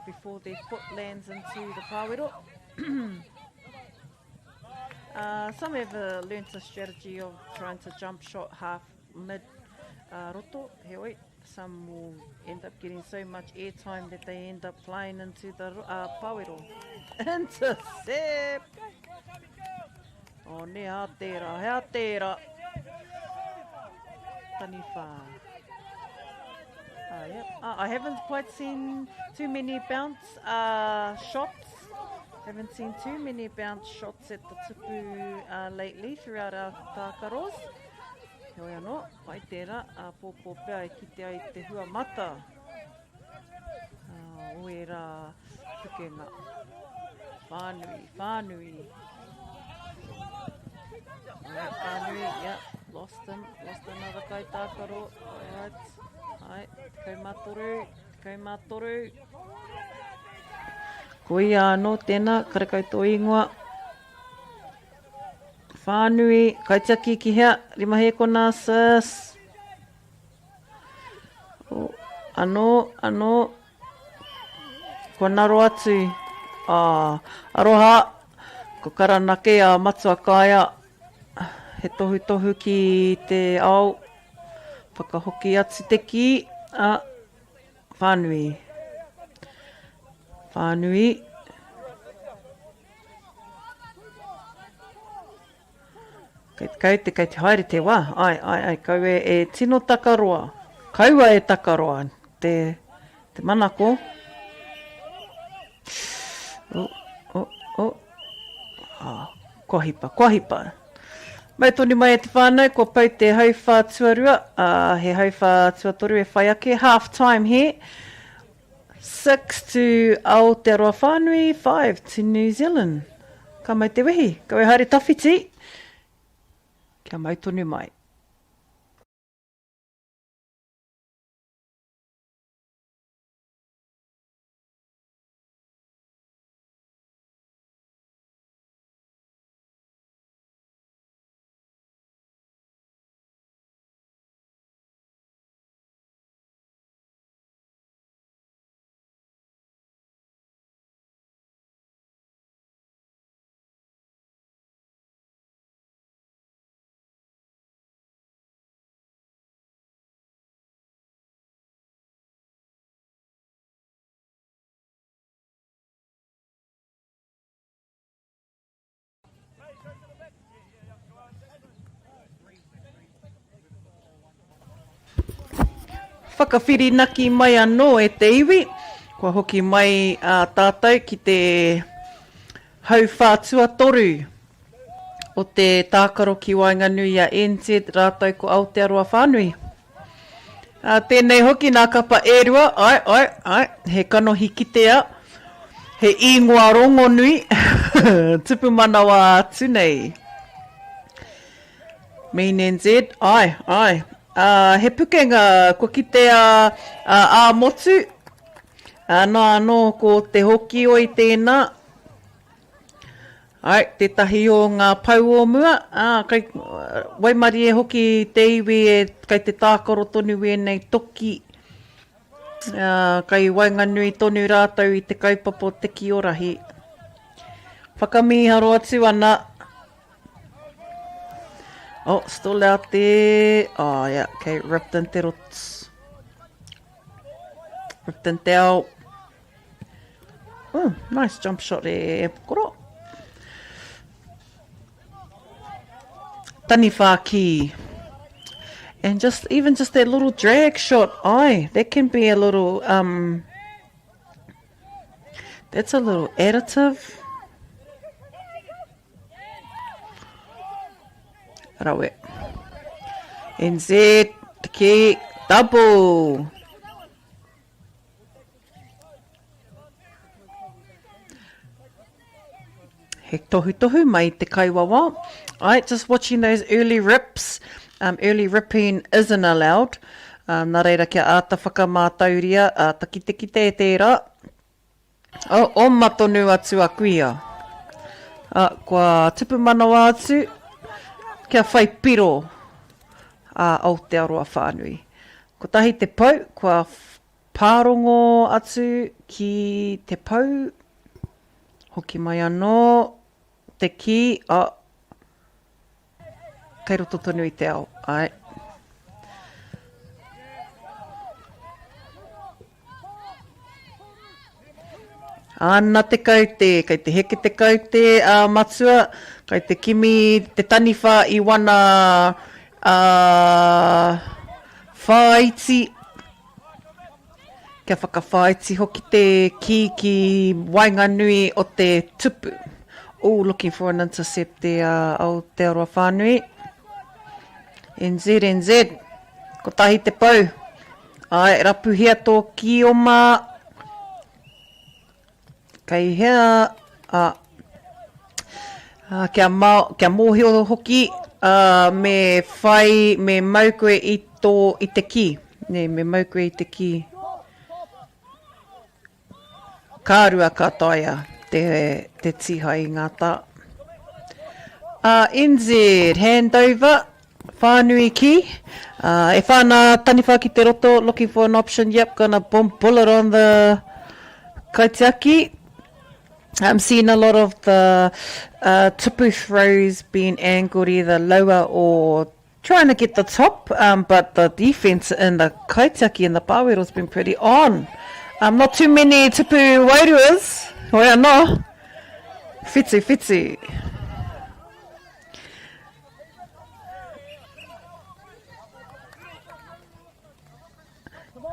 before their foot lands into the pāwero. uh, some have uh, learnt a strategy of trying to jump shot half mid uh, roto, heoi, some will end up getting so much airtime that they end up flying into the uh, pawero. Intercept! Oh, ne hā tērā, hea tērā. Taniwha. Ah, yep. Ah, I haven't quite seen too many bounce uh, shots. Haven't seen too many bounce shots at the tupu uh, lately throughout our tākaros. Heoi anō, pai tērā, āpōpō pea e kite ai te hua mata. o ērā pukenga. Whānui, whānui. Alright, whānui, yeah, lost him, lost another kaitākaro. Alright, ai, 13, 13. Ko ia anō tēnā, karekau tō ingoa. Whānui, kaitiaki ki hea, rima hēkona, sis. Oh, anō, anō. Kua naro atu. Ah, aroha, ko Karanake a Matua Kaea. He tohutohu ki te ao. Whakahoki atu te kī, a, whānui. Whānui. Kei te kau te, kei te haere te wā. Ai, ai, ai, kaua e tino takaroa. Kaua e takaroa te, te manako. Oh, oh, oh. Ah, kua hipa, kua hipa. Mau tonu mai e te whānau, kua pau te hauwhā tuarua, ā, he hauwhā tuatoru e whai ake, half time here. 6 to Aotearoa whānui, 5 to New Zealand. Ka mau te wehi, kau e haere tawhiti, kia mau tonu mai. Whakawhirinaki mai anō e te iwi, kua hoki mai a tātou ki te hauwhā tuatoru o te tākaro ki waenganui i a NZ rātou ko Aotearoa whānui. Ā, tēnei hoki nā kapa e rua, āe, āe, āe, he kanohi kitea, he īngoa rongonui, tupu manawa atu nei. Mean NZ, āe, āe. Ā, he pukenga kua kitea ā-motu, ā, nā anō ko te hokioi tēnā, Āe, tētahi o ngā pou o mua, ā, kei, waimarie hoki te iwi e, kei te tākaro tonu ēnei toki, ā, kei waenganui tonu rātou i te kaupapa o te kiorahi. Whakamīharo atu ana. Oh, still out there. Oh, yeah, okay, Ripton te rots. Ripton te ao. Oh, nice jump shot e Koro. Taniwha ki. And just even just that little drag shot, aye, that can be a little um that's a little additive. Rawe. NZ, te kī, double. He tohutohu mai te kaiwawao. Alright, just watching those early rips. Um, early ripping isn't allowed. Um, nā reira kia āta whakamātauria, āta kitekite e tērā. Oh, oma tonu atu a kuia. Uh, kua tupu manawa atu kia whai piro a Aotearoa whānui. Kotahi te pou, kua pārongo atu ki te pou, hoki mai anō te kī, oh, kei roto tonu i te ao, āe. Ana te kaute, kei te heke te kaute a Matua, kei te kimi te taniwha i wana a whāiti, kia whakawhāiti hoki te kī ki waenganui o te tupu. Ooh, looking for an intercept there a Aotearoa whānui. NZ, NZ, kotahi te pou. Āe, rapuhia tō kīoma. Kei hea a, a kia, ma, kia mōhio hoki a, me whai, me mau koe i tō, i te kī. Nē, me mau koe i te kī. Ka rua ka taea te, te tīhae i ngā tā. A, NZ, handover, whānui ki. Uh, e whā nā taniwha ki te roto, looking for an option, yep, gonna boom, bullet on the kaitiaki. I'm seeing a lot of the uh, tupu throws being angled either lower or trying to get the top, um, but the defense in the kaitiaki and the pāwero's been pretty on. Um, not too many tupu wairuas, hoi anō. Whiti, whiti.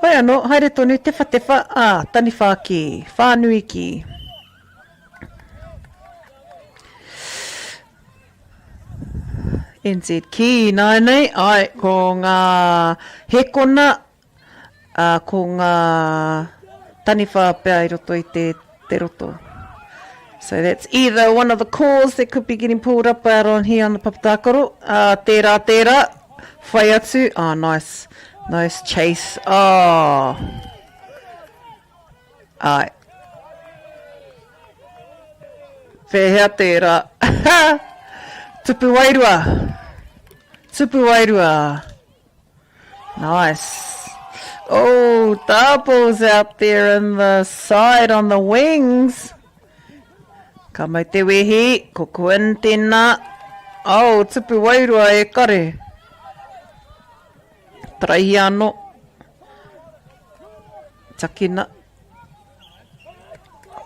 Hoi anō, haere tonu, tewhatewha, ā, taniwha ki, whānui ki. NZ ki ināianei, āe, ko ngā hēkona, ā, ko ngā taniwha pea i roto i te, te roto. So that's either one of the cores that could be getting pulled up out on here on the papatākaro. Ā, tērā, tērā, whai atu, oh, nice, nice chase, oh. Āe. Pēhea tērā? Tupu wairua. Tupu wairua. Nice. Oh, Darbo's out there in the side on the wings. Ka mau te wehi, ko Quinn tēnā. Oh, tupu wairua e kare. Taraihi anō. Takina.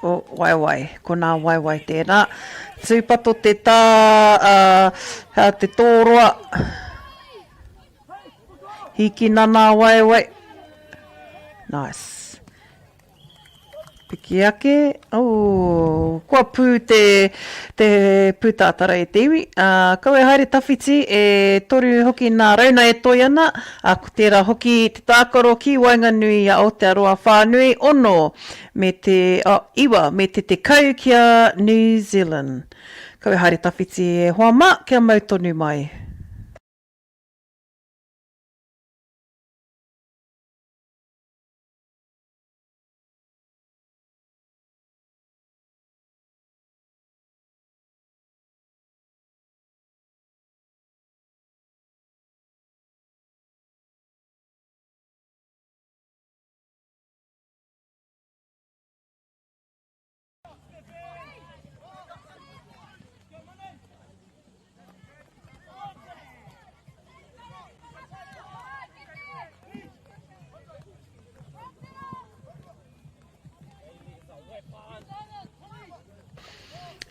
O, waewae, ko nā waewae tērā. Tūpato te tā, uh, te tōroa. Hīkina nā waewae. Nice. Piki ake. Oh, kua pū te, te pūtātara e te iwi. Uh, kau e haere tawhiti, e toru hoki nā rauna e toi ana. Uh, ko tērā hoki te tākaro ki waenganui i a Aotearoa whānui, ono me te, oh, iwa me te tekau ki a New Zealand. Kau e haere tawhiti e hoa mā, kia mau tonu mai.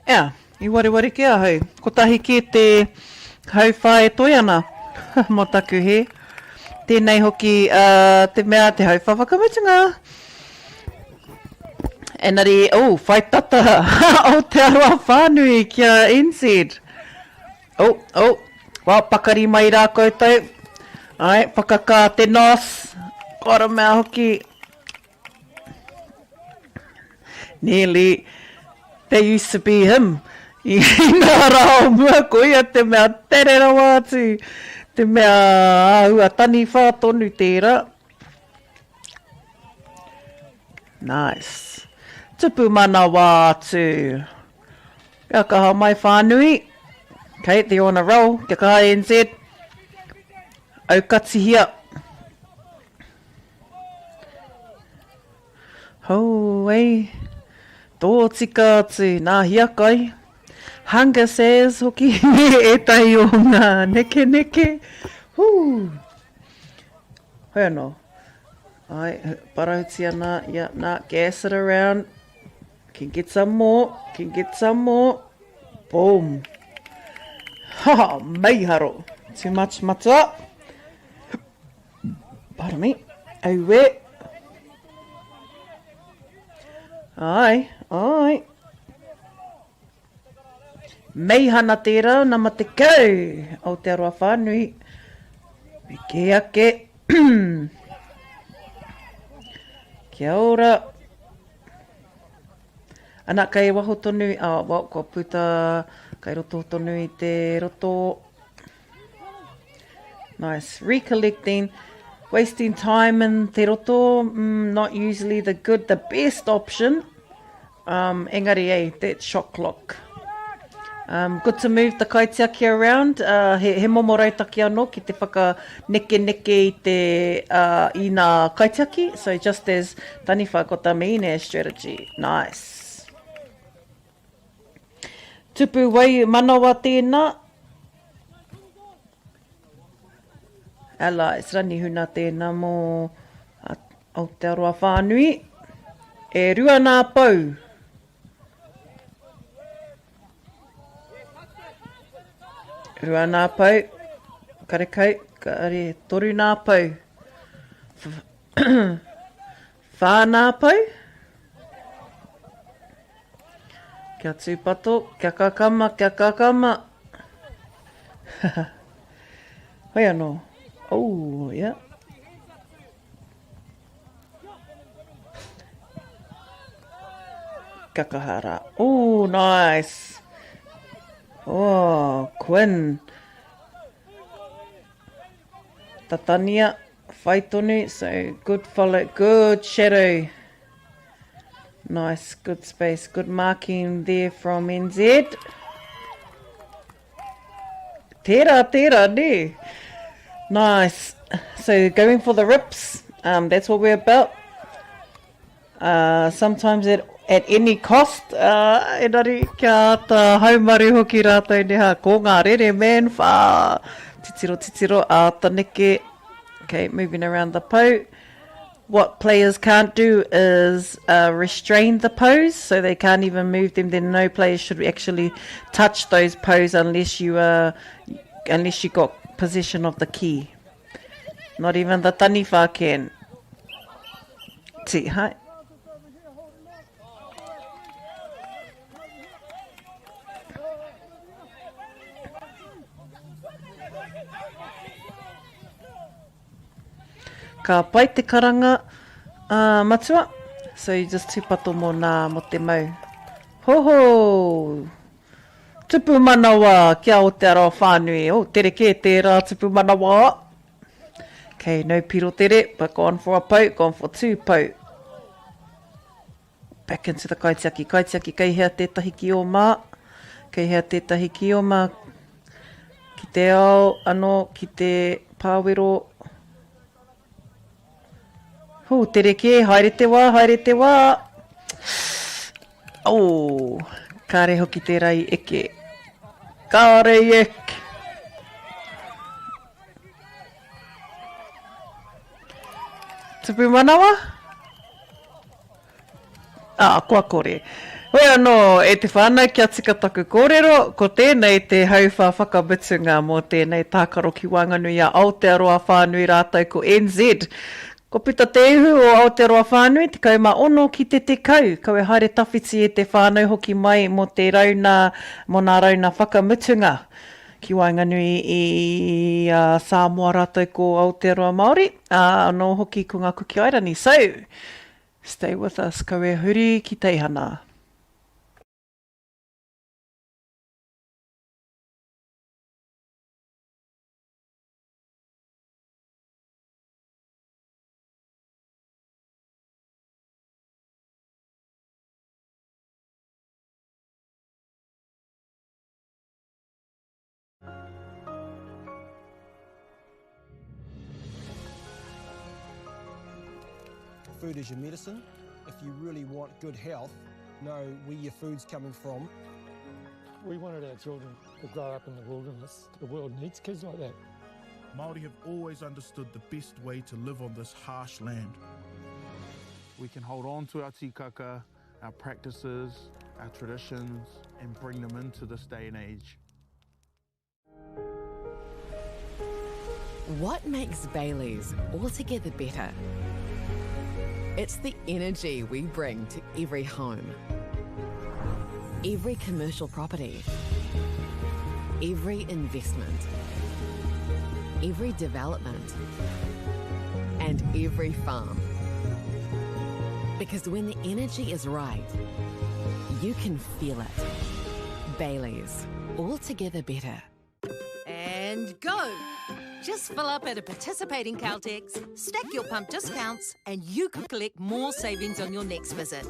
Ea, i wareware kē ahau. Kotahi kē te hauwhā e toe ana mō taku hē. Tēnei hoki uh, te mea te hauwhā whakamutunga. Engari, oh, whai tata Aotearoa whānui ki a NZ. Oh, oh, well, pakari mai rā koutou. Ai, whakakā te nos. Kora mea hoki. Nearly, that used to be him. I ngā rā o mua, ko ia te mea tere rawa atu, te mea āhua taniwha tonu tērā. Nice. Tupu manawa atu. Kia kaha mai whānui. Okay, they're on a roll. Kia kaha NZ. Aukatihia. Hou, ei. Tōtika atu. Nā hiakai. Hunger says hoki me ētahi o ngā nekeneke. Hū. Hoi anō. Ai, parauti ana, yeah, nā, gas it around. Can get some more, can get some more. Boom. Ha, meiharo. Too much matua. Pardon me. Aue. Ai, ai. Meihana tērā, nama 10, Aotearoa whānui. Piki ake. Kia ora. Ana, kei waho tonu, oh, well, kua puta, kei roto tonu i te roto. Nice. Recollecting, wasting time in te roto, mm, not usually the good, the best option. Um, engari, ei, that shot clock. Um, good to move the kaitiaki around. Uh, he, he momo rautaki anō ki te whakanekeneke i te uh, i nā kaitiaki. So just as Taniwha got the mine strategy. Nice. Tupu wai manawa tēnā. Allies, Ranihuna tēnā mō Aotearoa whānui. E rua nā pou. Rua nā pou. Karekau, kare, toru nā pou. Whā nā pou. Kia tūpato, kia kakama, kia kakama. Hoi anō. Oh, yeah. Kia kaha rā. Oh, nice. Oh, Quinn. Tatania, whai tonu, so good follow, good shadow. Nice, good space, good marking there from NZ. Tērā, tērā, nē. Nice. So going for the rips, um, that's what we're about. Uh, sometimes at, at any cost, uh, engari kia āta haumaru hoki rātou neha, ko ngā rere man, whā, titiro, titiro, āta neke, okay, moving around the pou. What players can't do is uh, restrain the pose, so they can't even move them. Then no player should actually touch those pose unless you are, unless you got possession of the key. Not even the taniwha can. Ti, hai. Ka pai te karanga uh, matua. So you just tūpato mō nā, mō te mau. Ho ho! Tupu manawa ki a Aotearoa whānui. Oh, tere kē tērā tupu manawa. Okay, no piro tere, but gone for a pou, gone for two pou. Back into the kaitiaki. Kaitiaki, kei hea tētahi ki ō mā? Kei hea tētahi ki ō mā? Ki te ao anō, ki te pāwero. Hū, tere kē, haere te wā, haere te wā. Oh, kāre hoki tērā i eke. Kāre i eke. Tupu manawa? Ā, kua kore. Hoi anō, e te whānau, kia tika taku kōrero, ko tēnei te hauwhā whakamutunga mō tēnei tākaro ki waenganui i a Aotearoa whānui rātou ko NZ. Kua puta te ihu o Aotearoa whānui, 16 ki te 10. Kau e haere tawhiti e te whānau hoki mai mō te rauna, mō nā rauna whakamutunga ki waenganui i a Samoa rātou ko Aotearoa Māori, ā, anō hoki ko ngā Kuki Airani. So, Stay with us, kau e huri ki teihana. Food is your medicine. If you really want good health, know where your food's coming from. We wanted our children to grow up in the wilderness. The world needs kids like that. Māori have always understood the best way to live on this harsh land. We can hold on to our tikaka, our practices, our traditions, and bring them into this day and age. What makes Bailey's altogether better? It's the energy we bring to every home, every commercial property, every investment, every development, and every farm. Because when the energy is right, You can feel it. Bailey's. All together better. And go! Just fill up at a participating Caltex, stack your pump discounts, and you could collect more savings on your next visit.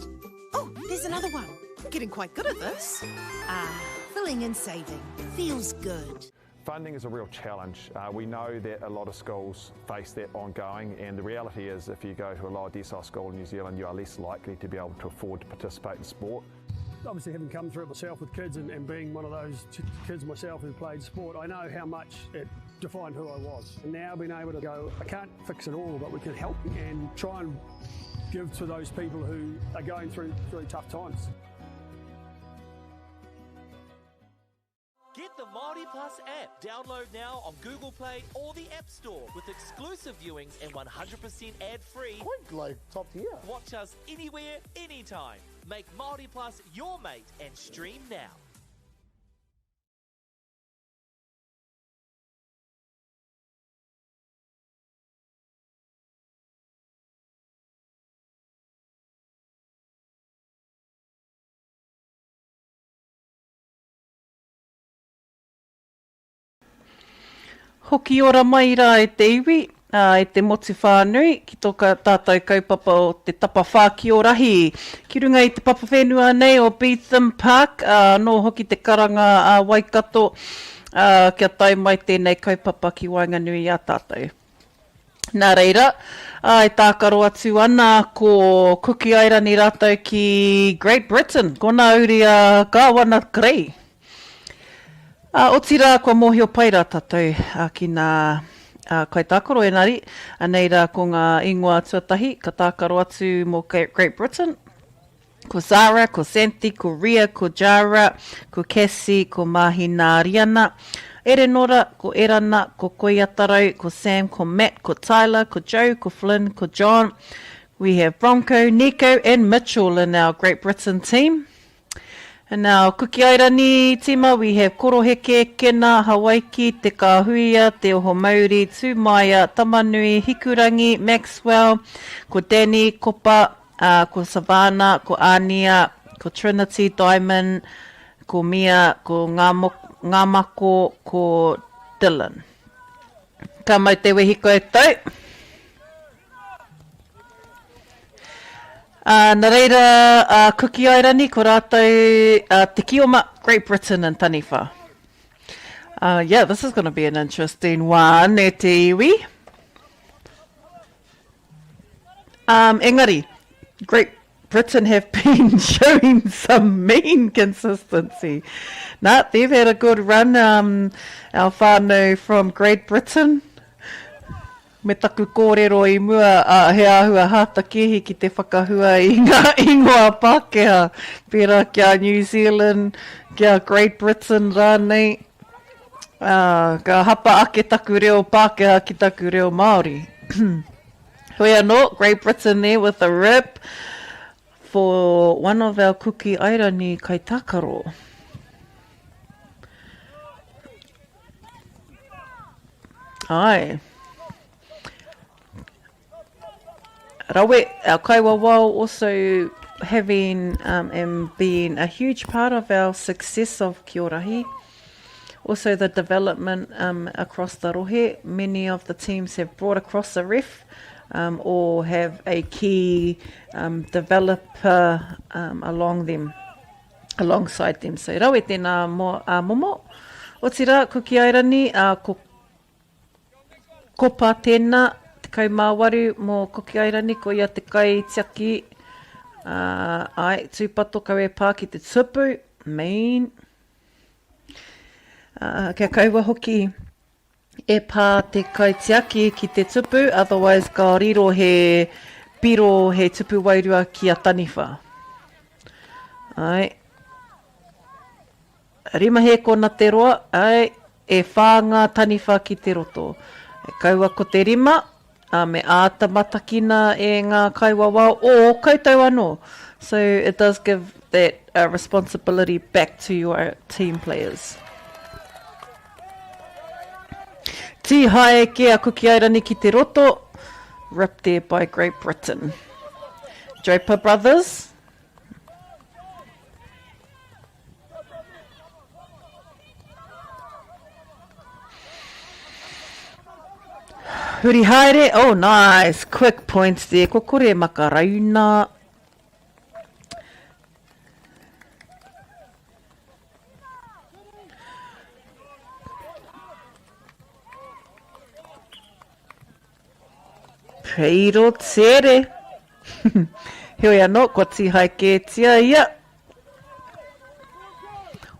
Oh, there's another one. Getting quite good at this. Ah, filling and saving. Feels good. Funding is a real challenge. Uh, we know that a lot of schools face that ongoing, and the reality is if you go to a lower decile school in New Zealand, you are less likely to be able to afford to participate in sport. Obviously, having come through it myself with kids and, and being one of those kids myself who played sport, I know how much it defined who I was. And now being able to go, I can't fix it all, but we can help and try and give to those people who are going through really tough times. Get the Māori Plus app. Download now on Google Play or the App Store with exclusive viewings and 100% ad-free. Quite like top tier. Watch us anywhere, anytime. Make Māori Plus your mate and stream now. Hoki ora mai rā e te iwi, ā, e te motu whānui, ki tō tātou kaupapa o te tapawhā ki Orahi. Ki runga i te papa whenua nei o Beetham Park, ā, anō hoki te karanga a Waikato, ā, kia tae mai tēnei kaupapa ki waenganui i a tātou. Nā reira, ā, e tākaro atu ana ko Kuki Airani rātou ki Great Britain, ko nā uri a Kāwana Grey. Ā, otirā, kua mōhio pai rā tātou ki nā kaitākaro, engari, anei rā ko ngā ingoa tuatahi ka tākaro atu mō Great Britain. Ko Zara, ko Xanthi, ko Ria, ko Jara, ko Cassie, ko Mahinaariana, Erenora, ko Erana, ko Koiatarau, ko Sam, ko Matt, ko Tyler, ko Joe, ko Flynn, ko John. We have Bronco, Nico and Mitchell in our Great Britain team. In our Kuki Airani tīma we have Koroheke, Kena, Hawaiki, Te Kāhuia, Te Ohomauri, Tūmaia, Tamanui, Hikurangi, Maxwell, ko Danny, Kopa, ā, ko Savannah, ko Ānia, ko Trinity, Diamond, ko Mia, ko Ngāmako, ko Dylan. Ka mau te wehi koutou. Ā, nā reira, a Kuki Airani, ko rātou a Te Kioma, Great Britain and Taniwha. Uh, yeah, this is going to be an interesting one, e te iwi. Um, engari, Great Britain have been showing some mean consistency. Nah, they've had a good run, um, our whānau from Great Britain. Me taku kōrero i mua, uh, he āhua hātakēhi ki te whakahua i ngā ingoa Pākehā, pērā ki a New Zealand, ki a Great Britain rānei. Uh, ka hapa ake taku reo Pākehā ki taku reo Māori. Hoi anō, Great Britain there with a rip for one of our Kuki Airani kaitākaro. Aye. Rawe, our kaiwawao also having um, and being a huge part of our success of Kiorahi. Also the development um, across the rohe, many of the teams have brought across a ref um, or have a key um, developer um, along them, alongside them. So rawe tēnā mo, a momo. Otirā, Kuki Airani, uh, ko Kopa tēnā, 18 mō Kuki Airani, ko ia te kaitiaki, uh, ai, tūpato kau e pā ki te tupu, mean. Uh, kia kaua hoki e pā te kaitiaki ki te tupu, otherwise ka riro he piro, he tupu wairua ki a taniwha. Ai. 5 hēkona te roa, ai, e whā ngā taniwha ki te roto. E kaua ko te rima, ā, me āta matakina e ngā kaiwawao o koutou anō. So it does give that uh, responsibility back to your team players. Tīhae ke a Kuki Airani ki te roto, ripped there by Great Britain. Draper Brothers. Huri haere, oh nice, quick points there, kua kore e makarauna. Peiro tere. Heoi anō, kua tīhae kētia ia.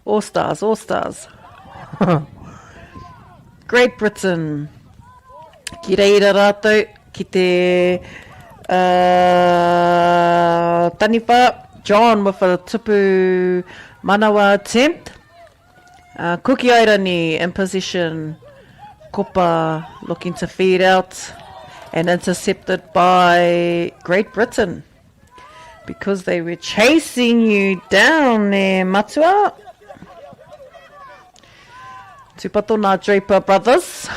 All stars, all stars. Great Britain. Ki reira rātou, ki te uh, taniwha, John with a tupu manawa attempt. Uh, Kuki Airani in position. Kopa looking to feed out and intercepted by Great Britain. Because they were chasing you down there, Matua. Tūpato nā Draper Brothers.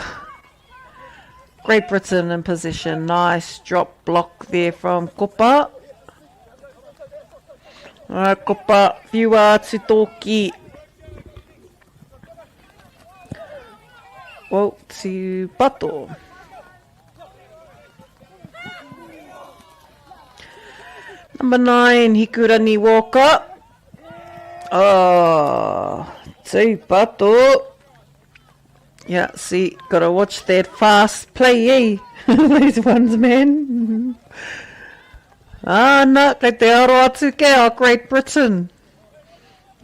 Great Britain in position. Nice drop block there from Kopa. Alright, Kopa, whiua atu tōki. Well, tūpato. Number 9, Hikurani Walker. Oh, tūpato. Yeah, see, gotta watch that fast play, eh? Those ones, man. Ah, na, kei te aro atu ke a Great Britain.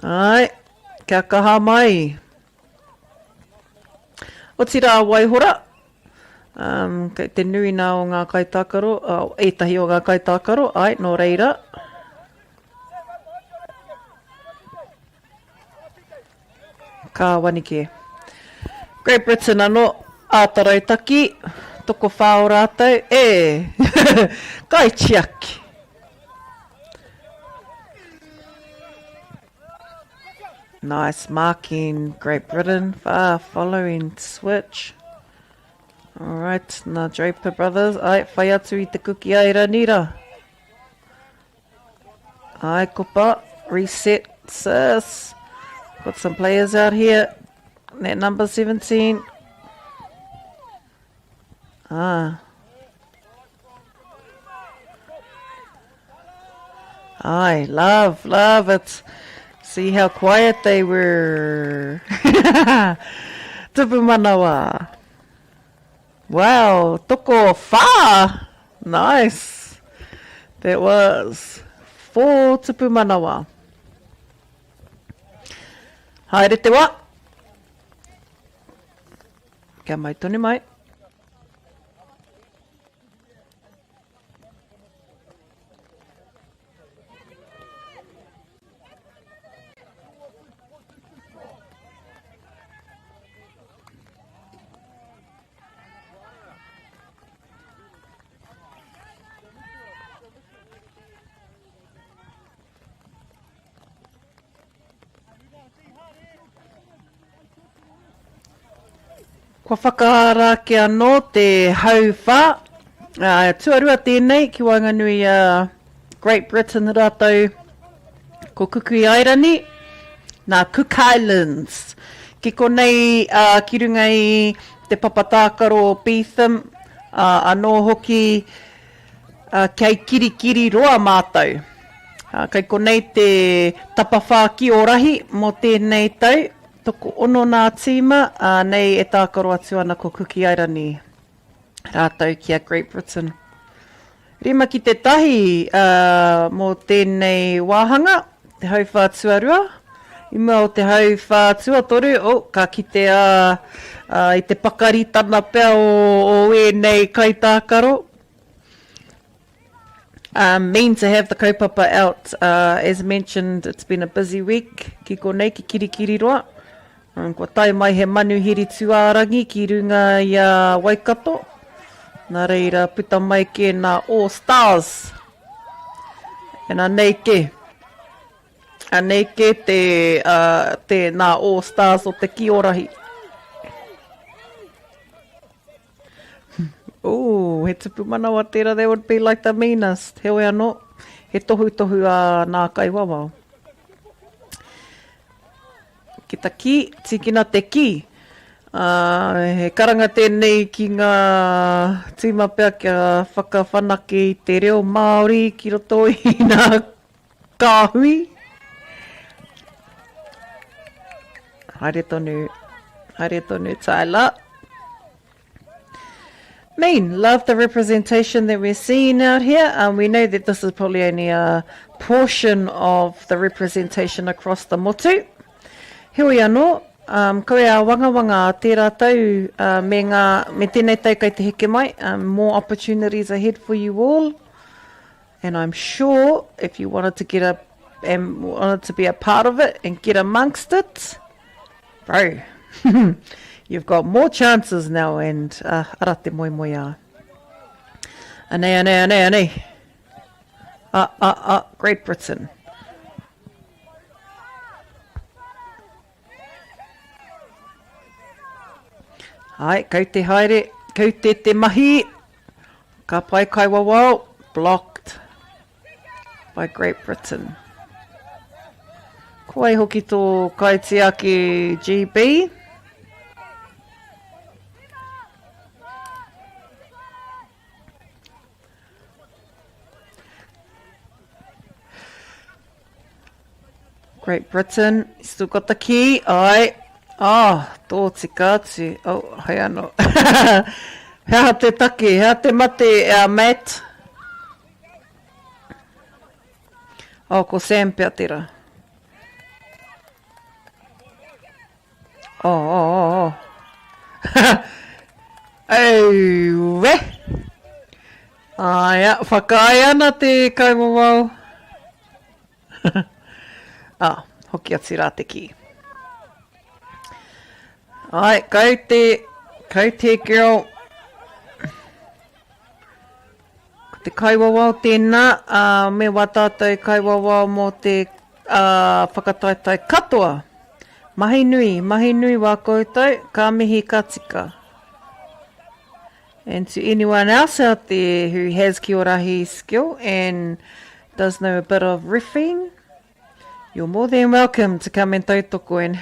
Ai, kia kaha mai. Otirā Waihora, um, kei te nui nā o ngā kaitākaro, oh, ētahi o ngā kaitākaro, ai, nō reira. Ka wani kē. Great Britain anō, āta rautaki, tokowhā o rātou, e! Kaitiaki! Nice marking, Great Britain, far following switch. Alright, nā Draper Brothers, ai, whai atu i te kuki Airani rā. Ai, kopa, reset, sis. Got some players out here. That number 17. Ah. I love, love it. See how quiet they were. Tupu manawa. Wow, toko whā. Nice. That was four tupu manawa. Haere te wā. Kia mau tonu mai. Kua whakaara ake anō te hauwhā, ā, tuarua tēnei ki waenganui i a Great Britain rātou ko Kuki Airani, nā Cook Islands. Ki konei, ā, ki runga i te papa tākaro o Beetham, ā, anō hoki, ā, kei Kirikiriroa mātou. Ā, kei konei te tapawhā ki o rahi mō tēnei tau, tokoono nā tīma, ā, nei e tākaro atu ana ko Kuki Airani rātou ki a Great Britain. 5 ki te 1, ā, mō tēnei wāhanga, te hauwhā tuarua. I mua o te hauwhā tuatoru, oh, ka kitea, ā, i te pakaritana pea o, o ēnei kaitākaro. Um, mean to have the kaupapa out. Uh, as mentioned, it's been a busy week ki konei, ki Kirikiriroa. Um, kua tae mai he manuhiri tūārangi ki runga i a Waikato. Nā reira, puta mai kē nā All Stars. And anei kē. Anei kē te, uh, te nā All Stars o te Kiorahi. Ooh, he tupu manawa tērā, that would be like the meanest. Heoi anō, he tohutohu a nā kaiwawao. Ki ta kī, tīkina te kī. Ā, he karanga tēnei ki ngā tīma pea kia whakawhanake i te reo Māori ki roto i ngā kāhui. Haere tonu, haere tonu Tyler. Mean, love the representation that we're seeing out here. Um, we know that this is probably only a portion of the representation across the motu. Heoi anō, um, kau e āwangawanga a tērā tau uh, me, ngā, me tēnei tau kei te heke mai, um, more opportunities ahead for you all. And I'm sure if you wanted to get a and wanted to be a part of it and get amongst it, bro, you've got more chances now and uh, ara te moemoeā. Anei, anei, anei, anei. Ah, ah, ah, Great Britain. Ai, kau te haere, kau te te mahi. Ka pai kaiwawao, blocked by Great Britain. Ko wai hoki tō kaitiaki GB? Great Britain, still got the key, ai. Oh, tō tika atu. Oh, hei anō. He aha te take, he aha te mate, uh, Matt? Oh, ko Sam pea tera. Oh, oh, oh, oh. Auwe! Aia, whakaae ana te kaiwawao. Ah, hoki atu rā te kī. Ai, kau te, kau te girl. Ko te kaiwawao tēnā, ā, me wā tātou kaiwawao mō te ā, whakataetae katoa. Mahi nui, mahi nui wā koutou, ka mihi ka tika. And to anyone else out there who has Kiorahi skill and does know a bit of riffing, you're more than welcome to come and tautoko and,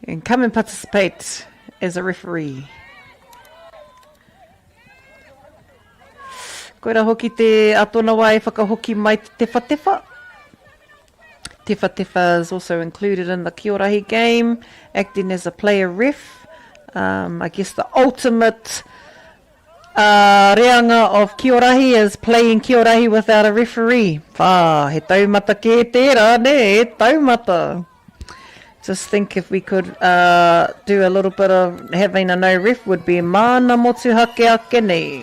and come and participate as a referee. Koira hoki te a tōna wā e whakahoki mai te tewhatewha. Tewhatewha is also included in the Kiorahi game, acting as a player ref. Um, I guess the ultimate uh, reanga of Kiorahi is playing Kiorahi without a referee. Whā, he taumata kē tērā, nē, he taumata. Just think if we could uh, do a little bit of having a no ref would be mana motuhake ake nei.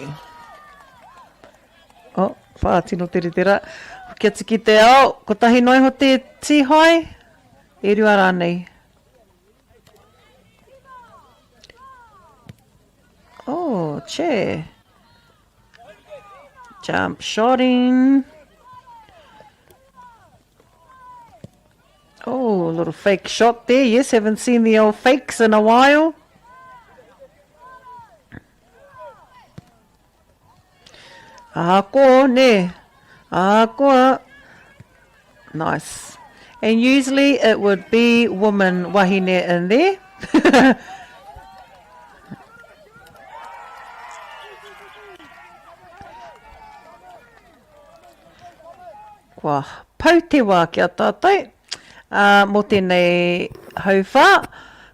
Oh, whā, tino tere tera. Hoki atu ki te ao, kotahi noa iho te tīhae, e rua rānei. Oh, che. Jump shotting. Oh, a little fake shot there. Yes, haven't seen the old fakes in a while. Ahakoa, nē. Ahakoa. Nice. And usually it would be woman wahine in there. Kua pau te wā ki a tātou uh, mō tēnei hauwhā.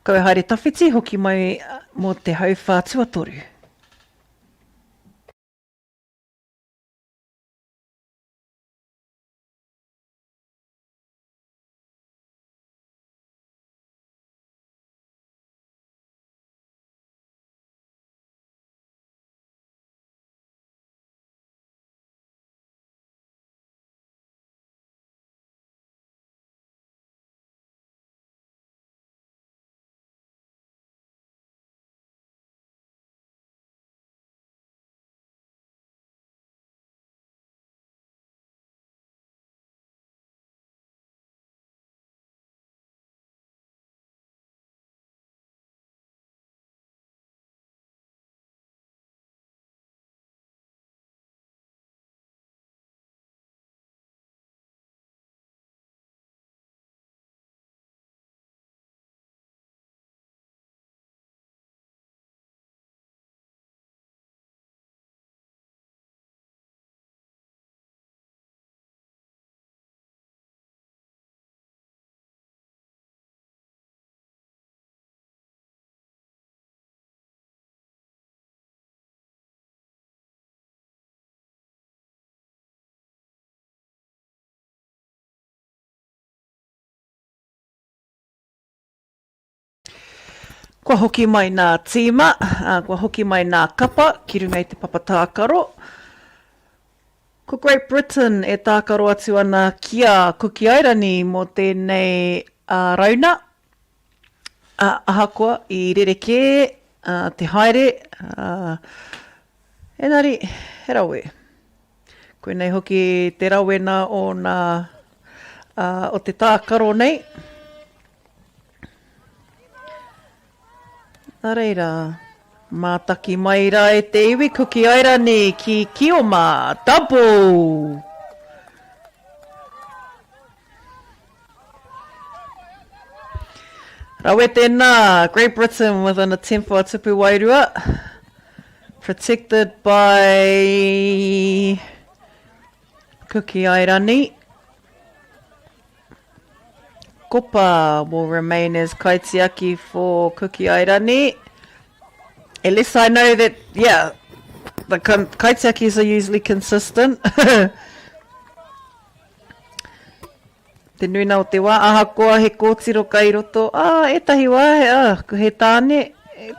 Kau haere tawhiti, hoki mai mō te hauwhā tuatoru. Kua hoki mai nā tīma, ā, kua hoki mai nā kapa ki runga i te papa tākaro. Ko Great Britain e tākaro atu ana ki a Kuki Airani mō tēnei rauna, ā, ahakoa i rerekē te haere, ā, engari he rawe. Koinei hoki te rawena o nā, ā, o te tākaro nei. Nā reira, mātaki mai rā e te iwi Kuki Airani ki Kioma, double! Rawe tēnā, Great Britain with an attempt for a tupu wairua. Protected by Kuki Airani. Kopa will remain as kaitiaki for Kuki Airani. At least I know that, yeah, the kaitiakis are usually consistent. Te nuina o te wā, ahakoa he kōtiro kai roto, ā, ētahi wā, he, ā, he tāne,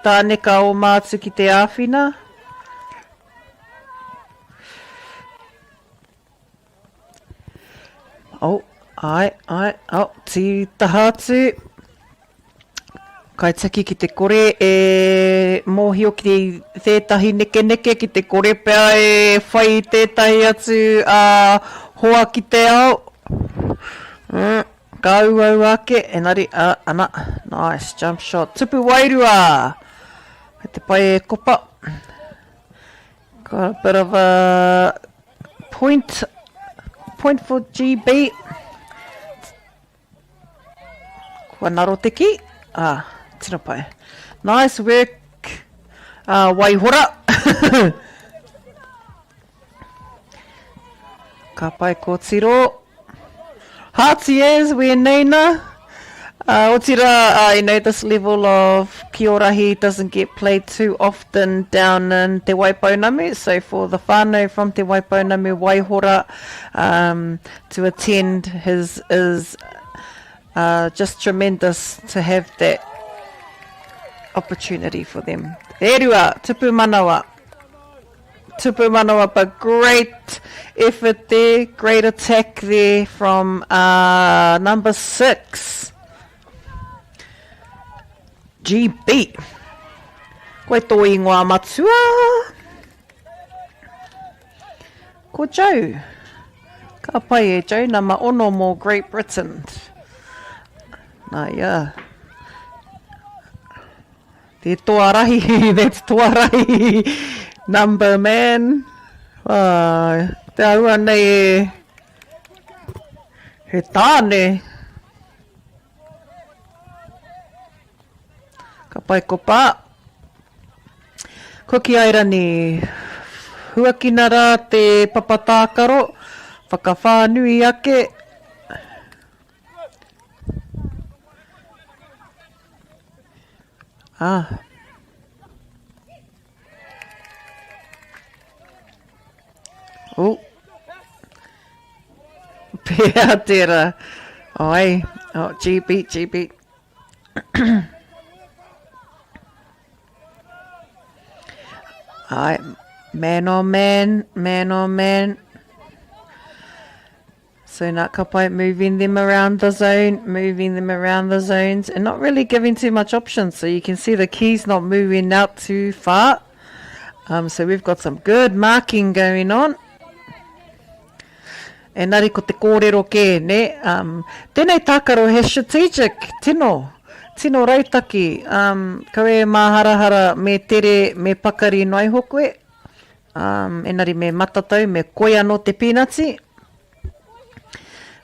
tāne ka oma atu ki te āwhina. Oh, āe, āe, oh, tītaha atu. Kaitiaki ki te kore e mōhio ki tētahi nekeneke, ki te kore pea e whai i tētahi atu hoa ki te ao. Mm, ka uaua ake, engari, uh, ana, nice, jump shot. Tupu wairua! Kei te pai e kopa. Got a bit of a point, point for GB. Kua ngaro te ki. Ah, tino pai. Nice work, uh, Waihora. Ka pai kōtiro. Hearty as wēnei nā. Uh, otirā, uh, you know, this level of Kiorahi doesn't get played too often down in Te Waipounamu, so for the whānau from Te Waipounamu, Waihora, um, to attend his is uh, just tremendous to have that opportunity for them. E rua, tupu manawa. Tupu manawa, but great effort there, great attack there from uh, number six. GB. Koe tō ingoa matua. Ko Joe. Ka pai e Joe, nama ono mō Great Britain. Nā ia. Te toa rahi, that's toa rahi number man. Ah, te ahua nei e, he tāne. Ka pai ko pā. Kuki Airani, huakina rā te papa tākaro, whakawhānui ake. Ah. Oh. Pēhea tērā? Ai, oh, GB, GB. Ai, man on man, man on man. So nā ka pai, moving them around the zone, moving them around the zones, and not really giving too much options. So you can see the key's not moving out too far. Um, so we've got some good marking going on. Engari ko te kōrero kē, nē? Um, tēnei tākaro he strategic, tino, tino rautaki. Um, kaua e māharahara me tere, me pakari noa iho koe. Um, engari me matatau, me koi anō te pīnati.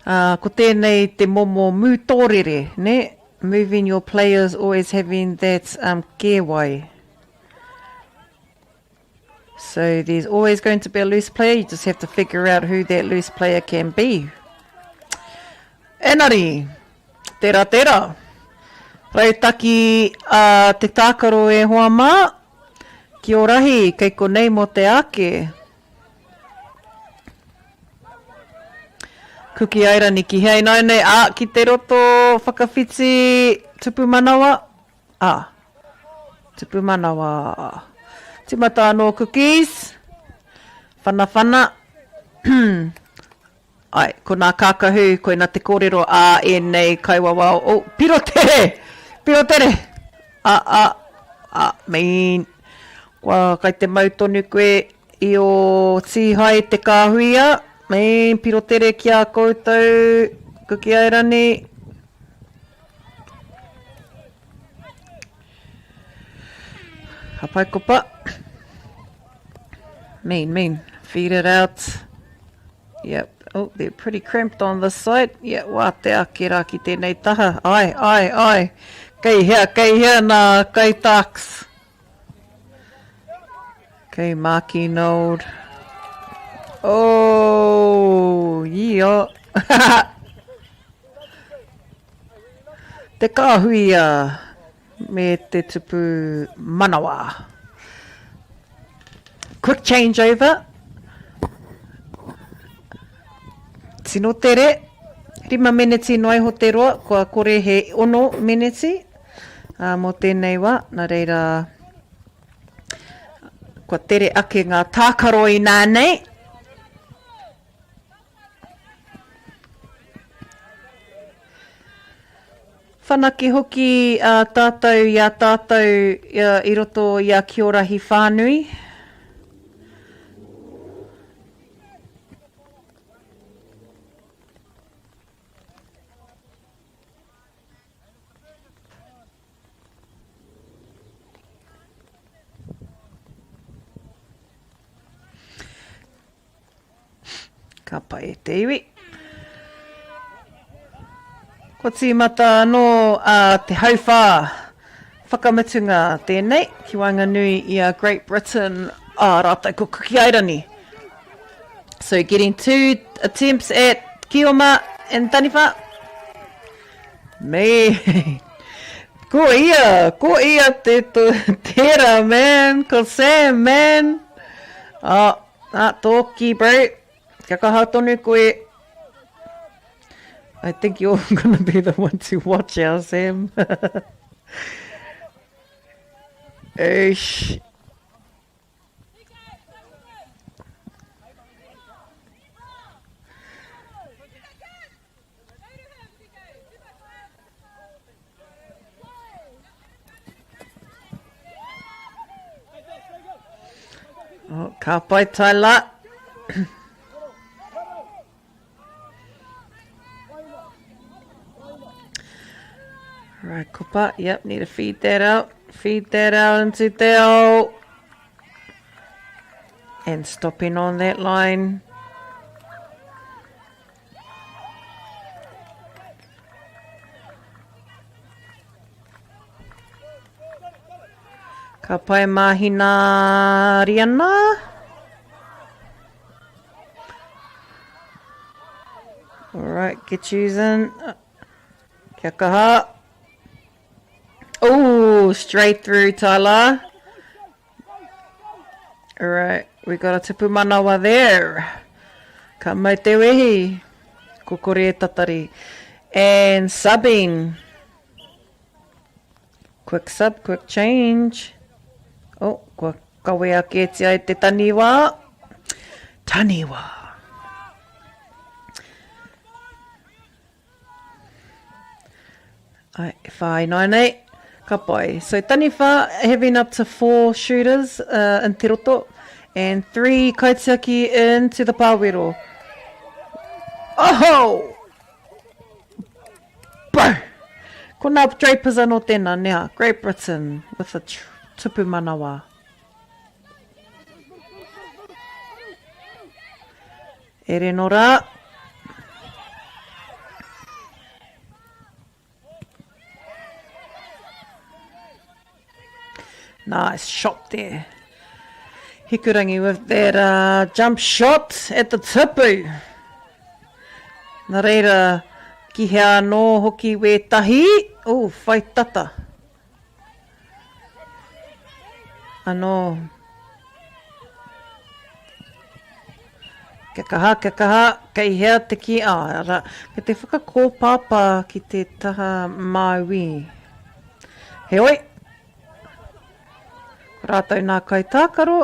Uh, ko tēnei te momo mū tōrere, nē? Moving your players, always having that um, kēwai. So there's always going to be a loose player. You just have to figure out who that loose player can be. Enari, tera tera. Rautaki a te tākaro e hoa mā. Ki o rahi, kei konei mō te ake. Kuki Airani ki hea ināianei, ā, ki te roto whakawhiti tupu manawa, ā. Tupu manawa. Timata anō cookies. Whanawhana. Ai, ko nā kākahu, koina te kōrero a ēnei kaiwawao. Oh, piro tere! Piro tere! A, a, a, mean. Kua kai te mau tonu koe i ō tīhai te kāhuia. Mean, piro tere ki a koutou, Kuki Airani. Ka pai kopa. Mean, mean. Feed it out. Yep. Oh, they're pretty cramped on this side. Yeah, wātea ake rā ki tēnei taha. Ai, ai, ai. Kei hea, kei hea nā kaitāks. Kei Marky Nold. Oh, yeah. Te kāhuia me te tupu manawa. Quick changeover. Tino tere. Rima meneti noa iho te roa, kua kore he ono meneti mō tēnei wā. Nā reira, kua tere ake ngā tākaro inānei. Whanake hoki tātou i a tātou i roto i a Kiorahi whānui. Ka pai e te iwi. Kua tīmata anō a te hauwhā whakamutunga tēnei ki waenganui i a Great Britain ā rātou ko Kuki Airani. So getting two attempts at Kioma and Taniwha. Me. Ko ia, ko ia te, tērā, man, ko Sam, man. Oh, ah, tōki, bro. Kia kaha tonu koe. I think you're gonna be the one to watch out, Sam. Eish. Oh, ka pai Tyler. Right, Kupa. Yep, need to feed that out. Feed that out into Theo. And stopping on that line. Ka pai mahina Riana. All right, get yous in. Kia kaha. Oh, straight through, Tyler. All right, we got a tupu manawa there. Ka mau te wehi. Kokore e tatari. And subbing. Quick sub, quick change. Oh, kua kawea kētia e te taniwā. Taniwā. Ai, e whā ināianei. Ka pai. So taniwha having up to four shooters uh, in te roto and three kaitiaki into the pāwero. Oh! Bro! Ko nā Drapers anō tēnā, nea. Great Britain with a tupu manawa. E reno rā. Nice shot there. Hikurangi with that uh, jump shot at the tipu. Nā reira, ki hea anō hoki wētahi. Oh, whai tata. Anō. Kia kaha, kia kaha, kei hea te ki, ah, ara, kei te whakakōpāpā ki te taha māui. Heoi. Ko rātou nā kaitākaro,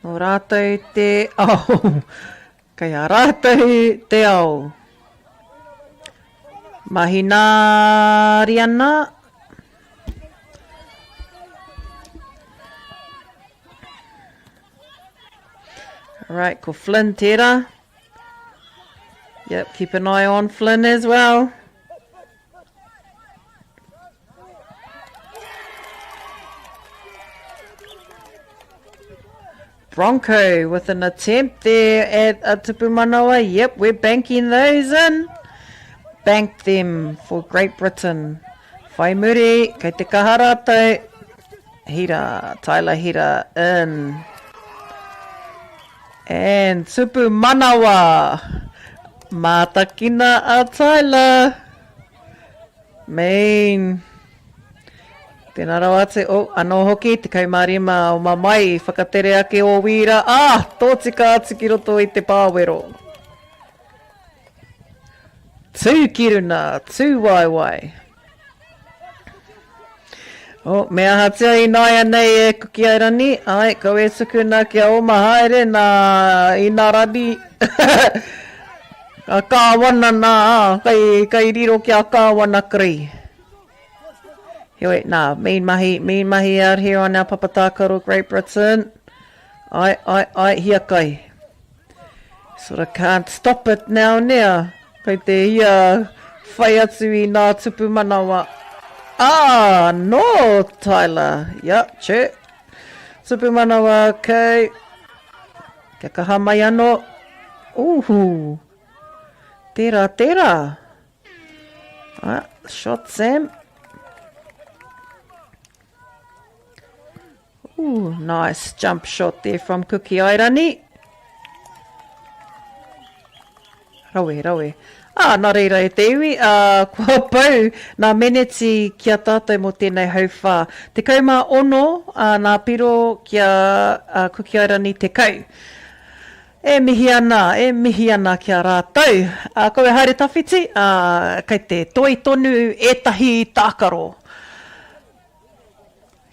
nō rātou te ao. Kei a rātou te ao. Mahināriana. Right, ko Flynn tērā. Yep, keep an eye on Flynn as well. Bronco with an attempt there at a Tupu Manawa. Yep, we're banking those in. Bank them for Great Britain. Whai muri, kei te kaha rātou. Hira, Tyler Hira in. And Tupu Manawa. Mātakina a Tyler. Main. Tēnā rawa atu. Oh, anō hoki, 15 o Mamae i whakatere ake o Wīra. Ah, tōtika atu ki roto i te pāwero. Tū ki runa, tū waewae. Oh, me ahatia ināianei e Kuki Airani, ai, kau e tukuna kia oma haere nā Inarani. A Kāwana nā, kai, kai riro ki a Kāwana Krei. Heoi, nā, mean mahi, mean mahi out here on our papa tākaro Great Britain. Ai, ai, ai, hiakai. Sort of can't stop it now, nea. Kei te hia whai atu i nā tupu manawa. Ah, no, Tyler. Yep, che. Tupu manawa, okay. Kia kaha mai anō. Uhu. Tērā, tērā. Ah, shot, Sam. Ooh, nice jump shot there from Kuki Airani. Rawe, rawe. Ah, nā reira e te iwi, ah, kua pau nā meneti ki a tātou mō tēnei hauwhā. 16 ah, nā piro ki a ah, Kuki Airani 10. E mihi ana, e mihi ana ki a rātou. Ah, kau e haere tawhiti, ah, kei te toi tonu ētahi tākaro.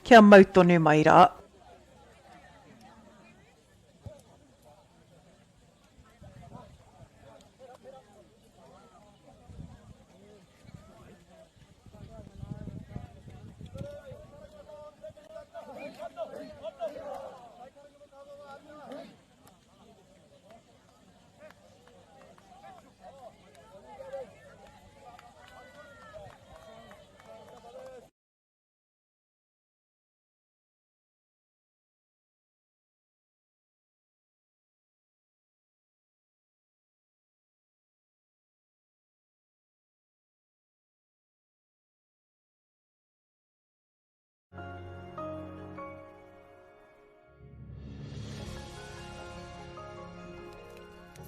Kia mau tonu mai rā.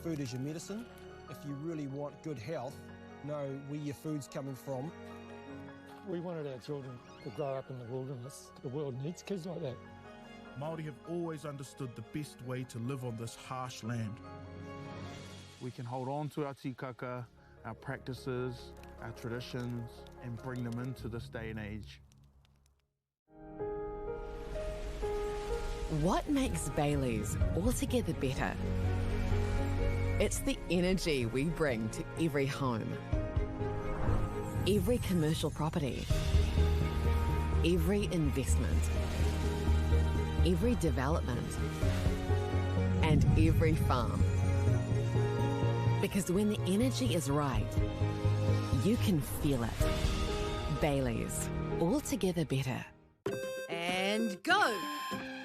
Food is your medicine. If you really want good health, know where your food's coming from. We wanted our children to grow up in the wilderness. The world needs kids like that. Māori have always understood the best way to live on this harsh land. We can hold on to our tikaka, our practices, our traditions, and bring them into this day and age. What makes Bailey's altogether better? It's the energy we bring to every home, every commercial property, every investment, every development, and every farm. Because when the energy is right, you can feel it. Bailey's, altogether better. And go!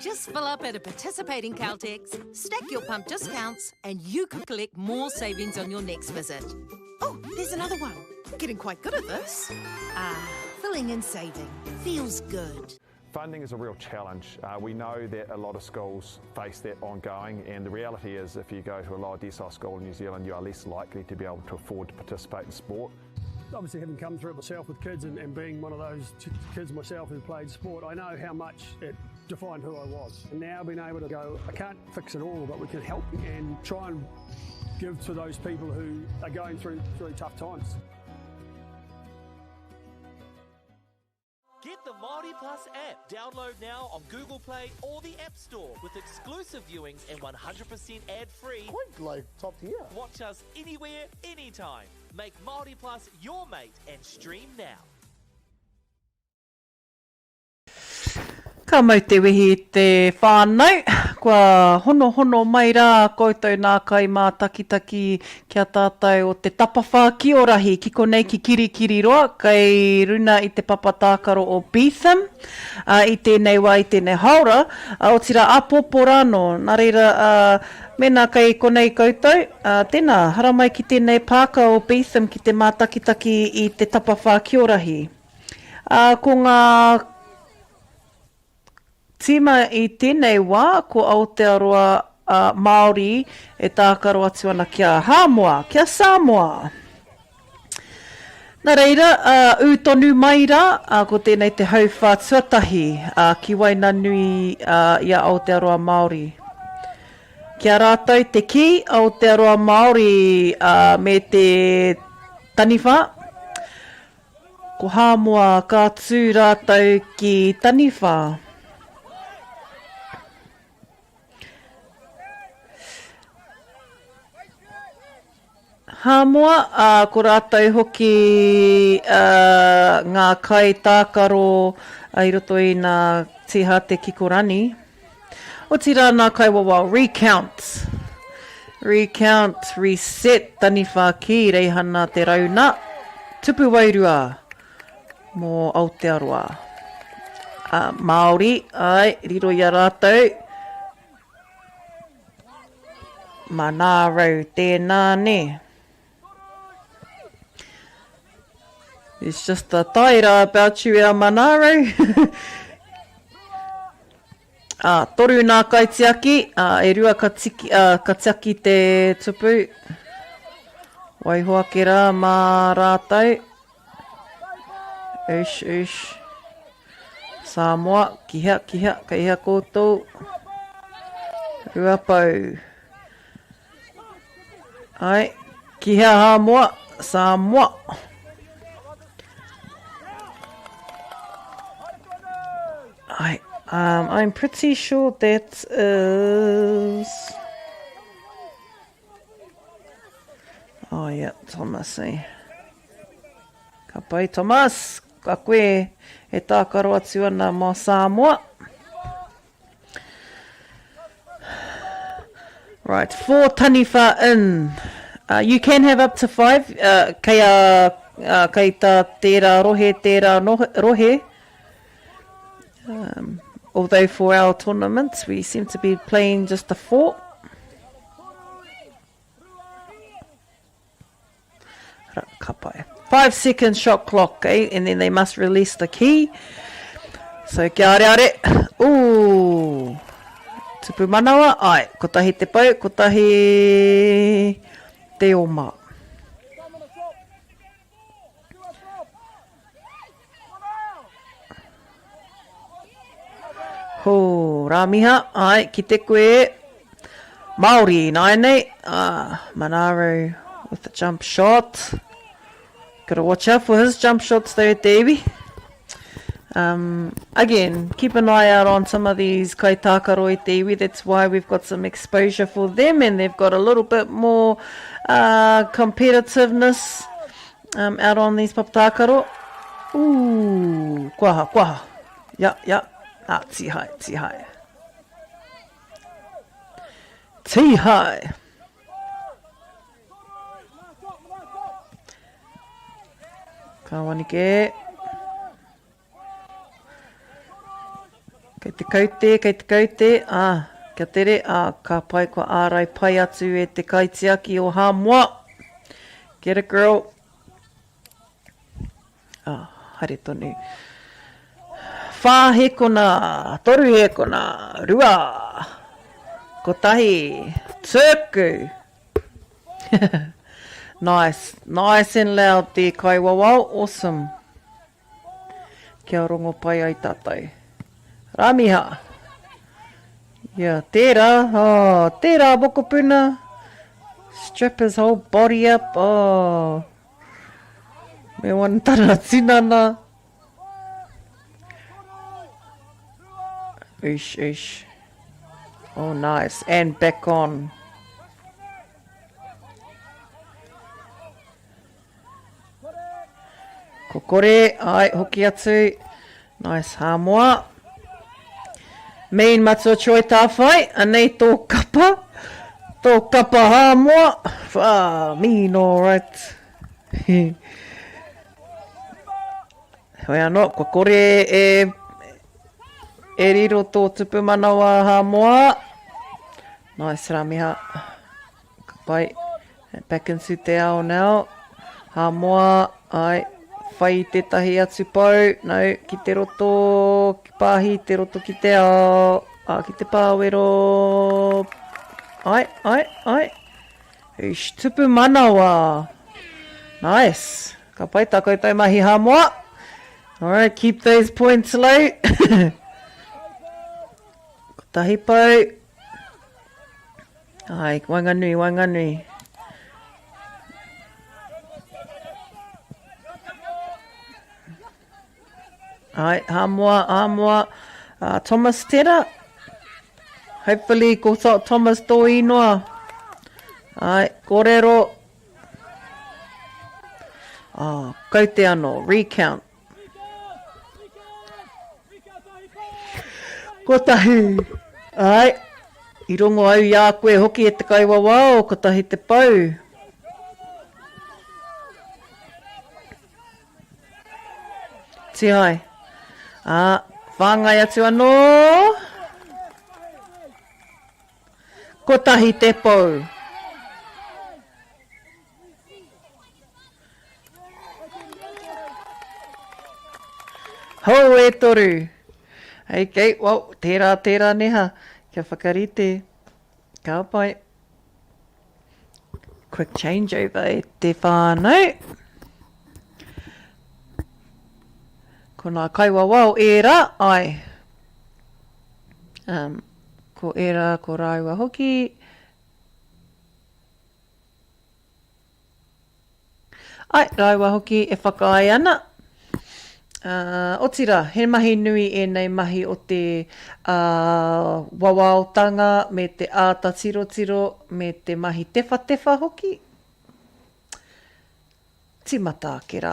Just fill up at a participating Caltex, stack your pump discounts, and you could collect more savings on your next visit. Oh, there's another one. Getting quite good at this. Ah, filling and saving. Feels good. Funding is a real challenge. Uh, we know that a lot of schools face that ongoing, and the reality is if you go to a lower decile school in New Zealand, you are less likely to be able to afford to participate in sport. Obviously, having come through it myself with kids and, and being one of those kids myself who played sport, I know how much it defined who I was. And now being able to go, I can't fix it all, but we can help and try and give to those people who are going through, through tough times. Get the Māori Māori Plus app. Download now on Google Play or the App Store with exclusive viewings and 100% ad-free. Quite like top tier. Watch us anywhere, anytime. Make Māori Plus your mate and stream now. Ka mau te wehi i te whānau, kua honohono mai rā koutou nā kaimātakitaki ki a tātou o te tapawhā ki Orahi, ki konei ki Kirikiriroa, kei runa i te papa tākaro o Beetham, ā, i tēnei wā, i tēnei haora, ā, otirā āpōpō rānō. Nā reira, ā, mēnā kei konei koutou, ā, tēnā, haramai ki tēnei pāka o Beetham ki te mātakitaki i te tapawhā ki Orahi. Ā, ko ngā tīma i tēnei wā, ko Aotearoa ā, Māori e tākaro atu ana ki a Hāmoa, ki a Samoa. Nā reira, ā, ū tonu mai rā, ā, ko tēnei te hauwhā tuatahi, ā, ki waenganui, ā, i a Aotearoa Māori. Ki a rātou te kī, Aotearoa Māori, ā, me te taniwha, Ko Hāmoa ka tū rātou ki Taniwha. Hāmoa, ā, ko rātou hoki ngā kaitākaro i roto i ngā tīhāte kikorani. Otirā nā Kaiwawao, recount, recount, reset, taniwha ki Reihana Te Rauna, tupu wairua mō Aotearoa. Ā, Māori, āe, riro i a rātou, Manarau tēnā, nē. It's just a taira about you, our Manaro. Ā, toru nā kaitiaki, ā, e rua ka tiki, ā, ka tiaki te tupu. Waiho ake rā mā rātou. Ush, ush. Samoa, ki hea, ki hea, kei hea koutou. Ruapau. Ai, ki hea Hāmoa? Samoa. Ai, um, I'm pretty sure that is... Oh, yeah, Thomas, eh? Ka pai, Thomas! Ka koe e tākaro atu ana mō Samoa. Right, four taniwha in. Uh, you can have up to five. Uh, kei, a, uh, kei tā tērā rohe, tērā no, rohe. Um, although for our tournaments, we seem to be playing just the four. Ka pai. 5 second shot clock, eh? And then they must release the key. So, kia are are. Ooh. Tupu manawa, ai, kotahi te pau, kotahi te oma. Hō, Rāmiha, āe, ki te koe. Māori ināianei, ah, Manaro with the jump shot. Gotta watch out for his jump shots though, Davey. Um, again, keep an eye out on some of these kaitākaro i te iwi. That's why we've got some exposure for them and they've got a little bit more uh, competitiveness um, out on these papatākaro. Ooh, kuaha, kuaha. Ya, ya. Ah, tihai, tihai. Tihai. Ka wanike. Kei te kaute, kei te kaute, ā, kia tere, ā, ka pai kua ārai pai atu e te kaitiaki o Hāmoa. Get it girl. Ā, haere tonu. Whā hēkona, toru hēkona, rua, kotahi, tuku. Nice, nice and loud there Kaiwawao, awesome. Kia rongo pai ai tātou. Ramiha. Yeah, tērā, oh, tērā mokopuna. Strap his whole body up, oh. Me wana tana tinana. Oosh, oosh. Oh, nice. And back on. Ko kore, ai, hoki atu. Nice, Hāmoa. Mean Matua Troy Tāwhai, anei tō kapa. Tō kapa Hāmoa. Whā, mean, all right. Hoi anō, kua kore e, e riro tō tupu manawa Hāmoa. Nice, Ramiha. Ka pai. Back into te ao now. Hāmoa, ai, whai i tētahi atu pou. No, ki te roto, ki pāhi, te roto ki te ao. Ā, ki te pāwero. Ai, ai, ai. Eish, tupu manawa. Nice. Ka pai tā koutou mahi Hāmoa. Alright, keep those points low. Kotahi pou. Ai, waenganui, waenganui. Ai, Hāmoa, Hāmoa. Uh, Thomas tera. Hopefully ko Thomas tō inoa. Ai, kōrero. Oh, kaute anō, recount. Kotahi. Ai, i rongo au i a koe hoki e te kaiwawao, kotahi te pou. Tihai. Ā, whāngai atu anō. Kotahi te pou. Hou e toru. Okay, well, tērā, tērā neha. Kia whakarite. Ka pai. Quick changeover e te whānau. Ko nā kaiwawao ērā, ai. Um, ko ērā, ko rāua hoki. Ai, rāua hoki e whakaae ana. Uh, otirā, he mahi nui ēnei mahi o te uh, wawaotanga me te āta tirotiro me te mahi tewhatewha hoki. Tīmata ake rā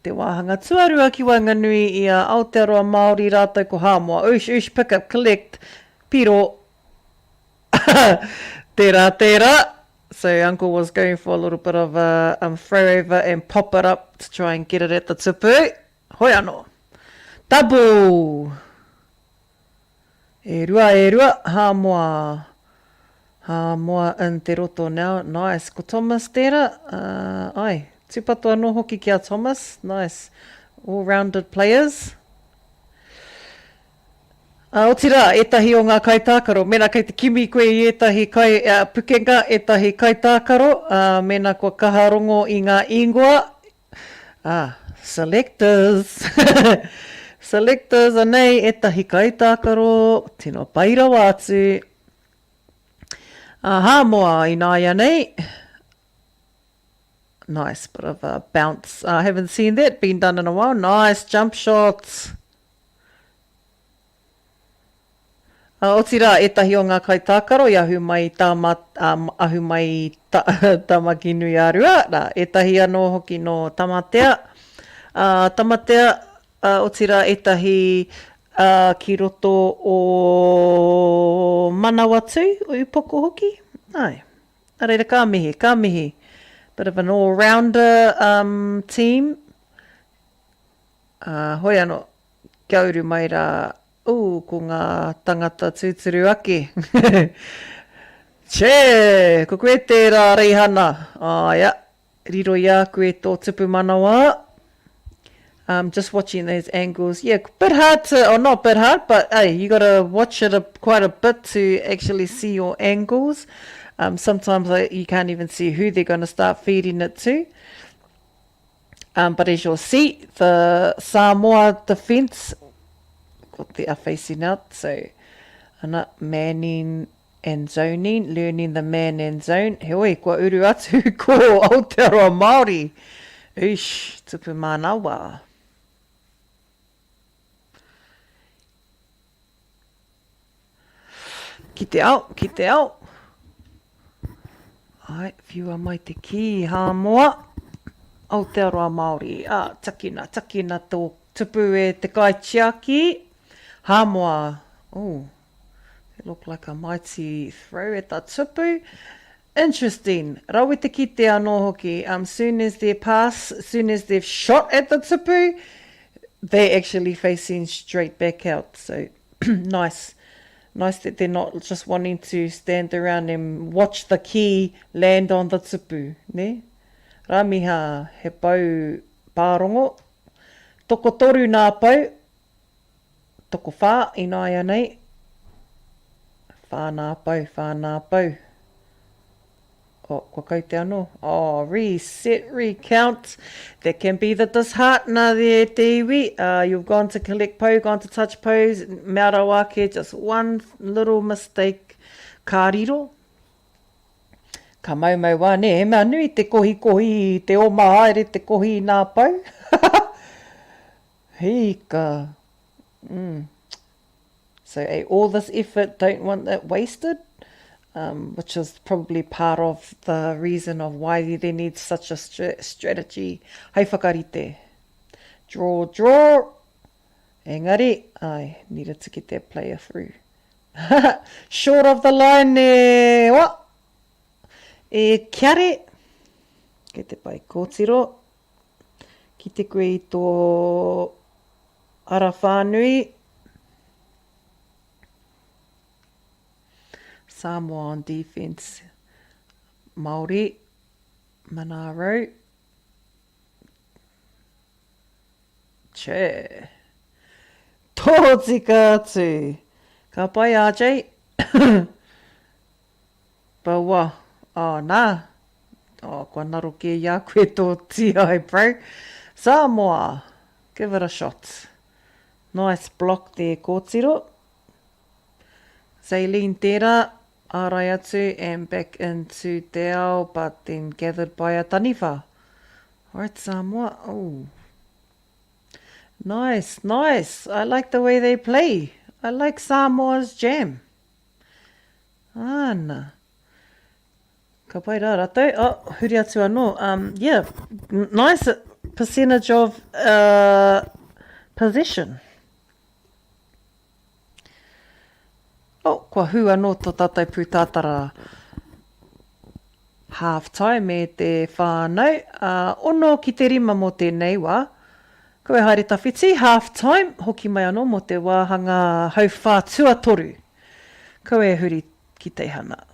te wāhanga tuarua ki waenganui i a Aotearoa Māori rātou ko Hāmoa. Oosh, oosh, pick up, collect, piro, tērā, tērā. So uncle was going for a little bit of a um, throw over and pop it up to try and get it at the tupu. Hoi anō. Double! E rua, e rua, Hāmoa. Hāmoa in te roto now. Nice. Ko Thomas tērā. Uh, ai, tūpato anō hoki ki a Thomas. Nice. All-rounded players. Ā, otirā, ētahi o ngā kaitākaro, mēnā kei te kimi koe i ētahi kai, ā, pukenga, ētahi kaitākaro, ā, mēnā kua kaha rongo i ngā ingoa, ā, selectors, selectors, anei ētahi kaitākaro, tino pai rawa atu. Ā, Hāmoa ināianei, nice bit of a bounce, I haven't seen that been done in a while, nice jump shots. Ā, otirā, ētahi o ngā kaitākaro i ahu mai i Tāma, ā, ahu mai i Ta, Tāmaki-nui-ā-Rua, nā, ētahi anō hoki nō Tamatea, ā, Tamatea, ā, otirā, ētahi, ā, ki roto o Manawatū, o Upoko hoki, āe. Nā reira, ka mihi, ka mihi. Bit of an all-rounder, um, team. Ā, hoi anō, kia uru mai rā, ū, ko ngā tangata tūturu ake. Chē! Ko koe tērā, Reihana. Āia, riro i a koe tō tupu manawa. Um, just watching those angles. Yeah, bit hard to, or not bit hard, but hey, you gotta watch it a, quite a bit to actually see your angles. Um, sometimes like, you can't even see who they're gonna start feeding it to. Um, but as you'll see, the Samoa defence got the, are facing out, so ana, manning and zoning, learning the man and zone. Heoi, kua uru atu ko Aotearoa Māori. Eish, tupu mānawa. Ki te ao, ki te ao. Ai, whiua mai te kī, Hāmoa. Aotearoa Māori. Ā, takina, takina tō tupu e te kaitiaki. Hāmoa. Oh, it looked like a mighty throw at the tupu. Interesting. Rawe te kite anō hoki. Um, soon as their pass, soon as they've shot at the tupu, they're actually facing straight back out. So, nice. Nice that they're not just wanting to stand around and watch the key land on the tupu, ne? Ramiha, he pou pārongo. Tokotoru nā pou. Tokowhā ināianei. Whā nā pou, whā nā pou. Oh, kua kaute anō. Oh, reset, recount. That can be the disheartener there, te iwi. Uh, you've gone to collect pou, gone to touch pous, mea rawa ake, just one little mistake, ka riro. Ka maumau wā, nē, he mea nui te kohikohi, te oma haere, te kohi i nā pou. Hika. Mm. So eh, all this effort, don't want it wasted, um, which is probably part of the reason of why they need such a strategy. Hai whakarite. Draw, draw. Engari, I needed to get that player through. Short of the line e oa. E kiare. Kei te pai kōtiro. Kite koe i tō ara whānui. Samoa on defence. Māori. Manaro. Che. Tōtika atu. Ka pai RJ. Poua, oh nā, oh kua naro kē i a koe tō tīae bro. Samoa, give it a shot. Nice block there kōtiro. Zaylene tērā, ārai atu and back into te ao but then gathered by a taniwha. Alright Samoa, oh. Nice, nice, I like the way they play. I like Samoa's jam. Āna. Ka pai rā ratou. Oh, huri atu anō. Um, yeah, nice percentage of uh, possession. Oh, kua hū anō tō tātou pūtātara half time e te whānau. Uh, ono ki te rima mō tēnei wā. Kau e haere tawhiti, half time, hoki mai anō mō te wāhanga hauwhā tuatoru. Kau e huri ki teihana.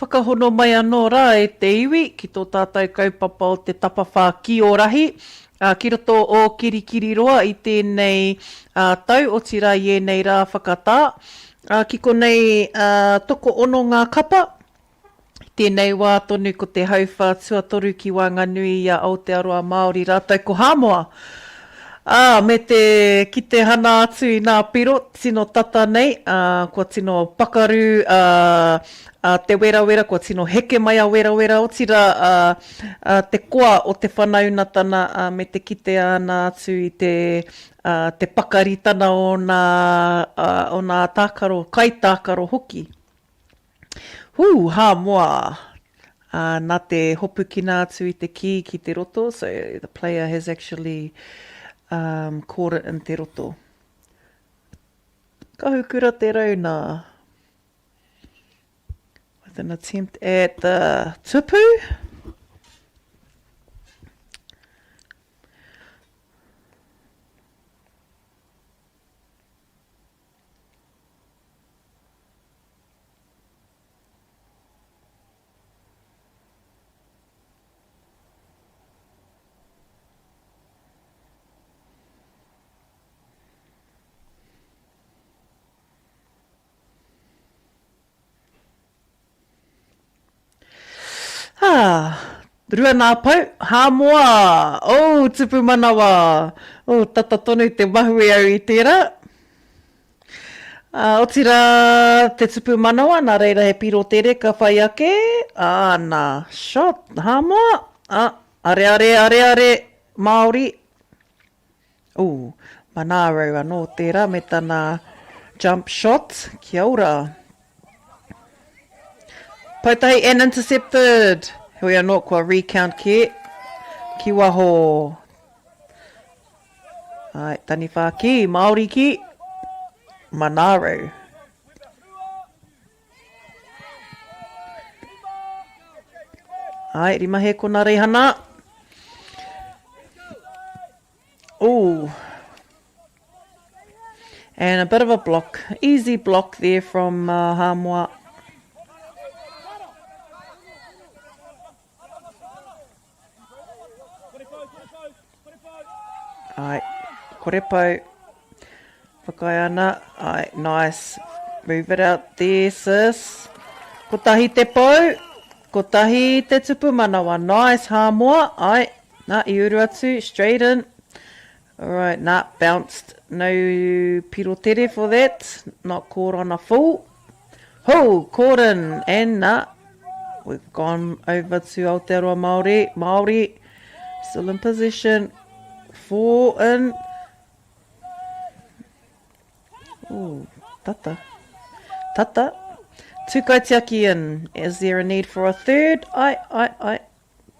Whakahono mai anō rā e te iwi ki tō tātou kaupapa o te tapawhā kī o rahi, ā, ki roto o Kirikiriroa i tēnei tau, otirā i ēnei rā whakatā. Ā, ki konei, ā, tokoono ngā kapa. I tēnei wā tonu ko te hauwhā tuatoru ki waenganui i a Aotearoa Māori rātou ko Hāmoa. Ā, me te kite hana atu i nā piro tino tata nei, ā, kua tino pakaru ā, ā, te werawera, kua tino heke mai a werawera, otirā, ā, ā, te koa o te whanaunatana, ā, me te kitea ana atu i te, ā, te pakaritana o nā, ā, o nā tākaro, kaitākaro hoki. Hū, Hāmoa! Ā, nā te hopukina atu i te kī ki te roto, so the player has actually um, caught it in te roto. Kahukura te rauna. With an attempt at the tupu. Ah, Ruanāpau, Hāmoa! Oh, tupu manawa! Oh, tata tonu te mahue au i tērā. Ā, otirā te tupu manawa, nā reira he piro tere ka whai ake, ā, nā, shot, Hāmoa! Ā, areare, areare, Māori. Ū, Manaro anō tērā me tana jump shot, kia ora. Poutahi and intercepted! Heoi anō, kua recount kē, ki waho. Ai, taniwha ki, Māori ki, Manaro. Ai, rima he kona reihana. Ooh. And a bit of a block, easy block there from uh, Hamoa. Ai, kore pau. Whakaae ana. Ai, nice. Move it out there, sis. Kotahi te pou. Kotahi te tupu manawa. Nice, Hāmoa. Ai, nā, i uru atu. Straight in. Alright, nā, bounced. No piro tere for that. Not caught on a full. Ho, caught in. And nā, we've gone over to Aotearoa Māori. Māori, still in position. Four in. Ooh, tata. Tata. Tū kaitiaki in. Is there a need for a third? Ai, ai, ai.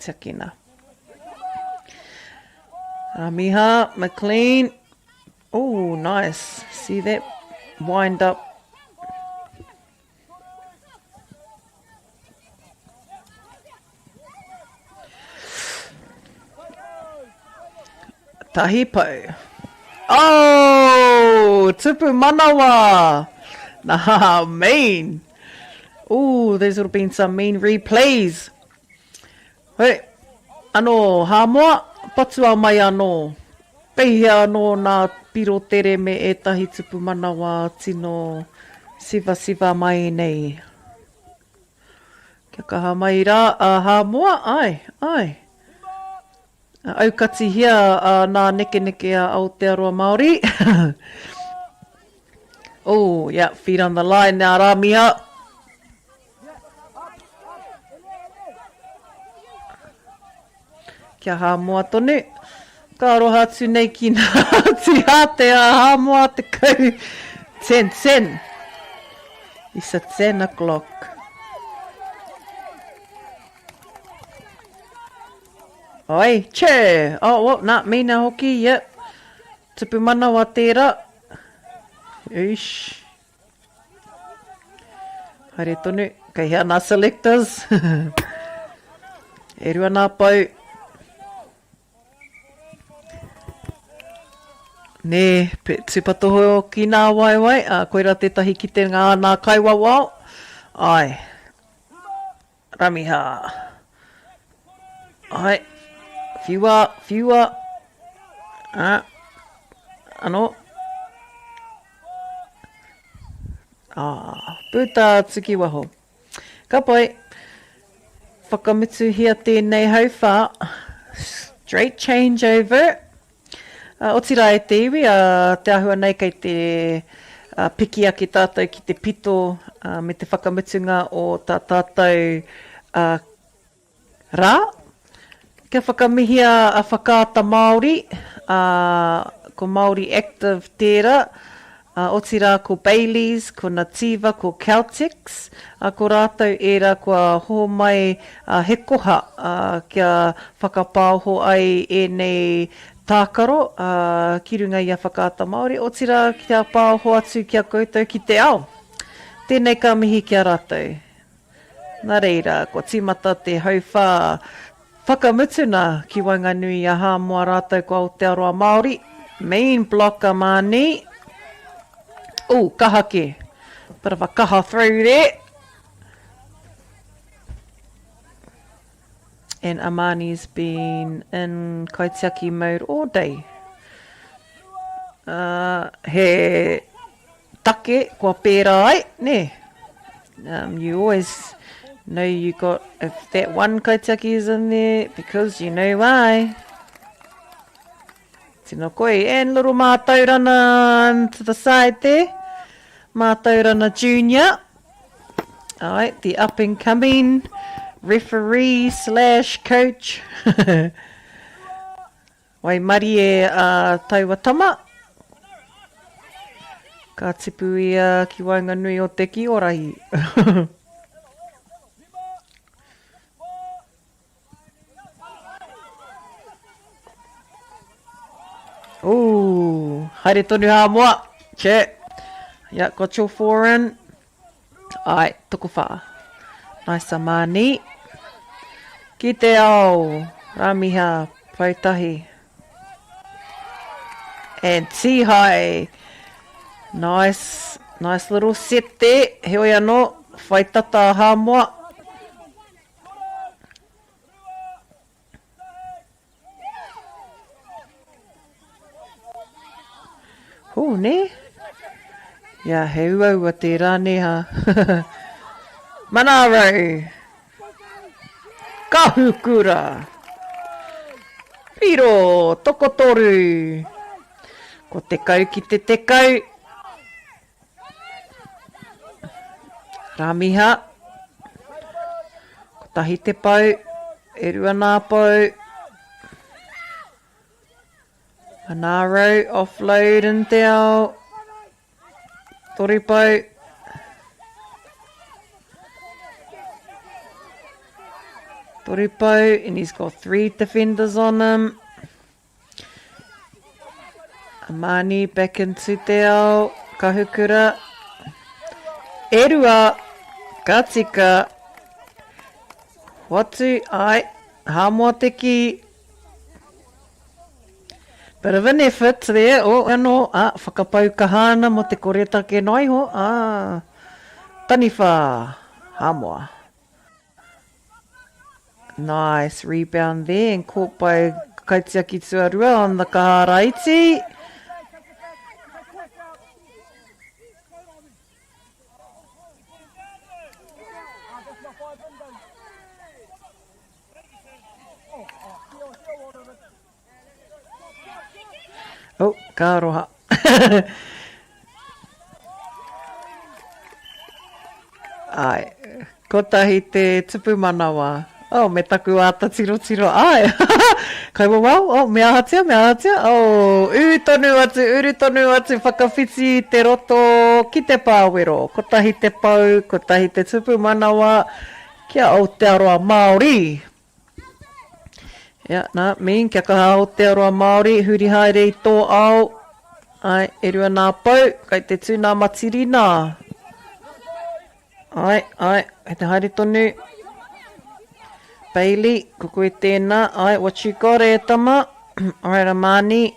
Tiakina. Amiha, McLean. Oh, nice. See that wind up. Tahi pau. Oh, tupu manawa. Nah, mean. Oh, there's would have been some mean replays. Hei, anō, Hāmoa, patua mai anō. Kei hea anō nā piro tere me ētahi tupu manawa tino sivasiva mai nei. Kia kaha mai rā a Hāmoa, āe, āe. Aukatihia nā nekeneke a Aotearoa Māori. Oh, yeah, feet on the line now, Rāmiha. Kia Hāmoa tonu. Ka aroha atu nei ki nā Tīhāte a Hāmoa 10, 10, 10. It's a 10 o'clock. Oi, che! Oh, well, nā, Mina hoki, yep. Tupu manawa tērā. Eish. Haere tonu, kei hea nā selectors. e rua nā pau. Nē, pe, tūpatoho ki nā waewae, ā, koirā tētahi kitenga a nā kaiwawao. Ai, Ramiha. Ai, whiua, whiua. Ā, anō. Ā, puta atu ki waho. Ka pai. Whakamutuhia tēnei hauwhā. Straight changeover. Uh, otirā e te iwi, uh, te āhua nei kei te uh, piki ake tātou ki te pito uh, me te whakamutunga o tā tātou uh, Rā, kia whakamihia a Whakaata Māori, ā, ko Māori Active tērā, ā, Ā, otirā ko Bayleys, ko Nativa, ko Caltex, ā, ko rātou ērā kua hōmai he koha, ā, kia whakapaoho ai ēnei tākaro, ā, ki runga i a Whakaata Māori, otirā kia paoho atu ki a koutou ki te ao. Tēnei ka mihi ki a rātou. Nā reira, kua tīmata te hauwhā whakamutuna ki waenganui i a Hāmoa rātou ko Aotearoa Māori. Main block a Māni. Ooh, kaha kē. Bit of a kaha throw there. And Amani's been in kaitiaki mode all day. Uh, he take kua pērā ai, nē? Um, you always know you got, if that one kaitiaki is in there, because you know why. Tino koi. And little Mātaurana to the side there. Mātaurana Junior. All right, the up and coming referee slash coach. Waimarie a taua tama. Ka tipu ia ki waenganui o te kiorahi. Ooh, haere tonu Hāmoa. Che. Yeah, got your four in. Ai, tokowhā. Nice Amani. Ki te ao, Ramiha, Pautahi. And Tihai. Nice, nice little set there. Heoi anō, whai tata a Hāmoa. Hū, nē? Ia, he uaua tērā, nē hā? Manaro! Kahukura! Piro! Tokotoru! Ko 10 ki te 10. Ramiha. Kotahi te pou, e rua nā pou. Manaro, offload in te ao. Toru pou. Toru pou, and he's got three defenders on him. Amani back into te ao, kahukura. E rua, ka tika. Hoatu, ai, Hāmoa te kī. Bit of an effort there, oh, anō, ah, whakapau kaha ana mo te koretake noa iho, ah, taniwha, Hāmoa. Nice rebound there and caught by Kaitiaki Tuarua on the Kahara Iti. Oh, ka aroha. Ai, kotahi te tupu manawa. Oh, me taku āta tirotiro. Ai, kai wawao, oh, me ahatia, me ahatia. Oh, ū tonu atu, uru tonu atu, whakawhiti i te roto ki te pāwero. Kotahi te pou, kotahi te tupu manawa, kia Aotearoa Māori. Ia, nā, mean, kia kaha Aotearoa Māori, huri haere i tō ao. Ai, e rua nā pou, kai te tū nā Matirina. Ai, ai, kei te haere tonu. Bailey, ko koe tēnā. Ai, what you got e tama? Alright, Amani.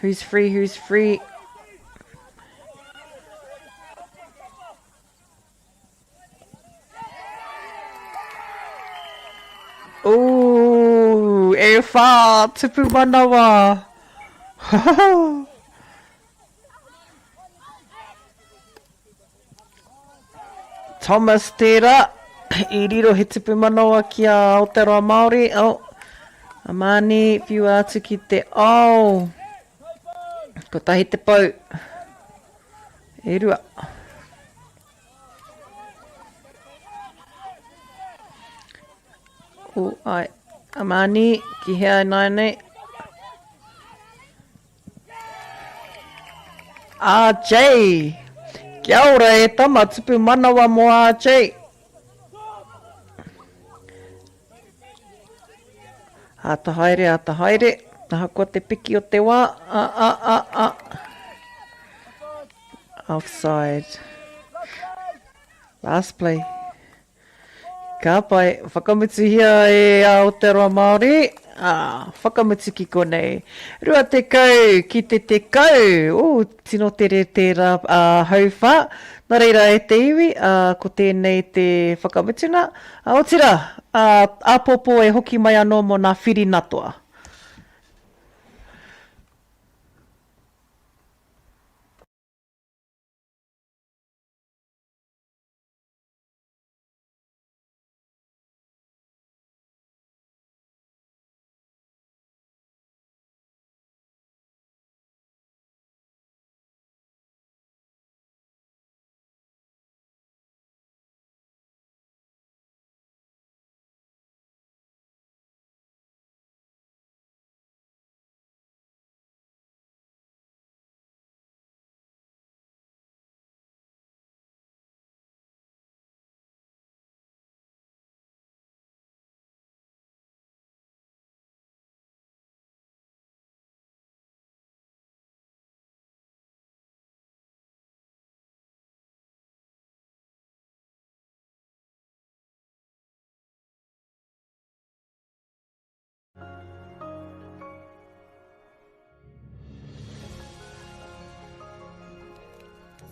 Who's free, who's free? Ooh, e whā, tupu manawa. Thomas tērā, i riro he tupu manawa ki a Aotearoa Māori. Oh, Amani, whiua atu ki te ao. Kotahi te pou. E rua. Oh, ai. Amani, ki hea ināianei? RJ! Kia ora e tama, tupu manawa mō RJ. Āta haere, āta haere, ahakoa te piki o te wā, a, a, a, a. Offside. Last play. Ka pai, whakamutuhia e Aotearoa Māori, ā, whakamutu ki konei. 20 ki te 10, ū, tino tere tērā ā, hauwhā. Nā reira e te iwi, ā, ko tēnei te whakamutuna. Ā, otirā, ā, āpōpō e hoki mai anō mō nā whirinatoa.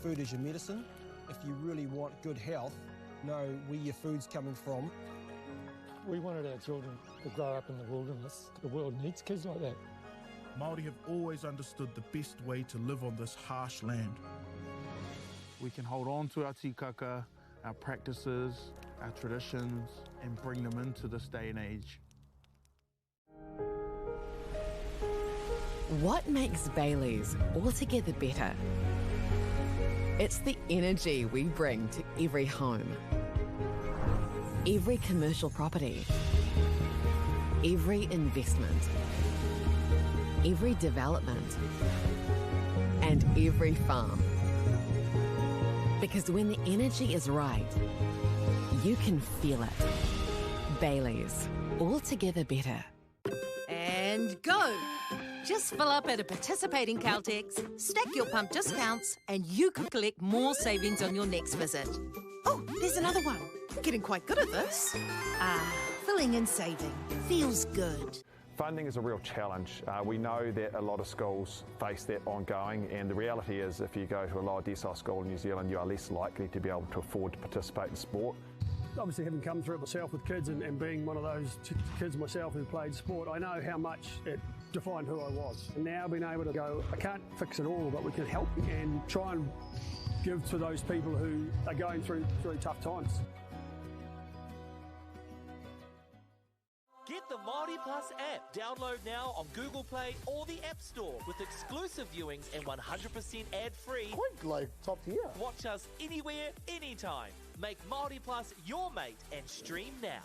Food is your medicine. If you really want good health, know where your food's coming from. We wanted our children to grow up in the wilderness. The world needs kids like that. Māori have always understood the best way to live on this harsh land. We can hold on to our tikaka, our practices, our traditions, and bring them into this day and age. What makes Bailey's altogether better? It's the energy we bring to every home, every commercial property, every investment, every development, and every farm. Because when the energy is right, you can feel it. Bailey's, altogether better. And go! Just fill up at a participating Caltex, stack your pump discounts, and you could collect more savings on your next visit. Oh, there's another one. Getting quite good at this. Ah, filling and saving. Feels good. Funding is a real challenge. Uh, we know that a lot of schools face that ongoing, and the reality is if you go to a lower decile school in New Zealand, you are less likely to be able to afford to participate in sport. Obviously, having come through it myself with kids and, and being one of those kids myself who played sport, I know how much it defined who I was. And now being able to go, I can't fix it all, but we can help and try and give to those people who are going through, through tough times. Get the Māori Plus app. Download now on Google Play or the App Store with exclusive viewings and 100% ad-free. Quite like top tier. Watch us anywhere, anytime. Make Māori Plus your mate and stream now.